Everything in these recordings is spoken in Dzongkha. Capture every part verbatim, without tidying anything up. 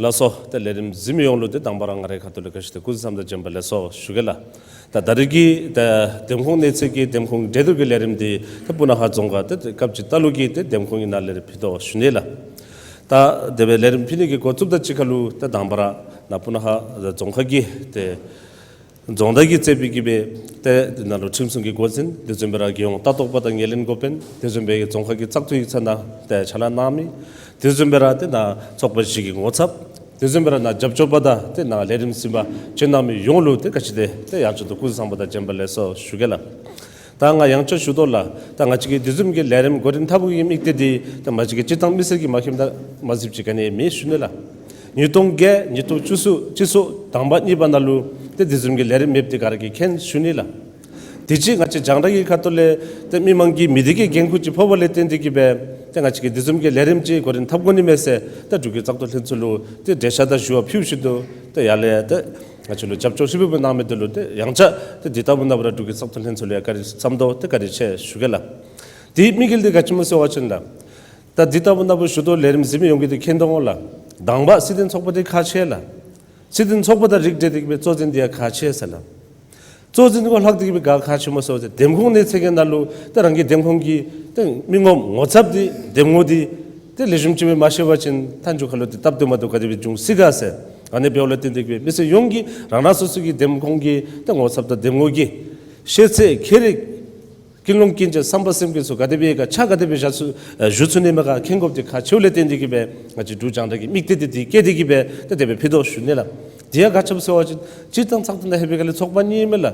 ལགས་སོ། ཏེ་ལས་རིམ་གཟིགས་མི་ཡོངས་ལུ་ཏེ་དང་པ་ར་ང་རའི་ཁ་ཐུག་ལས་བཀྲ་ཤིས་བདེ་ལེགས་སྐུ་གཟུགས་བཟང་པོ་དང་བྱོན་པ་ལེགས་སོ་ཞུ་གེ་ལགས། ད་ད་རིས་ཀྱི་ད་འདེམས་ཁོངས་གནས་ཚད་ཀྱི་འདེམས་ཁོངས་གྲོས་བསྡུར་གྱི་ལས་རིམ་འདི་ཏེ་སྤུ་ན་ཁ་རྫོང་ཁག་ཏེ་སྐབས་ཅིག་ལྟ་ལུགས་ཀྱི་ཏེ་འདེམས་ཁོངས་ཀྱི་ནང་ལས་ར་ཕུལ་དོ་ཞུ་ནི་ལགས། ད་དེ་སྦེ་ལས་རིམ་ཕུལ་ནི་གི་འགོ་བཙུགས་ད་ཅིག་ཁར་ལུ་ཏེ་དང་པ་ར་ནཱ་སྤུ་ན་ཁ་རྫོང་ཁག་གི་ཏེ་རྫོང་བདག་གིས་གཙོས་པའི་གི་སྦེ་ཏེ་དེ་ནང་ལུ་ཁྲིམས་སྲུང་གི་འགོ་འཛིན་དེ་བཟུམ་སྦེ་ར་རྒྱལ་ཡོངས་ལྟ་རྟོག་པ་དང་ངོས་ལེན་འགོ་དཔོན་དེ་བཟུམ་སྦེ་རྫོང་ཁག་གི་བཙག་འཐུ་ཡིག་ཚང་ནང་ཏེ་ཕྱག་ལཱ་གནང་མི་དེ་བཟུམ་སྦེ་ར་ཏེ་ནཱ་ཚོགས་པ་བཞི་གི་ངོ་ཚབ་དེ་བཟུམ་སྦེ་ར་ནཱ་རྒྱབ་སྐྱོར་པ་དང་ཏེ་ནཱ་ལས་རིམ་གཟིགས་པར་བྱོན་གནང་མི་ཡོངས་ལུ་ཏེ་ག་ཅི་ཏེ་ཏེ་ཡང་བསྐྱར་དུ་སྐུ་གཟུགས་བཟང་པོ་དང་བྱོན་པ་ལེགས་སོ་ཞུ་གེ་ལགས། ད་ང་ཡང་བསྐྱར་ཞུ་དོ་ལགས། ད་ང་བཅས་ཀྱི་དེ་བཟུམ་གྱི་ལས་རིམ་འགོ་འདྲེན་འཐབ་དགོ་པའི་དམིགས་གཏད་འདི་ཏེ་ང་བཅས་ཀྱི་སྤྱིར་བཏང་མི་སེར་གྱིས་མ་མཁྱེནམ་དང་མ་གཟིགསཔ་ཅིག་ག་ནི་ཡང་མེད་ཞུ་ནི་ལགས། ཉིས་སྟོང་བརྒྱད་ཉིས་སྟོང་བཅུ་གསུམ་སྤྱི་ཚོགས་དང་པ་གཉིས་པ་ནང་ལུ་ཏེ་དེ་བཟུམ་གྱི་ལས་རིམ་མེདཔ་འདི་ག་ར་གིས་མཁྱེན་ཞུ་ནི་ལགས། དེ་ཅིག་ང་བཅས་རྒྱང་བསྒྲགས་ཀྱི་ཁ་ཐུག་ལས་ཏེ་མི་མང་གི་མི་སྡེ་གི་འགན་ཁུར་ཅིག་ཕོགཔ་ལས་བརྟེན་ཏེ་གི་སྦེ་ཏེ་ང་བཅས་ཀྱིས་དེ་བཟུམ་གྱི་ལས་རིམ་ཅིག་འགོ་འདྲེན་འཐབ་དགོ་ནི་མས་ཟེར་ཏེ་འབྲུག་གི་བཙག་འཐུ་ལྷན་ཚོགས་ལུ་ཏེ་འགྲེལ་བཤད་དང་ཞུ་བ་ཕུལ་ཞིནམ་ད་ཏེ་ཡར་ལས་ཏེ་ང་བཅས་ལུ་རྒྱབ་སྐྱོར་ཧྲིལ་བུ་སྦེ་གནང་མི་འདི་ལུ་ཏེ་ཡང་བསྐྱར་ཏེ་འདི་ལྟ་བུ་ནང་པ་ར་འབྲུག་གི་བཙག་འཐུ་ལྷན་ཚོགས་ལུ་ཡང་བཀའ་དྲིན་བསམ་དོ་ཏེ་བཀའ་དྲིན་ཆེ་ཞུ་གེ་ལགས། དེའི་དམིགས་ཡུལ་འདི་ག་ཅི་སྨོ་ཟེར་བ་ཅིན་ལགས། ད་འདི་ལྟ་བུ་ནང་པ་ཞུ་དོ་ལས་རིམ་གཟིགས་མི་ཡོངས་ཀྱིས་ཏེ་མཁྱེན་དོ་འོང་ལགས། དང་པ་སྲིད་དོན་ཚོགས་པ་འདི་ཁག་ཆེ་ལགས། སྲིད་དོན་ཚོགས་པ་དང་རིགས་བསྒྲེས་ཏེ་གི་སྦེ་གཙོ་འཛིན་འདི་ཡང་ཁག་ཆེ་ཟེར་ལགས། གཙོ་འཛིན་གུ་ལྷག་སྟེ་གི་སྦེ་ག་ཁག་ཆེ་སྨོ་ཟེར་བ་ཅིན་འདེམས་ཁོངས་གནས་ཚད་ཀྱི་ནང་ལུ་ཏེ་རང་གི་འདེམས་ཁོངས་ཀྱི་ཏེ་མི་ངོམ་ངོ་ཚབ་འདི་འདེམས་ངོ་འདི་ཏེ་ལེགས་ཤོམ་ཅིག་སྦེ་མ་ཤེས་པ་ཅིན་མཐའ་མཇུག་ཁ་ལུ་ཏེ་སྟབས་བདེ་མ་བདེཝ་ག་དེ་སྦེ་འབྱུང་སྲིད་ག་ཟེར། ཨ་ནི་འབདཝ་ལས་བརྟེན་ཏེ་གི་སྦེ་མི་སེར་ཡོངས་ཀྱིས་རང་རང་སོ་སོ་གི་འདེམས་ཁོངས་ཀྱི་ཏེ་ངོ་ཚབ་དང་འདེམས་ངོ་གི་ཤེས་ཚད་ཁྱད་རིག་ཀུན་སློང་ཀུན་སྤྱོད་བསམ་པ་སེམས་ཀྱི་ཚུལ་ག་དེ་སྦེ་ག་ཆ་ག་དེ་སྦེ་བཞག་ཚུགས་ཨ་བཞུགས་ཚུགས་ནི་མས་ག་མཁྱེན་དགོཔ་འདི་ཁག་ཆེཝ་ལས་བརྟེན་ཏེ་གི་སྦེ་ང་བཅས་འབྲུག་རྒྱང་བསྒྲགས་ཀྱི་དམིགས་གཏད་འདི་འདི་བསྐྱེད་དེ་གི་སྦེ་ཏེ་དེ་སྦེ་ཕུལ་དོ་ཞུ་ནི་ལགས། དེ་ཡང་ག་ཅི་སྨོ་ཟེར་བ་ཅིན་སྤྱིར་བཏང་ཚགས་དོན་དང་ཧེ་མའི་ཁ་ལས་ཚོགས་པ་གཉིས་མས་ལགས།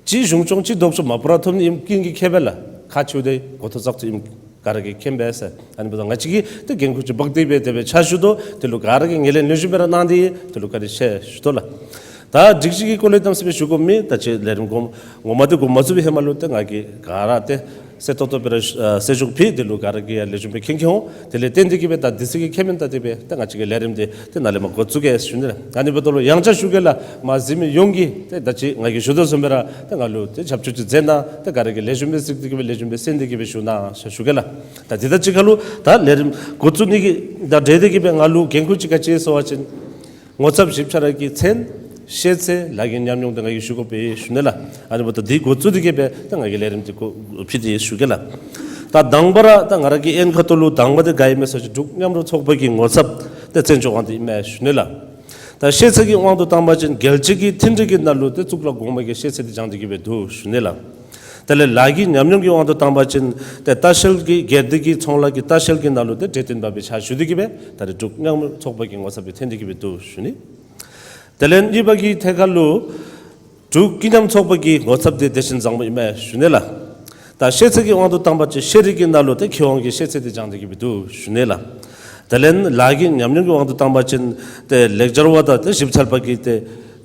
གཅིག་གཞུང་སྐྱོང་གཅིག་ལྡོག་ཕྱོགས་མ་པ་ར་ཐོབ་ནི་ཨིནམ་ཀུན་གྱིས་མཁྱེན་པས་ལགས། ཁག་ཆེཝ་འདི་འགོ་ཐོག་བཙག་འཐུ་ཨིནམ་ག་ར་གིས་མཁྱེན་པས་ཟེར། ཨ་ནི་འབདཝ་ད་ང་བཅས་ཀྱིས་ཏེ་འགན་ཁུར་ཅིག་འབག་སྟེ་སྦེ་དེ་སྦེ་ཕྱག་ཞུ་དོ། དེ་ལུ་ག་ར་གིས་ངོས་ལེན་ལེགས་ཤོམ་སྦེ་ར་གནང་སྟེ་དེ་ལུ་བཀའ་དྲིན་ཆེ་ཞུ་དོ་ལགས། ད་སྒྲིག་གཞི་གི་སྐོར་ལས་གནམ་མེད་ས་མེད་ཞུ་དགོཔ་མེད། ད་ཅི་ལས་རིམ་འགོ་ངོ་མ་འདི་འགོ་མ་བཙུགས་པའི་ཧེ་མ་ལུ་ཏེ་ང་གིས་ག་ར་ཏེ་གསལ་ཏོག་ཏོ་སྦེ་ར་ཨ་གསལ་ཞུ་ཕུལ། དེ་ལུ་ག་ར་གིས་ཡང་ལེགས་ཤོམ་སྦེ་མཁྱེན་མཁྱེནམ་འོང་། དེ་ལས་བརྟེན་ཏེ་གི་སྦེ་ད་དུས་ཚོད་ཀྱི་ཁྱད་པར་ལྟ་སྟེ་སྦེ་ད་ང་བཅས་ཀྱི་ལས་རིམ་འདི་ཏེ་ནཱ་ལས་མར་འགོ་བཙུགས་གེ་ཞུ་ནི་ལགས། ཨ་ནི་འབདཝ་ད་ལུ་ཡང་བསྐྱར་ཞུ་གེ་ལགས། མ་གཟིགས་མི་ཡོངས་ཀྱིས་ཏེ་ད་ཅི་ང་གིས་ཞུ་དོ་བཟུམ་སྦེ་ར་ད་ང་ལུ་ཏེ་ཞབས་ཕྱི་ཅིག་མཛད་གནང་། ད་ག་ར་གིས་ལེགས་ཤོམ་སྦེ་གཟིགས་ཏེ་གི་སྦེ་ལེགས་ཤོམ་སྦེ་གསན་ཏེ་གི་སྦེ་བཞུགས་གནང་ཟེར་ཞུ་གེ་ལགས། ད་འདི་ད་ཅི་ཁར་ལུ་ད་ལས་རིམ་འགོ་བཙུགས་ནི་གི་ད་འབྲེལ་ཏེ་གི་སྦེ་ང་ལུ་འགན་ཁུར་ཅིག་ག་ཅི་ཟེར་བ་ཅིན་ངོ་ཚབ་བཞི་ཆ་ར་གི་མཚན་ཤེས་ཚད་ལཱ་གི་ཉམས་མྱོང་འདི་ང་གིས་ཞུ་དགོ་པས་ཞུ་ནི་ལགས། ཨ་ནི་འབདཝ་ད་འདི་འགོ་བཙུགས་ཏེ་གི་སྦེ་ད་ང་གིས་ལས་རིམ་འདི་འགོ་ཕུལ་ཏེ་ཞུ་གེ་ལགས། ད་དང་པ་ར་ད་ང་ར་གི་ཨེན་ཁ་ཐུག་ལུ་དང་པ་འདི་ག་ཨིན་མས་ཟེར་བ་ཅིན་འབྲུག་མཉམ་རུབ་ཚོགས་པ་གི་ངོ་ཚབ་ཏེ་བཙན་སྐྱོགས་དབང་འདུས་ཨིན་མས་ཞུ་ནི་ལགས། ད་ཤེས་ཚད་ཀྱི་དབང་དུ་བཏང་པ་ཅིན་རྒྱལ་སྤྱི་གི་མཐུན་སྒྲིག་གི་ནང་ལུ་ཏེ་གཙུག་ལག་གོང་མ་གི་ཤེས་ཚད་འདི་སྦྱངས་ཏེ་གི་སྦེ་འདུག་ཞུ་ནི་ལགས། དེ་ལས་ལཱ་གི་ཉམས་མྱོང་གི་དབང་དུ་བཏང་པ་ཅིན་ཏེ་ལྟ་བཤལ་གྱི་སྒེར་སྡེ་གི་ཚོང་ལཱ་གི་ལྟ་བཤལ་གྱི་ནང་ལུ་ཏེ་གྲོས་སྟོན་པ་སྦེ་ཕྱག་ཞུ་སྟེ་གི་སྦེ་ད་རེས་འབྲུག་མཉམ་རུབ་ཚོགས་པ་གི་ངོ་ཚབ་སྦེ་ཐོན་ཏེ་གི་སྦེ་འདུག་ཞུ་ནི། དེ་ལས་གཉིས་པ་གི་ཐད་ཁར་ལུ་འབྲུག་ཀུན་མཉམ་ཚོགས་པ་གི་ངོ་ཚབ་འདི་བདེ་ཆེན་བཟང་པོ་ཨིན་མས་ཞུ་ནི་ལགས། ད་ཤེས་ཚད་ཀྱི་དབང་དུ་བཏང་པ་ཅིན་ཤེས་རིག་གི་ནང་ལུ་ཏེ་མཁས་དབང་གི་ཤེས་ཚད་འདི་སྦྱངས་ཏེ་གི་སྦེ་འདུག་ཞུ་ནི་ལགས། དེ་ལས་ལཱ་གི་ཉམས་མྱོང་གི་དབང་དུ་བཏང་པ་ཅིན་ཏེ་ལེགས་སྦྱར་བ་དང་ཏེ་ཞིབ་འཚོལ་པ་གི་ཏེ་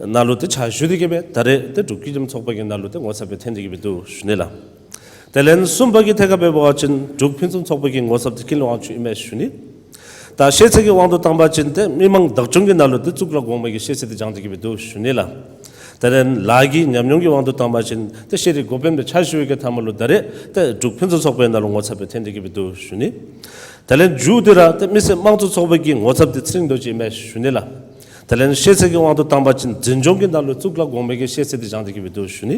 ནང་ལུ་ཏེ་ཕྱག་ཞུ་སྟེ་གི་སྦེ་ད་རེས་ཏེ་འབྲུག་ཀུན་མཉམ་ཚོགས་པ་གི་ནང་ལུ་ཏེ་ངོ་ཚབ་སྦེ་ཐོན་ཏེ་གི་སྦེ་འདུག་ཞུ་ནི་ལགས། དེ་ལས་གསུམ་པ་གི་ཐད་ཁར་འབད་བ་ཅིན་འབྲུག་ཕུན་སུམ་ཚོགས་པ་གི་ངོ་ཚབ་འདི་ཀུན་ལེགས་དབང་ཕྱུག་ཨིན་མས་ཞུ་ནི། ད་ཤེས་ཚད་ཀྱི་དབང་དུ་བཏང་པ་ཅིན་ཏེ་མི་མང་བདག་སྐྱོང་གི་ནང་ལུ་ཏེ་གཙུག་ལག་གོང་མ་གི་ཤེས་ཚད་འདི་སྦྱངས་ཏེ་གི་སྦེ་འདུག་ཞུ་ནི་ལགས། དེ་ལས་ལཱ་གི་ཉམས་མྱོང་གི་དབང་དུ་བཏང་པ་ཅིན་ཏེ་ཤེས་རིག་འགོ་དཔོན་སྦེ་ཕྱག་ཞུ་བའི་གི་མཐའ་མ་ལུ་ད་རེས་ཏེ་འབྲུག་ཕུན་སུམ་ཚོགས་པའི་ནང་ལུ་ངོ་ཚབ་སྦེ་ཐོན་ཏེ་གི་སྦེ་འདུག་ཞུ་ནི། དེ་ལས་མཇུག་འདི་ར་ཏེ་མི་སེར་དམངས་གཙོ་ཚོགས་པ་གི་ངོ་ཚབ་འདི་ཚེ་རིང་རྡོ་རྗེ་ཨིན་མས་ཞུ་ནི་ལགས། དེ་ལས་ཤེས་ཚད་ཀྱི་དབང་དུ་བཏང་པ་ཅིན་འཛིན་སྐྱོང་གི་ནང་ལུ་གཙུག་ལག་གོང་མའི་གི་ཤེས་ཚད་འདི་སྦྱངས་ཏེ་གི་སྦེ་འདུག་ཞུ་ནི།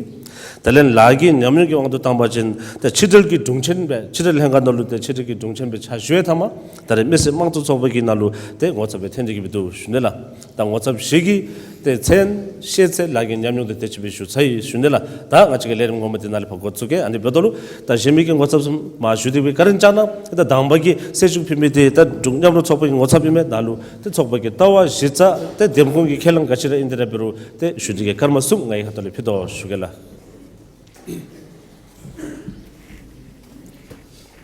དེ་ལས་ལཱ་གི་ཉམས་མྱོང་གི་དབང་དུ་བཏང་པ་ཅིན་ཏེ་ཕྱི་འབྲེལ་གྱི་དྲུང་ཆེན་སྦེ་ཕྱི་འབྲེལ་ལྷན་ཁག་ནང་ལུ་ཏེ་ཕྱི་འབྲེལ་གྱི་དྲུང་ཆེན་སྦེ་ཕྱག་ཞུ་བའི་མཐའ་མ་ད་རེས་མི་སེར་དམངས་གཙོ་ཚོགས་པ་གི་ནང་ལུ་ཏེ་ངོ་ཚབ་སྦེ་ཐོན་ཏེ་གི་སྦེ་འདུག་ཞུ་ནི་ལགས། ད་ངོ་ཚབ་བཞི་གི་ཏེ་མཚན་ཤེས་ཚད་ལཱ་གི་ཉམས་མྱོང་འདི་དེ་ཅིག་སྦེ་ཞུ་ཚར་ཡི་ཞུ་ནི་ལགས། ད་ང་བཅས་ཀྱི་ལས་རིམ་ངོ་མ་འདི་ནཱ་ལས་ཕར་འགོ་བཙུགས་གེ། ཨ་ནི་འབདཝ་ད་ལུ་ད་གཞན་མི་གི་ངོ་ཚབ་ཚུ་མར་ཞུ་སྟེ་སྦེ་བཀའ་དྲིན་བསྐྱང་གནང་། ད་དང་པ་གི་གསལ་ཞུ་ཕུལ་མི་འདི་ད་འབྲུག་མཉམ་རུབ་ཚོགས་པ་གི་ངོ་ཚབ་ཨིན་མས། ནཱ་ལུ་ཏེ་ཚོགས་པ་གི་ལྟ་བ་གཞི་རྩ་ཏེ་འདེམས་ཁོངས་ཀྱི་ཁས་བླངས་ག་ཅི་ར་ཨིན་དེ་ར་འབད་རུང་ཏེ་ཞུ་སྟེ་གི་སྐར་མ་གསུམ་ངེའི་ཁ་ཐུག་ལས་ཕུལ་དོ་ཞུ་གེ་ལགས།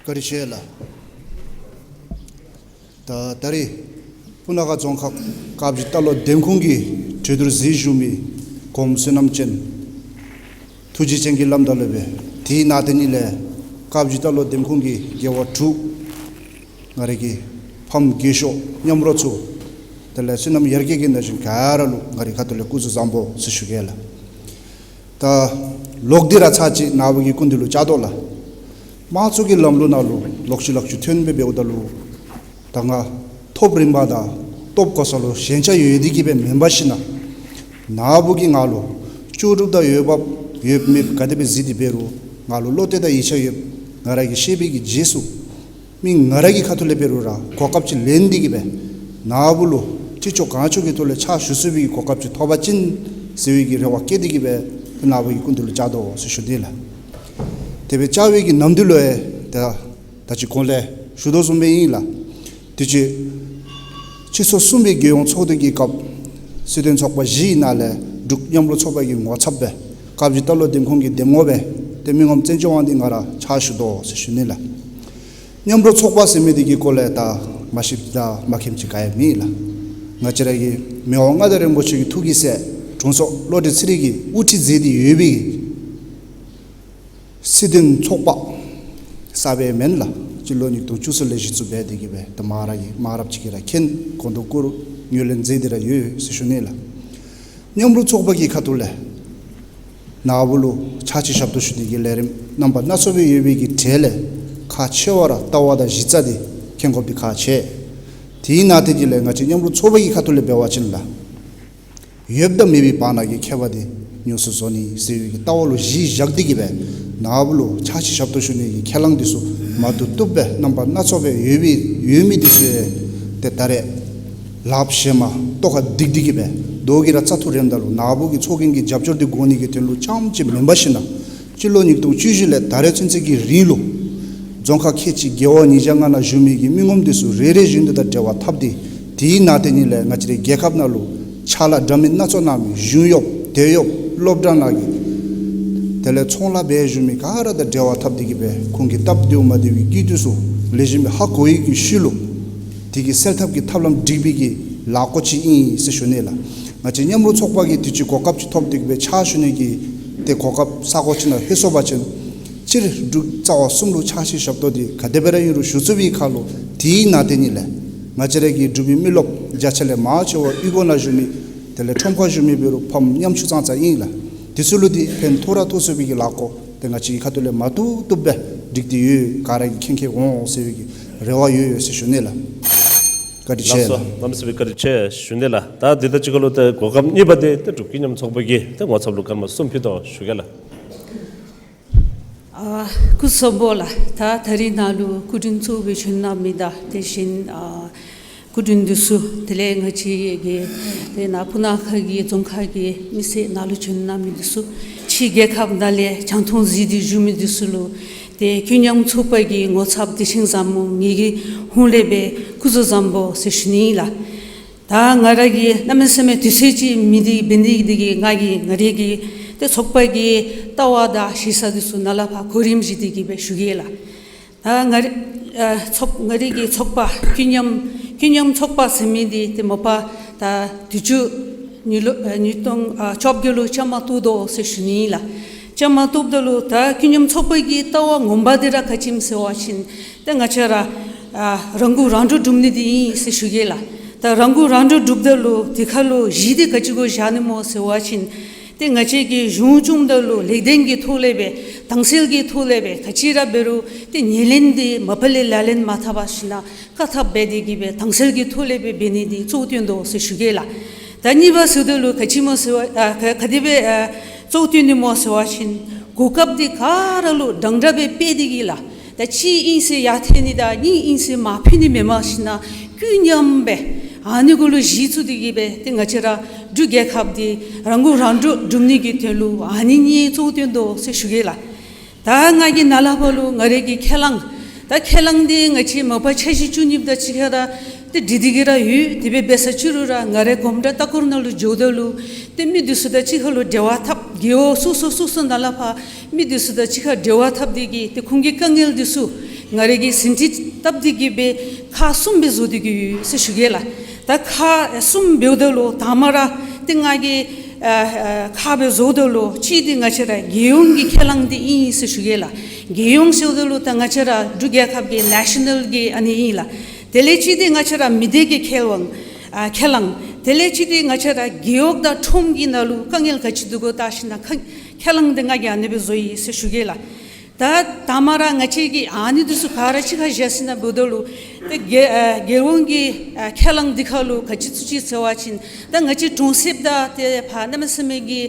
བཀའ་དྲིན་ཆེ་ལགས། ད་ད་རེས་སྤུ་ན་ཁ་རྫོང་ཁག་དཀར་སྦྱིས་རྟ་ལོག་འདེམས་ཁོངས་ཀྱི་གྲོས་བསྡུར་གཟིགས་བཞུགས་མི་གོངམ་བསོད་ནམས་ཅན་ཐུགས་རྗེ་ཅན་གྱིས་ལམ་བདའ་ལོ་པས། དེའི་ནང་དེ་ཉིད་ལས་དཀར་སྦྱིས་རྟ་ལོག་འདེམས་ཁོངས་ཀྱི་རྒེད་འོག་དྲུག་ང་རའི་གི་ཕམ་རྒས་ཤོས་མཉམ་རོགས་ཚུ་དེ་ལས་བསོད་ནམས་ཡར་རྒྱས་ཀྱི་ན་གཞོན་ག་ར་ལུ་ང་རའི་ཁ་ཐུག་ལས་སྐུ་གཟུགས་བཟང་པོ་ཟེར་ཞུ་གེ་ལགས། ད་ལོག་སྟེ་ར་ཚར་གཅིག་ནངས་པ་གི་སྐུ་མདུན་ལུ་བཅར་དོ་ལགས། དམངས་གཙོ་གི་ལམ་ལུགས་ནང་ལུ་ལོག་ཤུལ་ལོག་ཤུལ་ཐོན་སྦེ་འབདཝ་ད་ལུ་ད་ང་ཐོབ་རིམ་པ་དང་ སྟོབས་གོ་ས་ལུ་ཞེན་ཆགས་ཡོད་དེ་གིས་སྦེ་མེན་པར་ཞིན་ན་ན་བུ་གིས་ང་ལུ་ལྕོགས་གྲུབ་དང་འོས་འབབ་ཡོད་མེད་ག་དེ་སྦེ་གཟིགས་ཏེ་འབད་རུང་ང་ལུ་བློ་གཏད་དང་ཡིད་ཆེས་ཡོད། ང་ར་གིས་ཤེས་པའི་གི་རྗེས་སུ་མི་ང་ར་གི་ཁ་ཐུག་ལས་འབད་རུང་ར་གོ་སྐབས་ཅིག་ལེན་ཏེ་གིས་སྦེ་ན་བུ་ལུ་ཅི་ལྕོགས་གང་ལྕོགས་ཀྱི་ཐོག་ལས་ཕྱག་ཞུ་ཚུགས་པའི་གི་གོ་སྐབས་ཅིག་ཐོབ་པ་ཅིན་ཟེར་བའི་གི་རེ་བ་བསྐྱེད་དེ་གིས་སྦེ་ན་བུ་གི་སྐུ་མདུན་ལུ་བཅར་དོ་ཟེར་ཞུ་ནི་ལགས། དེ་སྦེ་བཅར་བའི་གི་ནམ་དུས་ལུ་ཡང་ད་ད་ཅི་གོང་ལས་ཞུ་དོ་བཟུམ་སྦེ་ཨིན་ལགས། དུས་ཅི་ཕྱི་ཚོ་གསུམ་པའི་རྒྱལ་ཡོངས་ཚོགས་འདུ་གི་སྐབས་སྲིད་དོན་ཚོགས་པ་བཞིའི་ནང་ལས་འབྲུག་མཉམ་རུབ་ཚོགས་པ་གི་ངོ་ཚབ་སྦེ་བཀའ་བརྒྱུད་རྟ་ལོག་འདེམས་ཁོངས་ཀྱི་འདེམས་ངོ་སྦེ་ཏེ་མི་ངོམ་བཙན་སྐྱོགས་དབང་འདུས་ང་ར་ཕྱག་ཞུ་དོ་ཟེར་ཞུ་ནི་ལགས། མཉམ་རུབ་ཚོགས་པ་ཟེར་མི་འདི་གི་སྐོར་ལས་ད་མ་ཤེསཔ་དང་མ་མཁྱེནམ་ཅིག་ག་ཡང་མེད་ལགས། ང་བཅས་ར་གི་མི་དབང་མངའ་བདག་རིན་པོ་ཆེ་གི་ཐུགས་ཀྱི་སྲས་དྲུང་འཚོ་བློ་གྲོས་ཚེ་རིང་གིས་དབུ་ཁྲིད་མཛད་དེ་ཡོད་པའི་སྲིད་དོན་ཚོགས་པ་གསརཔ་མེན་ལགས། སྤྱི་ལོ་ཉིས་སྟོང་བཅུ་གསུམ་ལས་གཞི་བཙུགས་འབད་དེ་གིས་སྦེ་ད་མ་ར་གི་མ་རབས་ཅིག་གིས་ར་མཁྱེན། གོ་བསྡུར་བསྐུར་ངོས་ལེན་མཛད་དེ་ར་ཡོད་ཟེར་ཞུ་ནི་ལགས། མཉམ་རུབ་ཚོགས་པ་གི་ཁ་ཐུག་ལས་ན་བུ་ལུ་ཕྱག་ཕྱི་ཞབས་ཏོག་ཞུ་ནི་གི་ལས་རིམ་རྣམ་པ་སྣ་ཚོགས་སྦེ་ཡོད་པའི་གི་གྲས་ལས་ཁག་ཆེ་བ་ར་ལྟ་བ་དང་གཞི་རྩ་འདི་མཁྱེན་དགོཔ་འདི་ཁག་ཆེ། དེའི་ནང་དེ་གི་ལས་ང་བཅས་མཉམ་རུབ་ཚོགས་པ་གི་ཁ་ཐུག་ལས་འབད་བ་ཅིན་ལགས། ཡོདཔ་དང་མེད་པའི་བར་ན་གི་ཁྱད་པར་དེ་ཉུང་སུ་བཟོ་ནི་ཟེར་བའི་གི་ལྟ་བ་ལུ་གཞི་བཞག་སྟེ་གིས་སྦེ་ན་བུ་ལུ་ཕྱག་ཕྱི་ཞབས་ཏོག་ཞུ་ནི་གི་ཁས་བླངས་དེ་ཚུ་མ་བཏུབ་བཏུབ་སྦེ་རྣམ་པ་སྣ་ཚོགས་སྦེ་ཡོད་པའི་ཡོད་མི་དེ་ཚུ་ཡང་ཏེ་ད་རེས་ལགཔ་གཞན་མ་ལྟོ་ཁར་བསྡིགས་ཏེ་གིས་སྦེ་རྡོ་གིས་ར་རྩ་ཐུག་རནམ་ད་ལུ་ན་བུ་གི་ཚོགས་རྒྱན་གྱི་རྒྱབ་སྐྱོར་དེ་དགོ་ནི་གི་དོན་ལུ་རྐྱངམ་ཅིག་མེན་པར་ཞིན་ན་སྤྱི་ལོ་ཉིས་སྟོང་བཅུ་བཞི་ལས་ད་རེས་ཚུན་ཚོད་ཀྱི་རིང་ལུ་རྫོང་ཁག་ཁལ་གཅིག་རྒེད་འོག་ཉིས་བརྒྱ་ལྔ་ནང་བཞུགས་མི་གི་མི་ངོམ་དེ་ཚུ་རེ་རེ་བཞིན་དུ་དང་འབྲེལ་བ་འཐབ་སྟེ་དེའི་ནང་དེ་ཉིད་ལས་ང་བཅས་རའི་རྒྱལ་ཁབ་ནང་ལུ་ཕྱག་ལཱ་འདྲ་མིན་སྣ་ཚོགས་གནང་མི་གཞུང་གཡོགཔ་དོན་གཡོགཔ་སློབ་གྲྭ་ནང་གི་དེ་ལས་ཚོང་ལཱ་འབད་བཞུགས་མི་ག་ར་དང་འབྲེལ་བ་འཐབ་སྟེ་གིས་སྦེ་ཁོང་གི་སྟབས་བདེཝ་མ་བདེ་བའི་གི་དུས་སུ་ལེགས་ཤོམ་སྦེ་ཧ་གོ་བའི་གི་ཤུལ་ལུ་དེ་གི་སེལ་ཐབས་ཀྱི་ཐབས་ལམ་སྒྲིག་པའི་གི་ལས་འགུལ་ཅིག་ཨིན་ཟེར་ཞུ་ནི་ལགས། ང་བཅས་མཉམ་རུབ་ཚོགས་པ་གིས་དུས་ཅི་གོ་སྐབས་ཅིག་ཐོབ་སྟེ་གིས་སྦེ་ཕྱག་ཞུ་ནི་གི་ཏེ་གོ་སྐབས་ས་གོ་ཅིག་ནང་ལྷོད་སོང་པ་ཅིན་སྤྱིར་འབྲུག་རྩ་བ་གསུམ་ལུ་ཕྱག་ཕྱི་ཞབས་ཏོག་དེ་ག་དེ་སྦེ་ར་ཨིན་རུང་ཞུ་ཚུགས་པའི་ཁར་ལུ་དེའི་ནང་དེ་ཉིད་ལས་ང་བཅས་ར་གི་འབྲུག་པའི་མི་རློབས་བརྒྱ་ཆ་ལས་མང་ཆེ་བ་གཡུས་སྒོ་ནང་བཞུགས་མི་དེ་ལས་ཁྲོམ་ཁར་བཞུགས་མི་འབད་རུང་ཕམ་ཉམ་ཆུང་ཙང་ཙང་ཨིན་ལགས། དེ་ཚུ་ལུ་དེ་ཕན་ཐོགས་ར་ཐོགས་ཚུགས་པའི་གི་ལས་འགུལ་དེ་ང་བཅས་ཀྱི་ཁ་ཐུག་ལས་མ་བཏུབ་བཏུབ་སྦེ་སྒྲིག་སྟེ་ཡོད། ག་ར་གིས་མཁྱེན་མཁྱེན་འོང་ཟེར་བའི་གི་རེ་བ་ཡོད་ཡོད་ཟེར་ཞུ་ནི་ལགས། བཀའ་དྲིན་ཆེ་ལགས། ལགས་སོ། གནམ་མེད་ས་མེད་བཀའ་དྲིན་ཆེ་ཞུ་ནི་ལགས། ད་འདི་དང་གཅིག་ཁར་ལུ་ཏེ་གོ་སྐབས་གཉིས་པ་དེ་ཏེ་འབྲུག་ཀུན་མཉམ་ཚོགས་པ་གི་ཏེ་ངོ་ཚབ་ལུ་སྐར་མ་གསུམ་ཕུལ་དོ་ཞུ་གེ་ལགས། ཨ་སྐུ་གཟུགས་བཟང་པོ་ལགས། ད་ད་རིས་ནཱ་ལུ་སྐུ་མགྲོན་གཙོ་བོ་སྦེ་བྱོན་གནང་མི་དང་དེ་བཞིན་ཨ་སྐུ་མགྲོན་འདི་ཚུ་དེ་ལས་ང་བཅས་ཀྱི་དེ་ནང་སྤུ་ན་ཁ་གི་རྫོང་ཁག་གི་མི་སེར་ནཱ་ལུ་བྱོན་གནང་མི་འདི་ཚུ་ཕྱི་རྒྱལ་ཁབ་ནང་ལས་རྒྱང་མཐོང་གཟིགས་ཏེ་བཞུགས་མི་འདི་ཚུ་ལུ་ཏེ་ཀུན་མཉམ་ཚོགས་པ་གི་ངོ་ཚབ་བདེ་ཆེན་བཟང་མོ་ངེ་གི་ཧོངས་ལས་སྦེ་སྐུ་གཟུགས་བཟང་པོ་ཟེར་ཞུ་ནི་ལགས། ད་ང་ར་གིས་གནམ་མེད་ས་མེད་དུས་ཚོད་ཅིག་མེད་དེ་འབད་ནི་དེ་གིས་ང་གིས་ང་རའི་གི་ཏེ་ཚོགས་པ་གི་ལྟ་བ་དང་ཞུ་ས་འདི་ཚུ་ནཱ་ལས་ཕར་གོ་རིམ་བཞིན་དེ་གིས་སྦེ་ཞུ་གེ་ལགས། ད་ང་ར་ཨ་ཚོགས་ང་རའི་གི་ཚོགས་པ་ཀུན་མཉམ་ཀུན་མཉམ་ཚོགས་པ་ཟེར་མི་འདི་ཏེ་མ་པ་ད་དུས་ཅི་ཉིས་ལོ་ཨ་ཉིས་སྟོང་ཨ་བཅོ་བརྒྱད་ལུ་བཅའ་མར་གཏོགས་དོ་ཟེར་ཞུ་ནི་ལགས། བཅའ་མར་གཏོགསཔ་ད་ལུ་ད་ཀུན་མཉམ་ཚོགས་པ་གི་ལྟ་བ་ངོ་མ་འདི་ར་ག་ཅི་སྨོ་ཟེར་བ་ཅིན་ཏེ་ང་བཅས་ར་ཨ་རང་མགོ་རང་འདྲོངས་སྒྲུབ་ནི་འདི་ཨིན་ཟེར་ཞུ་གེ་ལགས། ད་རང་མགོ་རང་འདྲོངས་སྒྲུབ་ད་ལུ་དེ་ཁར་ལུ་གཞི་འདི་ག་ཅི་གུ་བཞག་ནི་སྨོ་ཟེར་བ་ཅིན་ཏེ་ང་བཅས་ཀྱིས་གཞུང་སྐྱོངམ་ད་ལུ་ལེགས་ལྡན་གྱི་ཐོག་ལས་སྦེ་དྭངས་གསལ་གྱི་ཐོག་ལས་སྦེ་ག་ཅི་ར་འབད་རུང་ཏེ་ཉེར་ལེན་འདི་མ་པ་ལས་ལག་ལེན་མ་འཐབ་པར་ཞིན་ན་བཀག་ཐབས་འབད་དེ་གིས་སྦེ་དྭངས་གསལ་གྱི་ཐོག་ལས་སྦེ་འབད་ནི་འདི་གཙོ་བོ་བཏོན་དོ་ཟེར་ཞུ་གེ་ལགས། ད་གཉིས་པ་ཟེརཝ་ད་ལུ་ག་ཅི་སྨོ་ཟེར་བ་ཨ་ག་ག་དེ་སྦེ་ཨ་གཙོ་བོ་བཏོན་ནི་སྨོ་ཟེར་བ་ཅིན་གོ་སྐབས་འདི་ག་ར་ལུ་འདྲན་འདྲ་སྦེ་སྤེལ་ཏེ་གིས་ལགས། ད་གཅིག་ཨིན་ཟེར་ཡར་འཐེན་ནི་དང་གཉིས་ཨིན་ཟེར་མར་ཕུད་ནི་མེན་པར་ཞིན་ན་ཀུན་མཉམ་སྦེ་ཨ་ནི་གུ་ལུ་གཞི་བཙུགས་ཏེ་གིས་སྦེ་ཏེ་ང་བཅས་ར་འབྲུག་རྒྱལ་ཁབ་འདི་རང་མགོ་རང་འདྲོངས་སྒྲུབ་ནི་གི་དོན་ལུ་ཨ་ནི་གཉིས་གཙོ་བོ་བཏོན་དོ་ཟེར་ཞུ་གེ་ལགས། ད་ང་གིས་ནཱ་ལས་ཕར་ལུ་ང་རའི་གི་ཁས་བླངས་ད་ཁས་བླངས་འདི་ང་བཅས་མ་པ་འཆར་གཞི་བཅུ་གཉིས་དང་གཅིག་ཁར་ར་ཏེ་འགྲིག་སྟེ་གིས་ར་ཡོད། དེ་སྦེ་འབད་ས་ཅི་རུང་ར་ང་རའི་གོམ་བགྲོད་ལྟ་སྐོར་ནང་ལུ་འགྱོཝ་ད་ལུ་ཏེ་མི་འདི་ཚུ་དང་གཅིག་ཁར་ལུ་འབྲེལ་བ་འཐབ། རྒེད་འོག་སོ་སོ་སོ་སོ་ནང་ལས་ཕར་མི་འདི་ཚུ་དང་གཅིག་ཁར་འབྲེལ་བ་འཐབ་སྟེ་གིས་ཏེ་ཁོང་གི་དཀའ་ངལ་འདི་ཚུ་ང་རའི་གིས་ཟིན་བྲིས་བཏབ་སྟེ་གིས་སྦེ་ཁག་གསུམ་སྦེ་བཟོ་སྟེ་གིས་ཡོད་ཟེར་ཞུ་གེ་ལགས། ད་ཁག་གསུམ་འབདཝ་ད་ལུ་དང་པ་ར་ཏེ་ང་གིས་ཨ་ཨ་ཁག་སྦེ་བཟོཝ་ད་ལུ་གཅིག་འདི་ང་བཅས་ར་རྒྱལ་ཡོངས་ཀྱི་ཁས་བླངས་འདི་ཨིན་ཟེར་ཞུ་གེ་ལགས། རྒྱལ་ཡོངས་ཟེརཝ་ད་ལུ་ད་ང་བཅས་ར་འབྲུག་རྒྱལ་ཁབ་ཀྱི་ནེ་ཤ་ནཱལ་གྱི་ཨ་ནི་ཨིན་ལགས། དེ་ལས་གཅིག་འདི་ང་བཅས་ར་མི་སྡེ་གི་ཁས་བླངས་ཨ་ཁས་བླངས། དེ་ལས་གཅིག་འདི་ང་བཅས་ར་རྒེད་འོག་དང་ཁྲོམ་གྱི་ནང་ལུ་དཀའ་ངལ་ག་ཅི་འདུག་གོ་བལྟ་ཞིན་ན་ཁ་ཁས་བླངས་འདི་ང་གིས་ཨ་ནི་སྦེ་བཟོ་ཡི་ཟེར་ཞུ་གེ་ལགས། ད་དང་པ་ར་ང་བཅས་ཀྱིས་ཨ་ནི་འདི་ཚུ་ག་ར་གཅིག་ཁར་བཞག་ཞིནམ་ལས་འབདཝ་ད་ལུ་ཏེ་རྒྱལ་ཨ་རྒྱལ་ཡོངས་ཀྱི་ཨ་ཁས་བླངས་འདི་ཁར་ལུ་ག་ཅི་ཚུད་ཅི་ཟེར་བ་ཅིན་ད་ང་བཅས་གྲོང་གསེབ་དང་ཏེ་ཕར་གནམ་མེད་ས་མེད་ཀྱི་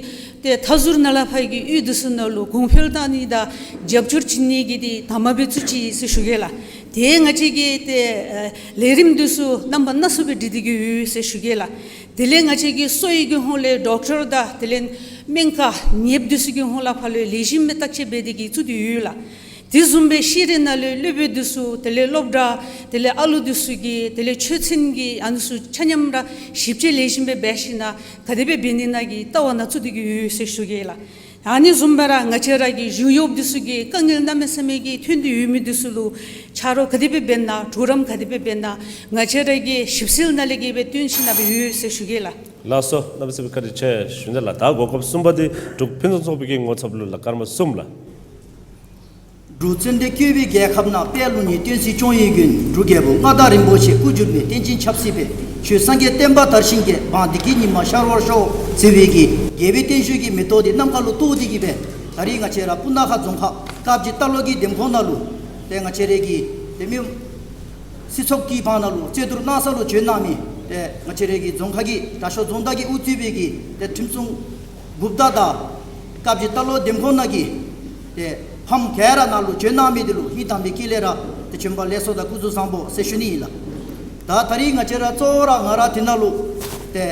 ཏེ་མཐའ་ཟུར་ནང་ལས་ཕར་གྱི་གཡུས་འདི་ཚུ་ནང་ལུ་གོང་འཕེལ་བཏང་ནི་དང་རྒྱབ་སྐྱོར་བྱིན་ནི་གི་འདི་དང་པ་སྦེ་ཚུད་ཅི་ཟེར་ཞུ་གེ་ལགས། ཏེ་ང་བཅས་ཀྱི་ཏེ་ཨ་ལས་རིམ་འདི་ཚུ་རྣམ་པ་སྣ་ཚོགས་སྦེ་སྒྲིག་སྟེ་གི་ཡོད་ཟེར་ཞུ་གེ་ལགས། དེ་ལས་ང་བཅས་ཀྱི་གསོ་བའི་གི་ཧོང་ལས་ཌོག་ཊར་དང་དེ་ལས་སྨན་ཁང་ནདཔ་འདི་ཚུ་གི་ཧོང་ལས་ཕར་ལུ་ལེགས་ཤོམ་སྦེ་བརྟག་དཔྱད་འབད་དེ་གི་བཙུགས་ཏེ་ཡོད་ལགས། དེ་བཟུམ་སྦེ་ཤེས་རིག་ནང་ལུ་སློབ་དཔོན་འདི་ཚུ་དེ་ལས་སློབ་གྲྭ་དེ་ལས་ཨ་ལུ་འདི་ཚུ་གི་དེ་ལས་ཆོས་ཚན་གྱི་ཨ་ནི་ཚུ་ཆ་མཉམ་ར་ཞིབ་དཔྱད་ལེགས་ཤོམ་སྦེ་འབད་ཞིནམ་ལས་ག་དེ་སྦེ་འབད་ནི་ཨིན་ན་གི་ལྟ་བ་ནང་བཙུགས་ཏེ་གི་ཡོད་ཟེར་ཞུ་གེ་ལགས། ཨ་ནི་བཟུམ་སྦེ་ར་ང་བཅས་ར་གི་ཞུ་ཡོདཔ་འདི་ཚུ་གི་དཀའ་ངལ་གནམ་མེད་ས་མེད་ཀྱི་ཐོན་ཏེ་ཡོད་མི་འདི་ཚུ་ལུ་ཆ་རོགས་ག་དེ་སྦེ་འབད་ན་གྲོགས་རམ་ག་དེ་སྦེ་འབད་ན་ང་བཅས་ར་གི་ཞིབ་འཚོལ་ནང་ལས་ཀྱི་སྦེ་བཏོན་ཞིནམ་ལས་ཡོད་ཟེར་ཞུ་གེ་ལགས། ལགས་སོ། གནམ་མེད་ས་མེད་བཀའ་དྲིན་ཆེ་ཞུ་ནི་ལགས། ད་གོ་སྐབས་གསུམ་པ་འདི་འབྲུག་ཕུན་སུམ་ཚོགས་པའི་གི་ངོ་ཚབ་ལུ་ལགས། སྐར་མ་གསུམ་ལགས། འབྲུག་བཙན་དུ་བཀོད་པའི་རྒྱལ་ཁབ་ན། དཔལ་ལུགས་གཉིས་སྟོན་སྲིད་སྐྱོང་ཡིད་ཀྱི་འགྲོ། རྒྱལ་པོ་མངའ་བདག་རིན་པོ་ཆེ་སྐུ་གྱུར་པའི། བསྟན་ཅིང་ཆབ་སྲིད་པའི། ཆོས་སངས་རྒྱས་བསྟན་པ་དར་ཞིང་རྒྱས། འབངས་བདེ་སྐྱིད་ཉི་མ་ཤར་བར་ཤོག། ཟེར་བའི་གི་རྒྱལ་པོའི་བརྟན་བཞུགས་ཀྱི་མེ་ཏོག་འདི་ནམ་མཁའ་ལུ་གཏོར་ཏེ་གི་སྦེ་ད་རིས་ང་བཅས་ར་སྤུ་ན་ཁ་རྫོང་ཁག་དཀར་སྦྱིས་རྟ་ལོག་གི་འདེམས་ཁོངས་ནང་ལུ་ཏེ་ང་བཅས་ར་གི་ཏེ་མི་སྲིད་ཚོགས་ཀྱི་བར་ན་ལུ་རྩོད་བསྡུར་གནང་ས་ལུ་བྱོན་གནང་མི་ཏེ་ང་བཅས་ར་གི་རྫོང་ཁག་གི་དྲག་ཤོས་རྫོང་བདག་གིས་དབུ་གཙོས་པའི་གི་ཏེ་ཁྲིམས་སྲུང་འགོ་བདག་དང་དཀར་སྦྱིས་རྟ་ལོག་འདེམས་ཁོངས་ནང་གི་ཏེ་ཕམ་ག་ར་ནཱ་ལུ་བྱོན་གནང་མི་འདི་ལུ་ཡི་དམ་པའི་དཀྱིལ་ལས་ར་ཏེ་བྱོན་པ་ལེགས་སོ་དང་སྐུ་གཟུགས་བཟང་པོ་ཟེར་ཞུ་ནི་ཨིན་ལགས། ད་ད་རིས་ང་བཅས་ར་གཙོ་བོ་ར་ང་ར་འདི་ནང་ལུ་ཏེ་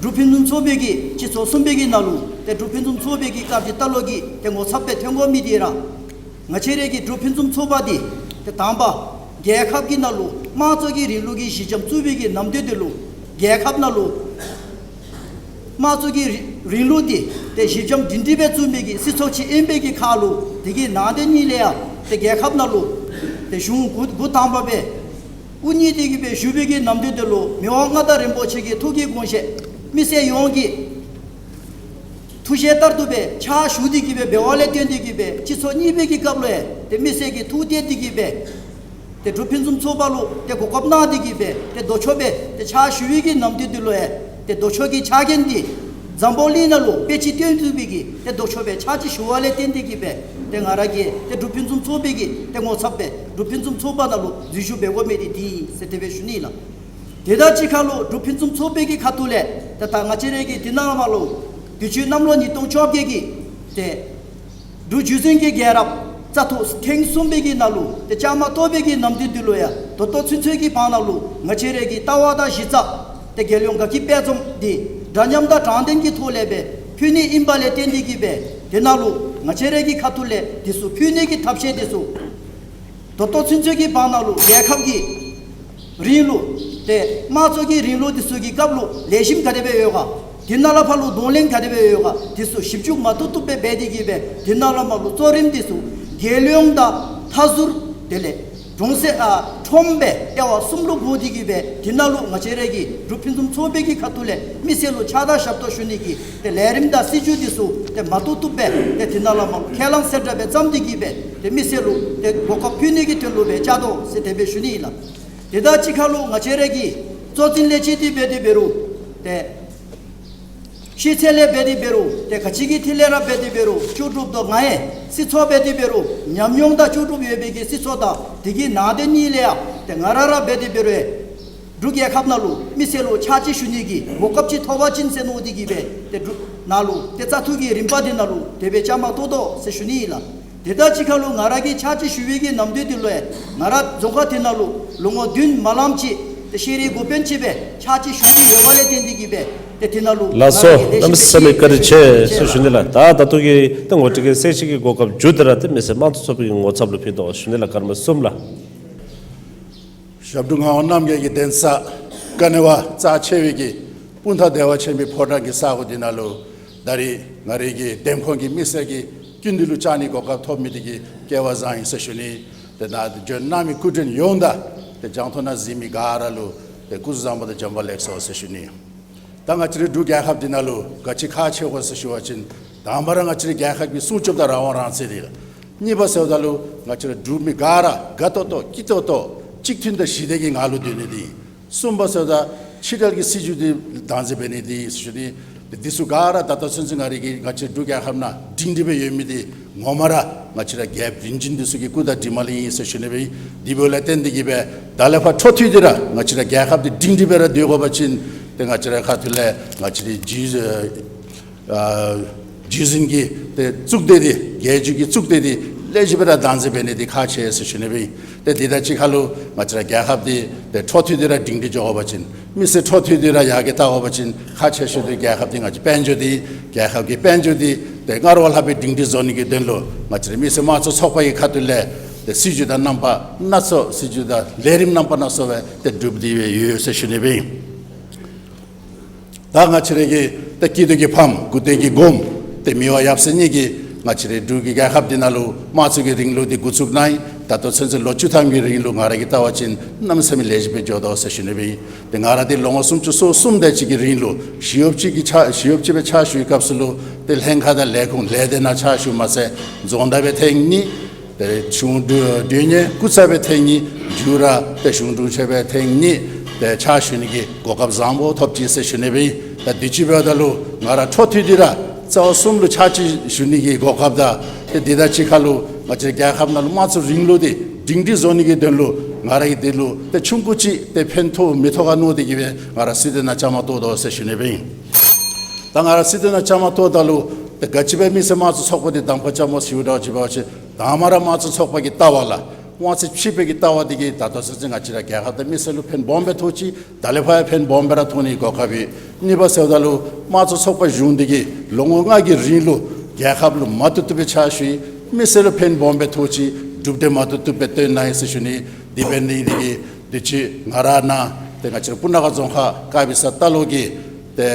འབྲུག་ཕུན་སུམ་ཚོགས་པའི་གི་སྤྱི་ཚོགས་གསུམ་པའི་གི་ནང་ལུ་ཏེ་འབྲུག་ཕུན་སུམ་ཚོགས་པའི་གི་དཀར་སྦྱིས་རྟ་ལོག་གི་ཏེ་ངོ་ཚབ་སྦེ་ཐོན་དགོ་མི་འདི་ར་ང་བཅས་ར་གི་འབྲུག་ཕུན་སུམ་ཚོགས་པ་འདི་ཏེ་དང་པ་རྒྱལ་ཁབ་ཀྱི་ནང་ལུ་དམངས་གཙོ་གི་རིང་ལུགས་ཀྱི་གཞི་འགྱམ་བཙུགས་པའི་གི་ནམ་དུས་འདི་ལུ་རྒྱལ་ཁབ་ནང་ལུ་དམངས་གཙོ་གི་རིང་རིང་ལུགས་འདི་ཏེ་གཞི་འགྱམ་སྒྲིང་སྒྲི་སྦེ་བཙུགས་མི་གི་སྲིད་ཚོགས་ཅིག་ཨིན་པའི་གི་ཁར་ལུ་དེ་གི་ནང་དེ་ཉིད་ལས་ཡང་ཏེ་རྒྱལ་ཁབ་ནང་ལུ་ཏེ་གཞུང་འགོ་འགོ་དང་པ་སྦེ་དབུ་བརྙེས་ཏེ་གི་སྦེ་བཞུགས་པའི་གི་ནམ་དུས་འདི་ལུ་མི་དབང་མངའ་བདག་རིན་པོ་ཆེ་གི་ཐུགས་ཀྱི་དགོངས་བཞེད་མི་སེར་ཡོངས་ཀྱི་ཐུགས་བཞེད་ལྟར་དུ་སྦེ་ཕྱག་ཞུ་སྟེ་གི་སྦེ་འབད་བ་ལས་བརྟེན་ཏེ་གི་སྦེ་སྤྱི་ཚོགས་གཉིས་པའི་གི་སྐབས་ལུ་ཡང་ཏེ་མི་སེར་གྱིས་ཐུགས་གཏད་དེ་གི་སྦེ་ཏེ་འབྲུག་ཕུན་སུམ་ཚོགས་པ་ལུ་ཏེ་གོ་སྐབས་གནང་སྟེ་གི་སྦེ་ཏེ་ལྡོག་ཕྱོགས་སྦེ་ཏེ་ཕྱག་ཞུ་བའི་གི་ནམ་དུས་འདི་ལུ་ཡང་ཏེ་ལྡོག་ཕྱོགས་ཀྱི་ཕྱག་འགན་འདི་འཛམ་བུ་གླིང་ནང་ལུ་དཔེ་ཅིག་སྟོན་ཚུགས་པའི་གི་ཏེ་ལྡོག་ཕྱོགས་སྦེ་ཕྱག་ཕྱིད་ཞུ་བ་ལས་བརྟེན་ཏེ་གི་སྦེ་ཏེ་ང་ར་གིས་ཏེ་འབྲུག་ཕུན་སུམ་ཚོགས་པའི་གི་ཏེ་ངོ་ཚབ་སྦེ་འབྲུག་ཕུན་སུམ་ཚོགས་པ་ནང་ལུ་འཛུལ་ཞུགས་འབད་དགོ་མི་འདི་འདི་ཟེར་དེ་སྦེ་ཞུ་ནི་ལགས། དེ་དང་གཅིག་ཁར་ལུ་འབྲུག་ཕུན་སུམ་ཚོགས་པའི་གི་ཁ་ཐུག་ལས་ཏེ་ད་ང་བཅས་ར་གི་འདི་ནང་མར་ལུ་དུས་ཅི་གནམ་ལོ་ཉིས་སྟོང་བཅོ་བརྒྱད་ཀྱི་ཏེ་འབྲུག་བརྒྱུད་འཛིན་གྱི་རྒྱལ་རབས་བཙག་འཐུ་ཐེངས་གསུམ་པའི་གི་ནང་ལུ་ཏེ་བཅའ་མར་གཏོགས་པའི་གི་ནམ་དུས་འདི་ལུ་ཡང་ད་ལྟོ་ཚུན་ཚོད་ཀྱི་བར་ན་ལུ་ང་བཅས་ར་གི་ལྟ་བ་དང་གཞི་རྩ་ཏེ་རྒྱལ་ཡོངས་དགའ་སྐྱིད་དཔལ་འཛོམས་འདི་འདྲ་མཉམ་དང་དྲང་བདེན་གྱི་ཐོག་ལས་སྦེ་ཕུལ་ནི་ཨིན་པ་ལས་བརྟེན་ཏེ་གི་སྦེ་དེ་ནང་ལུ་ང་བཅས་ར་གི་ཁ་ཐུག་ལས་འདི་ཚུ་ཕུལ་ནི་གི་ཐབས་ཤེས་འདི་ཚུ་ད་ལྟོ་ཚུན་ཚོད་ཀྱི་བར་ན་ལུ་རྒྱལ་ཁབ་ཀྱི་རིང་ལུགས་ཏེ་དམངས་གཙོ་གི་རིང་ལུགས་འདི་ཚུ་གི་སྐབས་ལུ་ལེགས་ཤོམ་ག་དེ་སྦེ་ཡོད་ག། དེ་ནང་ལས་ཕར་ལུ་གདོང་ལེན་ག་དེ་སྦེ་ཡོད་ག། འདི་ཚུ་ཞིབ་འཇུག་མ་ཐུབ་ཐུབ་སྦེ་འབད་དེ་གི་སྦེ་དེ་ནང་ལས་མར་ལུ་གཙོ་རིམ་འདི་ཚུ་རྒྱལ་ཡོངས་དང་མཐའ་ཟུར་དེ་ལས་གྲོང་གསེབ་ཨ་ཁྲོམ་སྦེ་དབྱེ་བ་གསུམ་ལུ་བགོ་སྟེ་གི་སྦེ་དེ་ནང་ལུ་ང་བཅས་ར་གི་འབྲུག་ཕུན་སུམ་ཚོགས་པའི་གི་ཁ་ཐུག་ལས་མི་སེར་ལུ་ཕྱག་དང་ཞབས་ཏོག་ཞུ་ནི་གི་ཏེ་ལས་རིམ་དང་སྲིད་བྱུས་འདི་ཚུ་ཏེ་མ་ཐུབ་ཐུབ་སྦེ་ཏེ་དེ་ནང་ལས་མར་ལུ་ཁས་བླངས་གསལ་བསྒྲགས་སྦེ་བརྩམས་ཏེ་གི་སྦེ་ཏེ་མི་སེར་ལུ་ཏེ་གོ་སྐབས་ཕུལ་ནི་གི་དོན་ལུ་སྦེ་བཅར་དོ་ཟེར་དེ་སྦེ་ཞུ་ནི་ཨིན་ལགས། དེ་དང་གཅིག་ཁར་ལུ་ང་བཅས་ར་གི་གཙོ་འཛིན་ལས་བྱེད་འདི་འབད་དེ་འབད་རུང་ཏེ་ཤེས་ཚད་ལས་འབད་དེ་འབད་རུང་ཏེ་ག་ཅི་གི་ཐད་ལས་ར་འབད་དེ་འབད་རུང་ལྕོགས་གྲུབ་དོ་ང་ཡང་སྲིད་ཚོགས་འབད་དེ་འབད་རུང་ཉམས་མྱོང་དང་ལྕོགས་གྲུབ་ཡོད་པའི་གི་སྲིད་ཚོགས་དང་དེ་གི་ནང་དེ་གཉིས་ལས་ཡང་ཏེ་ང་ར་ར་འབད་དེ་འབད་རུང་འབྲུག་རྒྱལ་ཁབ་ནང་ལུ་མི་སེར་ལུ་ཕྱག་ཕྱིད་ཞུ་ནི་གི་གོ་སྐབས་ཅིག་ཐོབ་པ་ཅིན་ཟེར་མནོ་སྟེ་གི་སྦེ་ཏེ་འབྲུག་ནང་ལུ་ཏེ་བཙག་འཐུ་གི་རིམ་པ་འདི་ནང་ལུ་དེ་སྦེ་བཅའ་མར་གཏོགས་དོ་ཟེར་ཞུ་ནི་ཨིན་ལགས། དེ་དང་གཅིག་ཁར་ལུ་ང་ར་གིས་ཕྱག་ཕྱིད་ཞུ་བའི་གི་ནམ་དུས་འདི་ལུ་ཡང་ང་ར་རྫོང་ཁག་འདི་ནང་ལུ་ལོ་ངོ་བདུན་མ་ལངམ་ཅིག་ཏེ་ཤེས་རིག་འགོ་དཔོན་ཅིག་སྦེ་ཕྱག་ཕྱིད་ཞུ་ནི་ཡོད་པ་ལས་བརྟེན་ཏེ་གི་སྦེ་ཏེ་དེ་ནང་ལུ་ལགས་སོ། ང་ར་གིས་ལེགས་ཤོམ་སྦེ་གནམ་མེད་ས་མེད་བཀའ་དྲིན་ཆེ་ཟེར་ཞུ་ནི་ལགས། ད་ད་ལྟོ་གི་ཏེ་ངོ་སྤྲོད་ཀྱི་གསལ་བཤད་ཀྱི་གོ་སྐབས་མཇུག་དེ་ར་ཏེ་མི་སེར་དམངས་གཙོ་ཚོགས་པའི་གི་ངོ་ཚབ་ལུ་ཕུལ་དོ་ཟེར་ཞུ་ནི་ལགས། སྐར་མ་གསུམ་ལགས། ཞབས་དྲུང་ངག་དབང་རྣམ་རྒྱལ་གྱི་གདན་ས་ཀ་ནི་བ་རྩ་ཆེ་བའི་གི་སྤུངས་ཐང་བདེ་བ་ཆེན་པོའི་ཕོ་བྲང་གི་ས་གོ་འདི་ནང་ལུ་ད་རིས་ང་རའི་གི་འདེམས་ཁོངས་ཀྱི་མི་སེར་གྱི་སྐུ་མདུན་ལུ་བཅར་ནི་གོ་སྐབས་ཐོབ་མི་འདི་གིས་སྐལ་བ་བཟང་ཡི་ཟེར་ཞུ་ནི། ཏེ་ནཱ་འབྱོན་གནང་མི་སྐུ་མགྲོན་ཡོངས་དང་ཏེ་རྒྱང་མཐོང་ནང་གཟིགས་མི་ག་ར་ལུ་ཏེ་སྐུ་གཟུགས་བཟང་པོ་དང་བྱོན་པ་ལེགས་སོ་ཟེར་ཞུ་ནི། ད་ང་བཅས་རའི་འབྲུག་རྒྱལ་ཁབ་འདི་ནང་ལུ་ག་ཅི་ཁག་ཆེ་གོ་ཟེར་ཞུ་བ་ཅིན་དང་པ་ར་ང་བཅས་རའི་རྒྱལ་ཁབ་ཀྱི་སྲུང་སྐྱོབ་དང་རང་དབང་རང་བཙན་འདི་ལགས། གཉིས་པ་ཟེརཝ་ད་ལུ་ང་བཅས་ར་འབྲུག་མི་ག་ར་དགའ་ཏོག་ཏོ་སྐྱིད་ཏོག་ཏོ་གཅིག་མཐུན་དང་ཞི་བདེ་གི་ངང་ལུ་སྡོད་ནི་འདི། གསུམ་པ་ཟེརཝ་ད་ཕྱི་འབྲེལ་གྱི་སྲིད་བྱུས་འདི་བདག་འཛིན་འབད་ནི་འདི་ཟེར་ཞུ་ནི། འདི་ཚུ་ག་ར་ད་ལྟོ་ཚུན་ཚོད་ང་རའི་གི་ང་བཅས་འབྲུག་རྒྱལ་ཁབ་ནང་སྒྲིང་སྒྲི་སྦེ་ཡོད་མི་འདི་ ངོ་མ་ར་ང་བཅས་ར་རྒྱལཔོ་རིམ་བྱོན་འདི་ཚུ་གི་སྐུ་དང་གྲིབ་མ་ལས་ཨིན་ཟེར་ཞུ་ནི་སྦེ་ཨིན། དེ་འབདཝ་ལས་བརྟེན་ཏེ་གིས་སྦེ་ད་ལས་ཕར་འཕྲོ་མཐུད་དེ་ར་ང་བཅས་ར་རྒྱལ་ཁབ་འདི་སྒྲིང་སྒྲི་སྦེ་ར་སྡོད་དགོ་པ་ཅིན་ཏེ་ང་བཅས་ར་ཁ་ཐུག་ལས་ང་བཅས་རའི་རྒྱུད་ཨ་རྒྱུད་འཛིན་གྱི་ཏེ་གཙུག་སྡེ་འདི་རྒྱལ་རྒྱུད་ཀྱི་གཙུག་སྡེ་འདི་ལེགས་ཤོམ་སྦེ་ར་བདག་འཛིན་འབད་ནི་འདི་ཁག་ཆེ་ཟེར་ཞུ་ནི་སྦེ་ཨིན། ཏེ་དེ་དང་གཅིག་ཁར་ལུ་ང་བཅས་ར་རྒྱལ་ཁབ་འདི་ཏེ་འཕྲོ་མཐུད་དེ་ར་སྒྲིང་སྒྲི་འགྱོ་དགོ་པ་ཅིན་མི་སེར་འཕྲོ་མཐུད་དེ་ར་ཡར་རྒྱས་བཏང་དགོ་པ་ཅིན་ཁག་ཆེ་ཤོས་འདི་རྒྱལ་ཁབ་འདི་ང་བཅས་དཔལ་འབྱོར་འདི་རྒྱལ་ཁབ་ཀྱི་དཔལ་འབྱོར་འདི་ཏེ་སྔར་བ་ལྷག་སྦེ་སྒྲིང་སྒྲི་བཟོ་ནི་གི་དོན་ལུ་ང་བཅས་ར་མི་སེར་དམངས་གཙོ་ཚོགས་པ་གི་ཁ་ཐུག་ལས་ཏེ་སྲིད་བྱུས་དང་རྣམ་པ་སྣ་ཚོགས་སྲིད་བྱུས་དང་ལས་རིམ་རྣམ་པ་སྣ་ཚོགས་སྦེ་ཏེ་སྒྲུབ་སྟེ་སྦེ་ཡོད་ཟེར་ཞུ་ནི་སྦེ་ཨིན། ད་ང་བཅས་ར་གི་ཏེ་སྐྱིད་སྡུག་གི་ཕམ་མགུ་ཏོ་གི་སྒོམ་ཏེ་མི་དབང་ཡབ་སྲས་གཉིས་ཀྱིས་ང་བཅས་རའི་འབྲུག་གི་རྒྱལ་ཁབ་འདི་ནང་ལུ་དམངས་གཙོ་གི་རིང་ལུགས་འདི་འགོ་བཙུགས་གནང་ཡི། ད་ལྟོ་ཚུན་ཚོད་ལོ་བཅུ་ཐམ་གྱི་རིང་ལུ་ང་ར་གིས་བལྟ་བ་ཅིན་གནམ་མེད་ས་མེད་ལེགས་ཤོམ་སྦེ་འགྱོ་དོ་ཟེར་ཞུ་ནི་སྦེ་ཨིན། ཏེ་ང་ར་འདི་ལོ་ངོ་སུམ་ཅུ་སོ་གསུམ་དེ་ཅིག་གི་རིང་ལུ་ཞི་གཡོགཔ་ཅིག་གི་ཕྱག་ཞི་གཡོགཔ་ཅིག་སྦེ་ཕྱག་ཞུ་བའི་སྐབས་སུ་ལུ་ཏེ་ལྷན་ཁག་དང་ལས་ཁུངས་ལས་སྡེ་ནང་ཕྱག་ཞུ་མ་ཚད་རྫོང་བདག་སྦེ་ཐེངས་གཉིས། ཏེ་གཞུང་དོན་གཉེར་སྐུ་ཚབ་སྦེ་ཐེངས་གཉིས། མཇུག་ར་ཏེ་གཞུང་དྲུང་ཆེན་སྦེ་ཐེངས་གཉིས། ཏེ་ཕྱག་ཞུ་ནི་གི་གོ་སྐབས་བཟང་པོ་ཐོབ་ཅི་ཟེར་ཞུ་ནི་སྦེ་ཨིན། ད་དུས་ཅི་འབདཝ་ད་ལུ་ང་ར་འཕྲོ་མཐུད་དེ་ར་རྩ་བ་གསུམ་ལུ་ཕྱག་ཕྱིད་ཞུ་ནི་གི་གོ་སྐབས་དང་ཏེ་དེ་དང་གཅིག་ཁར་ལུ་ང་བཅས་རྒྱལ་ཁབ་ནང་ལུ་དམངས་གཙོ་རིང་ལུགས་འདི་སྒྲིང་སྒྲི་བཟོ་ནི་གི་དོན་ལུ་ང་ར་གིས་འདི་ལུ་ཏེ་ཆུང་ཀུ་ཅིག་ཏེ་ཕན་ཐོགས་མི་ཐོགས་ག་མནོ་སྟེ་གིས་སྦེ་ང་ར་སྲིད་དོན་ནང་བཅའ་མར་གཏོགས་དོ་ཟེར་ཞུ་ནི་སྦེ་ཨིན། ད་ང་ར་སྲིད་དོན་ནང་བཅའ་མར་གཏོགསཔ་ད་ལུ་ཏེ་ག་ཅི་སྦེ་མི་སེར་དམངས་གཙོ་ཚོགས་པ་འདི་གདམ་ཁ་རྐྱབ་སྨོ་ཟེར་ཞུཝ་ད་ཅིག་འབད་བ་ཅིན་དང་པ་ར་དམངས་གཙོ་ཚོགས་པ་གི་ལྟ་བ་ལགས། དབང་ཚད་ཕྱིར་སྤེལ་གྱི་ལྟ་བ་འདི་གིས་ད་ལྟོ་ཚུན་ཚོད་ང་བཅས་ར་རྒྱལ་ཁབ་དང་མི་སེར་ལུ་ཕན་སྦོམ་སྦེ་ཐོགས་ཅི། ད་ལས་ཕར་ཡང་ཕན་སྦོམ་སྦེ་ར་ཐོགས་ནི་གོ་སྐབས་ཡོད། གཉིས་པ་ཟེརཝ་ད་ལུ་དམངས་གཙོ་ཚོགས་པ་གཞུང་འདི་གིས་ལོ་ངོ་ལྔ་གི་རིང་ལུ་རྒྱལ་ཁབ་ལུ་མ་བཏུབ་བཏུབ་སྦེ་ཕྱག་ཞུ་ཡི། མི་སེར་ལུ་ཕན་སྦོམ་སྦེ་ཐོགས་ཅི། གྲུབ་འབྲས་མ་བཏུབ་བཏུབ་སྦེ་བཏོན་གནང་ཡི་ཟེར་ཞུ་ནི། དེ་འབད་ནི་འདི་གིས་དུས་ཅི་ང་ར་ནཱ་ཏེ་ང་བཅས་ར་སྤུ་ན་ཁ་རྫོང་ཁག་དཀར་སྦི་ས་རྟ་ལོག་གི་ཏེ་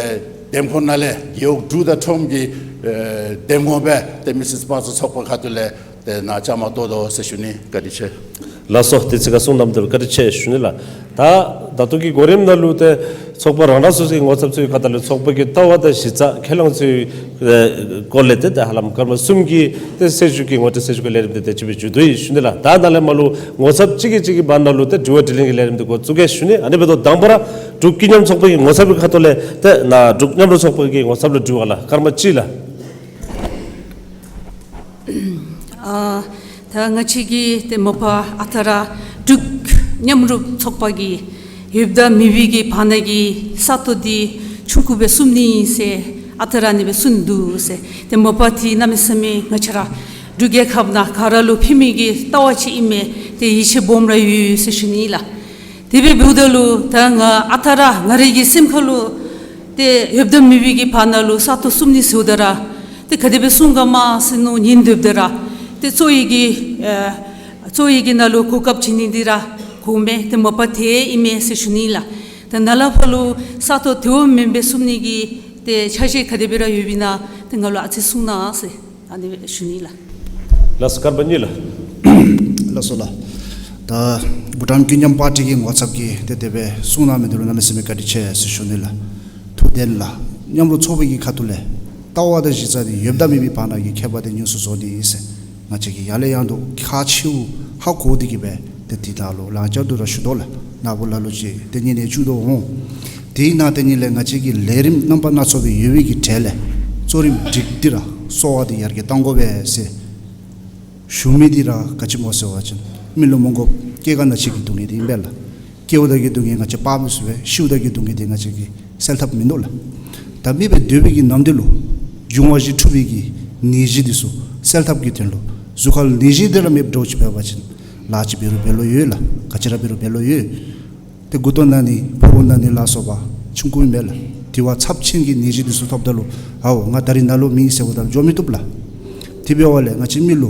འདེམས་ཁོངས་ནང་ལས་རྒེད་འོག་དྲུག་དང་ཁྲོམ་གྱི་ཨེ་འདེམས་ངོ་སྦེ་ཏེ་མི་སེར་དམངས་གཙོ་ཚོགས་པ་ཁ་ཐུག་ལས་ཏེ་ནཱ་བཅའ་མར་གཏོགས་དོ་ཟེར་ཞུ་ནི། བཀའ་དྲིན་ཆེ། ལགས་སོ། དེ་ཅིག་ཁར་གསུང་གནངམ་དེ་ལུ་བཀའ་དྲིན་ཆེ་ཞུ་ནི་ལགས། ད་ད་ལྟོ་གི་གོ་རིམ་ནང་ལུ་ཏེ་ཚོགས་པ་རང་རང་སོ་སོའི་ངོ་ཚབ་ཚུ་གི་ཁ་ཐུག་ལས་ཚོགས་པ་གི་ལྟ་བ་དང་གཞི་རྩ་ཁས་བླངས་ཚུ་ཨེ་སྐོར་ལས་ཏེ་ད་ཧ་ལམ་སྐར་མ་གསུམ་གྱི་ཏེ་གསལ་ཞུ་གི་ངོ་སྤྲོད་གསལ་ཞུ་གི་ལས་རིམ་འདི་དེ་ཅིག་སྦེ་མཇུག་བསྡུ་ཡི་ཞུ་ནི་ལགས། ད་ནཱ་ལས་མར་ལུ་ངོ་ཚབ་གཅིག་གིས་གཅིག་གི་བར་ན་ལུ་ཏེ་དྲི་བ་དྲིས་ལན་གྱི་ལས་རིམ་འདི་འགོ་བཙུགས་གེ་ཞུ་ནི། ཨ་ནི་འབདཝ་ད་དང་པ་ར་འབྲུག་ཀུན་མཉམ་ཚོགས་པ་གི་ངོ་ཚབ་ཀྱི་ཁ་ཐུག་ལས་ཏེ་ནཱ་འབྲུག་མཉམ་རུབ་ཚོགས་པ་གི་ངོ་ཚབ་ལུ་དྲི་བ་ལགས། སྐར་མ་གཅིག་ལགས། ཨ་ད་ང་བཅས་ཀྱི་ཏེ་མ་པ་ཨ་རྟག་ར་འབྲུག་མཉམ་རུབ་ཚོགས་པ་གི་ཡོདཔ་དང་མེདཔ་གི་བར་ན་གི་ས་སྟོང་འདི་ཆུང་ཀུ་སྦེ་བཟུམ་ནི་ཟེར་ཨ་རྟག་ར་ཨ་ནི་སྦེ་གསུངས་ནི་འདུག་ཟེར། ཏེ་མ་པ་འདི་གནམ་མེད་ས་མེད་ང་བཅས་ར་འབྲུག་རྒྱལ་ཁབ་ནང་ག་ར་ལུ་ཕན་མི་གི་ལྟ་བ་ཅིག་ཨིན་མས། ཏེ་ཡིད་ཆེས་སྦོམ་ར་ཡོད་ཟེར་ཞུ་ནི་ལགས། དེ་སྦེ་འབདཝ་ད་ལུ་ད་ང་ཨ་རྟག་ར་ང་རའི་གི་སེམས་ཁ་ལུ་ཏེ་ཡོདཔ་དང་མེདཔ་གི་བར་ན་ལུ་ས་སྟོང་བཟུམ་ནི་ཟེརཝ་ད་ར་ཏེ་ག་དེ་སྦེ་གསུང་ག་མ་ཟེར་མནོ་ཉན་སྡོདཔ་ད་ར་ཏེ་གཙོ་བོའི་གི་ཨེ་གཙོ་བོའི་གི་ནང་ལུ་གོ་སྐབས་བྱིན་ནི་འདི་ར་གོ་མས། ཏེ་མ་པ་དེ་ཨིན་མས་ཟེར་ཞུ་ནི་ལགས། ཏེ་ནཱ་ལས་ཕར་ལུ་ས་སྟོང་དེ་བ་མེན་པའི་བཟུམ་ནི་གི་ཏེ་ཆ་ཤས་ག་དེ་སྦེ་ར་ཡོདཔ་ཨིན་ན་ཏེ་ང་ལུ་ཨ་ཙི་གསུང་གནང་ཟེར་ཨ་ནི་སྦེ་ཞུ་ནི་ལགས། ལགས་སོ། སྐར་མ་གཉིས་ལགས། ལགས་སོ་ལགས། ད་བྷུ་ཊཱན་ཀུན་མཉམ་པར་ཊི་གི་ངོ་ཚབ་ཀྱིས་ཏེ་དེ་སྦེ་གསུང་གནང་མི་འདི་ལུ་གནམ་མེད་ས་མེད་བཀའ་དྲིན་ཆེ་ཟེར་ཞུ་ནི་ལགས། ཐུབ་བསྟན་ལགས། མཉམ་རུབ་ཚོགས་པ་གི་ཁ་ཐུག་ལས་ལྟ་བ་དང་གཞི་རྩ་འདི་ཡོདཔ་དང་མེདཔ་གི་བར་ན་གི་ཁྱད་པར་འདི་ཉམས་སུ་བཟོ་ནི་ཨིན་ཟེར་ང་བཅས་ཀྱིས་ཡང་ལས་ཡང་དུ་ཁག་ཆེཝ་ཧ་གོ་སྟེ་གིས་སྦེ་ཏེ་འདི་ནང་ལུ་ལང་བསྐྱར་དུ་ར་ཞུ་དོ་ལགས། ནཱ་བུ་ལ་ལུ་ཅིག་ཏེ་ཉན་ནི་བཅུག་དོ་འོང་། དེ་ནང་དེ་ཉིད་ལས་ང་བཅས་ཀྱི་ལས་རིམ་རྣམ་པ་སྣ་ཚོགས་སྦེ་ཡོད་པའི་གི་གྲས་ལས་གཙོ་རིམ་སྒྲིག་སྟེ་ར་གསོ་བ་འདི་ཡར་རྒྱས་གཏང་དགོ་པས་ཟེར་ཞུ་མི་འདི་ར་ག་ཅི་སྨོ་ཟེར་བ་ཅིན་མི་ལུ་མི་དགོཔ་སྐྱེ་རྒ་ན་འཆི་གི་སྡུག་བསྔལ་འདི་ཨིན་པས་ལགས། སྐྱེཝ་ད་གི་སྡུག་བསྔལ་ང་བཅས་སྤང་མི་ཚུགས་པས། ཤིཝ་ད་གི་སྡུག་བསྔལ་འདི་ང་བཅས་ཀྱིས་སེལ་ཐབས་མིན་འདུག་ལགས། ད་མི་སྦེ་སྡོད་པའི་གི་ནམ་དུས་ལུ་འབྱུང་བ་བཞི་འཁྲུགས་པའི་གི་ནད་གཞི་འདི་ཚུ་སེལ་ཐབས་ཀྱི་དོན་ལུ་གཟུགས་ཁར་ནད་གཞི་འདི་ར་མེདཔ་འདྲཝ་ཅིག་འབད་བ་ཅིན་ལཱ་ཅིག་འབད་རུང་འབད་ལོང་ཡོད་ལགས། ག་ཅི་ར་འབད་རུང་འབད་ལོང་ཡོད། ཏེ་མགུ་ཏོ་ན་ནི་ཕོཝ་ན་ནི་ལ་སོགས་པ་ཆུང་ཀུ་ཨིན་མས་ལགས། དེ་བ་ཚབས་ཆེན་གྱི་ནད་གཞི་འདི་ཚུ་ཐོབ་ད་ལུ་ཨའོ་ང་ད་རིས་ནཱ་ལུ་མེད་ཟེརཝ་ད་ལུ་འགྱོ་མི་བཏུབ་ལགས། དེ་འབདཝ་ལས་ང་བཅས་མི་ལུ་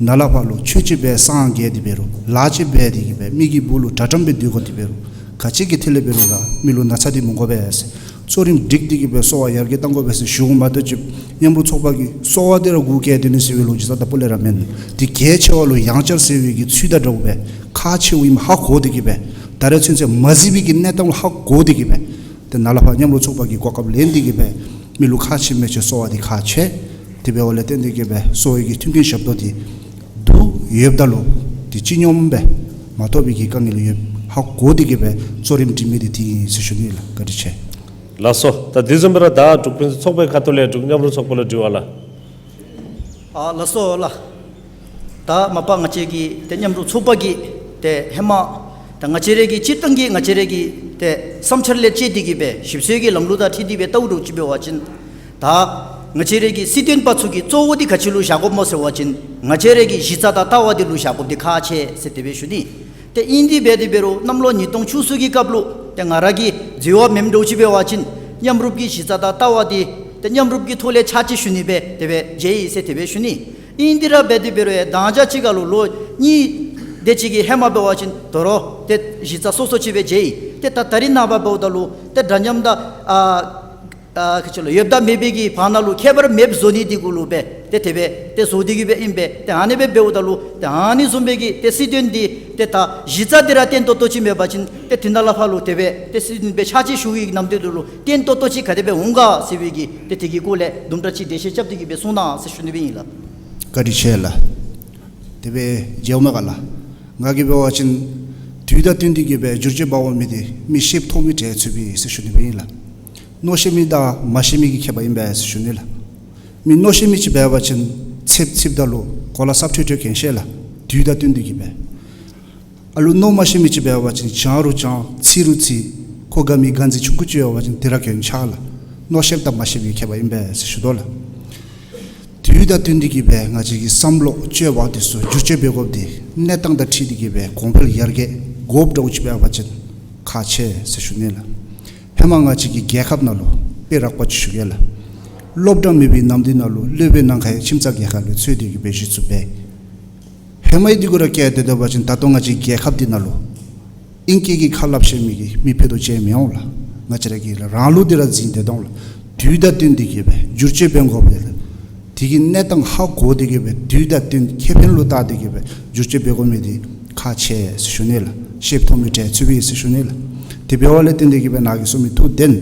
ནཱ་ལས་ཕར་ལུ་ཆོས་ཅིག་འབད་སངས་རྒྱས་ཏེ་འབད་རུང་ལཱ་ཅིག་འབད་དེ་གིས་སྦེ་མི་གི་སྦུག་ལུ་དྲག་དྲག་སྦེ་སྡོད་དགོ་སྟེ་འབད་རུང་ག་ཅི་གི་ཐད་ལས་འབད་རུང་ར་མི་ལུ་ན་ཚ་འདི་མི་དགོ་པས་ཟེར་གཙོ་རིམ་སྒྲིག་སྟེ་གིས་སྦེ་གསོ་བ་ཡར་རྒྱས་གཏང་དགོ་པས་ཟེར་ཞུཝ་མ་གཏོགས་ཅིག་མཉམ་རུབ་ཚོགས་པ་གིས་གསོ་བ་འདི་ར་གུ་བཀལ་སྡོད་ནི་ཟེར་བའི་ལོ་རྒྱུས་ད་ལྟ་བུ་ལས་ར་མེན། དེ་གལ་ཆེ་བ་ལུ་ཡང་བསྐྱར་ཟེར་བའི་གི་ཚུལ་དང་འདྲཝ་སྦེ་ཁག་ཆེཝ་ཨིནམ་ཧ་གོ་སྟེ་གིས་སྦེ་ད་རེས་ཚུན་ཚོད་མ་གཟིགས་པའི་གི་གནས་སྟངས་ལུ་ཧ་གོ་སྟེ་གིས་སྦེ་ཏེ་ནཱ་ལས་ཕར་མཉམ་རུབ་ཚོགས་པ་གི་གོ་སྐབས་ལེན་ཏེ་གིས་སྦེ་མི་ལུ་ཁག་ཆེ་མི་ཆེ་གསོ་བ་འདི་ཁག་ཆེ། དེ་འབདཝ་ལས་བརྟེན་ཏེ་གིས་སྦེ་གསོ་བའི་གི་མཐུན་རྐྱེན་ཞབས་ཏོག་འདི་འདུག་ཡོདཔ་ད་ལུ་ཏེ་སྤྱི་སྙོམས་སྦེ་མ་ཐོབ་པའི་གི་དཀའ་ངལ་ཡོདཔ་ཧ་གོ་སྟེ་གིས་སྦེ་གཙོ་རིམ་སྒྲིག་མི་འདི་དེ་ཨིན་ཟེར་ཞུ་ནི་ལགས། བཀའ་དྲིན་ཆེ། ལགས་སོ། ད་དེ་བཟུམ་སྦེ་ར་ད་འབྲུག་ཕུན་སུམ་ཚོགས་པའི་ཁ་ཐུག་ལས་འབྲུག་མཉམ་རུབ་ཚོགས་པ་ལུ་དྲི་བ་ལགས། ཨ་ལགས་སོ་ལགས། ད་མ་པ་ང་བཅས་ཀྱི་ཏེ་མཉམ་རུབ་ཚོགས་པ་གིས་ཏེ་ཧེ་མ་ད་ང་བཅས་རའི་གི་སྤྱིར་བཏང་གི་ང་བཅས་རའི་གི་ཏེ་བསམ་འཆར་ལས་བཅད་དེ་གི་སྦེ་ཞིབ་འཚོལ་གྱི་ལམ་ལུགས་དང་འཁྲིལ་ཏེ་སྦེ་བལྟཝ་འདྲཝ་ཅིག་འབད་བ་ཅིན། ད་ང་བཅས་རའི་གི་སྲིད་དོན་པ་ཚུ་གིས་གཙོ་བོ་འདི་ག་ཅི་ལུ་བཞག་དགོཔ་སྨོ་ཟེར་བ་ཅིན་ང་བཅས་རའི་གི་གཞི་རྩ་དང་ལྟ་བ་འདི་ལུ་བཞག་དགོཔ་འདི་ཁག་ཆེ་ཟེར་དེ་སྦེ་ཞུ་ནི། ཏེ་ཨིན་དེ་སྦེ་དེ་འབད་རུང་གནམ་ལོ་ཉིས་སྟོང་བཅུ་གསུམ་གྱི་སྐབས་ལུ་ཏེ་ང་ར་གིས་འཛོལ་བ་མེནམ་འདྲཝ་ཅིག་འབད་བ་ཅིན་མཉམ་རུབ་ཀྱི་གཞི་རྩ་དང་ལྟ་བ་འདི་ཏེ་མཉམ་རུབ་ཀྱི་ཐོག་ལས་ཕྱག་ཕྱིད་ཞུ་ནི་སྦེ་དེ་སྦེ་མཇལ་ཡི་ཟེར་དེ་སྦེ་ཞུ་ནི། ཨིན་དེ་ར་སྦེ་དེ་འབད་རུང་ཡང་མདང་ཞག་ཅིག་ཁར་ལུ་ལོ་གཉིས་དེ་ཅིག་གི་ཧེ་མ་འབད་བ་ཅིན་དོ་རུང་ཏེ་གཞི་རྩ་སོ་སོ་ཅིག་སྦེ་མཇལ་ཡི། ཏེ་ད་ད་རིས་ནངས་པ་འབདཝ་ད་ལུ་ཏེ་འདྲ་མཉམ་དང་ཨ་ཨ་ག་ཅི་ལོ་ཡོདཔ་དང་མེདཔ་གི་བར་ན་ལུ་ཁྱད་པར་མེདཔ་བཟོ་ནི་འདི་གུ་ལུ་སྦེ་ཏེ་དེ་སྦེ་ཏེ་བཟོ་སྟེ་གི་སྦེ་ཨིན་པས། ཏེ་ཨ་ནི་སྦེ་འབདཝ་ད་ལུ་ཏེ་ཨ་ནི་བཟུམ་སྦེ་གི་ཏེ་སྲིད་དོན་འདི་ཏེ་ད་གཞི་རྩ་འདི་ར་བརྟན་ཏོག་ཏོ་ཅིག་མེད་པ་ཅིན་ཏེ་དེ་ནང་ལས་ཕར་ལུ་དེ་སྦེ་ཏེ་སྲིད་དོན་སྦེ་ཕྱག་ཕྱིད་ཞུ་བའི་ནམ་དུས་འདི་ལུ་བརྟན་ཏོག་ཏོ་ཅིག་ག་དེ་སྦེ་འོང་ག་ཟེར་བའི་གི་ཏེ་དེ་གི་སྐོར་ལས་དུམ་གྲ་ཅིག་འགྲེལ་བཤད་རྐྱབ་སྟེ་གི་སྦེ་གསུང་གནང་ཟེར་ཞུ་ནི་སྦེ་ཨིན་ལགས། བཀའ་དྲིན་ཆེ་ལགས། དེ་སྦེ་མཇལཝ་མས་ག་ལགས། ང་གིས་འབད་བ་ཅིན་དུས་དང་བསྟུན་ཏེ་གི་སྦེ་བསྒྱུར་བཅོས་འབག་འོང་མི་འདི་མི་ཤེསཔ་མཐོ་མི་གྲལ་ཚུད་པས་ཟེར་ཞུ་ནི་སྦེ་ཨིན་ལགས། མནོ་ཤེས་མི་དང་མ་ཤེས་མི་གི་ཁྱད་པར་ཨིན་པས་ཟེར་ཞུ་ནི་ལགས། མི་མནོ་ཤེས་མི་ཅིག་འབད་བ་ཅིན་ཚདཔ་ཚིགཔ་ད་ལུ་གོ་ལ་སྲབ་ཁྲོད་ཁྲོད་གྱོན་ཤེས་ལགས། དུས་དང་བསྟུན་ཏེ་གི་སྦེ། ཨ་ལུ་མནོ་མ་ཤེས་མི་ཅིག་འབད་བ་ཅིན་བྱང་རུང་བྱང་ཚིག་རུང་ཚིག་ཁོ་དགའ་མི་དགའ་མཛེས་ཆུང་ཀུ་ཅིག་ཡོད་པ་ཅིན་དེ་ར་གྱོན་ཆོག་ལགས། མནོ་ཤེསཔ་དང་མ་ཤེསཔ་གི་ཁྱད་པར་ཨིན་པས་ཟེར་ཞུ་དོ་ལགས། དུས་དང་བསྟུན་ཏེ་གི་སྦེ་ང་བཅས་ཀྱི་བསམ་བློ་སྤྱོད་པ་འདི་ཚུ་བསྒྱུར་བཅོས་འབད་དགོཔ་འདི་གནས་སྟངས་དང་འཁྲིལ་ཏེ་གི་སྦེ་གོང་འཕེལ་ཡར་རྒྱས་དགོཔ་འདྲཝ་ཅིག་འབད་བ་ཅིན་ཁག་ཆེ་ཟེར་ཞུ་ནི་ལགས། ཧེ་མ་ང་བཅས་ཀྱི་རྒྱལ་ཁབ་ནང་ལུ་དཔེ་རགས་པ་ཅིག་ཞུ་གེ་ལགས། སློབ་གྲྭ་མེད་པའི་ནམ་དུས་ནང་ལུ་སློབ་དཔོན་ནམ་མཁའི་ཁྱིམ་ཚང་རྒྱལ་ཁབ་ལུ་འཚོལ་ཏེ་གི་སྦེ་གཞི་བཙུགས་འབད། ཧེ་མའི་འདི་གུ་ར་བཀལ་ཏེ་སྡོད་པ་ཅིན་ད་ལྟོ་ང་བཅས་རྒྱལ་ཁབ་འདི་ནང་ལུ་ཨིང་སྐད་ཀྱི་ཁ་སླབ་ཤེས་མི་གི་མི་ཕུད་རྡོག་གཅིག་མི་འོང་ལགས། ང་བཅས་ར་གིས་རང་ལུགས་འདི་ར་འཛིན་ཏེ་འདུག་ལགས། དུས་དང་བསྟུན་ཏེ་གི་སྦེ་བསྒྱུར་བཅོས་འབད་དགོཔ་འདི་ལགས། དེ་གི་གནས་སྟངས་ཧ་གོ་སྟེ་གི་སྦེ་དུས་དང་བསྟུན་ཁེ་ཕན་ལུ་བལྟ་སྟེ་གི་སྦེ་བསྒྱུར་བཅོས་འབད་དགོ་མི་འདི་ཁག་ཆེ་ཟེར་ཞུ་ནི་ལགས། ཤེསཔ་མཐོ་མི་གྲལ་ཚུད་པས་ཟེར་ཞུ་ནི་ལགས། དེ་འབདཝ་ལས་བརྟེན་ཏེ་གི་སྦེ་ནཱ་གིས་གསུངས་མི་ཐུགས་བདེན།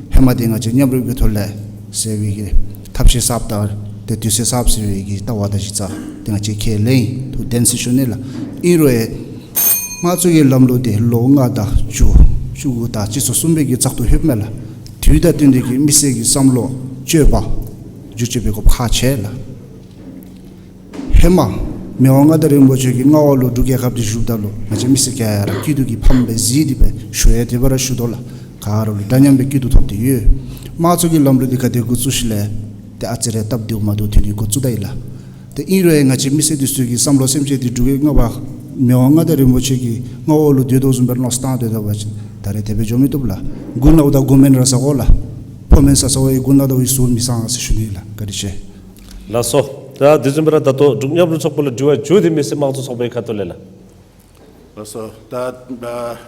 ཧེ་མ་འདི་ང་བཅས་མཉམ་རུབ་ཀྱི་ཐོག་ལས་ཟེར་བའི་གི་ཐབས་ཤེས་གསརཔ་དང་ཏེ་དུས་ཚོད་གསརཔ་ཟེར་བའི་གི་ལྟ་བ་དང་གཞི་རྩ་འདི་ང་བཅས་ཁས་ལེན་ཡི། ཐུགས་བདེན་ཟེར་ཞུ་ནི་ལགས། ཨིན་རུང་ཡང་དམངས་གཙོ་གི་ལམ་ལུགས་འདི་ལོ་ལྔ་དང་བཅུ་བཅུ་དགུ་དང་སྤྱི་ཚོགས་གསུམ་པའི་གི་བཙག་འཐུ་ལྷོདཔ་མས་ལགས། དུས་དང་བསྟུན་ཏེ་གི་མི་སེར་གྱི་བསམ་བློ་སྤྱོད་པ་བསྒྱུར་བཅོས་འབད་དགོཔ་ཁག་ཆེ་ལགས། ཧེ་མ་མི་དབང་མངའ་བདག་རིན་པོ་ཆེ་གི་མངའ་འོག་ལུ་འབྲུག་རྒྱལ་ཁབ་འདི་བཞུགསཔ་ད་ལུ་ང་བཅས་མི་སེར་ག་ར་སྐྱིད་སྡུག་གི་ཕམ་སྦེ་གཟིགས་ཏེ་སྦེ་ཞུ་ཡང་དེ་སྦེ་ར་ཞུ་དོ་ལགས། ག་ར་ལུ་འདྲ་མཉམ་སྦེ་སྐྱིད་སྡུག་ཐོབ་སྟེ་ཡོད། དམངས་གཙོ་གི་ལམ་ལུགས་འདི་ག་དེ་འགོ་བཙུགས་ཞིནམ་ལས་ཏེ་ཨ་ཙི་རེ་སྟབས་བདེཝ་མ་བདེཝ་ཐོན་ནི་འགོ་བཙུགས་ད་ཡི་ལགས། ཏེ་ཨིན་རུང་ཡང་ང་བཅས་མི་སེར་འདི་ཚུ་གི་བསམ་བློ་སེམས་ཅན་འདི་འབྲུག་རྒྱལ་མངའ་བདག་མི་དབང་མངའ་བདག་རིན་པོ་ཆེ་གི་མངའ་འོག་ལུ་སྡོད་དོ་བཟུམ་སྦེ་མནོ་བསམ་བཏང་སྡོད་ད་པ་ཅིན་ད་རེས་དེ་སྦེ་འགྱོ་མི་བཏུབ་ལགས། མགུ་ནཝ་ད་མགུ་མེན་ར་ཟ་དགོ་ལགས། ཕོ་མེན་ཟ་ཟ་བའི་མགུ་ནཝ་ད་ཡང་ཟུར་མི་ཟ་ཟེར་ཞུ་ནི་ལགས། བཀའ་དྲིན་ཆེ། ལགས་སོ། ད་དེ་བཟུམ་སྦེ་ར་ད་ལྟོ་འབྲུག་མཉམ་རུབ་ཚོགས་པ་ལུ་དྲི་བ་བྱུང་སྟེ་མི་སེར་དམངས་གཙོ་ཚོགས་པའི་ཁ་ཐུག་ལས་ལགས། ལགས་སོ། ད་ཨ་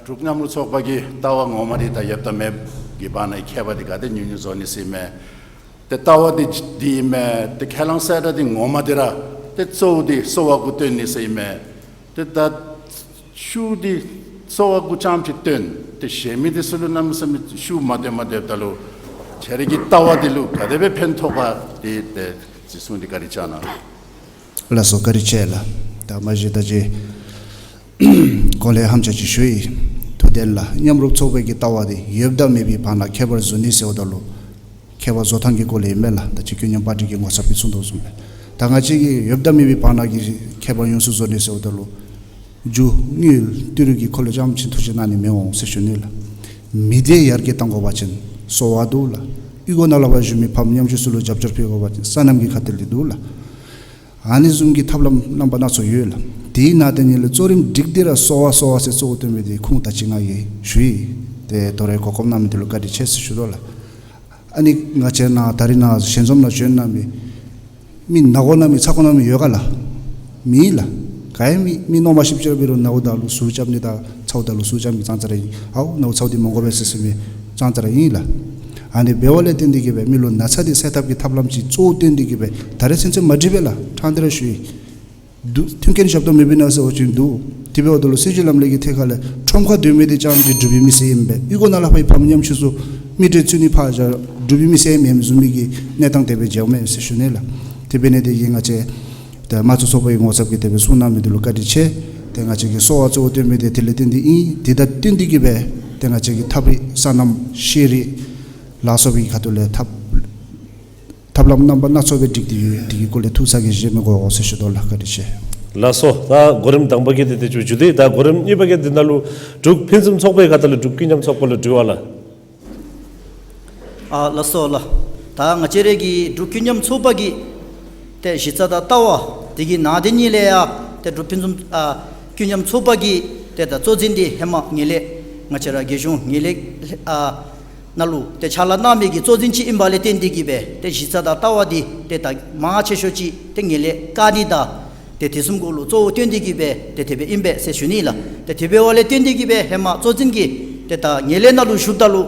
འབྲུག་མཉམ་རུབ་ཚོགས་པ་གི་ལྟ་བ་ངོ་མ་འདི་དང་ཡོདཔ་དང་མེདཔ་གི་བར་ན་ཁྱད་པར་འདི་ག་དེ་ཉུང་ཉུང་བཟོ་ནི་ཟེར་མས། ཏེ་ལྟ་བ་འདི་འདི་ཨིན་མས། ཏེ་ཁས་བླངས་གསལ་བསྒྲགས་འདི་ངོ་མ་འདི་ར་ཏེ་གཙོ་བོ་འདི་གསོ་བ་གུ་བཏོན་ནི་ཟེར་ཨིན་མས། ཏེ་ད་ཤུགས་འདི་གསོ་བ་གུ་རྐྱངམ་ཅིག་བཏོན། ཏེ་གཞན་མི་འདི་ཚུ་ལུ་གནམ་མེད་ས་མེད་ཤུགས་མ་བཏོན་མ་བཏོནམ་ད་ལུ་ཁྱེད་རའི་གི་ལྟ་བ་འདི་ལུ་ག་དེ་སྦེ་ཕན་ཐོགས་ག་འདི་ཏེ་གཟིགས་ཚུལ་འདི་བཀའ་དྲིན་བསྐྱང་གནང་། ལགས་སོ། བཀའ་དྲིན་ཆེ་ལགས། ད་མ་གཞི་ད་ཅི་གོང་ལས་ཧམ་ཆ་ཅིག་ཞུ་ཡི། ཐུགས་བདེན་ལགས། མཉམ་རུབ་ཚོགས་པའི་གི་ལྟ་བ་འདི་ཡོདཔ་དང་མེདཔ་གི་བར་ན་ཁྱད་པར་བཟོ་ནི་ཟེརཝ་ད་ལུ་ཁྱད་པར་བཟོ་ཐངས་ཀྱི་སྐོར་ལས་ཨིན་མས་ལགས། ད་ཅི་ཀུན་མཉམ་པར་ཊི་གི་ངོ་ཚབ་ཀྱིས་གསུངས་དོ་བཟུམ་སྦེ་ད་ང་བཅས་ཀྱིས་ཡོདཔ་དང་མེདཔ་གི་བར་ན་གི་ཁྱད་པར་ཡོངས་སུ་བཟོ་ནི་ཟེརཝ་ད་ལུ་རྒྱུ་དངུལ་ཏི་རུ་གི་འཁོར་ལོ་རྐྱངམ་ཅིག་ཐུགས་རྗེ་གནང་ནི་མི་འོང་ཟེར་ཞུ་ནི་ལགས། མི་སྡེ་ཡར་རྒྱས་གཏང་དགོ་པ་ཅིན་གསོ་བ་འདུག་ལགས། གཡུས་སྒོ་ནང་ལས་ཕར་བཞུགས་མི་ཕམ་ཉམ་ཆུང་ཚུ་ལུ་རྒྱབ་སྐྱོར་འབད་དགོ་པ་ཅིན་སོ་ནམ་གྱི་ཁ་ཐུག་ལས་འདུག་ལགས། ཨ་ནི་བཟུམ་གྱི་ཐབས་ལམ་རྣམ་པ་སྣ་ཚོགས་ཡོད་ལགས། དེའི་ནང་དེ་ཉིད་ལས་གཙོ་རིམ་སྒྲིག་སྟེ་ར་གསོ་བ་གསོ་བ་ཟེར་གཙོ་བོ་བཏོན་མི་འདི་ཁུངས་ད་ཅི་ང་གིས་ཞུ་ཡི། ཏེ་དོ་རུང་གོ་སྐབས་གནང་མི་འདི་ལུ་བཀའ་དྲིན་ཆེ་ཟེར་ཞུ་དོ་ལགས། ཨ་ནི་ང་བཅས་ནཱ་ད་རིས་ནཱ་ཞལ་འཛོམས་ནང་བྱོན་གནང་མི་མི་ན་གོ་གནང་མི་ཚ་གོ་གནང་མི་ཡོད་ག་ལགས། མེད་ལགས། ག་ཡང་མེད། མི་མནོ་མ་ཤེསཔ་ཅིག་ར་འབད་རུང་ནཝ་ད་ལུ་ཟུར་རྐྱབ་ནི་དང་ཚཝ་ད་ལུ་ཟུར་རྐྱབ་ནི་ཙང་ཙ་ར་ཨིན། ཨའོ་ནཝ་ཚཝ་འདི་མི་དགོ་པས་ཟེར་ཟེར་མི་ཙང་ཙ་ར་ཨིན་ལགས། ཨ་ནི་འབདཝ་ལས་བརྟེན་ཏེ་གི་སྦེ་མི་ལུ་ན་ཚ་འདི་སེལ་ཐབས་ཀྱི་ཐབས་ལམ་ཅིག་གཙོ་བོ་བཏོན་ཏེ་གི་སྦེ་ད་རེས་ཚུན་ཚོད་མ་འགྲིག་པས་ལགས། ཕྲང་སྟེ་ར་ཞུ་ཡི། འདུག། མཐུན་རྐྱེན་ཞབས་ཏོག་མེད་པས་ན་ཟེར་བ་ཅིན་འདུག། དེ་འབདཝ་ད་ལུ་སྲིད་བྱུས་ལམ་ལུགས་ཀྱི་ཐད་ཁར་ལས་ཁྲོམ་ཁར་སྡོད་མི་འདི་རྐྱངམ་ཅིག་འབྲུག་པའི་མི་སེར་ཨིན་པས། གཡུས་སྒོ་ནང་ལས་ཕར་ཕམ་ཉམ་ཆུང་ཚུ་མི་གྲལ་ཚུད་ནི་ཕར་བཞག། འབྲུག་པའི་མི་སེར་མེནམ་བཟུམ་མའི་གི་གནས་སྟངས་དེ་སྦེ་མཇལཝ་མས་ཟེར་ཞུ་ནི་ལགས། དེ་འབད་ནི་དེ་གིས་ང་བཅས་ཏེ་དམངས་གཙོ་ཚོགས་པའི་ངོ་ཚབ་ཀྱིས་དེ་སྦེ་གསུང་གནང་མི་འདི་ལུ་བཀའ་དྲིན་ཆེ། ཏེ་ང་བཅས་ཀྱི་གསོ་བ་གཙོ་བོ་བཏོན་མི་འདི་དེ་ལས་བརྟེན་ཏེ་ཨིན། དེ་དང་བསྟུན་ཏེ་གི་སྦེ་ཏེ་ང་བཅས་ཀྱི་ཐབས་རིག་སོ་ནམ་ཤེས་རིག་ལ་སོགས་པའི་ཁ་ཐུག་ལས་ཐབས་ ཐབས་ལམ་རྣམ་པ་སྣ་ཚོགས་སྦེ་སྒྲིག་སྟེ་ཡོད། དེ་གི་སྐོར་ལས་ཐུགས་ཚ་གྱང་བཞེས་མི་དགོ་ཟེར་ཞུ་དོ་ལགས། བཀའ་དྲིན་ཆེ། ལགས་སོ། ད་གོ་རིམ་དང་པ་གི་འདི་དེ་ཅིག་ཞུ་སྟེ། ད་གོ་རིམ་གཉིས་པ་གི་འདི་ནང་ལུ་འབྲུག་ཕུན་སུམ་ཚོགས་པའི་ཁ་ཐུག་ལས་འབྲུག་ཀུན་མཉམ་ཚོགས་པ་ལུ་དྲི་བ་ལགས། ཨ་ལགས་སོ་ལགས། ད་ང་བཅས་ར་གི་འབྲུག་ཀུན་མཉམ་ཚོགས་པ་གི་ཏེ་གཞི་རྩ་དང་ལྟ་བ་དེ་གི་ནང་དེ་ཉིད་ལས་ཡང་ཏེ་འབྲུག་ཕུན་སུམ་ཨ་ཀུན་མཉམ་ཚོགས་པ་གི་ཏེ་ད་གཙོ་འཛིན་འདི་ཧེ་མ་ངན་ལྷད་ང་བཅས་ར་རྒྱལ་གཞུང་ངན་ལྷད་ཨ་ནང་ལུ་ཏེ་ཕྱག་ལཱ་གནང་མི་གི་གཙོ་འཛིན་ཅིག་ཨིན་པ་ལས་བརྟེན་ཏེ་གིས་སྦེ་ཏེ་གཞི་རྩ་དང་ལྟ་བ་འདི་ཏེ་ད་མང་ཆེ་ཤོས་ཅིག་ཏེ་ངན་ལྷད་བཀག་ནི་དང་ཏེ་དེ་བཟུམ་གུ་ལུ་གཙོ་བོ་བཏོན་ཏེ་གིས་སྦེ་ཏེ་དེ་སྦེ་ཨིན་པས་ཟེར་ཞུ་ནི་ལགས། ཏེ་དེ་འབདཝ་ལས་བརྟེན་ཏེ་གིས་སྦེ་ཧེ་མ་གཙོ་འཛིན་གྱིས་ཏེ་ད་ངན་ལྷད་ནང་ལུ་བཞུགསཔ་ད་ལུ་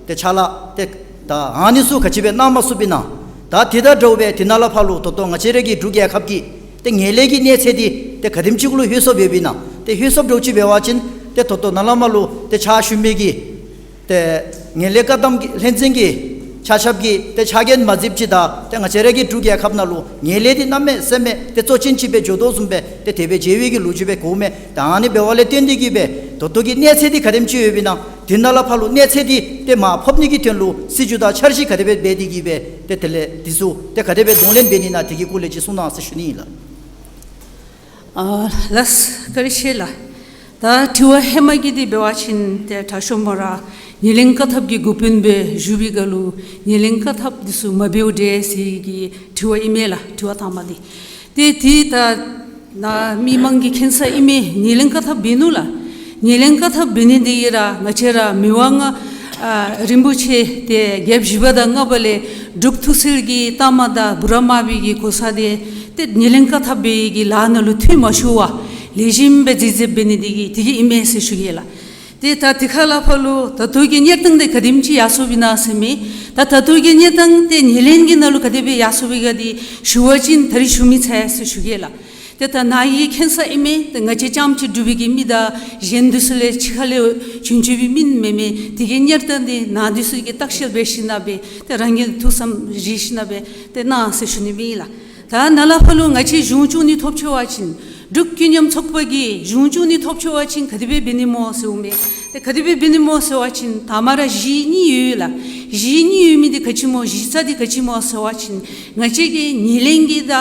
ཏེ་ཕྱག་ལཱ་ཏེ་ད་ཨ་ནི་ཚུ་ག་ཅི་སྦེ་གནང་མ་ཚུགསཔ་ཨིན་ན། ད་དེ་དང་འདྲཝ་སྦེ་དེ་ནང་ལས་ཕར་ལུ་ད་ལྟོ་ང་བཅས་ར་གི་འབྲུག་རྒྱལ་ཁབ་ཀྱི་ཏེ་ངན་ལྷད་ཀྱི་གནས་ཚད་འདི་ཏེ་ག་དེམ་ཅིག་ལུ་ལྷོད་སོཔ་ཡོདཔ་ཨིན་ན། ཏེ་ལྷོད་སོཔ་འདྲཝ་ཅིག་འབད་བ་ཅིན་ཏེ་ད་ལྟོ་ནཱ་ལས་མར་ལུ་ཏེ་ཕྱག་ཞུ་མི་གི་ཏེ་ངན་ལྷད་བཀག་སྡོམ་གྱི་ལྷན་འཛིན་གྱི་ཆ་ཁྱབ་ཀྱིས་ཏེ་ཕྱག་འགན་མ་བཞེསཔ་ཅིག་དང་ཏེ་ང་བཅས་ར་གི་འབྲུག་རྒྱལ་ཁབ་ནང་ལུ་ངན་ལྷད་འདི་གནམ་མེད་ས་མེད་ཏེ་གཙོ་ཅན་ཅིག་སྦེ་འགྱོ་དོ་བཟུམ་སྦེ་ཏེ་དེ་སྦེ་མཇལ་བའི་གི་ལོ་རྒྱུས་སྦེ་གོཝ་མས། ད་ཨ་ནི་འབདཝ་ལས་བརྟེན་ཏེ་གིས་སྦེ་ད་ལྟོ་གི་གནས་ཚད་འདི་ག་དེམ་ཅིག་ཡོདཔ་ཨིན་ན། དེ་ནང་ལས་ཕར་ལུ་གནས་ཚད་འདི་ཏེ་མར་ཕབ་ནི་གི་དོན་ལུ་སྲིད་བྱུས་དང་འཆར་གཞི་ག་དེ་སྦེ་འབད་དེ་གིས་སྦེ་ཏེ་དེ་ལས་འདི་ཚུ་ཏེ་ག་དེ་སྦེ་གདོང་ལེན་འབད་ནི་ཨིན་ན། དེ་གི་སྐོར་ལས་ཅིག་གསུང་གནང་ཟེར་ཞུ་ནི་ཨིན་ལགས། ཨ་ལགས་བཀའ་དྲིན་ཆེ་ལགས། ད་དྲི་བ་ཧེ་མ་གི་འདི་འབད་བ་ཅིན་ཏེ་དྲག་ཤོས་མོ་ར་ཉེར་གླིང་བཀག་ཐབས་ཀྱི་འགོ་དཔོན་སྦེ་བཞུགས་པའི་སྐབས་ལུ་ཉེར་གླིང་བཀག་ཐབས་འདི་ཚུ་མ་འབདཝ་འདྲས་ཟེར་གྱི་དྲི་བ་ཨིན་མས་ལགས། དྲི་བ་དང་པ་འདི། ཏེ་འདི་ད་ནཱ་མི་མང་གིས་མཁྱེན་ས་ཨིན་མས། ཉེར་གླིང་བཀག་ཐབས་འབད་ནུག་ལགས། ཉེར་གླིང་བཀག་ཐབས་འབད་ནི་འདི་གིས་ར་ང་བཅས་ར་མི་དབང་ཨ་རིན་པོ་ཆེ་ཏེ་རྒྱལཔོ་བཞི་པ་དང་ལྔ་པ་ལས་འབྲུག་ཐུགས་སྲས་ཀྱི་ལྟག་མ་དང་བུ་རམ་པའི་གི་གོ་ས་འདི་ཏེ་ཉེར་གླིང་བཀག་ཐབས་འབད་བའི་གི་ལཱ་ནང་ལུ་འཐུས་མ་ཤོར་བར་ལེགས་ཤོམ་སྦེ་མཛད་མཛདཔ་འབད་ནི་འདི་གིས་འདི་གིས་ཨིན་མས་ཟེར་ཞུ་གེ་ལགས། ཏེ་ད་དེ་ཁ་ལས་ཕར་ལུ་ད་ལྟོ་གི་གནས་སྟངས་འདི་ག་དེམ་ཅིག་ཡར་སོངམ་ཨིན་ན་ཟེར་མི། ད་ད་ལྟོ་གི་གནས་སྟངས་འདི་ཉེར་གླིང་གི་ནང་ལུ་ག་དེ་སྦེ་ཡར་སོང་བའི་ག་འདི་ཞུ་བ་ཅིན་ད་རིས་ཞུ་མི་ཚར་ཡི་ཟེར་ཞུ་གེ་ལགས། ཏེ་ད་ནཱ་གིས་མཁྱེན་ས་ཨིན་མས། ཏེ་ང་བཅས་རྐྱངམ་གཅིག་འབྲུག་པའི་གི་མི་དང་གཞན་འདི་ཚུ་ལས་ཕྱི་ཁ་ལས་བྱོན་བྱོན་པའི་མི་མེན་མས། དེ་གི་གནས་སྟངས་འདི་ནཱ་འདི་ཚུ་གིས་བརྟག་དཔྱད་འབད་ཞིནམ་སྦེ་ཏེ་རང་གི་ཐུགས་བསམ་བཞེས་ཞིནམ་སྦེ་ཏེ་གནང་ཟེར་ཞུ་ནི་ཨིན་ལགས། ད་ནཱ་ལས་ཕར་ལུ་ང་བཅས་གཞུང་བཙུགས་ནི་ཐོབ་ཆི་བ་ཅིན་འབྲུག་ཀུན་མཉམ་ཚོགས་པ་གིས་གཞུང་བཙུགས་ནི་ཐོབ་ཆི་བ་ཅིན་ག་དེ་སྦེ་འབད་ནི་སྨོ་ཟེརཝ་མས། ཏེ་ག་དེ་སྦེ་འབད་ནི་སྨོ་ཟེར་བ་ཅིན་ད་མ་ར་གཞི་གཉིས་ཡོད་ལགས། གཞི་གཉིས་ཡོད་མི་འདི་ག་ཅི་སྨོ་གཞི་རྩ་འདི་ག་ཅི་སྨོ་ཟེར་བ་ཅིན་ང་བཅས་ཀྱིས་ཉེར་གླིང་གི་ད་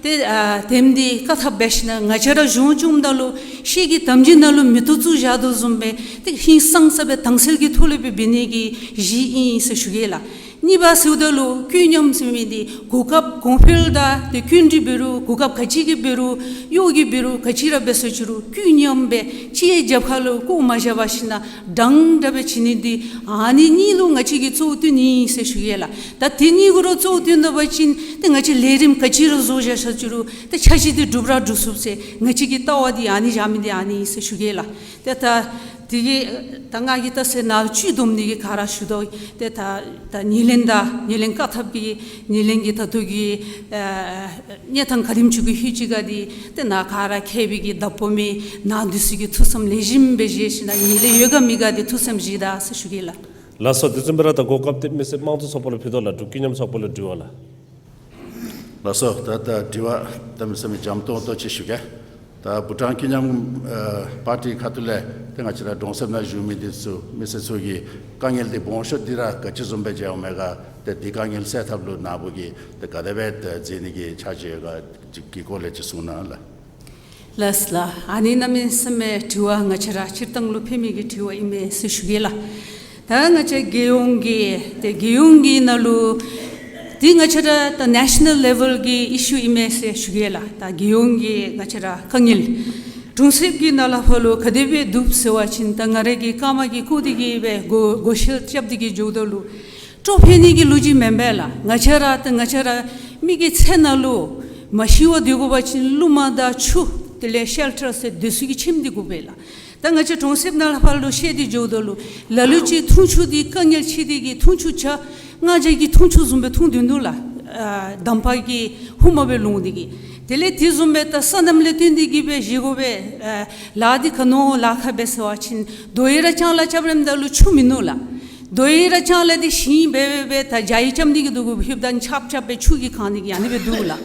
ཏེ་ཨ་དེམ་འདི་བཀག་ཐབས་འབད་ཞིནམ་ང་བཅས་ར་གཞུང་བཙུགསཔ་ད་ལུ་ཤེལ་གྱི་དམ་སྦྱིས་ནང་ལུ་མེ་ཏོག་བཙུགས་བཞག་དོ་བཟུམ་སྦེ་ཏེ་ཧིང་སངས་ས་སྦེ་དྭངས་གསལ་གྱི་ཐོག་ལས་སྦེ་འབད་ནི་གི་གཞི་ཨིན་ཟེར་ཞུ་གེ་ལགས། གཉིས་པ་ཟེརཝ་ད་ལུ་ཀུན་མཉམ་ཟེར་མི་འདི་གོ་སྐབས་གོང་འཕེལ་དང་ཏེ་ཀུན་འདྲིས་འབད་རུང་གོ་སྐབས་ག་ཅི་གི་འབད་རུང་གཡོག་གི་འབད་རུང་ག་ཅི་ར་འབད་ཟེར་ཞུ་རུང་ཀུན་མཉམ་སྦེ་གཅིག་རྒྱབ་ཁ་ལུ་བཀོ་མ་བཞག་པར་ཞིནམ་འདྲན་འདྲ་སྦེ་བྱིན་ནི་འདི་ཨ་ནི་གཉིས་ལུ་ང་བཅས་ཀྱིས་གཙོ་བོ་བཏོན་ནི་ཨིན་ཟེར་ཞུ་གེ་ལགས། ད་དེ་གཉིས་གུ་ར་གཙོ་བོ་བཏོན་ད་པ་ཅིན་ཏེ་ང་བཅས་ལས་རིམ་ག་ཅི་ར་བཟོ་བཞག་ཟེར་ཞུ་རུང་ཏེ་འཆར་གཞི་འདི་འགྲུབ་ར་འགྲུབ་ཚུགས་ཟེར་ང་བཅས་ཀྱི་ལྟ་བ་འདི་ཨ་ནི་བཞག་མི་འདི་ཨ་ནི་ཨིན་ཟེར་ཞུ་གེ་ལགས། ཏེ་ད་དེ་གིས་ད་ང་གིས་ད་ཟེར་ནཱ་བཅུད་བསྡོམས་ནི་གི་ག་ར་ཞུ་དོ། ཏེ་ད་ད་ཉེར་གླིང་དང་ཉེར་གླིང་བཀག་ཐབས་ཀྱི་ཉེར་གླིང་གི་ད་ལྟོ་གི་ཨ་གནས་སྟངས་ག་དེམ་ཅིག་གི་ལྷོད་ཅི་ག་འདི་ཏེ་ནཱ་ག་ར་མཁས་པའི་གི་བདག་པོ་མི་ནཱ་འདི་ཚུ་གིས་ཐུགས་བསམ་ལེགས་ཤོམ་སྦེ་བཞེས་ཞིནམ་ཉེར་གླིང་ཡོད་ག་མེད་ག་འདི་ཐུགས་བསམ་བཞེས་ད་ཟེར་ཞུ་གེ་ལགས། ལགས་སོ། དེ་བཟུམ་སྦེ་ར་ད་གོ་སྐབས་འདི་མི་སེར་དམངས་གཙོའི་ཚོགས་པ་ལུ་ཕུལ་དོ་ལགས། འབྲུག་ཀུན་མཉམ་ཚོགས་པ་ལུ་དྲི་བ་ལགས། ལགས་སོ། ད་ད་དྲི་བ་གནམ་མེད་ས་མེད་འཇམ་ཏོང་ཏོ་ཅིག་ཞུ་གེ། ད་བྷུ་ཊཱན་ཀུན་མཉམ་ཨ་པར་ཊི་ཁ་ཐུག་ལས་ཏེ་ང་བཅས་ར་གྲོང་གསེབ་ནང་བཞུགས་མི་འདི་ཚུ་མི་སེར་ཚུ་གི་དཀའ་ངལ་འདི་སྦོམ་ཤོས་འདི་ར་ག་ཅི་བཟུམ་སྦེ་མཇལཝ་མས་ག། ཏེ་འདི་དཀའ་ངལ་སེལ་ཐབས་ལུ་ནཱ་བུ་གིས་ཏེ་ག་དེ་སྦེ་ཏེ་མཛད་ནི་གི་འཆར་གཞི་ཡོད་ག་ཅིག་གི་སྐོར་ལས་ཅིག་གསུང་གནང་ལགས། ལགས་ལགས། ཨ་ནི་གནམ་མེད་ས་མེད་དྲི་བ་ང་བཅས་ར་སྤྱིར་བཏང་ལུ་ཕན་མི་གི་དྲི་བ་ཨིན་མས་ཟེར་ཞུ་གེ་ལགས། ད་ང་བཅས་རྒྱལ་ཡོངས་ཀྱི་ཏེ་རྒྱལ་ཡོངས་ཀྱི་ནང་ལུ་ཏེ་ང་བཅས་ར་ད་ནེ་ཤ་ནཱལ་ལེ་ཝཱལ་གྱི་ཨི་ཤུ་ཨིན་མས་ཟེར་ཞུ་གེ་ལགས། ད་རྒྱལ་ཡོངས་ཀྱི་ང་བཅས་ར་དཀའ་ངལ་གྲོང་གསེབ་ཀྱི་ནང་ལས་ཕར་ལུ་ག་དེ་སྦེ་འདུག་ཟེར་བ་ཅིན་ད་ང་ར་གིས་སྐར་མ་གིས་བཀོད་དེ་གིས་སྦེ་བགོ་བགོ་བཤའ་རྐྱབ་སྟེ་གིས་འགྱོཝ་ད་ལུ་སྤྲོ་ཕན་ནི་གི་ལོ་རྒྱུས་མེན་པས་ལགས། ང་བཅས་ར་ད་ང་བཅས་ར་མི་གི་ཚེ་ནང་ལུ་མ་ཤི་བར་སྡོད་དགོ་པ་ཅིན་རླུང་མ་དང་ཆུ་དེ་ལས་ཤེལ་ཊར་ཟེར་སྡོད་ས་གི་ཁྱིམ་འདི་དགོ་པས་ལགས། ད་ང་བཅས་གྲོང་གསེབ་ནང་ལས་ཕར་ལུ་བཤལ་ཏེ་འགྱོཝ་ད་ལུ་ལ་ལུ་ཅིག་འཐུང་ཆུ་འདི་དཀའ་ངལ་ཆེ་སྟེ་གིས་འཐུང་ཆུ་ཇ་མངར་ཇ་གི་འཐུང་ཆུ་བཟུམ་སྦེ་འཐུང་སྡོད་ནུག་ལགས། ཨ་འདམ་བག་གི་ཧུ་མ་སྦེ་ལོང་སྟེ་གིས། དེ་ལས་དེ་བཟུམ་སྦེ་ད་སོ་ནམ་ལས་བརྟེན་ཏེ་གིས་སྦེ་བཞེས་དགོ་པས། ཨ་ལཱ་འདི་ག་ནི་ལཱ་ཁག་པས་ཟེར་བ་ཅིན་རྡོ་ཡི་ར་ལྕང་ལཱ་རྐྱབ་རནམ་ད་ལུ་ཆུ་མིན་ནུག་ལགས། རྡོ་ཡི་ར་ལྕང་ལཱ་འདི་ཞིང་འབད་འབད་འབད་ད་ཇ་ཡི་རྐྱབ་ནི་གི་འདུག་གོ། ཧེབ་དང་ཆབ་ཆབ་སྦེ་ཆུ་གིས་གང་ནི་གི་ཨ་ནི་སྦེ་འདུག་ལགས།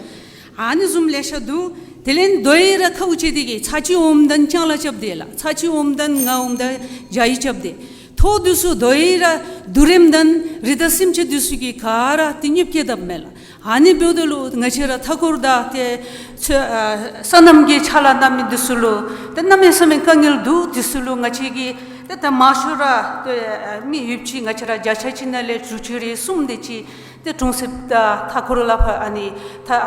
ཨ་ནི་བཟུམ་ལེ་ཤ་འདུག། དེ་ལས་རྡོ་ཡི་ར་ཁཝ་ཅིག་འདི་གིས་ཚར་གཅིག་འོངམ་ད་ལྕང་ལཱ་རྐྱབ་དེས་ལགས། ཚར་གཅིག་འོངམ་ད་ང་འོངམ་ད་ཇ་ཡི་རྐྱབ་དེས། ཐོག་འདི་ཚུ་དོ་ཡི་ར་དུར་རེམ་དང་རི་དྭགས་སེམས་ཅན་འདི་ཚུ་གིས་ག་ར་ཏེ་ཉེས་བཀལ་དཔ་མས་ལགས། ཨ་ནི་འབདཝ་ད་ལུ་ང་བཅས་ར་མཐའ་འཁོར་དང་ཏེ་ཚུ་ཨ་སོ་ནམ་གྱི་ཕྱག་ལཱ་གནང་མི་འདི་ཚུ་ལུ་ཏེ་གནམ་མེད་ས་མེད་དཀའ་ངལ་འདུག། འདི་ཚུ་ལུ་ང་བཅས་ཀྱིས་ཏེ་ད་མང་ཤོས་ར་ཏེ་མི་ཡོདཔ་ཅིག་ང་བཅས་ར་བརྒྱ་ཆ་ཅིག་ནང་ལས་དྲུག་ཅུ་རེ་གསུམ་དེ་ཅིག་ཏེ་གྲོང་གསེབ་དང་མཐའ་འཁོར་ལས་ཕར་ཨ་ནི་ད་ཨ་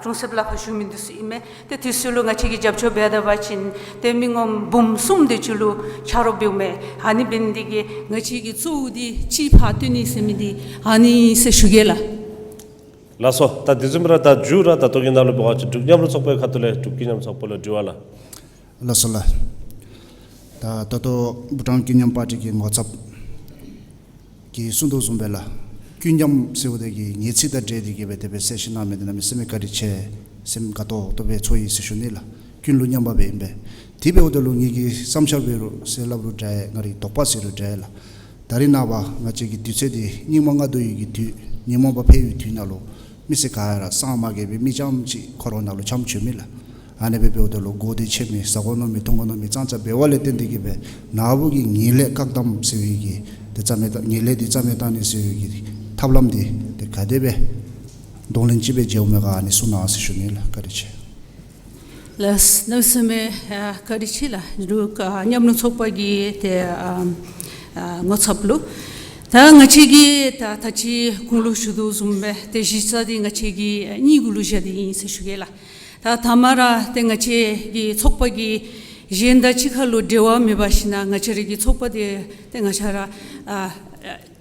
གྲོང་གསེབ་ལས་ཕར་བཞུགས་མི་འདི་ཚུ་ཨིན་མས། ཏེ་འདི་ཚུ་ལུ་ང་བཅས་ཀྱིས་རྒྱབ་སྐྱོར་འབད་ད་པ་ཅིན་ཏེ་མི་ངོམ་འབུམ་གསུམ་དེ་ཅིག་ལུ་ཆ་རོགས་འབདཝ་མས། ཨ་ནི་འབད་ནི་འདི་གིས་ང་བཅས་ཀྱི་གཙོ་བོ་འདི་གཅིག་ཕར་སྟོན་ནི་ཟེར་མི་འདི་ཨ་ནི་ཟེར་ཞུ་གེ་ལགས། ལགས་སོ། ད་དེ་བཟུམ་ར་ད་མཇུག་ར་ད་ལྟོ་གི་ནང་ལུ་འབད་བ་ཅིན་འབྲུག་མཉམ་རུབ་ཚོགས་པའི་ཁ་ཐུག་ལས་འབྲུག་ཀུན་མཉམ་ཚོགས་པ་ལུ་དྲི་བ་ལགས། ལགས་སོ་ལགས། ད་ད་ལྟོ་བྷུ་ཊཱན་ཀུན་མཉམ་པར་ཊི་གི་ངོ་ཚབ་ཀྱིས་གསུང་དོ་བཟུམ་སྦེ་ལགས། ཀུན་མཉམ་ཟེརཝ་ད་གི་ངེས་ཚིག་དང་འབྲེལ་ཏེ་གི་སྦེ་དེ་སྦེ་གསལ་བཤད་གནང་མི་འདི་གནམ་མེད་ས་མེད་བཀའ་དྲིན་ཆེ། སེམས་དགའ་ཏོག་ཏོ་སྦེ་ཚོར་ཡི་ཟེར་ཞུ་ནི་ལགས། ཀུན་ལུ་མཉམ་པ་སྦེ་ཨིན་པས། དེ་འབདཝ་ད་ལུ་ངེ་གི་བསམ་འཆར་འབད་རུང་ཟེར་སླབ་རུང་འདྲ་ཡི། ང་རའི་དོགས་པ་ཟེར་རུང་འདྲ་ཡི་ལགས། ད་རེས་ནངས་པ་ང་བཅས་ཀྱི་དུས་ཚོད་འདི་སྙིགས་མ་ལྔ་བདོ་ཡི་གི་དུས་ཉོན་མོངས་པ་འཕེལ་བའི་དུས་ནང་ལུ་མི་སེར་ག་ར་སངས་མ་རྒྱས་པའི་མི་རྐྱངམ་ཅིག་འཁོར་བ་ནང་ལུ་འཁྱམས་བྱོན་མི་ལགས། ཨ་ནི་སྦེ་འབདཝ་ད་ལུ་གོ་བདེ་ཆེ་མི་ཟ་དགོ་མནོ་མི་འཐུང་དགོ་མནོ་མི་ཙང་ཙ་འབད་བ་ལས་བརྟེན་ཏེ་གི་སྦེ་ནཱ་བུ་གི་ངན་ལྷད་བཀག་དམ་ཟེར་བའི་གི་ཏེ་རྩ་མེད་ད་ངན་ལྷད་འདི་རྩ་མེད་བཏང་ནི་ཟེར་བའི་གི་ཐབས་ལམ་འདི་ཏེ་ག་དེ་སྦེ་གདོང་ལེན་ཅིག་སྦེ་མཇལཝ་མས་ག་ཨ་ནི་གསུང་གནང་ཟེར་ཞུ་ནི་ལགས། བཀའ་དྲིན་ཆེ། ལགས་གནམ་མེད་ས་མེད་ཨ་བཀའ་དྲིན་ཆེ་ལགས། འབྲུག་ཨ་མཉམ་རུབ་ཚོགས་པ་གི་ཏེ་ཨ་ཨ་ངོ་ཚབ་ལུ། ད་ང་བཅས་ཀྱིས་ད་ད་ཅི་གོང་ལུ་ཞུ་དོ་བཟུམ་སྦེ་ཏེ་གཞི་རྩ་འདི་ང་བཅས་ཀྱིས་གཉིས་གུ་ལུ་བཞག་སྟེ་ཨིན་ཟེར་ཞུ་གེ་ལགས། ད་ཐ་མ་ར་ཏེ་ང་བཅས་ཀྱི་ཚོགས་པ་གིས་གཞན་དང་གཅིག་ཁར་ལུ་འབྲེལ་བ་མེད་པར་ཞིན་ན་ང་བཅས་ར་གི་ཚོགས་པ་འདི་ཏེ་ང་བཅས་ར་ཨ་ཨ་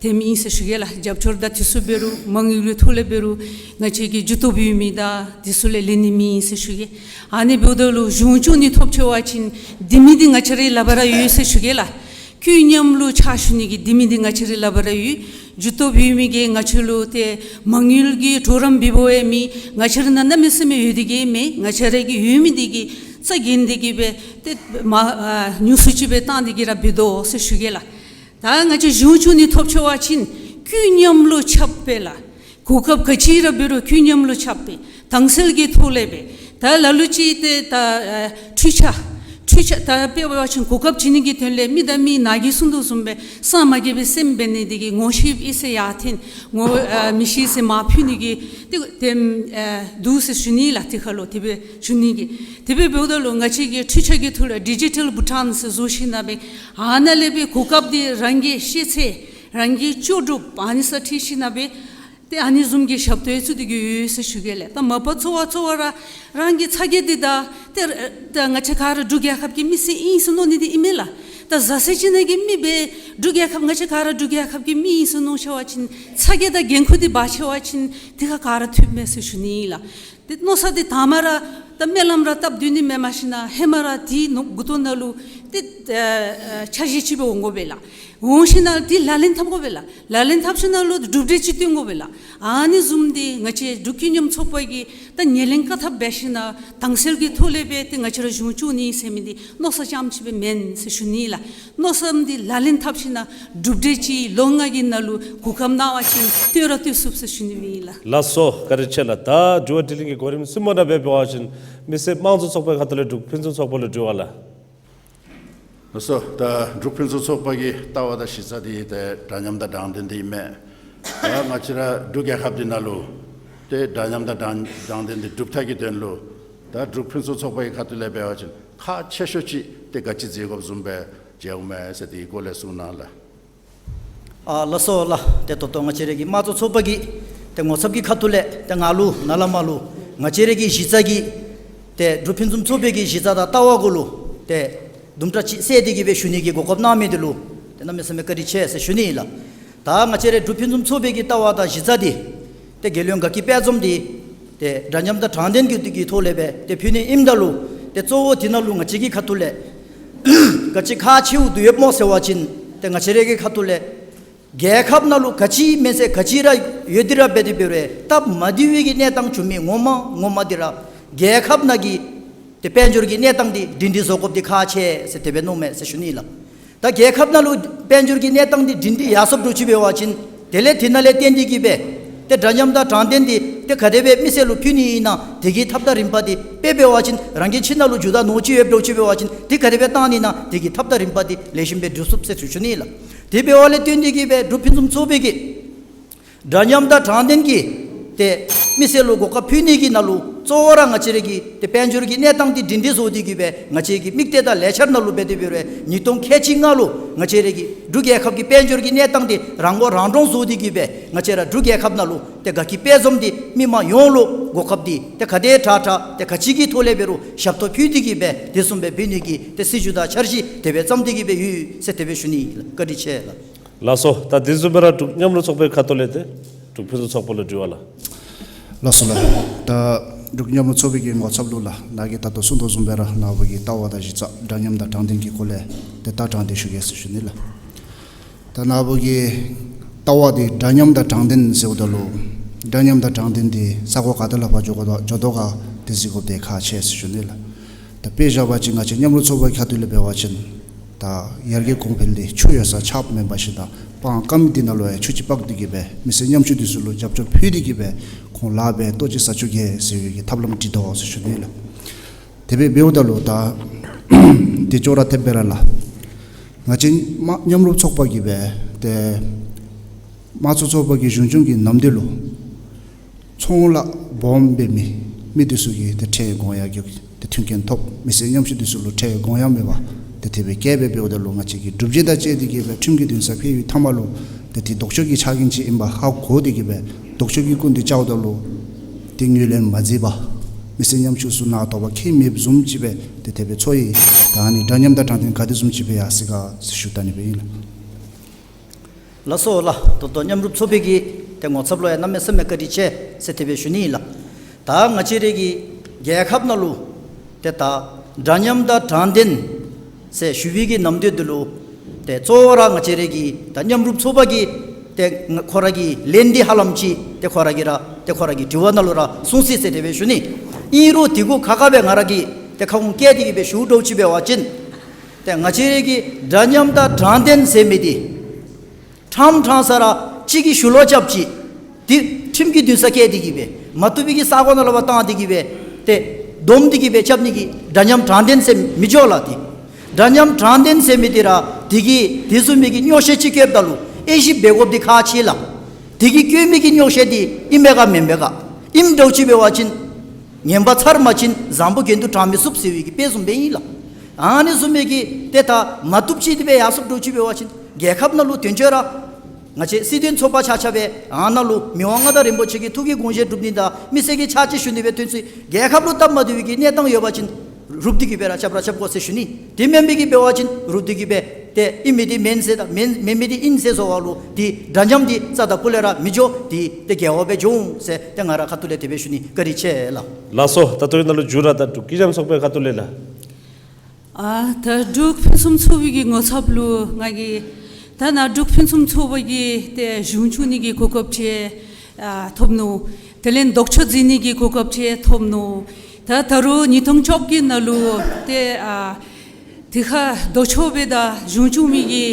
དེམ་ཨིན་ཟེར་ཞུ་གེ་ལགས། རྒྱབ་སྐྱོར་དང་འདི་ཚུ་འབད་རུང་མ་དངུལ་གྱི་ཐོག་ལས་འབད་རུང་ང་བཅས་ཀྱིས་ཇུས་གཏོགས་འབད་མི་དང་འདི་ཚུ་ལས་ལེན་ནི་མེད་ཨིན་ཟེར་ཞུ་གེ། ཨ་ནི་འབདཝ་ད་ལུ་གཞུང་བཙུགས་ནི་ཐོབ་ཆེ་བ་ཅིན་འདི་མི་འདི་ང་བཅས་རའི་ལག་པར་ར་ཡོད་ཟེར་ཞུ་གེ་ལགས། ཀུན་མཉམ་ལུ་ཕྱག་ཞུ་ནི་གི་འདི་མི་འདི་ང་བཅས་རའི་ལག་པར་ར་ཡོད། ཇུས་གཏོགས་འབད་མི་གིས་ང་བཅས་ལུ་ཏེ་མ་དངུལ་གྱི་གྲོགས་རམ་འབདཝ་ཡང་མེད། ང་བཅས་ར་ནང་གནམ་མེད་ས་མེད་ཡོད་དེ་གི་མེད། ང་བཅས་ར་གི་ཡོད་མི་འདི་གིས་རྩ་འགེངས་ཏེ་གི་སྦེ་ཏེ་མ་ཨ་ཉུང་སུ་ཅིག་སྦེ་བཏང་སྟེ་གི་ར་འབད་དོ་ཟེར་ཞུ་གེ་ལགས། ད་ང་བཅས་གཞུང་བཙུགས་ནི་ཐོབ་ཆེ་བ་ཅིན་ཀུན་མཉམ་ལུ་ཁྱབ་སྦེ་ལགས། གོ་སྐབས་ག་ཅི་ར་འབད་རུང་ཀུན་མཉམ་ལུ་ཁྱབ་སྦེ་དྭངས་གསལ་གྱི་ཐོག་ལས་སྦེ། ད་ལ་ལུ་ཅིག་ཏེ་ད་ཨ་འཕྲུལ་ཆས་འཕྲུལ་ཆས་ད་དཔེ་འབད་བ་ཅིན་གོ་སྐབས་བྱིན་ནི་གི་དོན་ལས་མི་དང་མི་ནང་གི་གསུང་དོ་བཟུམ་སྦེ་སངས་མ་རྒྱས་པའི་སེམས་འབད་ནི་འདི་གིས་ངོ་ཤེས་ཨིན་ཟེར་ཡར་འཐེན་ངོ་ཨ་མི་ཤེས་ཟེར་མར་ཕུད་ནི་གི་ཏེ་དེམ་ཨ་འདུག་ཟེར་ཞུ་ནི་ལགས། དེ་ཁར་ལུ་དེ་སྦེ་ཞུ་ནི་གི་དེ་སྦེ་འབདཝ་ད་ལུ་ང་བཅས་ཀྱིས་འཕྲུལ་ཆས་ཀྱི་ཐོག་ལས་ཌི་ཇི་ཊལ་བྷུ་ཊཱན་ཟེར་བཟོ་ཞིན་ན་སྦེ་ཨ་ནཱ་ལས་སྦེ་གོ་སྐབས་འདི་རང་གི་ཤེས་ཚད་རང་གི་ལྕོགས་གྲུབ་ཨ་ནི་ས་ཁྲིད་ཞིན་ན་སྦེ་ཏེ་ཨ་ནི་བཟུམ་གྱི་ཞབས་ཏོག་ཚུ་འདི་གིས་ཡོད་ཟེར་ཞུ་གེ་ལགས། ད་མ་པ་ཚོར་བ་ཚོར་བ་ར་རང་གི་ཚ་གྱང་འདི་ད་ཏེ་ད་ང་བཅས་ག་ར་འབྲུག་རྒྱལ་ཁབ་ཀྱི་མི་སེར་ཨིན་ཟེར་མནོ་ནི་འདི་ཨིན་མས་ལགས། ད་བཟའ་ཚང་ཅིག་ནང་གི་མི་སྦེ་འབྲུག་རྒྱལ་ཁབ་ང་བཅས་ག་ར་འབྲུག་རྒྱལ་ཁབ་ཀྱི་མི་ཨིན་ཟེར་མནོ་ཆེ་བ་ཅིན་ཚ་གྱང་དང་འགན་ཁུར་འདི་འབག་ཆེ་བ་ཅིན་དེ་ཁར་ག་ར་ཐུགཔ་མས་ཟེར་ཞུ་ནི་ལགས། ཏེ་མནོ་བསམ་འདི་དང་པ་ར་ད་སྨོན་ལམ་ར་བཏབ་སྡོད་ནི་མེན་པར་ཞིན་ན་ཧེ་མ་ར་དེའི་ནང་མགུ་ཏོ་ནང་ལུ་ཏེ་ཨ་ཨ་འཆར་གཞི་ཅིག་སྦེ་འོང་དགོ་པས་ལགས། འོང་ཞིན་ན་དེ་ལག་ལེན་འཐབ་དགོ་པས་ལགས། ལག་ལེན་འཐབ་ཞིན་ན་ལུ་གྲུབ་འབྲས་ཅིག་སྟོན་དགོ་པས་ལགས། ཨ་ནི་བཟུམ་འདི་ང་བཅས་འབྲུག་ཀུན་མཉམ་ཚོགས་པ་གིས་ད་ཉེར་ལེན་བཀག་ཐབས་འབད་ཞིན་ན་དྭངས་གསལ་གྱི་ཐོག་ལས་སྦེ་ཏེ་ང་བཅས་ར་གཞུང་བཙུགས་ནི་ཟེར་མི་འདི་མནོ་བསམ་རྐྱངམ་ཅིག་སྦེ་མེན་ཟེར་ཞུ་ནི་ལགས། མནོ་བསམ་འདི་ལག་ལེན་འཐབ་ཞིན་ན་གྲུབ་འབྲས་ཅིག་ལོ་ལྔ་གི་ནང་ལུ་གོ་སྐབས་གནང་བ་ཅིན་བཏོན་ར་བཏོན་ཚུགས་ཟེར་ཞུ་ནི་ཨིན་ལགས། ལགས་སོ། བཀའ་དྲིན་ཆེ་ལགས། ད་དྲི་བ་དྲིས་ལན་གྱི་གོ་རིམ་གསུམ་པ་ནང་སྦེ་འབད་བ་ཅིན་མི་སེར་དམངས་གཙོ་ཚོགས་པའི་ཁ་ཐུག་ལས་འབྲུག་ཕུན་སུམ་ཚོགས་པ་ལུ་དྲི་བ་ལགས། ལགས་སོ། ད་འབྲུག་ཕུན་སུམ་ཚོགས་པ་གི་ལྟ་བ་དང་གཞི་རྩ་འདི་ཏེ་འདྲ་མཉམ་དང་དྲང་བདེན་འདི་ཨིན་མས། ད་ང་བཅས་ར་འབྲུག་རྒྱལ་ཁབ་འདི་ནང་ལུ་ཏེ་འདྲ་མཉམ་དང་དྲང་དྲང་བདེན་འདི་སྒྲུབ་ཐབས་ཀྱི་དོན་ལུ་ད་འབྲུག་ཕུན་སུམ་ཚོགས་པ་གི་ཁ་ཐུག་ལས་འབད་བ་ཅིན་ཁག་ཆེ་ཤོས་ཅིག་ཏེ་ག་ཅི་མཛད་དགོཔ་བཟུམ་སྦེ་མཇལཝ་མས་ཟེར་དེའི་སྐོར་ལས་གསུང་གནང་ལགས། ཨ་ལགས་སོ་ལགས། ཏེ་ད་ལྟོ་ང་བཅས་ར་གི་དམངས་གཙོ་ཚོགས་པ་གི་ཏེ་ངོ་ཚབ་ཀྱི་ཁ་ཐུག་ལས་ཏེ་ང་ལུ་ནཱ་ལས་མར་ལུ་ང་བཅས་ར་གི་གཞི་རྩ་གི་ཏེ་འབྲུག་ཕུན་སུམ་ཚོགས་པའི་གི་གཞི་རྩ་དང་ལྟ་བ་གུ་ལུ་ཏེ་དུམ་གྲ་ཅིག་གསལ་ཏེ་གི་སྦེ་ཞུ་ནི་གི་གོ་སྐབས་གནང་མི་འདི་ལུ་ཏེ་གནམ་མེད་ས་མེད་བཀའ་དྲིན་ཆེ་ཟེར་ཞུ་ནི་ཨིན་ལགས། ད་ང་བཅས་ར་འབྲུག་ཕུན་སུམ་ཚོགས་པའི་གི་ལྟ་བ་དང་གཞི་རྩ་འདི་ཏེ་རྒྱལ་ཡོངས་དགའ་སྐྱིད་དཔལ་འཛོམས་འདི་ཏེ་འདྲ་མཉམ་དང་དྲང་བདེན་གྱི་འདི་གི་ཐོག་ལས་སྦེ་ཏེ་ཕུལ་ནི་ཨིནམ་ད་ལུ་ཏེ་གཙོ་བོ་འདི་ནང་ལུ་ང་བཅས་ཀྱི་ཁ་ཐུག་ལས་ག་ཅི་ཁག་ཆེཝ་འདི་ཡོདཔ་སྨོ་ཟེར་བ་ཅིན་ཏེ་ང་བཅས་ར་གི་ཁ་ཐུག་ལས་རྒྱལ་ཁབ་ནང་ལུ་ག་ཅི་མེད་ཟེར་ག་ཅི་ར་ཡོད་དེ་ར་འབད་དེ་འབད་རུང་སྟབས་མ་བདེ་བའི་གི་གནས་སྟངས་བྱུང་མི་ངོ་མ་ངོ་མ་འདི་ར་རྒྱལ་ཁབ་ནང་གི་ཏེ་དཔལ་འབྱོར་གྱི་གནས་སྟངས་འདི་སྒྲིང་སྒྲི་བཟོ་དགོཔ་འདི་ཁག་ཆེ་ཟེར་དེ་སྦེ་མནོཝ་མས་ཟེར་ཞུ་ནི་ལགས། ད་རྒྱལ་ཁབ་ནང་ལུ་དཔལ་འབྱོར་གྱི་གནས་སྟངས་འདི་སྒྲིང་སྒྲི་ཡར་སོངམ་འགྱོ་ཅི་འབད་བ་ཅིན་དེ་ལས་དེ་ནང་ལས་བརྟེན་ཏེ་གི་སྦེ་ཏེ་འདྲ་མཉམ་དང་དྲང་བདེན་འདི་ ཏེ་ག་དེ་སྦེ་མི་སེར་ལུ་ཕུལ་ནི་ཨིན་ན་དེ་གི་ཐབས་དང་རིམ་པ་འདི་དཔེ་འབད་བ་ཅིན་རང་གི་ཁྱིམ་ནང་ལུ་རྒྱུ་དང་ནོར་ཅིག་ཡོདཔ་འདྲཝ་ཅིག་འབད་བ་ཅིན་དེ་ག་དེ་སྦེ་བཏང་ནི་ཨིན་ན་དེ་གི་ཐབས་དང་རིམ་པ་འདི་ལེགས་ཤོམ་སྦེ་སྒྲུབ་ཚུགས་ཟེར་ཞུ་ཞུ་ནི་ལགས། དེ་འབདཝ་ལས་བརྟེན་ཏེ་གིས་སྦེ་འབྲུག་ཕུན་སུམ་ཚོགས་པའི་གི་འདྲ་མཉམ་དང་དྲང་བདེན་གྱི་ཏེ་མི་སེར་ལུ་གོ་སྐབས་ཕུལ་ནི་གི་ནང་ལུ་གཙོ་བོ་ར་ང་བཅས་ར་གི་ཏེ་དཔལ་འབྱོར་གྱི་གནས་སྟངས་འདི་སྒྲིང་སྒྲི་བཟོ་སྟེ་གིས་སྦེ་ང་བཅས་ཀྱི་དམིགས་གཏད་དང་ལས་འཆར་ནང་ལུ་འབད་དེ་འབད་རུང་ཉིས་སྟོང་ཁལ་གཅིག་ལྔ་ལུ་ང་བཅས་ར་གི་འབྲུག་རྒྱལ་ཁབ་ཀྱི་དཔལ་འབྱོར་གྱི་གནས་སྟངས་འདི་རང་མགོ་རང་འདྲོངས་བཟོ་སྟེ་གིས་སྦེ་ང་བཅས་ར་འབྲུག་རྒྱལ་ཁབ་ནང་ལུ་ཏེ་དགའ་སྐྱིད་དཔལ་འཛོམས་འདི་མི་མང་ཡོངས་ལུ་གོ་སྐབས་འདི་ཏེ་ག་དེ་དྲག་དྲག་ཏེ་ག་ཅི་གི་ཐོག་ལས་འབད་རུང་ཞབས་ཏོག་ཕུལ་ཏེ་གིས་སྦེ་དེ་བཟུམ་སྦེ་འབད་ནི་གི་ཏེ་སྲིད་བྱུས་དང་འཆར་གཞི་དེ་སྦེ་བརྩམས་ཏེ་གིས་སྦེ་ཡོད་ཟེར་དེ་སྦེ་ཞུ་ནི་ལགས། བཀའ་དྲིན་ཆེ་ལགས། ལགས་སོ། ད་དེ་བཟུམ་སྦེ་ར་འབྲུག་མཉམ་རུབ་ཚོགས་པའི་ཁ་ཐུག་ལས་ཏེ་འབྲུག་ཕུན་སུམ་ཚོགས་པ་ལུ་དྲི་བ་ལགས། ལགས་སོ་ལགས། ད་འབྲུག་མཉམ་རུབ་ཚོགས་པའི་གི་ངོ་ཚབ་ལུ་ལགས་ནཱ་གིས་ད་ལྟོ་གསུངས་དོ་བཟུམ་སྦེ་ར་ནཱ་བུ་གི་ལྟ་བ་དང་གཞི་རྩ་འདྲ་མཉམ་དང་དྲང་བདེན་གྱི་སྐོར་ལས་ཏེ་ད་དྲང་བདེན་ཞུ་གེ་ཟེར་ཞུ་ནི་ལགས། ད་ནཱ་བུ་གི་ལྟ་བ་འདི་འདྲ་མཉམ་དང་དྲང་བདེན་ཟེརཝ་ད་ལུ་འདྲ་མཉམ་དང་དྲང་བདེན་འདི་ས་གོ་ག་ཏེ་ལས་ཕར་འགྱོ་དགོ་འགྱོ་དོ་ག་དེ་གཟིགས་དགོཔ་འདི་ཁག་ཆེ་ཟེར་ཞུ་ནི་ལགས། ད་དཔེ་བཞག་པ་ཅིན་ང་བཅས་མཉམ་རུབ་ཚོགས་པའི་ཁ་ཐུག་ལས་འབད་བ་ཅིན་ད་ཡར་རྒྱས་གོང་འཕེལ་འདི་ཆུ་ཡོད་སར་ཆརཔ་མེན་པ་བཞིན་དུ་སྤང་སྐམ་འདི་ནང་ལུ་ཡང་ཆུ་ཅིག་དཔག་སྟེ་གིས་སྦེ་མི་སེར་ཉམ་ཆུང་འདི་ཚུ་ལུ་རྒྱབ་སྐྱོར་ཕུལ་ཏེ་གིས་སྦེ་ཁོང་ལཱ་འབད་ལྟོ་ཅིག་ཟ་བཅུག་གེ་ཟེར་བའི་གི་ཐབས་ལམ་འདི་འདུག་ཟེར་ཞུ་ནི་ལགས། དེ་སྦེ་འབདཝ་ད་ལུ་ད་དེ་ཅོག་ར་འཐདཔ་སྦེ་ར་ལགས། ང་བཅས་མ་མཉམ་རུབ་ཚོགས་པ་གིས་སྦེ་ཏེ་དམངས་གཙོ་ཚོགས་པ་གི་གཞུང་སྐྱོང་གི་ནམ་དུས་ལུ་ཚོང་ལཱ་སྦོམ་འབད་མི་མི་འདི་ཚུ་གིས་ཏེ་ཁྲལ་དགོངས་ཡངས་ཀྱི་ཏེ་མཐུན་རྐྱེན་ཐོབ། མི་སེར་ཉམ་ཆུང་འདི་ཚུ་ལུ་ཁྲལ་དགོངས་ཡངས་མེད་པར་ཏེ་དེ་སྦེ་བཀལ་སྦེ་འབདཝ་ད་ལུ་ང་བཅས་ཀྱི་སྒྲུབ་བྱེད་དང་བཅས་ཏེ་གིས་སྦེ་ཁྲིམས་ཀྱི་འདུན་སར་ཕེབས་པའི་མཐའ་མ་ལུ་ཏེ་དེ་ལྡོག་ཕྱོགས་ཀྱི་ཆ་རྐྱེན་ཅིག་ཨིན་པ་ཧ་གོ་སྟེ་གིས་སྦེ་ལྡོག་ཕྱོགས་ཀྱི་སྐུ་མདུན་བཅརཝ་ད་ལུ་ཏེ་ངོས་ལེན་མ་མཛད་པར་མི་སེར་ཉམ་ཆུང་ཚུ་ནང་དོགས་པ་ཁྱད་མེདཔ་བཟུམ་ཅིག་སྦེ་ཏེ་དེ་སྦེ་ཚོར་ཡི། ད་ཨ་ནི་འདྲ་མཉམ་དང་དྲང་བདེན་ག་དེ་བཟུམ་ཅིག་སྦེ་ཡར་སོང་ག་ཟེར་ཞུ་ད་ནི་སྦེ་ཨིན་ལགས། ལགས་སོ་ལགས། ད་ལྟོ་མཉམ་རུབ་ཚོགས་པའི་གི་ཏེ་ངོ་ཚབ་ལུ་ཡང་གནམ་མེད་ས་མེད་བཀའ་དྲིན་ཆེ་ཟེར་དེ་སྦེ་ཞུ་ནི་ལགས། ད་ང་བཅས་རའི་གི་རྒྱལ་ཁབ་ནང་ལུ་ཏེ་ད་འདྲ་མཉམ་དང་དྲང་བདེན་ཟེར་ཞུ་བའི་གི་ནམ་དུས་འདི་ལུ་ཏེ་གཙོ་བོ་ར་ང་བཅས་རའི་གི་ད་མཉམ་རུབ་ཚོགས་པ་གི་ཏེ་ཁོ་ར་གི་ལན་འདི་ཧ་ལམ་ཅིག་ཏེ་ཁོ་ར་གི་ར་ཏེ་ཁོ་ར་གི་དྲི་བ་ནང་ལུ་ར་གསུངས་ཅི་ཟེར་དེ་སྦེ་ཞུ་ནི། ཨིན་རུང་དེ་གུ་ཁ་ཁ་སྦེ་ང་ར་གིས་ཏེ་ཁ་སྐོང་བཀལ་ཏེ་གིས་སྦེ་ཞུ་འདྲཝ་ཅིག་འབད་བ་ཅིན་ཏེ་ང་བཅས་རའི་གི་འདྲ་མཉམ་དང་དྲང་བདེན་ཟེར་མི་འདི་ཕྲང་ཕྲང་ས་ར་གཅིག་གིས་ཞུ་ལོག་རྐྱབ་ཅི། དེ་ཁྲིམས་ཀྱི་འདུན་སར་བཀལ་ཏེ་གིས་སྦེ་མ་བཏུབ་པའི་གི་ས་གོ་ནང་ལུ་ཕར་བཏང་སྟེ་གིས་སྦེ་ཏེ་བསྡོམས་ཏེ་གིས་སྦེ་རྐྱབ་ནི་གིས་འདྲ་མཉམ་དྲང་བདེན་ཟེར་མི་འགྱོ་ལགས། ཏེ་འདྲ་མཉམ་དྲང་བདེན་ཟེར་མི་འདི་ར་དེ་གིས་དེ་བཟུམ་མའི་གི་རྙོག་བཤད་ཅིག་བཀོདཔ་ད་ལུ་དབྱེ་ཞིབ་འབད་དགོཔ་འདི་ཁག་ཆེ་ལགས། དེ་གིས་བཀོད་མི་གི་རྙོག་བཤད་འདི་ཨིན་མས་ག་མེན་མས་ག། ཨིནམ་འདྲཝ་ཅིག་འབད་བ་ཅིན་ངན་པ་ཚར་མ་ཅིན་བཟང་པོ་གྱེན་དུ་དྲང་མི་ཚུགས་ཟེར་བའི་གི་དཔེ་བཟུམ་སྦེ་ཨིན་ལགས། ཨ་ནི་བཟུམ་མའི་གི་ཏེ་ད་མ་བཏུབ་ཅིག་དེ་སྦེ་ཡར་སོངམ་འདྲཝ་ཅིག་འབད་བ་ཅིན་རྒྱལ་ཁབ་ནང་ལུ་དོན་གཅོད་ར་ང་བཅས་སྲིད་དོན་ཚོགས་པ་ཆ་ཁྱབ་སྦེ་ཨ་ནཱ་ལུ་མི་དབང་མངའ་བདག་རིན་པོ་ཆེ་གི་ཐུགས་ཀྱི་དགོངས་བཞེད་སྒྲུབ་ནི་དང་མི་སེར་གྱི་ཕྱག་ཕྱིད་ཞུ་ནི་སྦེ་ཐོན་ཚུལ་རྒྱལ་ཁབ་ལུ་སྟབས་མ་བདེ་བའི་གི་གནས་སྟངས་ཡོད་པ་ཅིན་རུབ་སྟེ་གིས་སྦེ་ར་རྐྱབ་ར་རྐྱབ་དགོ་ཟེར་ཞུ་ནི། དེ་མེན་པའི་གི་འབད་བ་ཅིན་རུབ་སྟེ་གིས་སྦེ་ཏེ་ཨིན་མི་འདི་མེན་ཟེར་དང་མེན་མེན་མི་འདི་ཨིན་ཟེར་བཟོ་བ་ལུ་ཏེ་འདྲ་མཉམ་འདི་རྩ་དང་སྤུ་ལས་ར་མི་འགྱོ། ཏེ་ཏེ་འགལ་བ་སྦེ་འགྱོ་འོང་ཟེར་ཏེ་ང་རའི་ཁ་ཐུག་ལས་དེ་སྦེ་ཞུ་ནི། བཀའ་དྲིན་ཆེ་ལགས། ལགས་སོ། ད་ལྟོ་ནཱ་ལུ་མཇུག་ར་ད་འབྲུག་སྐྱིད་འཇམ་ཚོགས་པའི་ཁ་ཐུག་ལས་ལགས། ཨ་ད་འབྲུག་ཕུན་སུམ་ཚོགས་པའི་གི་ངོ་ཚབ་ལུ་ང་གིས་ད་ནཱ་འབྲུག་ཕུན་སུམ་ཚོགས་པ་གི་ཏེ་གཞུང་སྐྱོང་ནི་གི་གོ་སྐབས་ཅིག་ཨ་ཐོབ་ནུག། དེ་ལས་ལྡོག་ཕྱོགས་འཛིང་ནི་གི་གོ་སྐབས་ཅིག་ཐོབ་ནུག། ད་ད་རུང་ཉིས་སྟོང་བཅོ་བརྒྱད་ནང་ལུ་ཏེ་ཨ་དེ་ཁར་ལྡོག་ཕྱོགས་སྦེ་ད་གཞུང་སྐྱོང་མི་གི་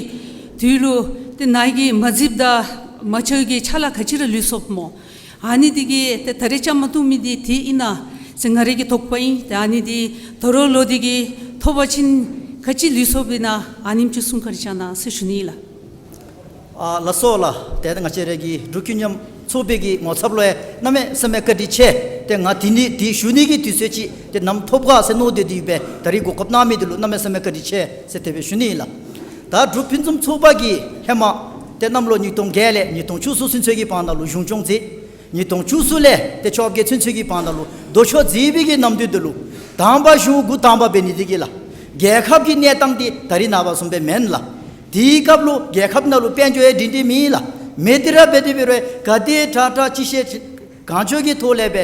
དུས་ལུ་ཏེ་ནཱ་གིས་མ་གཟིགསཔ་ད་མ་འཆར་གྱི་ཕྱག་ལཱ་ག་ཅི་ར་ལུས་སོཔ་སྨོ། ཨ་ནི་འདི་གིས་ཏེ་ད་རེས་རྐྱབ་མ་བཏུབ་མི་འདི་དེ་ཨིན་ན་ཟེར་ང་རའི་གི་དོགས་པ་ཨིན། ཏེ་ཨ་ནི་འདི་ད་རུང་ལོག་སྟེ་གིས་ཐོབ་པ་ཅིན་ག་ཅི་ལུས་སོཔ་ཨིན་ན་ཨ་ནེམ་ཅིག་གསུང་བཀའ་དྲིན་བསྐྱང་གནང་ཟེར་ཞུ་ནི་ལགས། ཨ་ལགས་སོ་ལགས། ཏེ་ང་བཅས་རའི་གི་འབྲུག་སྐྱིད་འཇམ་ཚོགས་པའི་གི་ངོ་ཚབ་ལུ་ཡང་གནམ་མེད་ས་མེད་བཀའ་དྲིན་ཆེ། ཏེ་ང་དེ་ནི་དེ་ཞུ་ནི་གི་དུས་ཚོད་ཅིག་ཏེ་ནམ་ཐོབ་ག་ཟེར་མནོ་སྟེ་འདི་སྦེ་ད་རིས་གོ་སྐབས་གནང་མི་འདི་ལུ་གནམ་མེད་ས་མེད་བཀའ་དྲིན་ཆེ་ཟེར་དེ་སྦེ་ཞུ་ནི་ལགས། ད་འབྲུག་ཕུན་སུམ་ཚོགས་པ་གིས་ཧེ་མ་ཏེ་གནམ་ལོ་ཉིས་སྟོང་བརྒྱད་ལས་ཉིས་སྟོང་བཅུ་གསུམ་ཚུན་ཚོད་ཀྱི་བར་ན་ལུ་གཞུང་སྐྱོང་མཛད། ཉིས་སྟོང་བཅུ་གསུམ་ལས་ཏེ་བཅོ་བརྒྱད་ཚུན་ཚོད་ཀྱི་བར་ན་ལུ་ལྡོག་ཕྱོགས་འཛིང་བའི་གི་ནམ་དུས་འདི་ལུ་དང་པ་གཞུང་འགོ་དང་པ་འབད་ནི་འདི་གིས་ལགས། རྒྱལ་ཁབ་ཀྱི་གནས་སྟངས་འདི་ད་རིས་ནངས་པ་བཟུམ་སྦེ་མེན་ལགས། དེའི་སྐབས་ལུ་རྒྱལ་ཁབ་ནང་ལུ་དཔལ་འབྱོར་ཡང་སྒྲིང་སྒྲི་མེད་ལགས། མེད་དེ་ར་འབད་དེ་འབད་རུང་ག་དེ་དྲག་དྲག་ཅི་བཤད་གང་བྱོས་ཀྱི་ཐོག་ལས་སྦེ་